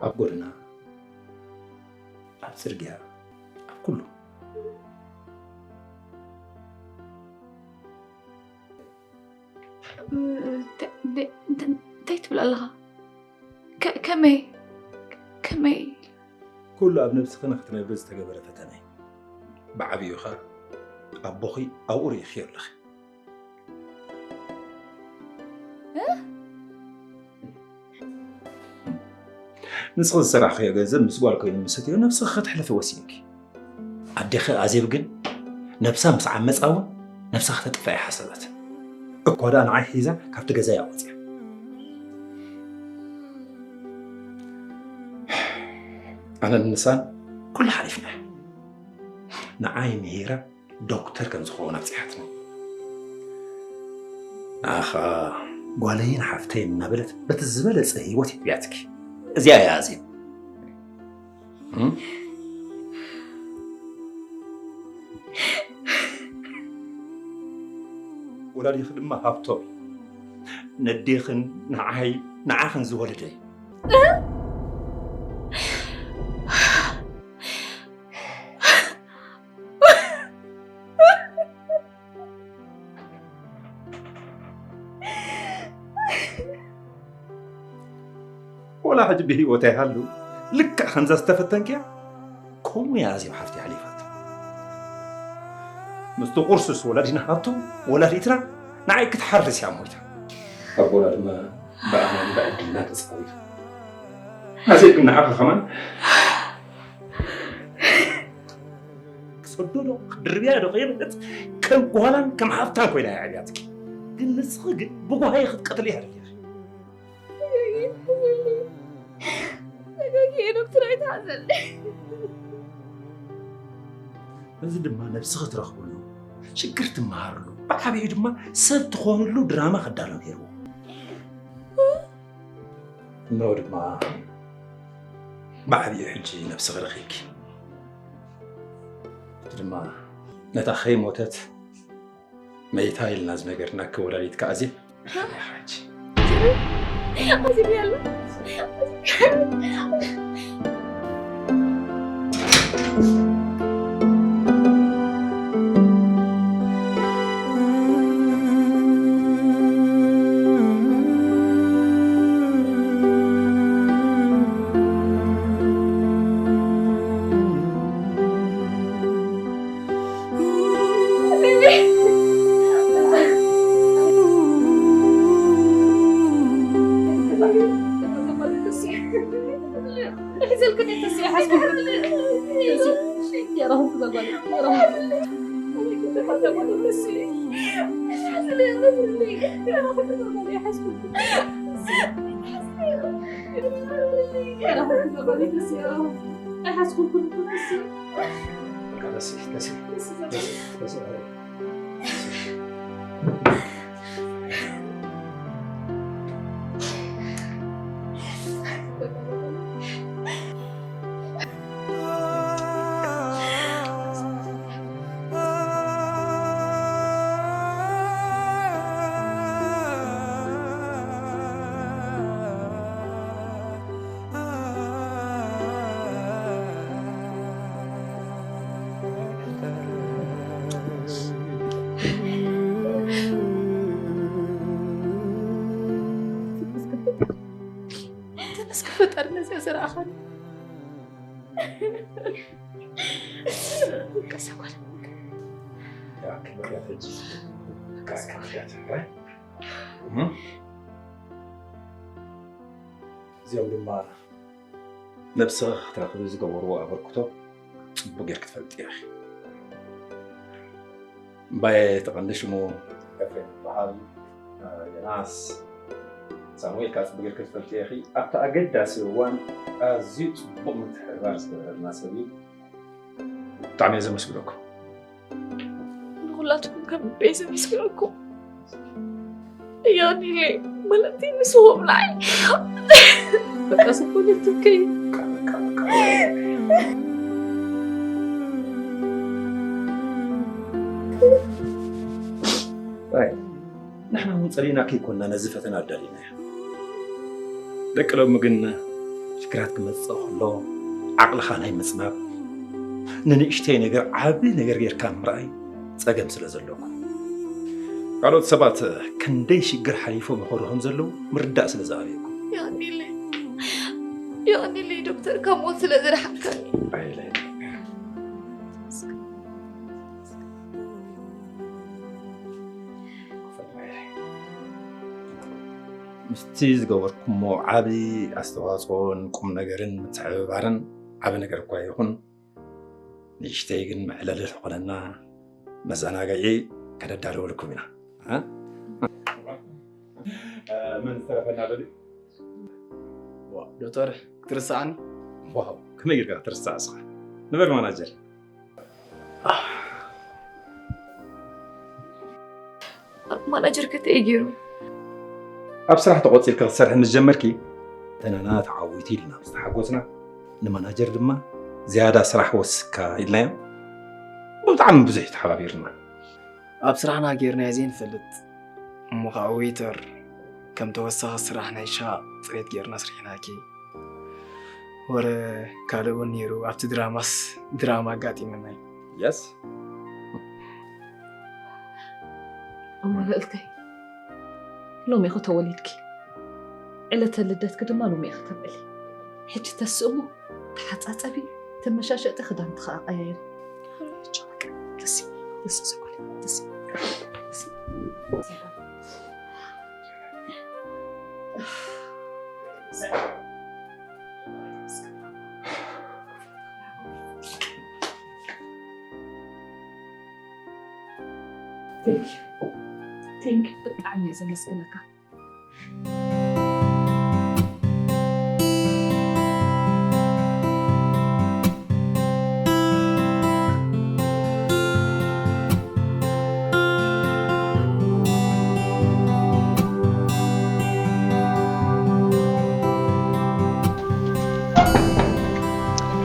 ኣብ ጎደና፣ ኣብ ጽርግያ፣ ኣብ ኩሉ። እንታይ ትብል ኣለኻ? ከመይ? ከመይ? ኩሉ ኣብ ነብስኺ ንኽትነብሪ ዝተገበረ ፈተነ እዩ። ብዓብዩ ኸኣ ኣቦኺ ኣብኡ ርኢኽዮ ኣለኺ። ንስኺ ዝሰራሕኽዮ ገንዘብ ምስ ጓል ኮይኑ ምስ ሰትዮ ነብስኺ ከተሕልፊ ወሲንኪ። ኣዴኺ ኣዜብ ግን ነብሳ ምስ ዓመጻ እውን ነብሳ ከተጥፍኣ ኣይሓሰበትን። እኳ ደኣ ንዓይ ሒዛ ካብቲ ገዛ እያ ወጽያ። ኣነን ንሳን ኩሉ ሓሊፍና። ንዓይ ምሂራ ዶክተር ከም ዝኸውን ኣብጺሓትኒ። ንኣኻ ጓለይን ሓፍተይን እናበለት በቲ ዝበለጸ ህይወት የብያትኪ። እዚኣ እያ ኣዜብ። እም? ወላዲኺ ድማ ሃብቶም ነዴኽን ንዓይ ንዓኽን ዝወለደ እዩ። ወላ ሕጂ ብህይወት ኣይሃሉ ልክዕ ከምዛ ዝተፈተንክያ ከምኡ እያ ኣዜብ ሓፍቲ ሓሊፋቶ። ምስቲ ቁርሱስ ወላዲና ሃብቶም ወላዲትና ንዓይ ክትሓርስ እያ ሞይታ። ኣቦና ድማ ብኣማን ብዕድልና ተጻዊቱ። ኣዜብ ግን ንዓኻ ከማን ክሰዶ ዶ ክድርብያ ዶ ከይበለት ከም ጓላን ከም ሓፍታን ኮይና እያ ዕብያትኪ። ግን ንስኺ ግን ብጓሃይ ክትቀትልያ ሃልያ። ተጋጊየ ዶክተር ኣይትሓዘለይ። እዚ ድማ ነብስኺ ትረኽብሉ፣ ሽግር ትመሃርሉ፣ ብዓብዩ ድማ ሰብ ትኾንሉ ድራማ ክዳሎ ነይርዎ። እነሆ ድማ ብዓብዩ ሕጂ ነብስኺ ረኺብኪ። እቲ ድማ ነታ ከይሞተት መይታ ኢልና ዝነገርናኪ ወላዲትካ ኣዜብ ረኺብያ ኢኻ ሕጂ። ኣዜብ ያለ ተመስገን ፈጣሪ ነዚኣ ዘርኣኻኒ። ቀስ ጓል። እዚኦም ድማ ነብስኻ ክትረኽቢ ዝገበርዎ ኣበርክቶ ጽቡቕ ጌርኪ ትፈልጢ ኢኺ። እምባየ እቲ ቀንዲ ሽሙ ኤፍሬም ይበሃል። ዮናስ ሳሙኤል ከዓ ጽቡቕ ጌርኪ ትፈልጢ ኢኺ። ኣብቲ ኣገዳሲ እዋን ኣዝዩ ጽቡቕ ምትሕብባር ዝገበረልና ሰብ እዩ። ብጣዕሚ እየ ዘመስግነኩም። ንኹላትኩም ከም ልበይ ዘመስግነኩም። ያኔ ማለት ንስኹም ንዓይ በቃ ስኮነትከይ ንሕና እውን ጸሊእና ከይኮንና ነዚ ፈተና ኣዳሊናዮ። ደቂ ሎሚ ግን ሽግራት ክመጽእ ከሎ ዓቕልኻ ናይ ምጽናብ፣ ንንእሽተይ ነገር ዓቢ ነገር ጌርካ ምርኣይ ጸገም ስለ ዘለኩም፣ ካልኦት ሰባት ክንደይ ሽግር ሓሊፎም ይኸዱ ከም ዘለዉ ምርዳእ ስለ ዝኣበየኩም። የቐንየለይ የቐንየለይ ዶክተር ካብ ሞት ስለ ዘድሓንካኒ። ምስቲ ዝገበርኩሞ ዓቢ ኣስተዋጽኦን ቁም ነገርን ምትሕብባርን ዓቢ ነገር እኳ ይኹን፣ ንእሽተይ ግን መዕለሊ ዝኾነና መዘናግዒ ከነዳልወልኩም ኢና። እ? መን ዝተረፈና ዘሎ? ዋ፣ ዶክተር ክትርስዓኒ? ዋው፣ ከመይ ጌርካ ክትርስዕ እስኻ? ንበር ማናጀር። ማናጀር ከተይ ገይሩ? ኣብ ስራሕ ተቖጺርካ ክትሰርሒ ምስ ጀመርኪ፣ ፈተናና ተዓዊቱ ኢልና ምስ ተሓጎስና፣ ንማናጀር ድማ ዝያዳ ስራሕ ወስካ ኢልናዮ። ብጣዕሚ ብዙሕ እዩ ተሓባቢርና። ኣብ ስራሕና ጌርናዮ ዘይንፈልጥ እሞ ከዓ ዌይተር ከም ተወሳኺ ስራሕ ናይ ሻቕ ፅሬት ጌርና ኣስሪሕናኪ። ወረ ካልእ እውን ነይሩ። ኣብቲ ድራማስ ድራማ ኣጋጢመና እዩ። የስ። እሞ ልእልተይ፣ ሎሚ ኢኹ ተወሊድኪ፣ ዕለተ ልደትኪ ድማ ሎሚ ኢኺ ተብዕሊ። ሕጂ ተስእሞ ተሓጻጸቢ፣ ተመሻሸጢ ክዳን ትኸኣ ቀያይሪ። ደስ ደስ ዘጓል ደስ ደስ Thank you. Thank you. ብጣዕሚ እየ ዘመስግነካ።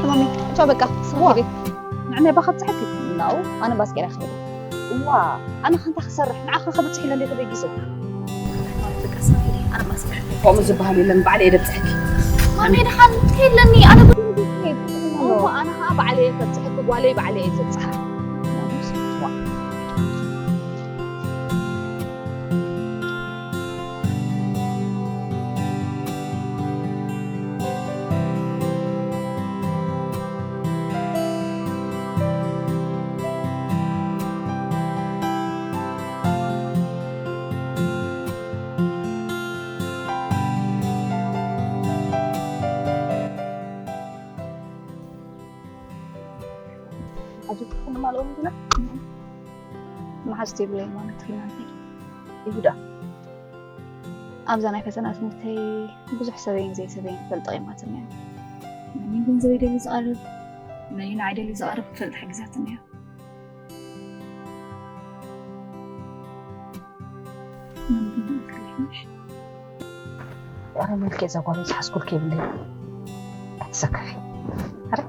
ማሚ፣ ቻው በቃ። ዋ። ንዕናይ ባኻ ትጽሕፊ? ናው፣ ኣነ ባስኬራ ክሄድ። እዋ፣ ኣነ ከንታ ክሰርሕ፣ ንዓኻ ከብጽሕ ኢለ እንዴ ተበጊሱ? ከምኡ ዝበሃል የለን፣ ባዕለ እየ ደብጽሐኪ። ማሜ፣ ድሓን ከየለኒ፣ ኣነ ብ-፣ እዋ፣ ኣነ ኸዓ ባዕለ እየ ከብጽሐኪ፣ ጓለይ ባዕለ እየ ዘብጽሓ። ኣብዚ ትኹን ማለኦም ዲና? መሓዝቲ የብለይ ማለት ዲና። ይሁዳ። ኣብዛ ናይ ፈተና ትምህርተይ ብዙሕ ሰበይን ዘይሰበይን ክፈልጥ ጠቒማትኒ እያ። መን እዩ ገንዘበይ ደልዩ ዝቐርብ፣ መን እዩ ንዓይ ደልዩ ዝቐርብ ክፈልጥ ሓጊዛትኒ እያ። መን ግን ይፈልጥ? ኣረ መልክዕ እዛ ጓል ዝሓዝኩልኪ የብለይ። ኣይትሰከፊ። ኣረ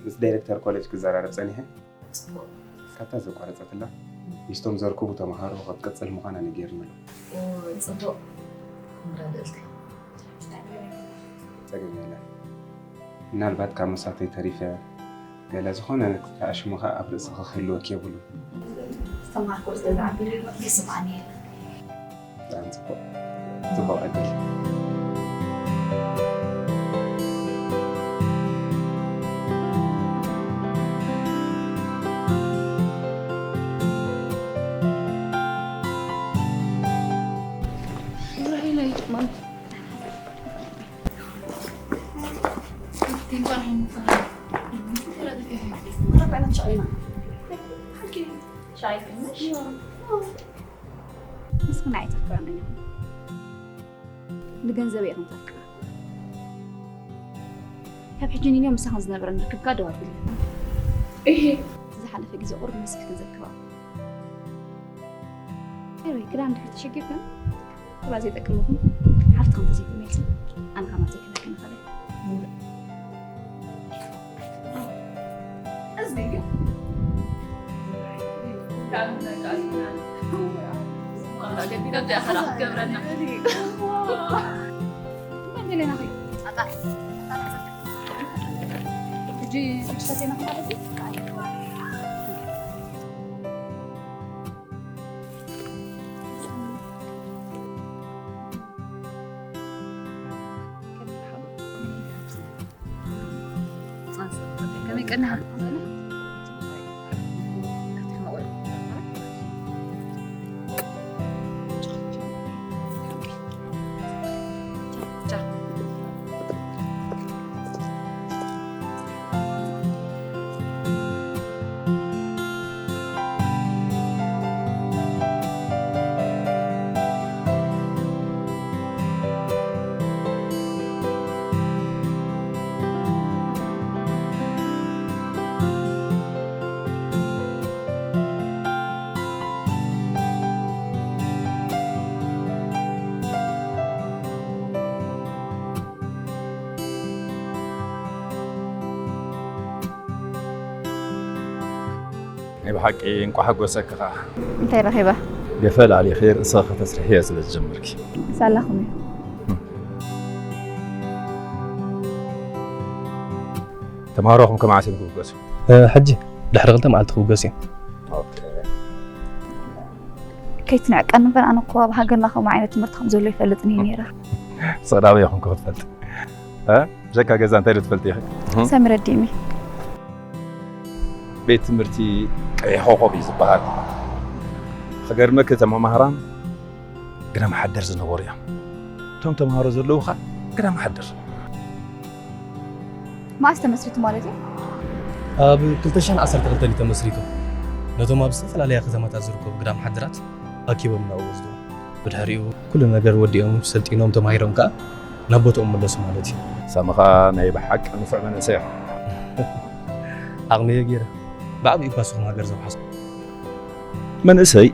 ምስ ዳይሬክተር ኮሌጅ ክዘራረብ ጸኒሐ። ጽቡቕ። ካብታ ዘቋረጸትላ ምስቶም ዘርክቡ ተምሃሮ ክትቅጽል ምዃና ነጊርኒ ኣሎ። ኦ፣ ጽቡቕ። ምራድልቲ። ጸገም የለን። ምናልባት ካብ መሳተይ ተሪፈ ገለ ዝኾነ ኣሽሙ ኸኣ ኣብ ርእስኺ ክህልወኪ የብሉን። ዝተማሃርኩ ስለ ዝዓቢ ይስምዓኒ የለን። ብጣዕሚ ጽቡቕ። ጽቡቕ ዕድል። ሻይ ትንሽ? ምስጋና ኣይተፍቅረንን ኢኹም። ንገንዘበይ ኢኹም ተፍቅራ። ካብ ሕጂ ንንዮ ምሳኽን ዝነበረን ርክብካ ደው ኣቢለ። እሄ። ዝሓለፈ ግዜ ቁሩብ መሲሕ ክንዘክሮ። ኤረይ፣ ክዳን ድሕር ተሸጊርክን፣ ክብራ ዘይጠቅም ይኹን፣ ሓፍትኽን ተዘይተመልሲ፣ ኣነ ከማን ዘይክነክን ይኽእል እየ። ናይ ብሓቂ እንቋዕ ሓጎሰኪ ኸዓ። እንታይ ረኺበ? ገፈል ኣሊኺ ርእስኺ ከተስርሕዮ ስለ ዝጀመርኪ። ሳላኹም እዩ። ተምሃሮኹም ከመዓስ እዮም ክብገሱ? እ፣ ሕጂ ድሕሪ ክልተ መዓልቲ ክብገሱ እዮም። ኦኬ። ከይትንዕቀኒ እምበር፣ ኣነ እኮ ኣብ ሃገርና ከምኡ ዓይነት ትምህርቲ ከም ዘሎ ይፈልጥን እየ ነይረ። ሰላም ይኹን ክትፈልጥ እ ብዘካ ገዛ እንታይ ዶ ትፈልጥ ኢኺ? ሰሚረ ዲሚ። ቤት ትምህርቲ ቀይሕ ኮኾብ እዩ ዝበሃል። ክገርመክ እቶም መማህራን ግዳም ሓደር ዝነበሩ እዮም። እቶም ተምሃሮ ዘለዉ ኸዓ ግዳም ሓደር። መዓስ ተመስሪቱ ማለት እዩ? ኣብ ክልተ ሽሕን ዓሰርተ ክልተን እዩ ተመስሪቱ። ነቶም ኣብ ዝተፈላለያ ከተማታት ዝርከቡ ግዳም ሓድራት ኣኪቦም እናወ ወስዱ። ብድሕሪኡ ኩሉ ነገር ወዲኦም ሰልጢኖም ተማሂሮም ከኣ ናብ ቦትኦም መለሱ ማለት እዩ። ሳሚ ኸኣ ናይ ብሓቂ ንፉዕ መንእሰይ ኢኻ። ዓቕመየ ገይረ ብዓብዪ እኳ ስኹም ሃገር ዘውሓስኩ። መንእሰይ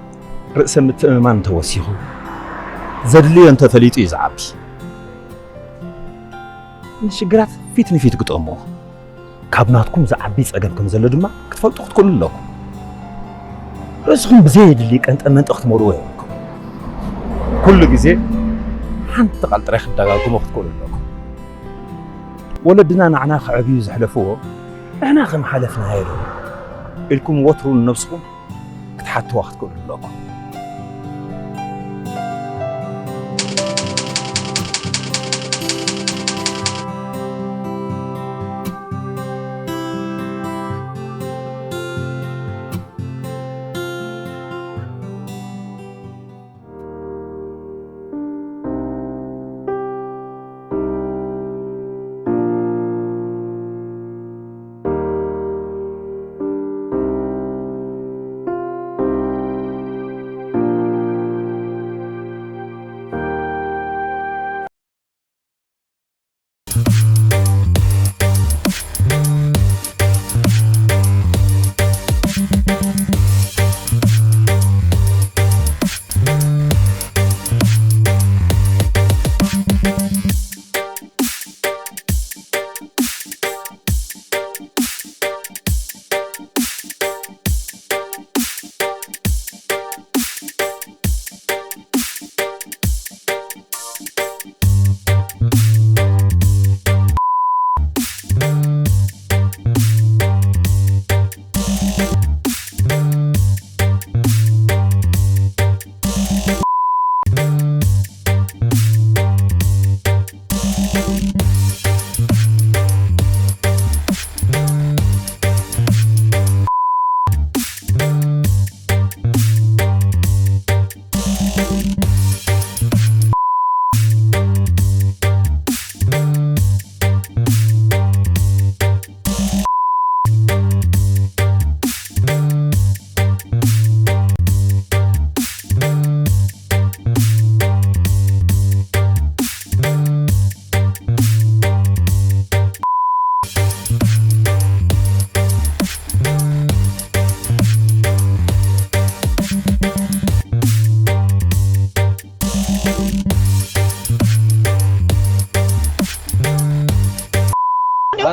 ርእሰ ምትእምማን እንተወሲኹ ዘድልዮ እንተፈሊጡ እዩ ዝዓቢ። ንሽግራት ፊት ንፊት ግጠምዎ። ካብ ናትኩም ዝዓቢ ጸገም ከም ዘሎ ድማ ክትፈልጡ ክትክእሉ ኣለኩም። ርእስኹም ብዘየድሊ ቀንጠ መንጠ ክትመልእዎ የብልኩም። ኩሉ ግዜ ሓንቲ ቃል ጥራይ ክትደጋግሙ ክትክእሉ ኣለኩም። ወለድና ንዓና ከዕብዩ ዘሕለፍዎ ንሕና ከም ሓለፍናዮ ዶ ኢልኩም ወትሩ ንነብስኹም ክትሓትዋ ክትክእሉ ኣለኩም።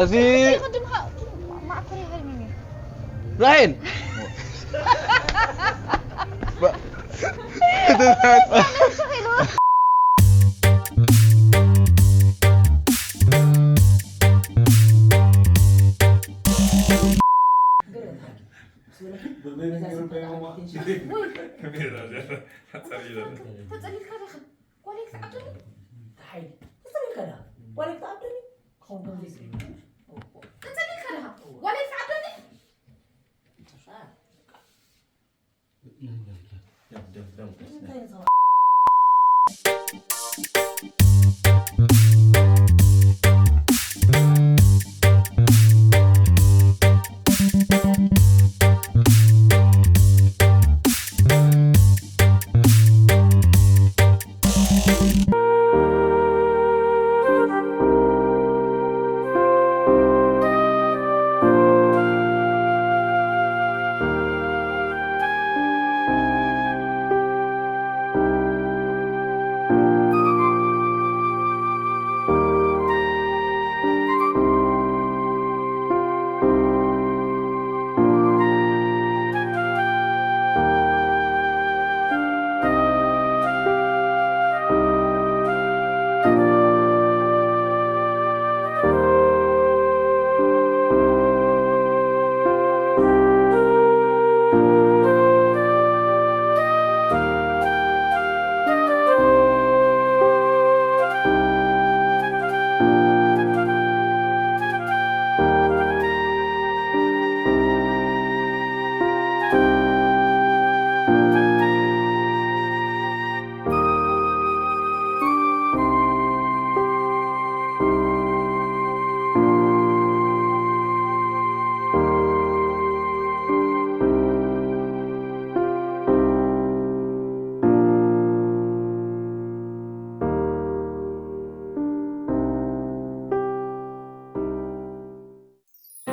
እዚ ራሄል ተጸሊልካ ዲኻ? ጓለይ ክትዓብደኒ? እንታይ ሓይሊ? ተጸሊልካ ዲኻ? ጓለይ ክትዓብደኒ? ክኸውን ከም ዘይትርኢ። ተጸሊልካ ዲኻ? ጓለይ ክትዓብደኒ?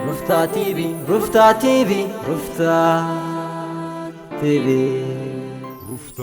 ሩፍታ ቲቪ፣ ሩፍታ ቲቪ፣ ሩፍታ ቲቪ። ሩፍታ